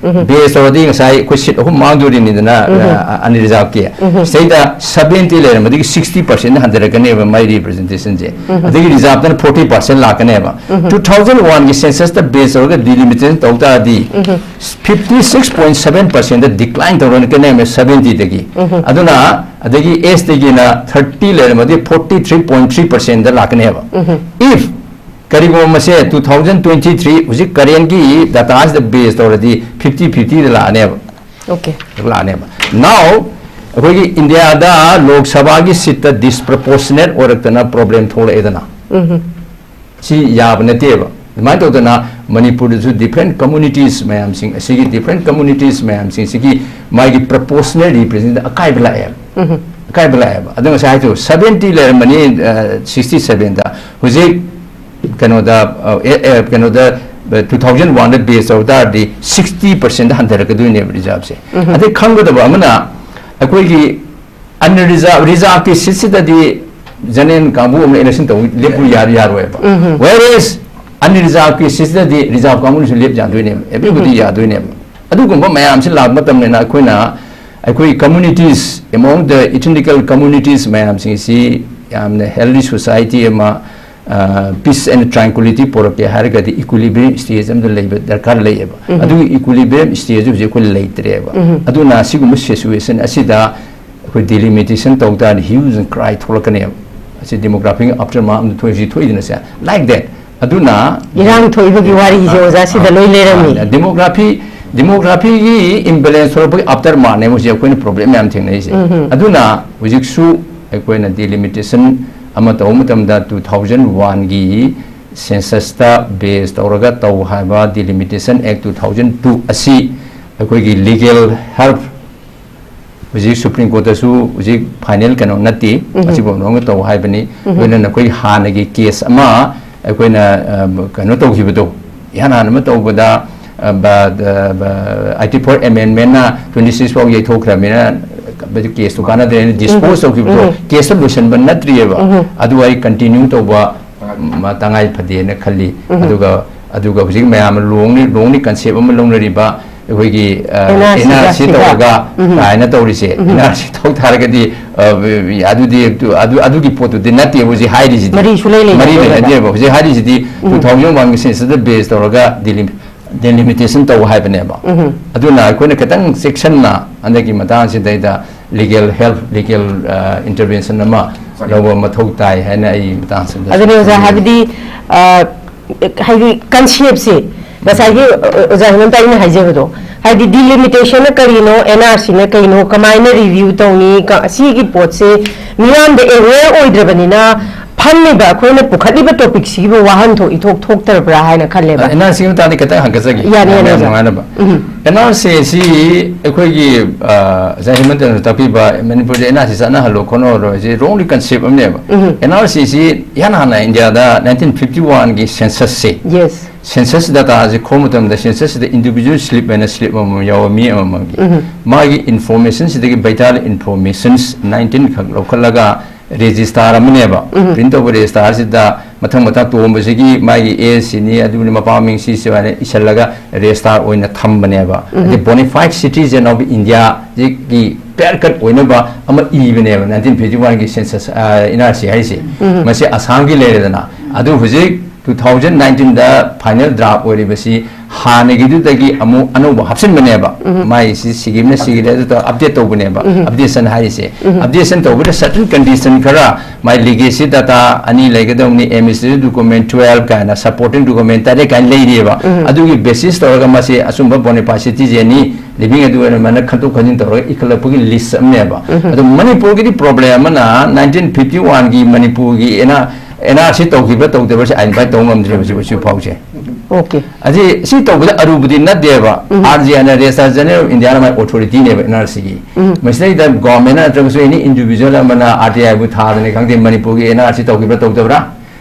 ꯕꯦꯁ ꯇꯧꯔꯗꯤ ꯉꯁꯥꯏ ꯑꯩꯈꯣꯏ ꯁꯤꯠ ꯑꯍꯨꯝ ꯃꯥꯡꯗꯣꯔꯤꯅꯤꯗꯅ, ꯑ, ꯑꯅꯤꯔꯖꯥꯛꯀꯤ꯫ ꯁꯤꯗꯩꯗ ꯁꯚꯦꯟꯇꯤ ꯂꯩꯔꯝꯕꯗꯒꯤ ꯁꯤꯛꯁꯇꯤ ꯄꯔꯁꯦꯟ ꯍꯟꯊꯔꯛꯀꯅꯦꯕ ꯃꯥꯏ ꯔꯤꯄ꯭ꯔꯖꯦꯟꯇꯦꯁꯟꯁꯦ꯫ ꯑꯗꯒꯤ ꯔꯤꯖꯥꯔꯕꯇꯅ ꯐꯣꯔꯇꯤ ꯄꯔꯁꯦꯟ ꯂꯥꯛꯀꯅꯦꯕ꯫ ꯇꯨ ꯊꯥꯎꯖꯟ ꯋꯥꯟꯒꯤ ꯁꯦꯟꯁꯁꯇ ꯕꯦꯁ ꯇꯧꯔꯒ ꯗꯤꯂꯤꯃꯤꯇꯦꯁꯟ ꯇꯧ ꯇꯥꯔꯗꯤ, ꯐꯤꯐꯇꯤ ꯁꯤꯛꯁ ꯄꯣꯏꯟ ꯁꯚꯦꯟ ꯄꯔꯁꯦꯟꯗ ꯗꯤꯀ꯭ꯂꯥꯏꯟ ꯇꯧꯔꯛꯀꯅꯦꯕ ꯁꯚꯦꯟꯇꯤꯗꯒꯤ꯫ ꯑꯗꯨꯅ ꯑꯗꯒꯤ ꯑꯦꯁ ꯇꯤꯒꯤꯅ ꯊꯥꯔꯇꯤ ꯂꯩꯔꯝꯃꯗꯤ ꯐꯣꯔꯇꯤ ꯊ꯭ꯔꯤ ꯄꯣꯏꯟ ꯊ꯭ꯔꯤ ꯄꯔꯁꯦꯟꯗ ꯂꯥꯛꯀꯅꯦꯕ꯫ If ꯀꯔꯤꯒꯨꯝꯕ ꯃꯁꯦ ꯇꯨ ꯊꯥꯎꯖꯟ ꯇ꯭ꯋꯦꯟꯇꯤ ꯊ꯭ꯔꯤ ꯍꯧꯖꯤꯛ ꯀꯔꯦꯟꯒꯤ ꯗꯇꯥꯁꯤꯗ ꯕꯦꯁ ꯇꯧꯔꯗꯤ ꯐꯤꯐꯇꯤ ꯐꯤꯐꯇꯤꯗ ꯂꯥꯛꯑꯅꯦꯕ꯫ ꯑꯣꯀꯦ꯫ ꯂꯥꯛꯑꯅꯦꯕ꯫ Now, ꯑꯩꯈꯣꯏꯒꯤ ꯏꯟꯗꯤꯌꯥꯗ ꯂꯣꯛ ꯁꯚꯥꯒꯤ ꯁꯤꯠꯇ ꯗꯤꯁꯄ꯭ꯔꯄꯣꯔꯁꯅꯦꯠ ꯑꯣꯏꯔꯛꯇꯅ ꯄ꯭ꯔꯣꯕ꯭ꯂꯦꯝ ꯊꯣꯛꯂꯛꯑꯦꯗꯅ꯫ ꯁꯤ ꯌꯥꯕ ꯅꯠꯇꯦꯕ꯫ ꯑꯗꯨꯃꯥꯏꯅ ꯇꯧꯗꯅ ꯃꯅꯤꯄꯨꯔꯗꯁꯨ ꯗꯤꯐ꯭ꯔꯦꯟ ꯀꯝꯃꯨꯅꯤꯇꯤꯁ ꯃꯌꯥꯝꯁꯤꯡ ꯑꯁꯤꯒꯤ, ꯗꯤꯐ꯭ꯔꯦꯟ ꯀꯝꯃꯨꯅꯤꯇꯤꯁ ꯃꯌꯥꯝꯁꯤꯡꯁꯤꯒꯤ ꯃꯥꯒꯤ ꯄ꯭ꯔꯄꯣꯔꯁꯅꯦꯜ ꯔꯤꯄ꯭ꯔꯖꯦꯟꯇꯦꯁꯟꯗ ꯑꯀꯥꯏꯕ ꯂꯥꯛꯑꯦꯕ꯫ ꯑꯀꯥꯏꯕ ꯂꯥꯛꯑꯦꯕ꯫ ꯑꯗꯣ ꯉꯁꯥꯏ ꯍꯥꯏꯗꯣ ꯁꯚꯦꯟꯇꯤ ꯂꯩꯔꯝꯕꯅꯤ, ꯁꯤꯛꯁꯇꯤ ꯁꯚꯦꯟꯗ꯫ ꯍꯧꯖꯤꯛ ꯀꯩꯅꯣꯗ, ꯑ, ꯑꯦ, ꯑꯦ, ꯀꯩꯅꯣꯗ, ꯇꯨ ꯊꯥꯎꯖꯟ ꯋꯥꯟꯗ ꯕꯦꯁ ꯇꯧ ꯇꯥꯔꯗꯤ ꯁꯤꯛꯁꯇꯤ ꯄꯔꯁꯦꯟꯗ ꯍꯟꯊꯔꯛꯀꯗꯣꯏꯅꯦꯕ ꯔꯤꯖꯥꯔꯕꯁꯦ꯫ ꯑꯗꯩ ꯈꯪꯒꯗꯕ ꯑꯃꯅ, ꯑꯩꯈꯣꯏꯒꯤ ꯑꯟꯔꯤꯖꯥꯔꯕ, ꯔꯤꯖꯥꯔꯕꯀꯤ ꯁꯤꯠꯁꯤꯗꯗꯤ ꯖꯦꯅꯔꯦꯜ ꯀꯥꯡꯕꯨ ꯑꯃꯅ ꯏꯂꯦꯛꯁꯟ ꯇꯧ ꯂꯦꯞꯄꯨ ꯌꯥ-, ꯌꯥꯔꯣꯏꯕ꯫ Whereas ꯑꯟꯔꯤꯖꯥꯔꯕꯀꯤ ꯁꯤꯠꯁꯤꯗꯗꯤ ꯔꯤꯖꯥꯔꯕ ꯀꯥꯡꯕꯨꯅꯁꯨ ꯂꯦꯞ ꯌꯥꯗꯣꯏꯅꯦꯕ, ꯑꯦꯕ꯭ꯔꯤꯕꯨꯗꯤ ꯌꯥꯗꯣꯏꯅꯦꯕ꯫ ꯑꯗꯨꯒꯨꯝꯕ ꯃꯌꯥꯝꯁꯤ ꯂꯥꯛꯄ ꯃꯇꯝꯅꯤꯅ ꯑꯩꯈꯣꯏꯅ, ꯑꯩꯈꯣꯏ communities, among the ethnical communities ꯃꯌꯥꯝꯁꯤꯡꯁꯤ ꯌꯥꯝꯅ healthy society ꯑꯃ, peace and tranquility ꯄꯨꯔꯛꯀꯦ ꯍꯥꯏꯔꯒꯗꯤ equilibrium state ꯑꯃꯗ ꯂꯩꯕ ꯗꯔꯀꯥꯔ ꯂꯩꯌꯦꯕ꯫ ꯑꯗꯨꯒꯤ equilibrium state ꯍꯧꯖꯤꯛ ꯑꯩꯈꯣꯏ ꯂꯩꯇ꯭ꯔꯦꯕ꯫ ꯑꯗꯨꯅ ꯁꯤꯒꯨꯝꯕ situation ꯑꯁꯤꯗ ꯑꯩꯈꯣꯏ delimitation ꯇꯧ ꯇꯥꯔꯗꯤ hue and cry ꯊꯣꯛꯂꯛꯀꯅꯦꯕ꯫ ꯑꯁꯤ demographic aftermath ꯑꯃ ꯊꯣꯛꯏ, ꯍꯧꯖꯤꯛ ꯊꯣꯛꯏꯗꯅꯁꯦ, like that꯫ ꯑꯗꯨꯅ ꯏꯔꯥꯡ ꯊꯣꯛꯏꯕꯒꯤ ꯋꯥꯔꯤꯁꯦ ꯑꯣꯖꯥ ꯁꯤꯗ ꯂꯣꯏ ꯂꯩꯔꯝꯃꯤ꯫ Demography demographyꯒꯤ imbalance ꯊꯣꯛꯂꯛꯄꯒꯤ aftermathꯅꯦꯕ ꯍꯧꯖꯤꯛ ꯑꯩꯈꯣꯏꯅ problem ꯃꯌꯥꯝ ꯊꯦꯡꯅꯔꯤꯁꯦ꯫ ꯑꯗꯨꯅ ꯍꯧꯖꯤꯛꯁꯨ ꯑꯩꯈꯣꯏꯅ delimitation ꯑꯃ ꯇꯧꯕ ꯃꯇꯝꯗ two thousand oneꯒꯤ censusꯇ base ꯇꯧꯔꯒ ꯇꯧ ꯍꯥꯏꯕ Delimitation Act two thousand two ꯑꯁꯤ ꯑꯩꯈꯣꯏꯒꯤ legal help ꯍꯧꯖꯤꯛ Supreme Courtꯇꯁꯨ ꯍꯧꯖꯤꯛ final ꯀꯩꯅꯣ ꯅꯠꯇꯦ꯫ ꯃꯁꯤꯐꯥꯎ ꯃꯅꯨꯡꯗ ꯇꯧ ꯍꯥꯏꯕꯅꯤ꯫ ꯑꯗꯨꯅ ꯅꯈꯣꯏꯒꯤ ꯍꯥꯟꯅꯒꯤ case ꯑꯃ ꯑꯩꯈꯣꯏꯅ ꯑ, ꯀꯩꯅꯣ ꯇꯧꯈꯤꯕꯗꯣ, ꯏꯍꯥꯟ ꯍꯥꯟꯅ ꯑꯃ ꯇꯧꯕꯗ ꯑ, ꯕ- ꯗ- ꯕ- eighty four amendmentꯅ twenty six ꯐꯥꯎ ꯌꯩꯊꯣꯛꯈ꯭ꯔꯕꯅꯤꯅ caseꯇꯨ ꯀꯥꯟꯅꯗ꯭ꯔꯦꯅ dispose ꯇꯧꯈꯤꯕꯗꯣ, caseꯇꯨ ꯂꯣꯏꯁꯤꯟꯕ ꯅꯠꯇ꯭ꯔꯤꯑꯕ꯫ ꯑꯗꯨ ꯑꯩ continue ꯇꯧꯕ ꯃ- ꯇꯉꯥꯏ ꯐꯗꯦꯅ ꯈꯜꯂꯤ꯫ ꯑꯗꯨꯒ ꯑꯗꯨꯒ ꯍꯧꯖꯤꯛ ꯃꯌꯥꯝꯅ long long concept ꯑꯃ ꯂꯧꯅꯔꯤꯕ ꯑꯩꯈꯣꯏꯒꯤ ꯑ, NRC NRC ꯁꯤꯗ꯫ ꯇꯧꯔꯒ ꯀꯥꯏꯅ ꯇꯧꯔꯤꯁꯦ, NRC ꯇꯧ ꯇꯥꯔꯒꯗꯤ ꯑ, ꯑꯗꯨꯗꯤ ꯑꯗꯨ ꯑꯗꯨꯒꯤ ꯄꯣꯠꯇꯨꯗꯤ ꯅꯠꯇꯦꯕ ꯍꯧꯖꯤꯛ ꯍꯥꯏꯔꯤꯁꯤꯗꯤ꯫ ꯃꯔꯤ ꯁꯨꯡꯂꯩ ꯂꯩꯅꯗꯦꯕ꯫ ꯃꯔꯤ ꯂꯩꯅꯗꯦꯕ꯫ ꯍꯧꯖꯤꯛ ꯍꯥꯏꯔꯤꯁꯤꯗꯤ two thousand oneꯒꯤ censusꯇ base ꯇꯧꯔꯒ delim- delimitation ꯇꯧ ꯍꯥꯏꯕꯅꯦꯕ꯫ ꯑꯗꯨꯅ ꯑꯩꯈꯣꯏꯅ ꯈꯤꯇꯪ ꯆꯦꯛꯁꯤꯟꯅ ꯍꯟꯗꯛꯀꯤ ꯃꯇꯥꯡꯁꯤꯗꯩꯗ legal help, legal ꯑ, intervention ꯑꯃ ꯂꯧꯕ ꯃꯊꯧ ꯇꯥꯏ ꯍꯥꯏꯅ ꯑꯩ ꯃꯇꯥꯡꯁꯤꯗ ꯑꯗꯨꯅꯤ ꯑꯣꯖꯥ, ꯍꯥꯏꯕꯗꯤ ꯑ, ꯍꯥꯏꯗꯤ conceptꯁꯦ ꯉꯁꯥꯏꯒꯤ ꯑ, ꯑꯣꯖꯥ ꯍꯦꯃꯟꯇ ꯑꯩꯅ ꯍꯥꯏꯖꯕꯗꯣ, ꯍꯥꯏꯗꯤ delimitationna ꯀꯔꯤꯅꯣ, NRCꯅ ꯀꯩꯅꯣ, ꯀꯃꯥꯏꯅ review ꯇꯧꯅꯤ, ꯀ- ꯁꯤꯒꯤ ꯄꯣꯠꯁꯦ ꯃꯤꯌꯥꯝꯗ aware ꯑꯣꯏꯗ꯭ꯔꯕꯅꯤꯅ ꯐꯝꯃꯤꯕ ꯑꯩꯈꯣꯏꯅ ꯄꯨꯈꯠꯂꯤꯕ topicꯁꯤꯒꯤꯕꯨ ꯋꯥꯍꯟꯊꯣꯛ ꯏꯊꯣꯛ ꯊꯣꯛꯇ꯭ꯔꯕ꯭ꯔꯥ ꯍꯥꯏꯅ ꯈꯜꯂꯦꯕ꯫ NRCꯒꯤ ꯃꯇꯥꯡꯗ ꯈꯤꯇꯪ ꯍꯪꯒꯠꯆꯒꯦ꯫ ꯌꯥꯅꯤ, ꯌꯥꯅꯤ, ꯌꯥꯝ ꯑꯣꯖꯥ꯫ ꯅꯨꯡꯉꯥꯏꯅꯕ꯫ NRCꯁꯤ ꯑꯩꯈꯣꯏꯒꯤ ꯑ, ꯉꯁꯥꯏ ꯍꯦꯃꯟꯇꯅ ꯇꯥꯛꯄꯤꯕ ꯃꯅꯤꯄꯨꯔꯗ NRC ꯆꯠꯅꯍꯜꯂꯣ ꯈꯣꯠꯅꯍꯜꯂꯣ ꯍꯥꯏꯁꯤ wrongly concept ꯑꯃꯅꯦꯕ꯫ NRCꯁꯤ ꯏꯍꯥꯟ ꯍꯥꯟꯅ ꯏꯟꯗꯤꯌꯥꯗ nineteen fifty oneꯒꯤ censusꯁꯦ, Yes. census dataꯁꯦ ꯈꯣꯝꯕ ꯃꯇꯝꯗ censusꯁꯤꯗ individual slip ꯍꯥꯏꯅ slip ꯑꯃꯃꯝ ꯌꯥꯎꯕ ꯃꯤ ꯑꯃꯃꯝꯒꯤ ꯃꯥꯒꯤ informationꯁꯤꯗꯒꯤ vital informations nineteen ꯈꯛ ꯂꯧꯈꯠꯂꯒ register ꯑꯃꯅꯦꯕ꯫ Print ꯇꯧꯕ registerꯁꯤꯗ ꯃꯊꯪ ꯃꯊꯪ ꯇꯣꯝꯕꯁꯤꯒꯤ ꯃꯥꯒꯤ age ꯁꯤꯅꯤ, ꯑꯗꯨꯅꯤ, ꯃꯄꯥ ꯃꯃꯤꯡ ꯁꯤ ꯁꯤ ꯍꯥꯏꯅ ꯏꯁꯤꯜꯂꯒ register ꯑꯣꯏꯅ ꯊꯝꯕꯅꯦꯕ꯫ ꯑꯗꯩ bona fide citizen of Indiaꯒꯤ clear cut ꯑꯣꯏꯅꯕ ꯑꯃ ꯏꯕꯅꯦꯕ, nineteen fifty one ꯒꯤ census, ꯑ, N R C ꯍꯥꯏꯁꯦ꯫ ꯃꯁꯤ ꯑꯁꯥꯝꯒꯤ ꯂꯩꯔꯦꯗꯅ, ꯑꯗꯨ ꯍꯧꯖꯤꯛ two thousand nineteen ꯗ final draft ꯑꯣꯏꯔꯤꯕꯁꯤ ꯍꯥꯟꯅꯒꯤꯗꯨꯗꯒꯤ ꯑꯃꯨꯛ ꯑꯅꯧꯕ ꯍꯥꯞꯆꯤꯟꯕꯅꯦꯕ꯫ ꯃꯥꯏꯁꯤ ꯁꯤꯈꯤꯕꯅ ꯁꯤꯈꯤꯔꯦ, ꯑꯗꯨ ꯇꯧꯔ update ꯇꯧꯕꯅꯦꯕ꯫ Updation ꯍꯥꯏꯔꯤꯁꯦ, updation ꯇꯧꯕꯗ certain condition ꯈꯔ, ꯃꯥꯏ legacy data ꯑꯅꯤ ꯂꯩꯒꯗꯧꯅꯤ, administrative document twelve ꯀꯥꯏꯅ, supporting document ꯇꯔꯦꯠ ꯀꯥꯏꯅ ꯂꯩꯔꯤꯑꯕ꯫ ꯑꯗꯨꯒꯤ basis ꯇꯧꯔꯒ ꯃꯁꯤ ꯑꯆꯨꯝꯕ bona fide citizen ꯅꯤ, living ꯑꯗꯨ ꯑꯣꯏꯅ ꯃꯥꯅ ꯈꯟꯇꯣꯛ ꯈꯟꯖꯤꯟ ꯇꯧꯔꯒ ꯏꯈꯠꯂꯛꯄꯒꯤ list ꯑꯃꯅꯦꯕ꯫ ꯑꯗꯣ ꯃꯅꯤꯄꯨꯔꯒꯤꯗꯤ problem ꯑꯃꯅ nineteen fifty one ꯒꯤ ꯃꯅꯤꯄꯨꯔꯒꯤ N R, N R C ꯇꯧꯈꯤꯕ꯭ꯔꯥ ꯇꯧꯗꯕ꯭ꯔꯥ ꯁꯤ identify ꯇꯧ ꯉꯝꯗ꯭ꯔꯤꯕ ꯍꯧꯖꯤꯛ, ꯍꯧꯖꯤꯛ ꯐꯥꯎꯁꯦ꯫ Okay. ꯑꯁꯤ ꯁꯤ ꯇꯧꯕꯗ ꯑꯔꯨꯕꯗꯤ ꯅꯠꯇꯦꯕ꯫ R G ꯍꯥꯏꯅ Registrar General of India ꯅ ꯃꯥꯏ authority ꯅꯦꯕ N R C ꯒꯤ꯫ ꯃꯁꯤꯗꯩꯗ government ꯅ ꯅꯠꯇ꯭ꯔꯒꯁꯨ any individual ꯑꯃꯅ R T I ꯕꯨ ꯊꯥꯗꯅ ꯈꯪꯗꯦ, ꯃꯅꯤꯄꯨꯔꯒꯤ N R C ꯇꯧꯈꯤꯕ꯭ꯔꯥ ꯇꯧꯗꯕ꯭ꯔꯥ,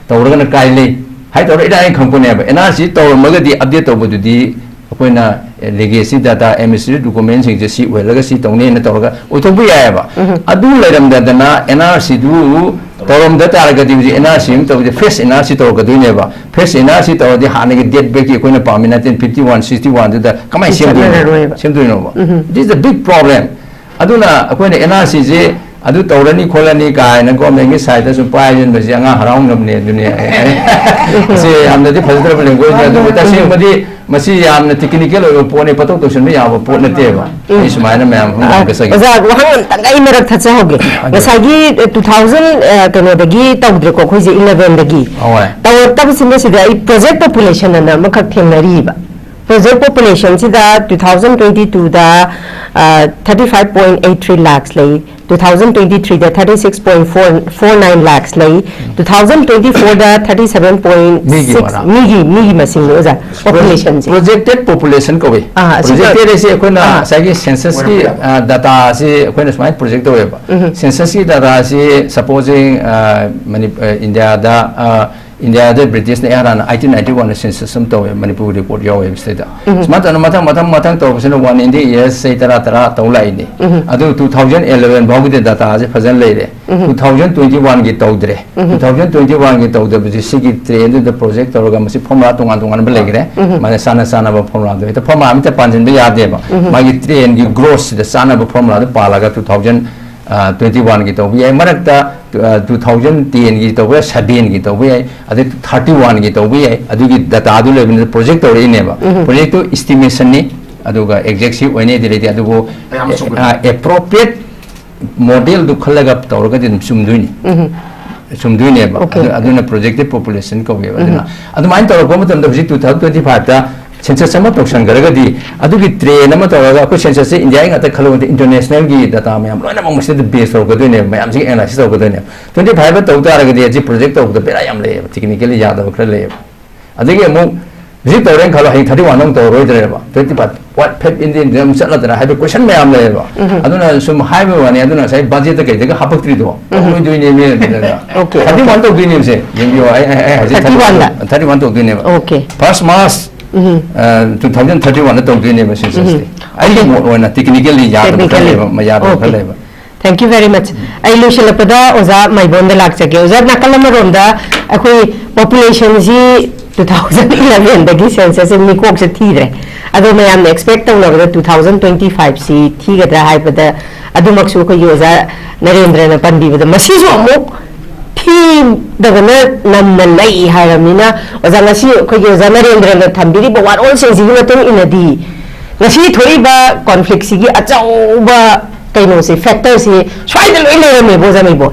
ꯇꯧꯔꯒꯅ ꯀꯥꯏ ꯂꯩ ꯍꯥꯏ ꯇꯧꯔꯒ ꯏꯔꯥꯏ ꯈꯪꯄꯣꯠꯅꯦꯕ꯫ N R C ꯇꯧꯔꯝꯃꯒꯗꯤ update ꯇꯧꯕꯗꯨꯗꯤ ꯑꯩꯈꯣꯏꯅ legacy data, administrative document ꯁꯤꯡꯁꯦ ꯁꯤ ꯑꯣꯏꯍꯜꯂꯒ ꯁꯤ ꯇꯧꯅꯦꯅ ꯇꯧꯔꯒ ꯑꯣꯏꯊꯣꯛꯄ ꯌꯥꯏꯑꯕ꯫ ꯑꯗꯨ ꯂꯩꯔꯝꯗꯗꯅ N R C ꯗꯨ ꯇꯧꯔꯝꯗ ꯇꯥꯔꯒꯗꯤ ꯍꯧꯖꯤꯛ N R C ꯑꯃ ꯇꯧꯕꯗꯤ fresh N R C ꯇꯧꯔꯛꯀꯗꯣꯏꯅꯦꯕ꯫ Fresh N R C ꯇꯧꯔꯗꯤ ꯍꯥꯟꯅꯒꯤ date back ꯀꯤ ꯑꯩꯈꯣꯏꯅ ꯄꯥꯝꯃꯤ nineteen fifty one, sixty one ꯗꯨꯗ ꯀꯃꯥꯏꯅ ꯁꯦꯝꯗꯣꯏꯅꯣ? ꯆꯠꯅꯔꯔꯣꯏꯕ꯫ ꯁꯦꯝꯗꯣꯏꯅꯣꯕ? It is a big problem. ꯑꯗꯨꯅ ꯑꯩꯈꯣꯏꯅ N R C ꯁꯦ ꯑꯗꯨ ꯇꯧꯔꯅꯤ ꯈꯣꯠꯂꯅꯤ ꯀꯥꯏꯅ government ꯀꯤ side ꯇ ꯁꯨꯝ ꯄꯥꯏꯁꯤꯟꯕꯁꯦ ꯑꯉꯥꯡ ꯍꯔꯥꯎꯅꯕꯅꯦ ꯑꯗꯨꯅꯦ꯫ ꯁꯤ ꯌꯥꯝꯅꯗꯤ ꯐꯖꯗ꯭ꯔꯕ language ꯅꯤ, ꯑꯗꯨꯕꯨ ꯇꯁꯦꯡꯕꯗꯤ ꯃꯁꯤ ꯌꯥꯝꯅ technical ꯑꯣꯏꯕ ꯄꯣꯠꯅꯤ, ꯄꯪꯇꯧ ꯇꯧꯁꯟꯕ ꯌꯥꯕ ꯄꯣꯠ ꯅꯠꯇꯦꯕ꯫ ꯑꯩ ꯁꯨꯃꯥꯏꯅ ꯃꯌꯥꯝ ꯑꯃ ꯉꯥꯡꯖꯒꯦ꯫ ꯑꯣꯖꯥ, ꯋꯥꯍꯪ ꯑꯝꯇꯪ ꯑꯩ ꯃꯔꯛ ꯊꯠꯆꯍꯧꯒꯦ꯫ ꯉꯁꯥꯏꯒꯤ, ꯑ, two thousand, ꯑ, ꯀꯩꯅꯣꯗꯒꯤ ꯇꯧꯗ꯭ꯔꯦꯀꯣ ꯑꯩꯈꯣꯏꯁꯦ, eleven ꯗꯒꯤ꯫ ꯍꯣꯏ꯫ ꯇꯧꯔꯛꯇꯕꯁꯤꯡ ꯑꯁꯤꯗ ꯑꯩ project population ꯑꯅ ꯑꯃꯈꯛ ꯊꯦꯡꯅꯔꯤꯕ꯫ Project population ꯁꯤꯗ two thousand twenty two ꯗ, ꯑ, thirty five point eight three lakhs ꯂꯩ, two thousand twenty three ꯗ thirty six point four nine lakhs ꯂꯩ, two thousand twenty four ꯗ thirty seven point six꯫ ꯃꯤꯒꯤ ꯃꯔꯥ꯫ ꯃꯤꯒꯤ, ꯃꯤꯒꯤ ꯃꯁꯤꯡꯅꯤ ꯑꯣꯖꯥ, population ꯁꯦ꯫ Projected population ꯀꯧꯏ꯫ ꯑꯥ, ꯑꯁꯤꯗ projected ꯍꯥꯏꯁꯦ ꯑꯩꯈꯣꯏꯅ ꯑꯥ꯫ ꯉꯁꯥꯏꯒꯤ census ꯀꯤ, ꯑ, data ꯑꯁꯤ ꯑꯩꯈꯣꯏꯅ ꯁꯨꯃꯥꯏꯅ project ꯇꯧꯋꯦꯕ꯫ Census ꯀꯤ data ꯑꯁꯤ supposing, ꯑ, ꯃꯅꯤ-, ꯑ, India ꯗ, ꯑ, ꯏꯟꯗꯤꯌꯥꯗ ꯕ꯭ꯔꯤꯇꯤꯁꯅ ꯏꯍꯥꯟ ꯍꯥꯟꯅ ꯑꯩꯇꯤꯟ ꯅꯥꯏꯟꯇꯤ ꯋꯥꯟꯗ ꯁꯦꯟꯁꯁ ꯑꯃ ꯇꯧꯋꯦ, ꯃꯅꯤꯄꯨꯔꯒꯤ ꯔꯤꯄꯣꯔꯠ ꯌꯥꯎꯋꯦꯕ ꯁꯤꯗꯩꯗ꯫ ꯁꯨꯃꯥꯏꯅ ꯇꯧꯅ ꯃꯊꯪ ꯃꯊꯪ ꯃꯊꯪ ꯇꯧꯔꯛꯄꯁꯤꯅ ꯋꯥꯟ ꯏꯟꯗꯤ ꯏꯌꯔꯁ ꯆꯍꯤ ꯇꯔꯥ ꯇꯔꯥ ꯇꯧ ꯂꯥꯛꯏꯅꯤ꯫ ꯑꯗꯨ ꯇꯨ ꯊꯥꯎꯖꯟ ꯑꯦꯂꯚꯦꯟ ꯐꯥꯎꯒꯤꯗꯤ ꯗꯇꯥꯁꯦ ꯐꯖꯅ ꯂꯩꯔꯦ꯫ ꯇꯨ ꯊꯥꯎꯖꯟ ꯇ꯭ꯋꯦꯟꯇꯤ ꯋꯥꯟꯒꯤ ꯇꯧꯗ꯭ꯔꯦ꯫ ꯇꯨ ꯊꯥꯎꯖꯟ ꯇ꯭ꯋꯦꯟꯇꯤ ꯋꯥꯟꯒꯤ ꯇꯧꯗꯕꯁꯤ ꯁꯤꯒꯤ ꯇ꯭ꯔꯦꯟꯗꯨꯗ ꯄ꯭ꯔꯣꯖꯦꯛ ꯇꯧꯔꯒ ꯃꯁꯤ ꯐꯣꯔꯃꯨꯂꯥ ꯇꯣꯉꯥꯟ ꯇꯣꯉꯥꯟꯕ ꯂꯩꯈ꯭ꯔꯦ꯫ ꯃꯥꯅ ꯆꯥꯅ ꯆꯥꯅꯕ ꯐꯣꯔꯃꯨꯂꯥꯗꯣ ꯍꯦꯛꯇ ꯐꯣꯔꯃꯨꯂꯥ ꯑꯃꯇ ꯄꯥꯟꯁꯤꯟꯕ ꯌꯥꯗꯦꯕ꯫ ꯃꯥꯒꯤ ꯇ꯭ꯔꯦꯟꯒꯤ ꯒ꯭ꯔꯣꯠꯁꯤꯗ ꯆꯥꯅꯕ ꯐꯣꯔꯃꯨꯂꯥꯗꯣ ꯄꯥꯜꯂꯒ ꯇꯨ ꯊꯥꯎꯖꯟ ꯇ꯭ꯋꯦꯟꯇꯤ ꯋꯥꯟꯒꯤ ꯇꯧꯕ ꯌꯥꯏ, ꯃꯔꯛꯇ ꯇꯨ ꯊꯥꯎꯖꯟ ꯇꯦꯟꯒꯤ ꯇꯧꯕ ꯌꯥꯏ, ꯁꯚꯦꯟꯒꯤ ꯇꯧꯕ ꯌꯥꯏ, ꯑꯗꯩ ꯊꯥꯔꯇꯤ ꯋꯥꯟꯒꯤ ꯇꯧꯕ ꯌꯥꯏ꯫ ꯑꯗꯨꯒꯤ ꯗꯇꯥꯗꯨ ꯂꯩꯕꯅꯤꯅ ꯄ꯭ꯔꯣꯖꯦꯛ ꯇꯧꯔꯛꯏꯅꯦꯕ꯫ ꯄ꯭ꯔꯣꯖꯦꯛꯇꯨ ꯏꯁꯇꯤꯃꯦꯁꯟꯅꯤ, ꯑꯗꯨꯒ ꯑꯦꯛꯖꯦꯛꯁꯤ ꯑꯣꯏꯅꯤꯗꯤ ꯂꯩꯇꯦ, ꯑꯗꯨꯕꯨ ꯑꯦꯄ꯭ꯔꯣꯄ꯭ꯔꯤꯌꯦꯠ ꯃꯣꯗꯦꯜꯗꯨ ꯈꯜꯂꯒ ꯇꯧꯔꯒꯗꯤ ꯑꯗꯨꯝ ꯆꯨꯝꯗꯣꯏꯅꯤ꯫ ꯆꯨꯝꯗꯣꯏꯅꯦꯕ꯫ ꯑꯣꯀꯦ, ꯑꯗꯨ- ꯑꯣꯀꯦ꯫ ꯑꯗꯨꯅ ꯄ꯭ꯔꯣꯖꯦꯛꯇꯤꯚ ꯄꯣꯄꯨꯂꯦꯁꯟ ꯀꯧꯋꯦꯕ꯫ ꯑꯗꯨꯅ ꯑꯗꯨꯃꯥꯏꯅ ꯇꯧꯔꯛꯄ ꯃꯇꯝꯗ ꯍꯧꯖꯤꯛ ꯇꯨ ꯊꯥꯎꯖꯟ ꯇ꯭ꯋꯦꯟꯇꯤ ꯐꯥꯏꯚꯇ ꯁꯦꯟꯁꯁ ꯑꯃ ꯇꯧꯁꯟꯈ꯭ꯔꯒꯗꯤ, ꯑꯗꯨꯒꯤ ꯇ꯭ꯔꯦꯟ ꯑꯃ ꯇꯧꯔꯒ, ꯑꯩꯈꯣꯏ ꯁꯦꯟꯁꯁꯁꯦ ꯏꯟꯗꯤꯌꯥꯒꯤ ꯉꯥꯛꯇ ꯈꯜꯂꯨꯕꯗ ꯏꯟꯇꯔꯅꯦꯁꯅꯦꯜꯒꯤ ꯗꯇꯥ ꯃꯌꯥꯝ ꯂꯣꯏꯅꯃꯛ ꯃꯁꯤꯗ ꯕꯦꯁ ꯇꯧꯔꯛꯀꯗꯣꯏꯅꯦꯕ, ꯃꯌꯥꯝꯁꯤꯒꯤ ꯑꯦꯅꯥꯂꯥꯏꯁꯤꯁ ꯇꯧꯔꯛꯀꯗꯣꯏꯅꯦꯕ꯫ ꯇ꯭ꯋꯦꯟꯇꯤ ꯐꯥꯏꯚꯇ ꯇꯧ ꯇꯥꯔꯒꯗꯤ ꯑꯁꯤ ꯄ꯭ꯔꯣꯖꯦꯛ ꯇꯧꯕꯗ ꯕꯦꯔꯥ ꯌꯥꯝ ꯂꯩꯌꯦꯕ, ꯇꯦꯛꯅꯤꯀꯦꯜꯂꯤ ꯌꯥꯗꯕ ꯈꯔ ꯂꯩꯌꯦꯕ꯫ ꯑꯗꯒꯤ ꯑꯃꯨꯛ ꯍꯧꯖꯤꯛ ꯇꯧꯔꯦꯅ ꯈꯜꯂꯣ, ꯍꯌꯦꯡ ꯊꯥꯔꯇꯤ ꯋꯥꯟꯗ ꯑꯃꯨꯛ ꯇꯧꯔꯔꯣꯏꯗ꯭ꯔꯦꯕ, ꯇ꯭ꯋꯦꯟꯇꯤ ꯐꯥꯏꯚ ꯋꯥꯠ ꯐꯥꯏꯚ ꯏꯟꯗꯤꯌꯟꯗ ꯑꯃꯨꯛ ꯆꯠꯂꯗ꯭ꯔꯥ ꯍꯥꯏꯕ ꯀꯣꯏꯁꯟ ꯃꯌꯥꯝ ꯂꯩꯌꯦꯕ꯫ ꯑꯗꯨꯅ ꯁꯨꯝ ꯍꯥꯏꯕ ꯋꯥꯅꯤ꯫ ꯑꯗꯨꯅ ꯉꯁꯥꯏ ꯕꯖꯦꯠꯇ ꯀꯩꯗꯒ ꯍꯥꯄꯛꯇ꯭ꯔꯤꯗꯣ ꯇꯧꯔꯣꯏꯗꯣꯏꯅꯦꯃꯤ꯫ ꯑꯗꯨꯅ ꯑꯣꯀꯦ, ꯊꯥꯔꯇꯤ ꯋꯥꯟ ꯇꯧꯗꯣꯏꯅꯦꯕꯁꯦ, ꯌꯦꯡꯕꯤꯌꯣ, ꯑꯩ ꯑꯩ- ꯑꯩ ꯍꯧꯖꯤꯛ ꯊꯥꯔꯇꯤ ꯋꯥꯟꯗ? ꯊꯥꯔꯇꯤ ꯋꯥꯟ ꯇꯧꯗꯣꯏꯅꯦꯕ꯫ ꯑꯣꯀꯦ꯫ ꯐꯥꯔꯁ ꯃꯥꯔꯁ ꯑꯍꯨꯝ꯫ ꯇꯨ ꯊꯥꯎꯖꯟ ꯊꯥꯔꯇꯤ ꯋꯥꯟꯗ ꯇꯧꯗꯣꯏꯅꯦꯕ ꯁꯦꯟꯁꯁꯇꯤ꯫ ꯑꯩꯒꯤ ꯃꯣꯠ ꯑꯣꯏꯅ ꯇꯦꯛꯅꯤꯀꯦꯜꯂꯤ ꯌꯥꯗꯕ ꯈꯔ ꯇꯦꯛꯅꯤꯀꯦꯜꯂꯤ꯫ ꯂꯩꯕ, ꯌꯥꯗꯕ ꯈꯔ ꯑꯣꯀꯦ꯫ ꯂꯩꯕ꯫ Thank you very much. ꯑꯩ ꯂꯣꯏꯁꯤꯜꯂꯛꯄꯗ ꯑꯣꯖꯥ ꯃꯥꯏꯕꯣꯟꯗ ꯂꯥꯛꯆꯒꯦ꯫ ꯑꯣꯖꯥ, ꯅꯥꯀꯜ ꯑꯃꯔꯣꯝꯗ ꯑꯩꯈꯣꯏ ꯄꯣꯄꯨꯂꯦꯁꯟꯁꯤ ꯇꯨ ꯊꯥꯎꯖꯟ ꯏꯂꯚꯦꯟꯗꯒꯤ ꯁꯦꯟꯁꯁꯁꯦ ꯃꯤꯀꯣꯛꯁꯦ ꯊꯤꯗ꯭ꯔꯦ꯫ ꯑꯗꯣ ꯃꯌꯥꯝꯅ ꯑꯦꯛꯁꯄꯦꯛ ꯇꯧꯅꯕꯗ ꯇꯨ ꯊꯥꯎꯖꯟ ꯇ꯭ꯋꯦꯟꯇꯤ ꯐꯥꯏꯚꯁꯤ ꯊꯤꯒꯗ꯭ꯔꯥ ꯍꯥꯏꯕꯗ, ꯑꯗꯨꯃꯛꯁꯨ ꯑꯩꯈꯣꯏꯒꯤ ꯑꯣꯖꯥ ꯅꯔꯦꯟꯗ꯭ꯔꯅ ꯄꯟꯕꯤꯕꯗ, ꯃꯁꯤꯁꯨ ꯑꯃꯨꯛ ꯊꯤꯗꯕꯅ ꯅꯝꯅ ꯂꯩ ꯍꯥꯏꯔꯕꯅꯤꯅ, ꯑꯣꯖꯥ, ꯉꯁꯤ ꯑꯩꯈꯣꯏꯒꯤ ꯑꯣꯖꯥ ꯅꯔꯦꯟꯗ꯭ꯔꯅ ꯊꯝꯕꯤꯔꯤꯕ ꯋꯥꯔꯣꯜꯁꯤꯡꯁꯤꯒꯤ ꯃꯇꯨꯡ ꯏꯟꯅꯗꯤ, ꯉꯁꯤ ꯊꯣꯛꯏꯕ ꯀꯣꯟꯐ꯭ꯂꯤꯛꯁꯤꯒꯤ ꯑꯆꯧꯕ ꯀꯩꯅꯣꯁꯦ, ꯐꯦꯛꯇꯔꯁꯦ ꯁ꯭ꯋꯥꯏꯗ ꯂꯣꯏ ꯂꯩꯔꯝꯃꯦꯕ, ꯑꯣꯖꯥ ꯃꯩꯕꯣꯟ꯫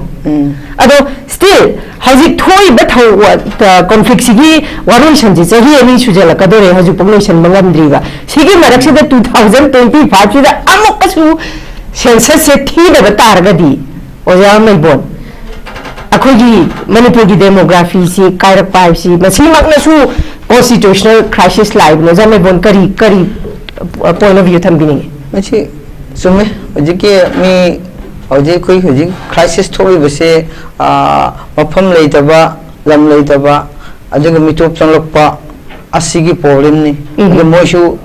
ꯑꯗꯣ ꯁ꯭ꯇꯤꯜ ꯍꯧꯖꯤꯛ ꯊꯣꯛꯏꯕ ꯊꯧ-, ꯀꯣꯟꯐ꯭ꯂꯤꯛꯁꯤꯒꯤ ꯋꯥꯔꯣꯏꯁꯟꯁꯦ ꯆꯍꯤ ꯑꯅꯤ ꯁꯨꯖꯜꯂꯛꯀꯗꯣꯔꯦ, ꯍꯧꯖꯤꯛꯐꯥꯎ ꯂꯣꯏꯁꯟꯕ ꯉꯝꯗ꯭ꯔꯤꯕ꯫ ꯁꯤꯒꯤ ꯃꯔꯛꯁꯤꯗ ꯇꯨ ꯊꯥꯎꯖꯟ ꯇ꯭ꯋꯦꯟꯇꯤ ꯐꯥꯏꯚꯁꯤꯗ ꯑꯃꯨꯛꯀꯁꯨ ꯁꯦꯟꯁꯁꯁꯦ ꯊꯤꯗꯕ ꯇꯥꯔꯒꯗꯤ, ꯑꯣꯖꯥ ꯃꯩꯕꯣꯟ, ꯑꯩꯈꯣꯏꯒꯤ ꯃꯅꯤꯄꯨꯔꯒꯤ ꯗꯦꯃꯣꯒ꯭ꯔꯥꯐꯤꯁꯤ ꯀꯥꯏꯔꯛꯄ ꯍꯥꯏꯕꯁꯤ ꯃꯁꯤꯃꯛꯅꯁꯨ ꯀꯣꯟꯁꯇꯤꯇ꯭ꯌꯨꯁꯅꯦꯜ ꯀ꯭ꯔꯥꯏꯁꯤꯁ ꯂꯥꯛꯏꯕꯅꯤ꯫ ꯑꯣꯖꯥ ꯃꯩꯕꯣꯟ, ꯀꯔꯤ, ꯀꯔꯤ ꯄꯣꯏꯟ ꯑꯣꯐ ꯚ꯭ꯌꯨ ꯊꯝꯕꯤꯅꯤꯡꯉꯤ? ꯃꯁꯤ ꯆꯨꯝꯃꯦ꯫ ꯍꯧꯖꯤꯛꯀꯤ ꯃꯤ, ꯍꯧꯖꯤꯛ ꯑꯩꯈꯣꯏ ꯍꯧꯖꯤꯛ ꯀ꯭ꯔꯥꯏꯁꯤꯁ ꯊꯣꯛꯂꯤꯕꯁꯦ, ꯑꯥ, ꯃꯐꯝ ꯂꯩꯇꯕ, ꯂꯝ ꯂꯩꯇꯕ, ꯑꯗꯨꯒ ꯃꯤꯇꯣꯞ ꯆꯪꯂꯛꯄ, ꯑꯁꯤꯒꯤ problemꯅꯤ꯫ ꯑꯗꯨ ꯃꯣꯏꯁꯨ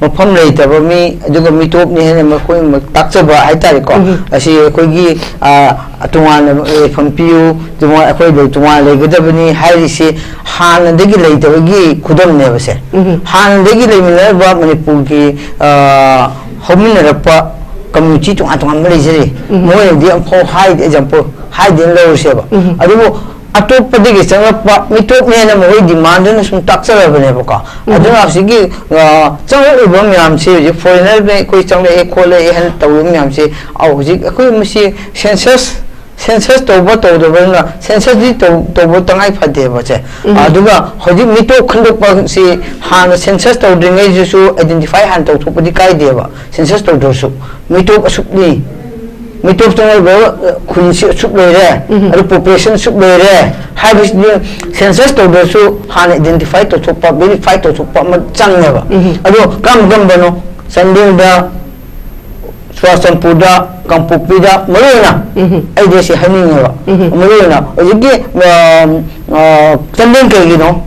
ꯃꯐꯝ ꯂꯩꯇꯕ ꯃꯤ, ꯑꯗꯨꯒ ꯃꯤꯇꯣꯞꯅꯤ ꯍꯥꯏꯅ ꯃꯈꯣꯏ ꯇꯥꯛꯆꯕ ꯍꯥꯏꯇꯥꯔꯦꯀꯣ꯫ ꯑꯁꯤ ꯑꯩꯈꯣꯏꯒꯤ, ꯑ, ꯇꯣꯉꯥꯟꯅ ꯂꯩꯐꯝ ꯄꯤꯌꯨ, ꯇꯣꯉꯥꯟ-, ꯑꯩꯈꯣꯏ ꯂꯩ-, ꯇꯣꯉꯥꯟꯅ ꯂꯩꯒꯗꯕꯅꯤ ꯍꯥꯏꯔꯤꯁꯤ ꯍꯥꯟꯅꯗꯒꯤ ꯂꯩꯇꯕꯒꯤ ꯈꯨꯗꯝꯅꯦꯕꯁꯦ꯫ ꯍꯥꯟꯅꯗꯒꯤ ꯂꯩꯃꯤꯟꯅꯔꯕ ꯃꯅꯤꯄꯨꯔꯒꯤ, ꯑ, ꯍꯧꯃꯤꯟꯅꯔꯛꯄ community ꯇꯣꯉꯥꯟ ꯇꯣꯉꯥꯟꯕ ꯂꯩꯖꯔꯤ꯫ ꯃꯣꯏꯅꯗꯤ ꯑꯃꯨꯛꯐꯥꯎ ꯍꯥꯏꯗꯦ, example ꯍꯥꯏꯗꯦꯅ ꯂꯧꯔꯁꯦꯕ꯫ ꯑꯗꯨꯕꯨ ꯑꯇꯣꯞꯄꯗꯒꯤ ꯆꯪꯂꯛꯄ ꯃꯤꯇꯣꯞꯅꯦꯅ ꯃꯈꯣꯏ demandꯗꯨꯅ ꯁꯨꯝ ꯇꯥꯛꯆꯔꯕꯅꯦꯕꯀꯣ꯫ ꯑꯗꯨꯅ ꯍꯧꯖꯤꯛꯀꯤ, ꯑ, ꯆꯪꯂꯛꯂꯤꯕ ꯃꯌꯥꯝꯁꯤ, ꯍꯧꯖꯤꯛ foreignerꯅ ꯑꯩꯈꯣꯏ ꯆꯪꯂꯛꯑꯦ ꯈꯣꯠꯂꯛꯑꯦ ꯍꯥꯏꯅ ꯇꯧꯔꯤꯕ ꯃꯌꯥꯝꯁꯤ, ꯑꯧ, ꯍꯧꯖꯤꯛ ꯑꯩꯈꯣꯏ ꯃꯁꯤ census, census ꯇꯧꯕ ꯇꯧꯗꯕꯅ, censusꯇꯤ ꯇꯧ-, ꯇꯧꯕ ꯇꯉꯥꯏ ꯐꯗꯦꯕꯁꯦ꯫ ꯑꯗꯨꯒ ꯍꯧꯖꯤꯛ ꯃꯤꯇꯣꯞ ꯈꯟꯗꯣꯛꯄꯁꯤ ꯍꯥꯟꯅ census ꯇꯧꯗ꯭ꯔꯤꯉꯩꯗꯁꯨ identify ꯍꯥꯟꯅ ꯇꯧꯊꯣꯛꯄꯗꯤ ꯀꯥꯏꯗꯦꯕ, census ꯇꯧꯗ꯭ꯔꯁꯨ꯫ ꯃꯤꯇꯣꯞ ꯑꯁꯨꯛꯅꯤ, ꯃꯤꯇꯣꯞ ꯆꯪꯂꯛꯄ ꯈꯨꯟꯁꯤ ꯑꯁꯨꯛ ꯂꯩꯔꯦ, ꯑꯗꯨ population ꯑꯁꯨꯛ ꯂꯩꯔꯦ ꯍꯥꯏꯕꯁꯤꯗꯤ census ꯇꯧꯗ꯭ꯔꯁꯨ ꯍꯥꯟꯅ identify ꯇꯧꯊꯣꯛꯄ, verify ꯇꯧꯊꯣꯛꯄ ꯑꯃ ꯆꯪꯉꯦꯕ꯫ ꯑꯗꯣ ꯀꯔꯝ ꯀꯔꯝꯕꯅꯣ? ꯆꯥꯟꯗꯦꯜꯗ, ꯆꯨꯔꯥꯆꯥꯟꯄꯨꯔꯗ, ꯀꯥꯡꯄꯣꯛꯄꯤꯗ ꯃꯔꯨꯑꯣꯏꯅ ꯑꯩꯗꯤ ꯁꯤ ꯍꯥꯏꯅꯤꯡꯉꯦꯕ꯫ ꯃꯔꯨꯑꯣꯏꯅ ꯍꯧꯖꯤꯛꯀꯤ, ꯑ, ꯑ, ꯆꯥꯟꯗꯦꯜ ꯀꯩꯒꯤꯅꯣ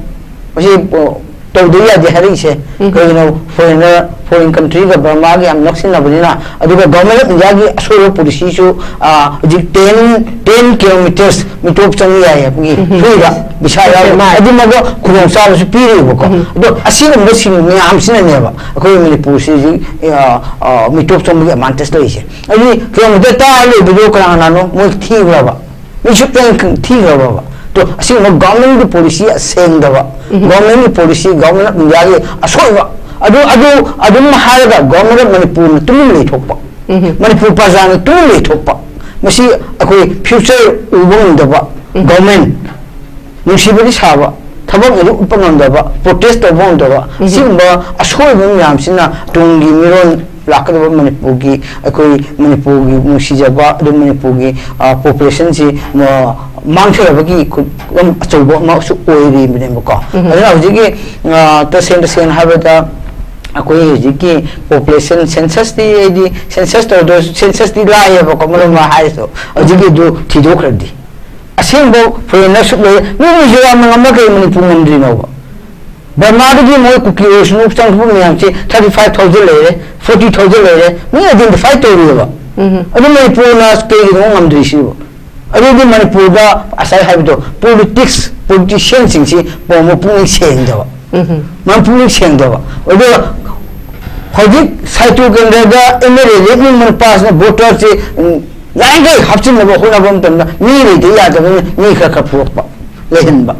ꯃꯁꯤ, ꯑ, ꯇꯧꯗꯕ ꯌꯥꯗꯦ ꯍꯥꯏꯔꯛꯏꯁꯦ? ꯀꯩꯒꯤꯅꯣ? Foreigner, foreign countryꯒ ꯕꯔꯃꯥꯒ ꯌꯥꯝ ꯅꯛꯁꯤꯟꯅꯕꯅꯤꯅ, ꯑꯗꯨꯒ Government of Indiaꯒꯤ ꯑꯁꯣꯏꯕ policyꯁꯨ, ꯑ, ꯍꯧꯖꯤꯛ ten, ten kilometres ꯃꯤꯇꯣꯞ ꯆꯪꯕ ꯌꯥꯏ ꯍꯥꯏꯕꯒꯤ freeꯗ, ꯚꯤꯁꯥ ꯌꯥꯎꯗꯅ, ꯑꯗꯨꯃꯛ ꯈꯨꯗꯣꯡꯆꯥꯕꯁꯨ ꯄꯤꯔꯤꯕꯀꯣ꯫ ꯑꯗꯣ ꯑꯁꯤꯒꯨꯝꯕꯁꯤꯡ ꯃꯌꯥꯝꯁꯤꯅꯅꯦꯕ ꯑꯩꯈꯣꯏ ꯃꯅꯤꯄꯨꯔꯁꯤ ꯍꯧꯖꯤꯛ, ꯑ, ꯑ, ꯃꯤꯇꯣꯞ ꯆꯪꯕꯒꯤ advantage ꯂꯩꯔꯤꯁꯦ꯫ ꯑꯗꯨꯗꯤ kilometre ꯇꯔꯥ ꯂꯩꯕꯗꯣ ꯀꯅꯥ ꯀꯅꯥꯅꯣ? ꯃꯣꯏ ꯊꯤꯈ꯭ꯔꯕ? ꯃꯤ ꯁꯨꯛꯇꯪ ꯊꯤꯈ꯭ꯔꯕ? ꯇꯣ, ꯑꯁꯤꯒꯨꯝꯕ governmentꯀꯤ policy ꯑꯁꯦꯡꯗꯕ, governmentꯀꯤ policy, Government of Indiaꯒꯤ ꯑꯁꯣꯏꯕ, ꯑꯗꯨ, ꯑꯗꯨ ꯑꯗꯨꯝ ꯍꯥꯏꯔꯒ Government of ꯃꯅꯤꯄꯨꯔꯅ ꯇꯨꯃꯤꯟ ꯂꯩꯊꯣꯛꯄ, ꯃꯅꯤꯄꯨꯔ ꯄ꯭ꯔꯖꯥꯅ ꯇꯨꯃꯤꯟ ꯂꯩꯊꯣꯛꯄ, ꯃꯁꯤ ꯑꯩꯈꯣꯏ future ꯎꯕ ꯉꯝꯗꯕ government, ꯅꯨꯡꯁꯤꯕꯗꯤ ꯁꯥꯕ, ꯊꯕꯛꯅꯗꯤ ꯎꯠꯄ ꯉꯝꯗꯕ, protest ꯇꯧꯕ ꯉꯝꯗꯕ, ꯁꯤꯒꯨꯝꯕ ꯑꯁꯣꯏꯕ ꯃꯌꯥꯝꯁꯤꯅ ꯇꯨꯡꯒꯤ ꯃꯤꯔꯣꯜ ꯂꯥꯛꯀꯗꯕ ꯃꯅꯤꯄꯨꯔꯒꯤ, ꯑꯩꯈꯣꯏ ꯃꯅꯤꯄꯨꯔꯒꯤ ꯅꯨꯡꯁꯤꯖꯕ, ꯑꯗꯨ ꯃꯅꯤꯄꯨꯔꯒꯤ, ꯑ, populationꯁꯤ, ꯑ, ꯃꯥꯡꯊꯔꯕꯒꯤ ꯈꯨꯗꯝ ꯑꯆꯧꯕ ꯑꯃꯁꯨ ꯑꯣꯏꯔꯤꯕꯅꯦꯕꯀꯣ꯫ ꯑꯗꯨꯅ ꯍꯧꯖꯤꯛꯀꯤ, ꯑ, ꯇꯁꯦꯡ ꯇꯁꯦꯡꯅ ꯍꯥꯏꯕꯗ ꯑꯩꯈꯣꯏ ꯍꯧꯖꯤꯛꯀꯤ population censusꯇꯤ, ꯑꯩꯗꯤ census ꯇꯧꯗ꯭ꯔꯁꯨ, censusꯇꯤ ꯂꯥꯛꯑꯦꯕꯀꯣ, ꯃꯔꯝ ꯑꯃ ꯍꯥꯏꯔꯁꯨ, ꯍꯧꯖꯤꯛꯀꯤꯗꯨ ꯊꯤꯗꯣꯛꯈ꯭ꯔꯗꯤ꯫ ꯑꯁꯦꯡꯕ ꯐꯣꯔꯦꯟꯅꯔ ꯁꯨꯛ ꯂꯩ꯫ ꯃꯤ ꯃꯤꯖꯣꯔꯥꯝꯅ ꯉꯝꯃ ꯀꯩ ꯃꯅꯤꯄꯨꯔ ꯉꯝꯗ꯭ꯔꯤꯅꯣꯕ? ꯕꯔꯃꯥꯗꯒꯤ ꯃꯣꯏ ꯀꯨꯀꯤ ꯑꯣꯏꯔꯁꯅꯨ ꯆꯪꯂꯛꯄ ꯃꯌꯥꯝꯁꯦ ꯊꯥꯔꯇꯤ ꯐꯥꯏꯚ ꯊꯥꯎꯖꯟ ꯂꯩꯔꯦ, ꯐꯣꯔꯇꯤ ꯊꯥꯎꯖꯟ ꯂꯩꯔꯦ, ꯃꯤ ꯑꯥꯏꯗꯦꯟꯇꯤꯐꯥꯏ ꯇꯧꯔꯤꯑꯕ꯫ ꯑꯗꯨ ꯃꯅꯤꯄꯨꯔꯅ ꯀꯩꯒꯤꯅꯣ ꯉꯝꯗ꯭ꯔꯤꯁꯤꯕꯨ? ꯑꯗꯨꯗꯤ ꯃꯅꯤꯄꯨꯔꯗ ꯉꯁꯥꯏ ꯍꯥꯏꯕꯗꯣ, ꯄꯣꯂꯤꯇꯤꯛꯁ, ꯄꯣꯂꯤꯇꯤꯁꯤꯌꯟꯁꯤꯡꯁꯤ ꯄꯨꯝꯕ ꯄꯨꯛꯅꯤꯡ ꯁꯦꯡꯗꯕ, ꯃꯥ ꯄꯨꯛꯅꯤꯡ ꯁꯦꯡꯗꯕ꯫ ꯑꯗꯨꯒ ꯍꯧꯖꯤꯛ ꯁꯥꯏꯇꯣ ꯀꯦꯟꯗ꯭ꯔꯗ ꯑꯦꯝ ꯑꯦꯜ ꯑꯦ ꯂꯦꯞꯅꯤꯡꯕ ꯅꯨꯄꯥꯁꯤꯅ ꯚꯣꯇꯔꯁꯤ, ꯎꯝ, ꯌꯥꯔꯤꯈꯩ ꯍꯥꯞꯆꯤꯟꯅꯕ ꯍꯣꯠꯅꯕ ꯃꯇꯝꯗ ꯃꯤ ꯂꯩꯇ ꯌꯥꯗꯕꯅꯤꯅ ꯃꯤ ꯈꯔ ꯈꯔ ꯄꯨꯔꯛꯄ, ꯂꯩꯍꯟꯕ꯫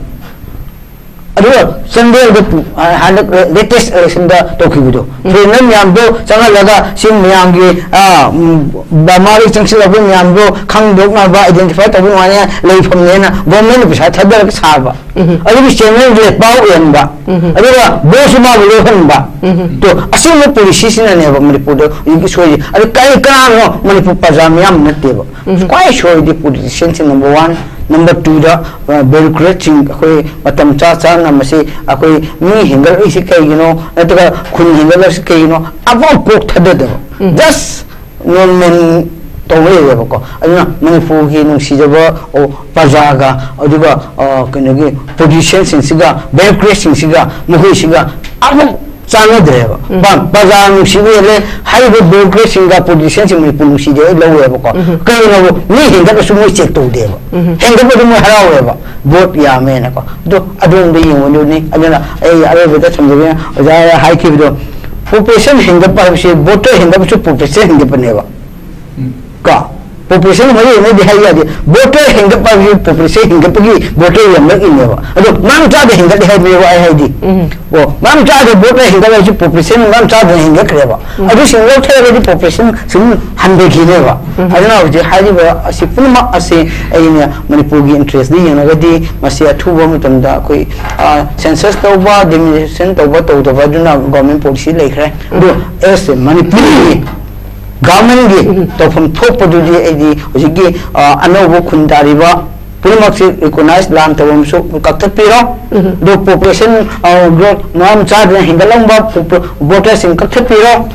ꯑꯗꯨꯒ ꯆꯥꯟꯗꯦꯜꯗ ꯄꯨ-, ꯍꯟꯗꯛ ꯂꯦꯇꯦꯁ ꯏꯂꯦꯛꯁꯟꯗ ꯇꯧꯈꯤꯕꯗꯣ, ꯎꯝ꯫ ꯐꯣꯔꯦꯟꯅꯔ ꯃꯌꯥꯝꯗꯣ ꯆꯪꯍꯜꯂꯒ ꯁꯤ ꯃꯌꯥꯝꯒꯤ, ꯑ, ꯎꯝ, ꯕꯔꯃꯥꯗꯒꯤ ꯆꯪꯁꯤꯜꯂꯛꯄ ꯃꯌꯥꯝꯗꯣ ꯈꯪꯗꯣꯛꯅꯕ, ꯑꯥꯏꯗꯦꯟꯇꯤꯐꯥꯏ ꯇꯧꯕ ꯅꯨꯡꯉꯥꯏꯅ ꯂꯩꯐꯝꯅꯦꯅ ꯒꯣꯔꯃꯦꯟꯅ ꯄꯩꯁꯥ ꯊꯥꯗꯔꯒ ꯁꯥꯕ꯫ ꯎꯝ꯫ ꯑꯗꯨꯒꯤ ꯆꯦꯅꯦꯜꯗꯨꯗ ꯄꯥꯎ ꯎꯍꯟꯕ꯫ ꯎꯝ꯫ ꯑꯗꯨꯒ ꯚꯣꯠꯁꯨ ꯃꯥꯕꯨ ꯂꯦꯞꯍꯟꯕ꯫ ꯎꯝ꯫ ꯇꯣ, ꯑꯁꯤꯒꯨꯝꯕ ꯄꯣꯂꯤꯁꯤꯁꯤꯅꯅꯦꯕ ꯃꯅꯤꯄꯨꯔꯗ ꯍꯧꯖꯤꯛꯀꯤ ꯁꯣꯏꯔꯤ꯫ ꯑꯗꯨ ꯀꯔꯤ, ꯀꯅꯥꯅꯣ? ꯃꯅꯤꯄꯨꯔ ꯄ꯭ꯔꯖꯥ ꯃꯤꯌꯥꯝ ꯅꯠꯇꯦꯕ꯫ ꯎꯝ꯫ ꯈ꯭ꯋꯥꯏ ꯁꯣꯏꯔꯤꯗꯤ ꯄꯣꯂꯤꯇꯤꯁꯤꯌꯟꯁꯤ number one, number twoꯗ, ꯑ, ꯕ꯭ꯌꯨꯔꯣꯀ꯭ꯔꯦꯠꯁꯤꯡ ꯑꯩꯈꯣꯏ ꯃꯇꯝ ꯆꯥ ꯆꯥꯅ ꯃꯁꯤ ꯑꯩꯈꯣꯏ ꯃꯤ ꯍꯦꯟꯒꯠꯂꯛꯏꯁꯤ ꯀꯩꯒꯤꯅꯣ, ꯅꯠꯇ꯭ꯔꯒ ꯈꯨꯟ ꯍꯦꯟꯒꯠꯂꯛꯏꯁꯤ ꯀꯩꯒꯤꯅꯣ, ꯑꯃꯐꯥꯎ ꯀꯣꯛ ꯊꯥꯗꯗꯕ꯫ ꯎꯝ꯫ Just ꯅꯣꯔꯃꯦꯜ ꯇꯧꯕ ꯂꯩꯔꯦꯕꯀꯣ꯫ ꯑꯗꯨꯅ ꯃꯅꯤꯄꯨꯔꯒꯤ ꯅꯨꯡꯁꯤꯖꯕ, ꯑꯣ, ꯄ꯭ꯔꯖꯥꯒ, ꯑꯗꯨꯒ, ꯑ, ꯀꯩꯅꯣꯒꯤ ꯄꯣꯂꯤꯇꯤꯁꯤꯌꯟꯁꯤꯡꯁꯤꯒ, ꯕ꯭ꯌꯨꯔꯣꯀ꯭ꯔꯦꯠꯁꯤꯡꯁꯤꯒ, ꯃꯈꯣꯏꯁꯤꯒ ꯑꯃꯨꯛ ꯆꯥꯟꯅꯗ꯭ꯔꯦꯕ꯫ ꯎꯝ꯫ ꯄ-, ꯄ꯭ꯔꯖꯥ ꯅꯨꯡꯁꯤꯕ ꯍꯦꯜꯂꯦ ꯍꯥꯏꯔꯤꯕ ꯕ꯭ꯌꯨꯔꯣꯀ꯭ꯔꯦꯠꯁꯤꯡꯒ ꯄꯣꯂꯤꯇꯤꯁꯤꯌꯟꯁꯤꯡ ꯃꯅꯤꯄꯨꯔ ꯅꯨꯡꯁꯤꯗꯦ ꯑꯩ ꯂꯧꯋꯦꯕꯀꯣ꯫ ꯎꯝ꯫ ꯀꯩꯒꯤꯅꯣꯕꯨ ꯃꯤ ꯍꯦꯟꯒꯠꯂꯁꯨ ꯃꯣꯏ ꯆꯦꯛ ꯇꯧꯗꯦꯕ꯫ ꯎꯝ꯫ ꯍꯦꯟꯒꯠꯄꯗ ꯃꯣꯏ ꯍꯔꯥꯎꯋꯦꯕ, ꯚꯣꯠ ꯌꯥꯝꯃꯦꯅꯀꯣ꯫ ꯑꯗꯣ ꯑꯗꯣꯝꯗ ꯌꯦꯡꯉꯨꯗꯨꯅꯤ꯫ ꯑꯗꯨꯅ ꯑꯩ ꯑꯔꯣꯏꯕꯗ ꯊꯝꯖꯒꯦ, ꯑꯣꯖꯥ ꯍꯥꯏꯈꯤꯕꯗꯣ, ꯄꯣꯄꯨꯂꯦꯁꯟ ꯍꯦꯟꯒꯠꯄ ꯍꯥꯏꯕꯁꯤ, ꯚꯣꯇꯔ ꯍꯦꯟꯒꯠꯄꯁꯨ ꯄꯣꯄꯨꯂꯦꯁꯟ ꯍꯦꯟꯒꯠꯄꯅꯦꯕ꯫ ꯎꯝ꯫ ꯀꯣ? ꯄꯣꯄꯨꯂꯦꯁꯟ ꯃꯔꯤ ꯂꯩꯅꯗꯦ ꯍꯥꯏ ꯌꯥꯗꯦ꯫ ꯚꯣꯇꯔ ꯍꯦꯟꯒꯠꯄ ꯍꯥꯏꯕꯁꯤ ꯄꯣꯄꯨꯂꯦꯁꯟ ꯍꯦꯟꯒꯠꯄꯒꯤ ꯚꯣꯇꯔ ꯌꯥꯝꯂꯛꯏꯅꯦꯕ꯫ ꯑꯗꯣ ꯃꯔꯝ ꯆꯥꯗ ꯍꯦꯟꯒꯠꯂꯦ ꯍꯥꯏꯕꯅꯦꯕ ꯑꯩ ꯍꯥꯏꯗꯤ꯫ ꯎꯝ꯫ ꯑꯣ, ꯃꯔꯝ ꯆꯥꯗ ꯚꯣꯇꯔ ꯍꯦꯟꯒꯠꯂꯛꯏꯁꯤ ꯄꯣꯄꯨꯂꯦꯁꯟ ꯃꯔꯝ ꯆꯥꯗꯅ ꯍꯦꯟꯒꯠꯈ꯭ꯔꯦꯕ꯫ ꯎꯝ꯫ ꯑꯗꯨꯁꯤꯡ ꯂꯧꯊꯔꯒꯗꯤ ꯄꯣꯄꯨꯂꯦꯁꯟ ꯁꯨꯝ ꯍꯟꯊꯈꯤꯅꯦꯕ꯫ ꯎꯝ꯫ ꯑꯗꯨꯅ ꯍꯧꯖꯤꯛ ꯍꯥꯏꯔꯤꯕ ꯑꯁꯤ ꯄꯨꯝꯅꯃꯛ ꯑꯁꯤ ꯑꯩꯅ ꯃꯅꯤꯄꯨꯔꯒꯤ ꯏꯟꯇꯔꯦꯁꯇ ꯌꯦꯡꯉꯒꯗꯤ ꯃꯁꯤ ꯑꯊꯨꯕ ꯃꯇꯝꯗ ꯑꯩꯈꯣꯏ, ꯑ, ꯁꯦꯟꯁꯁ ꯇꯧꯕ, ꯗꯤꯃꯤꯅꯤꯁꯟ ꯇꯧꯕ, ꯇꯧꯗꯕ ꯑꯗꯨꯅ ꯒꯣꯔꯃꯦꯟ ꯄꯣꯂꯤꯁꯤ ꯂꯩꯈ꯭ꯔꯦ꯫ ꯑꯗꯨ ꯎꯝ꯫ ꯑꯦꯁ ꯃꯅꯤꯄꯨꯔꯒꯤ ꯒꯚꯔꯟꯃꯦꯟꯒꯤ ꯎꯝ꯫ ꯇꯧꯐꯝ ꯊꯣꯛꯄꯗꯨꯗꯤ ꯑꯩꯗꯤ ꯍꯧꯖꯤꯛꯀꯤ, ꯑ, ꯑꯅꯧꯕ ꯈꯨꯟ ꯇꯥꯔꯤꯕ ꯄꯨꯝꯅꯃꯛꯁꯤ ꯔꯤꯀꯣꯛꯅꯥꯏꯖ ꯂꯥꯟ ꯇꯧꯐꯝꯁꯨ ꯀꯛꯊꯠꯄꯤꯔꯣ꯫ ꯎꯝ꯫ ꯑꯗꯨ ꯄꯣꯄꯨꯂꯦꯁꯟ, ꯑ, ꯒ꯭ꯔꯣꯠ ꯃꯔꯝ ꯆꯥꯗꯅ ꯍꯦꯟꯒꯠꯂꯝꯕ ꯄꯣꯄꯨ-, ꯚꯣꯇꯔꯁꯤꯡ ꯀꯛꯊꯠꯄꯤꯔꯣ꯫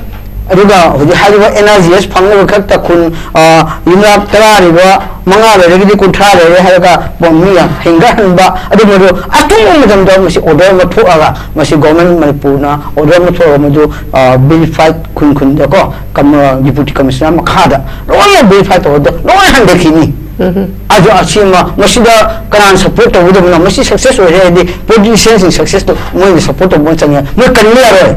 ꯑꯗꯨꯒ ꯍꯧꯖꯤꯛ ꯍꯥꯏꯔꯤꯕ N R G S ꯐꯪꯅꯕ ꯈꯛꯇ ꯈꯨꯟ, ꯑ, ꯌꯨꯝꯂꯥ ꯇꯔꯥ ꯂꯩꯕ, ꯃꯉꯥ ꯂꯩꯔꯒꯗꯤ ꯀꯨꯟꯊ꯭ꯔꯥ ꯂꯩꯔꯦ ꯍꯥꯏꯔꯒ ꯃꯤ ꯌꯥꯝ ꯍꯦꯟꯒꯠꯍꯟꯕ, ꯑꯗꯨꯝꯕꯗꯨ ꯑꯆꯨꯝꯕ ꯃꯇꯝꯗ ꯃꯁꯤ order ꯑꯃ ꯊꯣꯛꯑꯒ, ꯃꯁꯤ government ꯃꯅꯤꯄꯨꯔꯅ order ꯑꯃ ꯊꯣꯛꯑꯒ ꯃꯗꯨ, ꯑ, verified ꯈꯨꯟ ꯈꯨꯟꯗꯀꯣ, ꯀꯝ-, ꯑ, deputy commissioner ꯃꯈꯥꯗ ꯂꯣꯏꯅ verify ꯇꯧꯔꯒ ꯂꯣꯏꯅ ꯍꯟꯊꯈꯤꯅꯤ꯫ ꯑꯗꯨ ꯑꯁꯤ ꯑꯃ, ꯃꯁꯤꯗ ꯀꯅꯥꯅ support ꯇꯧꯒꯗꯕꯅꯣ? ꯃꯁꯤ success ꯑꯣꯏꯔꯦ ꯍꯥꯏꯗꯤ politicianꯁꯤꯡ success ꯇꯧ-, ꯃꯣꯏꯅ support ꯇꯧꯕ ꯆꯪꯉꯦ꯫ ꯃꯣꯏ ꯀꯟꯕ ꯌꯥꯔꯣꯏ꯫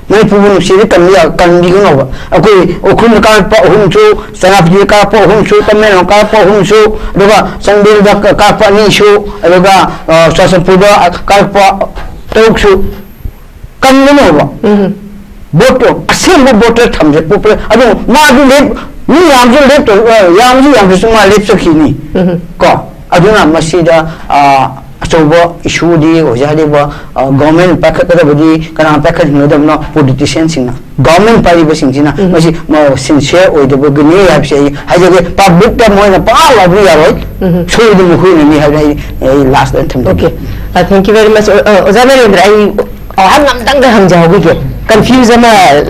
ꯃꯅꯤꯄꯨꯔꯕꯨ ꯅꯨꯡꯁꯤꯔꯗꯤ ꯀꯟꯕ ꯌꯥ-, ꯀꯟꯕꯤꯒꯅꯣꯕ꯫ ꯑꯩꯈꯣꯏ ꯎꯈ꯭ꯔꯨꯜꯗ ꯀꯥꯔꯛꯄ ꯑꯍꯨꯝꯁꯨ, ꯁꯦꯅꯥꯄꯇꯤꯗ ꯀꯥꯔꯛꯄ ꯑꯍꯨꯝꯁꯨ, ꯇꯃꯦꯡꯂꯣꯡ ꯀꯥꯔꯛꯄ ꯑꯍꯨꯝꯁꯨ, ꯑꯗꯨꯒ ꯆꯥꯟꯗꯦꯜꯗ ꯀ-, ꯀꯥꯔꯛꯄ ꯑꯅꯤꯁꯨ, ꯑꯗꯨꯒ, ꯑ, ꯆꯨꯔꯆꯥꯟꯄꯨꯔꯗ ꯀꯥꯔꯛꯄ ꯇꯔꯨꯛꯁꯨ ꯀꯟꯒꯅꯣꯕ꯫ ꯎꯝ꯫ Voteꯇꯣ, ꯑꯁꯦꯡꯕ voter ꯊꯝꯁꯦ, popular꯫ ꯑꯗꯨ ꯃꯥꯗꯤ ꯂꯦꯞ-, ꯃꯤ ꯌꯥꯝꯁꯨ ꯂꯦꯞꯇ-, ꯑ, ꯌꯥꯝꯁꯨ ꯌꯥꯝꯗ꯭ꯔꯁꯨ ꯃꯥ ꯂꯦꯞꯆꯈꯤꯅꯤ꯫ ꯎꯝ꯫ ꯀꯣ? ꯑꯗꯨꯅ ꯃꯁꯤꯗ, ꯑ, ꯑꯆꯧꯕ issueꯗꯤ ꯑꯣꯏꯖꯔꯤꯕ, ꯑ, government ꯄꯥꯏꯈꯠꯀꯗꯕꯗꯤ ꯀꯅꯥ ꯄꯥꯏꯈꯠꯍꯟꯒꯗꯕꯅꯣ? Politicianꯁꯤꯡꯅ꯫ Government ꯄꯥꯏꯔꯤꯕꯁꯤꯡꯁꯤꯅ ꯎꯝ꯫ ꯃꯁꯤ, ꯃ-, sincere ꯑꯣꯏꯗꯕꯒꯤꯅꯤ ꯍꯥꯏꯕꯁꯤ ꯑꯩ ꯍꯥꯏꯖꯒꯦ꯫ Publicꯇ ꯃꯣꯏꯅ ꯄꯪꯂꯥꯎ ꯂꯥꯎꯕꯗꯤ ꯌꯥꯔꯣꯏ꯫ ꯎꯝ꯫ ꯁꯣꯏꯗꯅ ꯃꯈꯣꯏꯅꯅꯤ ꯍꯥꯏꯕ ꯑꯩ, ꯑꯩ lastꯇ ꯊꯝꯖꯒꯦ꯫ Okay. Uh, thank you very much. ꯑꯣ-, ꯑ, ꯑꯣꯖꯥ ꯅꯔꯦꯟꯗ꯭ꯔ, ꯑꯩ ꯋꯥꯍꯪ ꯑꯃꯇꯪꯒ ꯍꯪꯖꯍꯧꯈꯤꯒꯦ꯫ Confuse ꯑꯃ,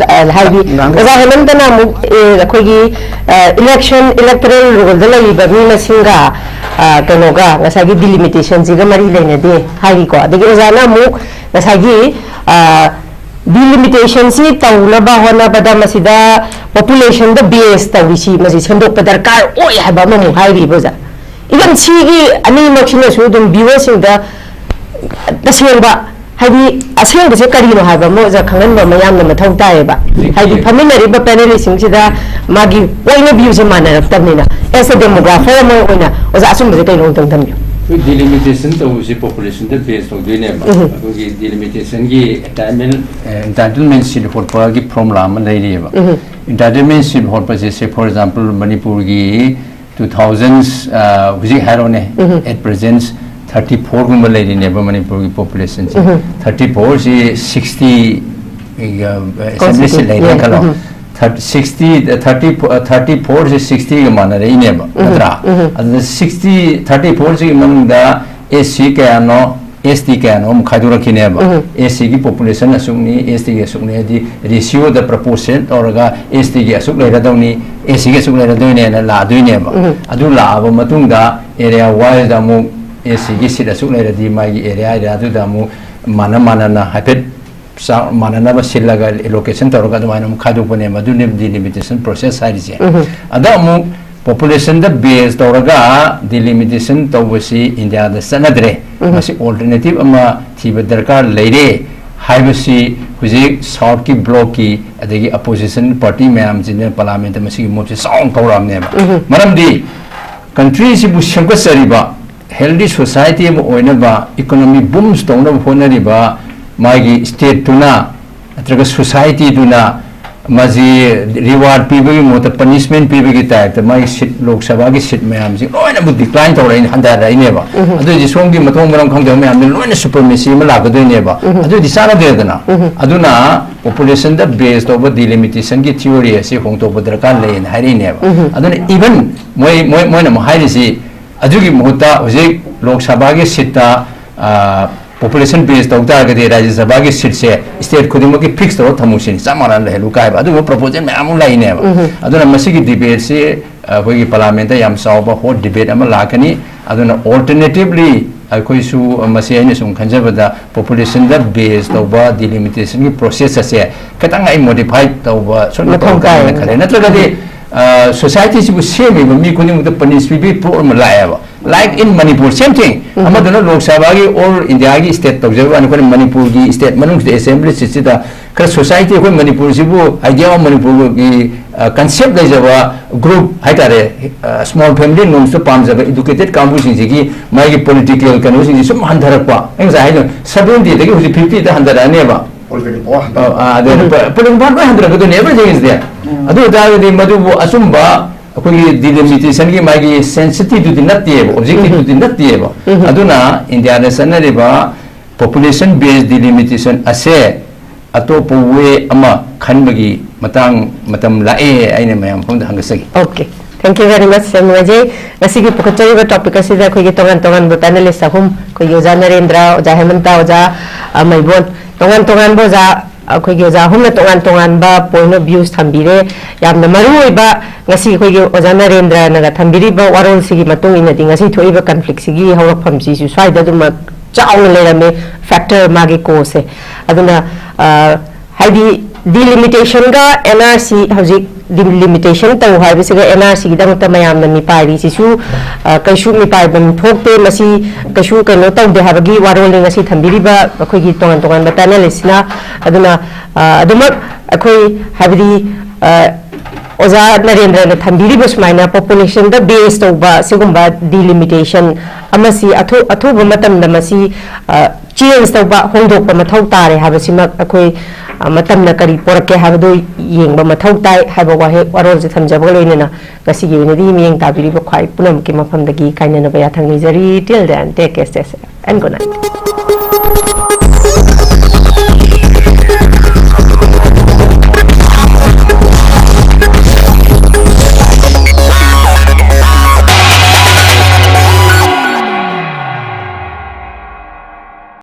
ꯑ, ꯍꯥꯏꯗꯤ, ꯉꯥꯡ-, ꯑꯣꯖꯥ ꯍꯦꯃꯟꯇꯅ ꯑꯃꯨꯛ, ꯑꯦ, ꯑꯩꯈꯣꯏꯒꯤ, ꯑ, election, electoral rollꯗ ꯂꯩꯔꯤꯕ ꯃꯤ ꯃꯁꯤꯡꯒ, ꯑ, ꯀꯩꯅꯣꯒ, ꯉꯁꯥꯏꯒꯤ delimitationꯁꯤꯒ ꯃꯔꯤ ꯂꯩꯅꯗꯦ ꯍꯥꯏꯔꯤꯀꯣ꯫ ꯑꯗꯒꯤ ꯑꯣꯖꯥꯅ ꯑꯃꯨꯛ ꯉꯁꯥꯏꯒꯤ, ꯑ, delimitationꯁꯤ ꯇꯧꯅꯕ ꯍꯣꯠꯅꯕꯗ ꯃꯁꯤꯗ populationꯗ base ꯇꯧꯔꯤꯁꯤ, ꯃꯁꯤ ꯁꯦꯝꯗꯣꯛꯄ ꯗꯔꯀꯥꯔ ꯑꯣꯏ ꯍꯥꯏꯕ ꯑꯃꯃꯨꯛ ꯍꯥꯏꯔꯤꯕ ꯑꯣꯖꯥ꯫ Even ꯁꯤꯒꯤ ꯑꯅꯤꯃꯛꯁꯤꯅꯁꯨ ꯑꯗꯨꯝ viewerꯁꯤꯡꯗ ꯇꯁꯦꯡꯕ, ꯍꯥꯏꯗꯤ ꯑꯁꯦꯡꯕꯁꯦ ꯀꯔꯤꯅꯣ ꯍꯥꯏꯕ ꯑꯃ ꯑꯣꯖꯥ ꯈꯪꯍꯟꯕ ꯑꯃ ꯌꯥꯝꯅ ꯃꯊꯧ ꯇꯥꯏꯌꯦꯕ꯫ ꯍꯧꯖꯤꯛꯀꯤ ꯍꯥꯏꯗꯤ ꯐꯝꯃꯤꯟꯅꯔꯤꯕ panelistꯁꯤꯡꯁꯤꯗ ꯃꯥꯒꯤ point of viewꯁꯦ ꯃꯥꯟꯅꯔꯛꯇꯕꯅꯤꯅ, as a demographer ꯑꯃ ꯑꯣꯏꯅ ꯑꯣꯖꯥ ꯑꯆꯨꯝꯕꯁꯦ ꯀꯩꯅꯣ ꯑꯝꯇꯪ ꯊꯝꯕꯤꯌꯨ꯫ ꯑꯩꯈꯣꯏ delimitation ꯇꯧꯕꯁꯤ populationꯗ base ꯇꯧꯗꯣꯏꯅꯦꯕ꯫ ꯎꯝ꯫ ꯑꯩꯈꯣꯏꯒꯤ delimitationꯒꯤ entitlement, ꯑꯦ, entitlement ꯁꯤꯟ ꯈꯣꯠꯄꯒꯤ formula ꯑꯃ ꯂꯩꯔꯤꯑꯕ꯫ ꯎꯝ꯫ Entitlement ꯁꯤꯟ ꯈꯣꯠꯄꯁꯦ, say for example, ꯃꯅꯤꯄꯨꯔꯒꯤ two thousands, ꯑ, ꯍꯧꯖꯤꯛ ꯍꯥꯏꯔꯣꯅꯦ, ꯎꯝ꯫ At present thirty fourꯒꯨꯝꯕ ꯂꯩꯔꯤꯅꯦꯕ ꯃꯅꯤꯄꯨꯔꯒꯤ populationꯁꯦ꯫ ꯎꯝ꯫ Thirty fourꯁꯤ sixty, ꯑ, assemblyꯁꯤ constituent, ꯂꯩꯔꯦ yeah, ꯈꯜꯂꯣ꯫ ꯎꯝ꯫ Thir-, sixty, thirty, thirty fourꯁꯤ sixtyꯒ ꯃꯥꯟꯅꯔꯛꯏꯅꯦꯕ, ꯎꯝ꯫ ꯅꯠꯇ꯭ꯔꯥ? ꯎꯝ꯫ ꯑꯗꯨꯅ sixty, thirty fourꯁꯤꯒꯤ ꯃꯅꯨꯡꯗ SC ꯀꯌꯥꯅꯣ, ꯑꯦꯁ ꯇꯤ ꯀꯌꯥꯅꯣ ꯑꯃꯨꯛ ꯈꯥꯏꯗꯣꯔꯛꯈꯤꯅꯦꯕ꯫ ꯎꯝ꯫ ꯑꯦꯁ ꯁꯤꯒꯤ ꯄꯣꯄꯨꯂꯦꯁꯟ ꯑꯁꯨꯛꯅꯤ, ꯑꯦꯁ ꯇꯤꯒꯤ ꯑꯁꯨꯛꯅꯤ ꯍꯥꯏꯗꯤ ꯔꯦꯁꯤꯌꯣꯗ ꯄ꯭ꯔꯄꯣꯔꯁꯟ ꯇꯧꯔꯒ ꯑꯦꯁ ꯇꯤꯒꯤ ꯑꯁꯨꯛ ꯂꯩꯔꯗꯧꯅꯤ, ꯑꯦꯁ ꯁꯤꯒꯤ ꯑꯁꯨꯛ ꯂꯩꯔꯗꯣꯏꯅꯦꯅ ꯂꯥꯛꯑꯗꯣꯏꯅꯦꯕ꯫ ꯎꯝ꯫ ꯑꯗꯨ ꯂꯥꯛꯑꯕ ꯃꯇꯨꯡꯗ ꯑꯦꯔꯤꯌꯥ ꯋꯥꯏꯁꯗ ꯑꯃꯨꯛ ꯑꯦꯁ ꯁꯤꯒꯤ ꯁꯤꯠ ꯑꯁꯨꯛ ꯂꯩꯔꯗꯤ ꯃꯥꯒꯤ ꯑꯦꯔꯤꯌꯥ ꯑꯦꯔꯤꯌꯥꯗꯨꯗ ꯑꯃꯨꯛ ꯃꯥꯟꯅ ꯃꯥꯟꯅꯅ ꯍꯥꯏꯐꯦꯠ ꯆꯥꯡ ꯃꯥꯟꯅꯅꯕ ꯁꯤꯜꯂꯒ ꯑꯦꯂꯣꯀꯦꯁꯟ ꯇꯧꯔꯒ ꯑꯗꯨꯃꯥꯏꯅ ꯑꯃꯨꯛ ꯈꯥꯏꯗꯣꯛꯄꯅꯦꯕ꯫ ꯑꯗꯨꯅꯦꯕ ꯗꯤꯂꯤꯃꯤꯇꯦꯁꯟ ꯄ꯭ꯔꯣꯁꯦꯁ ꯍꯥꯏꯔꯤꯁꯦ꯫ ꯎꯝ꯫ ꯑꯗ ꯑꯃꯨꯛ ꯄꯣꯄꯨꯂꯦꯁꯟꯗ ꯕꯦꯖ ꯇꯧꯔꯒ ꯗꯤꯂꯤꯃꯤꯇꯦꯁꯟ ꯇꯧꯕꯁꯤ ꯏꯟꯗꯤꯌꯥꯗ ꯆꯠꯅꯗ꯭ꯔꯦ꯫ ꯎꯝ꯫ ꯃꯁꯤ ꯑꯣꯜꯇꯔꯅꯦꯇꯤꯚ ꯑꯃ ꯊꯤꯕ ꯗꯔꯀꯥꯔ ꯂꯩꯔꯦ ꯍꯥꯏꯕꯁꯤ ꯍꯧꯖꯤꯛ ꯁꯥꯎꯠꯀꯤ ꯕ꯭ꯂꯣꯛꯀꯤ ꯑꯗꯒꯤ ꯑꯄꯣꯖꯤꯁꯟ ꯄꯥꯔꯇꯤ ꯃꯌꯥꯝꯁꯤꯅ ꯄꯥꯔꯂꯥꯃꯦꯟꯇ ꯃꯁꯤꯒꯤ ꯃꯣꯠꯁꯦ ꯆꯥꯎꯅ ꯀꯧꯔꯛꯑꯕꯅꯦꯕ꯫ ꯎꯝ꯫ ꯃꯔꯝꯗꯤ ꯀꯟꯇ꯭ꯔꯤꯁꯤꯕꯨ ꯁꯦꯝꯒꯠꯆꯔꯤꯕ, ꯍꯦꯜꯗꯤ ꯁꯣꯁꯥꯏꯇꯤ ꯑꯃ ꯑꯣꯏꯅꯕ, ꯏꯀꯣꯅꯣꯃꯤ ꯕꯨꯝꯁ ꯇꯧꯅꯕ ꯍꯣꯠꯅꯔꯤꯕ ꯃꯥꯒꯤ ꯁ꯭ꯇꯦꯠꯇꯨꯅ ꯅꯠꯇ꯭ꯔꯒ ꯁꯣꯁꯥꯏꯇꯤꯗꯨꯅ ꯃꯁꯤ ꯔꯤꯋꯥꯔꯗ ꯄꯤꯕꯒꯤ ꯃꯍꯨꯠꯇ ꯄꯅꯤꯁꯃꯦꯟ ꯄꯤꯕꯒꯤ ꯇꯥꯏꯞꯇ ꯃꯥꯒꯤ ꯁꯤꯠ, ꯂꯣꯛ ꯁꯚꯥꯒꯤ ꯁꯤꯠ ꯃꯌꯥꯝꯁꯤ ꯂꯣꯏꯅꯃꯛ ꯗꯤꯀ꯭ꯂꯥꯏꯟ ꯇꯧꯔꯛꯏꯅꯦ, ꯍꯟꯊꯔꯛꯏꯅꯦꯕ꯫ ꯎꯝ꯫ ꯑꯗꯨꯏꯗꯤ ꯁꯣꯝꯒꯤ ꯃꯊꯣꯡ ꯃꯔꯝ ꯈꯪꯗꯕ ꯃꯌꯥꯝꯗꯨ ꯂꯣꯏꯅ ꯁꯨꯄꯔꯃꯦꯁꯤ ꯑꯃ ꯂꯥꯛꯀꯗꯣꯏꯅꯦꯕ꯫ ꯎꯝ꯫ ꯑꯗꯨꯏꯗꯤ ꯆꯥꯟꯅꯗꯦꯗꯅ꯫ ꯎꯝ꯫ ꯑꯗꯨꯅ ꯄꯣꯄꯨꯂꯦꯁꯟꯗ ꯕꯦꯖ ꯇꯧꯕ ꯗꯤꯂꯤꯃꯤꯇꯦꯁꯟꯒꯤ ꯊꯤꯑꯣꯔꯤ ꯑꯁꯤ ꯍꯣꯡꯗꯣꯛꯄ ꯗꯔꯀꯥꯔ ꯂꯩꯌꯦꯅ ꯍꯥꯏꯔꯛꯏꯅꯦꯕ꯫ ꯎꯝ꯫ ꯑꯗꯨꯅ ꯏꯚꯟ ꯃꯣꯏ, ꯃꯣꯏ, ꯃꯣꯏꯅ ꯑꯃꯨꯛ ꯍꯥꯏꯔꯤꯁꯤ ꯑꯗꯨꯒꯤ ꯃꯍꯨꯠꯇ ꯍꯧꯖꯤꯛ ꯂꯣꯛ ꯁꯚꯥꯒꯤ ꯁꯤꯠꯇ, ꯑ, ꯄꯣꯄꯨꯂꯦꯁꯟ ꯕꯦꯖ ꯇꯧ ꯇꯥꯔꯒꯗꯤ ꯔꯥꯖ꯭ꯌ ꯁꯚꯥꯒꯤ ꯁꯤꯠꯁꯦ ꯁ꯭ꯇꯦꯠ ꯈꯨꯗꯤꯡꯃꯛꯀꯤ ꯐꯤꯛꯁ ꯇꯧꯔ ꯊꯝꯃꯨꯁꯤꯅꯤ, ꯆꯞ ꯃꯥꯟꯅꯅ ꯂꯩꯍꯜꯂꯨ ꯀꯥꯏꯕ ꯑꯗꯨꯒꯨꯝꯕ ꯄ꯭ꯔꯣꯄꯣꯖꯦꯜ ꯃꯌꯥꯝ ꯑꯃ ꯂꯥꯛꯏꯅꯦꯕ꯫ ꯎꯝ꯫ ꯑꯗꯨꯅ ꯃꯁꯤꯒꯤ ꯗꯤꯕꯦꯠꯁꯤ ꯑꯩꯈꯣꯏꯒꯤ ꯄꯥꯔꯂꯥꯃꯦꯟꯇ ꯌꯥꯝ ꯆꯥꯎꯕ ꯍꯣꯠ ꯗꯤꯕꯦꯠ ꯑꯃ ꯂꯥꯛꯀꯅꯤ꯫ ꯑꯗꯨꯅ ꯑꯣꯜꯇꯔꯅꯦꯇꯤꯚꯂꯤ ꯑꯩꯈꯣꯏꯁꯨ ꯃꯁꯤ ꯑꯩꯅ ꯁꯨꯝ ꯈꯟꯖꯕꯗ ꯄꯣꯄꯨꯂꯦꯁꯟꯗ ꯕꯦꯖ ꯇꯧꯕ ꯗꯤꯂꯤꯃꯤꯇꯦꯁꯟꯒꯤ ꯄ꯭ꯔꯣꯁꯦꯁ ꯑꯁꯦ ꯈꯤꯇꯪ ꯑꯩ ꯃꯣꯗꯤꯐꯥꯏ ꯇꯧꯕ ꯁꯨꯝ ꯃꯊꯧ ꯇꯧ ꯇꯥꯏ ꯇꯥꯏꯅ ꯈꯜꯂꯦ꯫ ꯅꯠꯇ꯭ꯔꯒꯗꯤ, ꯑ, ꯁꯣꯁꯥꯏꯇꯤꯁꯤꯕꯨ ꯁꯦꯝꯃꯤꯕ ꯃꯤ ꯈꯨꯗꯤꯡꯃꯛꯇ ꯄꯅꯤꯁ ꯄꯤꯕꯒꯤ ꯄꯣꯠ ꯑꯃ ꯂꯥꯛꯑꯦꯕ꯫ Like in Manipur, same thing꯫ ꯎꯝ꯫ ꯑꯃꯗꯨꯅ ꯂꯣꯛ ꯁꯚꯥꯒꯤ ꯑꯣꯜ ꯏꯟꯗꯤꯌꯥꯒꯤ ꯁ꯭ꯇꯦꯠ ꯇꯧꯖꯕ ꯋꯥꯅꯤ, ꯑꯩꯈꯣꯏꯅ ꯃꯅꯤꯄꯨꯔꯒꯤ ꯁ꯭ꯇꯦꯠ ꯃꯅꯨꯡꯁꯤꯗ ꯑꯦꯁꯦꯝꯕ꯭ꯂꯤ ꯁꯤꯠꯁꯤꯗ ꯈꯔ ꯁꯣꯁꯥꯏꯇꯤ ꯑꯩꯈꯣꯏ ꯃꯅꯤꯄꯨꯔꯁꯤꯕꯨ, idea of ꯃꯅꯤꯄꯨꯔꯒꯤ, ꯑ, ꯀꯟꯁꯦꯞ ꯂꯩꯖꯕ ꯒ꯭ꯔꯨꯞ ꯍꯥꯏꯇꯥꯔꯦ, ꯑ, ꯁ꯭ꯃꯣꯜ ꯐꯦꯃꯤꯂꯤ ꯅꯣꯡꯁꯨ ꯄꯥꯝꯖꯕ ꯏꯗꯨꯀꯦꯇꯦꯠ ꯀꯥꯡꯕꯨꯁꯤꯡꯁꯤꯒꯤ ꯃꯥꯒꯤ ꯄꯣꯂꯤꯇꯤꯀꯦꯜ ꯀꯩꯅꯣꯁꯤꯡꯁꯤ ꯁꯨꯝ ꯍꯟꯊꯔꯛꯄ꯫ ꯑꯩ ꯉꯁꯥꯏ ꯍꯥꯏꯗꯣ, ꯁꯚꯦꯟꯇꯤꯗꯒꯤ ꯍꯧꯖꯤꯛ ꯐꯤꯐꯇꯤꯗ ꯍꯟꯊꯔꯛꯑꯅꯦꯕ꯫ Political power ꯍꯟꯊꯔꯛꯄ꯫ ꯑ, ꯑ, ꯑꯗꯨꯅ ꯎꯝ꯫ ꯄ-, political power ꯂꯣꯏ ꯍꯟꯊꯔꯛꯀꯗꯣꯏꯅꯦ, everything is there꯫ ꯎꯝ꯫ ꯑꯗꯨ ꯑꯣꯏꯇꯥꯔꯒꯗꯤ ꯃꯗꯨꯕꯨ ꯑꯆꯨꯝꯕ ꯑꯩꯈꯣꯏꯒꯤ ꯗꯤꯂꯤꯃꯤꯇꯦꯁꯟꯒꯤ ꯃꯥꯒꯤ ꯁꯦꯟꯁꯤꯇꯤꯗꯨꯗꯤ ꯅꯠꯇꯦꯕ, ꯑꯣꯕꯖꯦꯛꯇꯤꯞꯇꯨꯗꯤ ꯎꯝ꯫ ꯅꯠꯇꯦꯕ꯫ ꯎꯝ꯫ ꯑꯗꯨꯅ ꯏꯟꯗꯤꯌꯥꯗ ꯆꯠꯅꯔꯤꯕ ꯄꯣꯄꯨꯂꯦꯁꯟ ꯕꯦꯖ ꯗꯤꯂꯤꯃꯤꯇꯦꯁꯟ ꯑꯁꯦ ꯑꯇꯣꯞꯄ ꯋꯦ ꯑꯃ ꯈꯟꯕꯒꯤ ꯃꯇꯥꯡ, ꯃꯇꯝ ꯂꯥꯛꯑꯦ, ꯑꯩꯅ ꯃꯌꯥꯝ ꯃꯐꯝꯗ ꯍꯪꯒꯠꯆꯒꯦ꯫ Okay꯫ Thank you very much, ꯌꯥꯝ ꯅꯨꯡꯉꯥꯏꯖꯩ꯫ ꯉꯁꯤꯒꯤ ꯄꯨꯈꯠꯆꯔꯤꯕ topic ꯑꯁꯤꯗ ꯑꯩꯈꯣꯏꯒꯤ ꯇꯣꯉꯥꯟ ꯇꯣꯉꯥꯟꯕ panelist ꯑꯍꯨꯝ, ꯑꯩꯈꯣꯏꯒꯤ ꯑꯣꯖꯥ ꯅꯔꯦꯟꯗ꯭ꯔ, ꯑꯣꯖꯥ ꯍꯦꯃꯟꯇ, ꯑꯣꯖꯥ, ꯑ, ꯃꯩꯕꯣꯟ, ꯇꯣꯉꯥꯟ ꯇꯣꯉꯥꯟꯕ ꯑꯣꯖꯥ, ꯑꯩꯈꯣꯏꯒꯤ ꯑꯣꯖꯥ ꯑꯍꯨꯝꯅ ꯇꯣꯉꯥꯟ ꯇꯣꯉꯥꯟꯕ point of views ꯊꯝꯕꯤꯔꯦ꯫ ꯌꯥꯝꯅ ꯃꯔꯨ ꯑꯣꯏꯕ ꯉꯁꯤ ꯑꯩꯈꯣꯏꯒꯤ ꯑꯣꯖꯥ ꯅꯔꯦꯟꯗ꯭ꯔꯅꯒ ꯊꯝꯕꯤꯔꯤꯕ ꯋꯥꯔꯣꯜꯁꯤꯒꯤ ꯃꯇꯨꯡ ꯏꯟꯅꯗꯤ ꯉꯁꯤ ꯊꯣꯛꯏꯕ conflict ꯁꯤꯒꯤ ꯍꯧꯔꯛꯐꯝꯁꯤꯁꯨ ꯁ꯭ꯋꯥꯏꯗ ꯑꯗꯨꯃꯛ ꯆꯥꯎꯅ ꯂꯩꯔꯝꯃꯦ, factor ꯃꯥꯒꯤ cause ꯁꯦ꯫ ꯑꯗꯨꯅ, ꯑ, ꯍꯥꯏꯗꯤ delimitation ꯒ N R C, ꯍꯧꯖꯤꯛ delimitation ꯇꯧ ꯍꯥꯏꯕꯁꯤꯒ N R C ꯒꯤꯗꯃꯛꯇ ꯃꯌꯥꯝꯅ ꯃꯤꯄꯥꯏꯔꯤꯁꯤꯁꯨ, ꯑ, ꯀꯩꯁꯨ ꯃꯤꯄꯥꯏꯐꯝ ꯊꯣꯛꯇꯦ, ꯃꯁꯤ ꯀꯩꯁꯨ ꯀꯩꯅꯣ ꯇꯧꯗꯦ ꯍꯥꯏꯕꯒꯤ ꯋꯥꯔꯣꯜꯅꯤ ꯉꯁꯤ ꯊꯝꯕꯤꯔꯤꯕ ꯑꯩꯈꯣꯏꯒꯤ ꯇꯣꯉꯥꯟ ꯇꯣꯉꯥꯟꯕ panelist ꯁꯤꯅ꯫ ꯑꯗꯨꯅ, ꯑ, ꯑꯗꯨꯃꯛ ꯑꯩꯈꯣꯏ ꯍꯥꯏꯕꯗꯤ, ꯑ, ꯑꯣꯖꯥ ꯅꯔꯦꯟꯗ꯭ꯔꯅ ꯊꯝꯕꯤꯔꯤꯕ ꯁꯨꯃꯥꯏꯅ population ꯗ base ꯇꯧꯕ ꯁꯤꯒꯨꯝꯕ delimitation ꯑꯃꯁꯤ ꯑꯊꯨ-, ꯑꯊꯨꯕ ꯃꯇꯝꯗ ꯃꯁꯤ, ꯑ, change ꯇꯧꯕ, ꯍꯣꯡꯗꯣꯛꯄ ꯃꯊꯧ ꯇꯥꯔꯦ ꯍꯥꯏꯕꯁꯤꯃꯛ ꯑꯩꯈꯣꯏ, ꯑ, ꯃꯇꯝꯅ ꯀꯔꯤ ꯄꯣꯔꯛꯀꯦ ꯍꯥꯏꯕꯗꯨ ꯌꯦꯡꯕ ꯃꯊꯧ ꯇꯥꯏ ꯍꯥꯏꯕ ꯋꯥꯍꯩ ꯋꯥꯔꯣꯜꯁꯦ ꯊꯝꯖꯕꯒ ꯂꯣꯏꯅꯅ ꯉꯁꯤꯒꯤ ꯑꯣꯏꯅꯗꯤ ꯃꯤꯠꯌꯦꯡ ꯇꯥꯕꯤꯔꯤꯕ ꯈ꯭ꯋꯥꯏ ꯄꯨꯝꯅꯃꯛꯀꯤ ꯃꯐꯝꯗꯒꯤ ꯀꯥꯏꯅꯅꯕ ꯌꯥꯊꯪ ꯅꯤꯖꯔꯤ꯫ Till then, take care, stay safe and good night.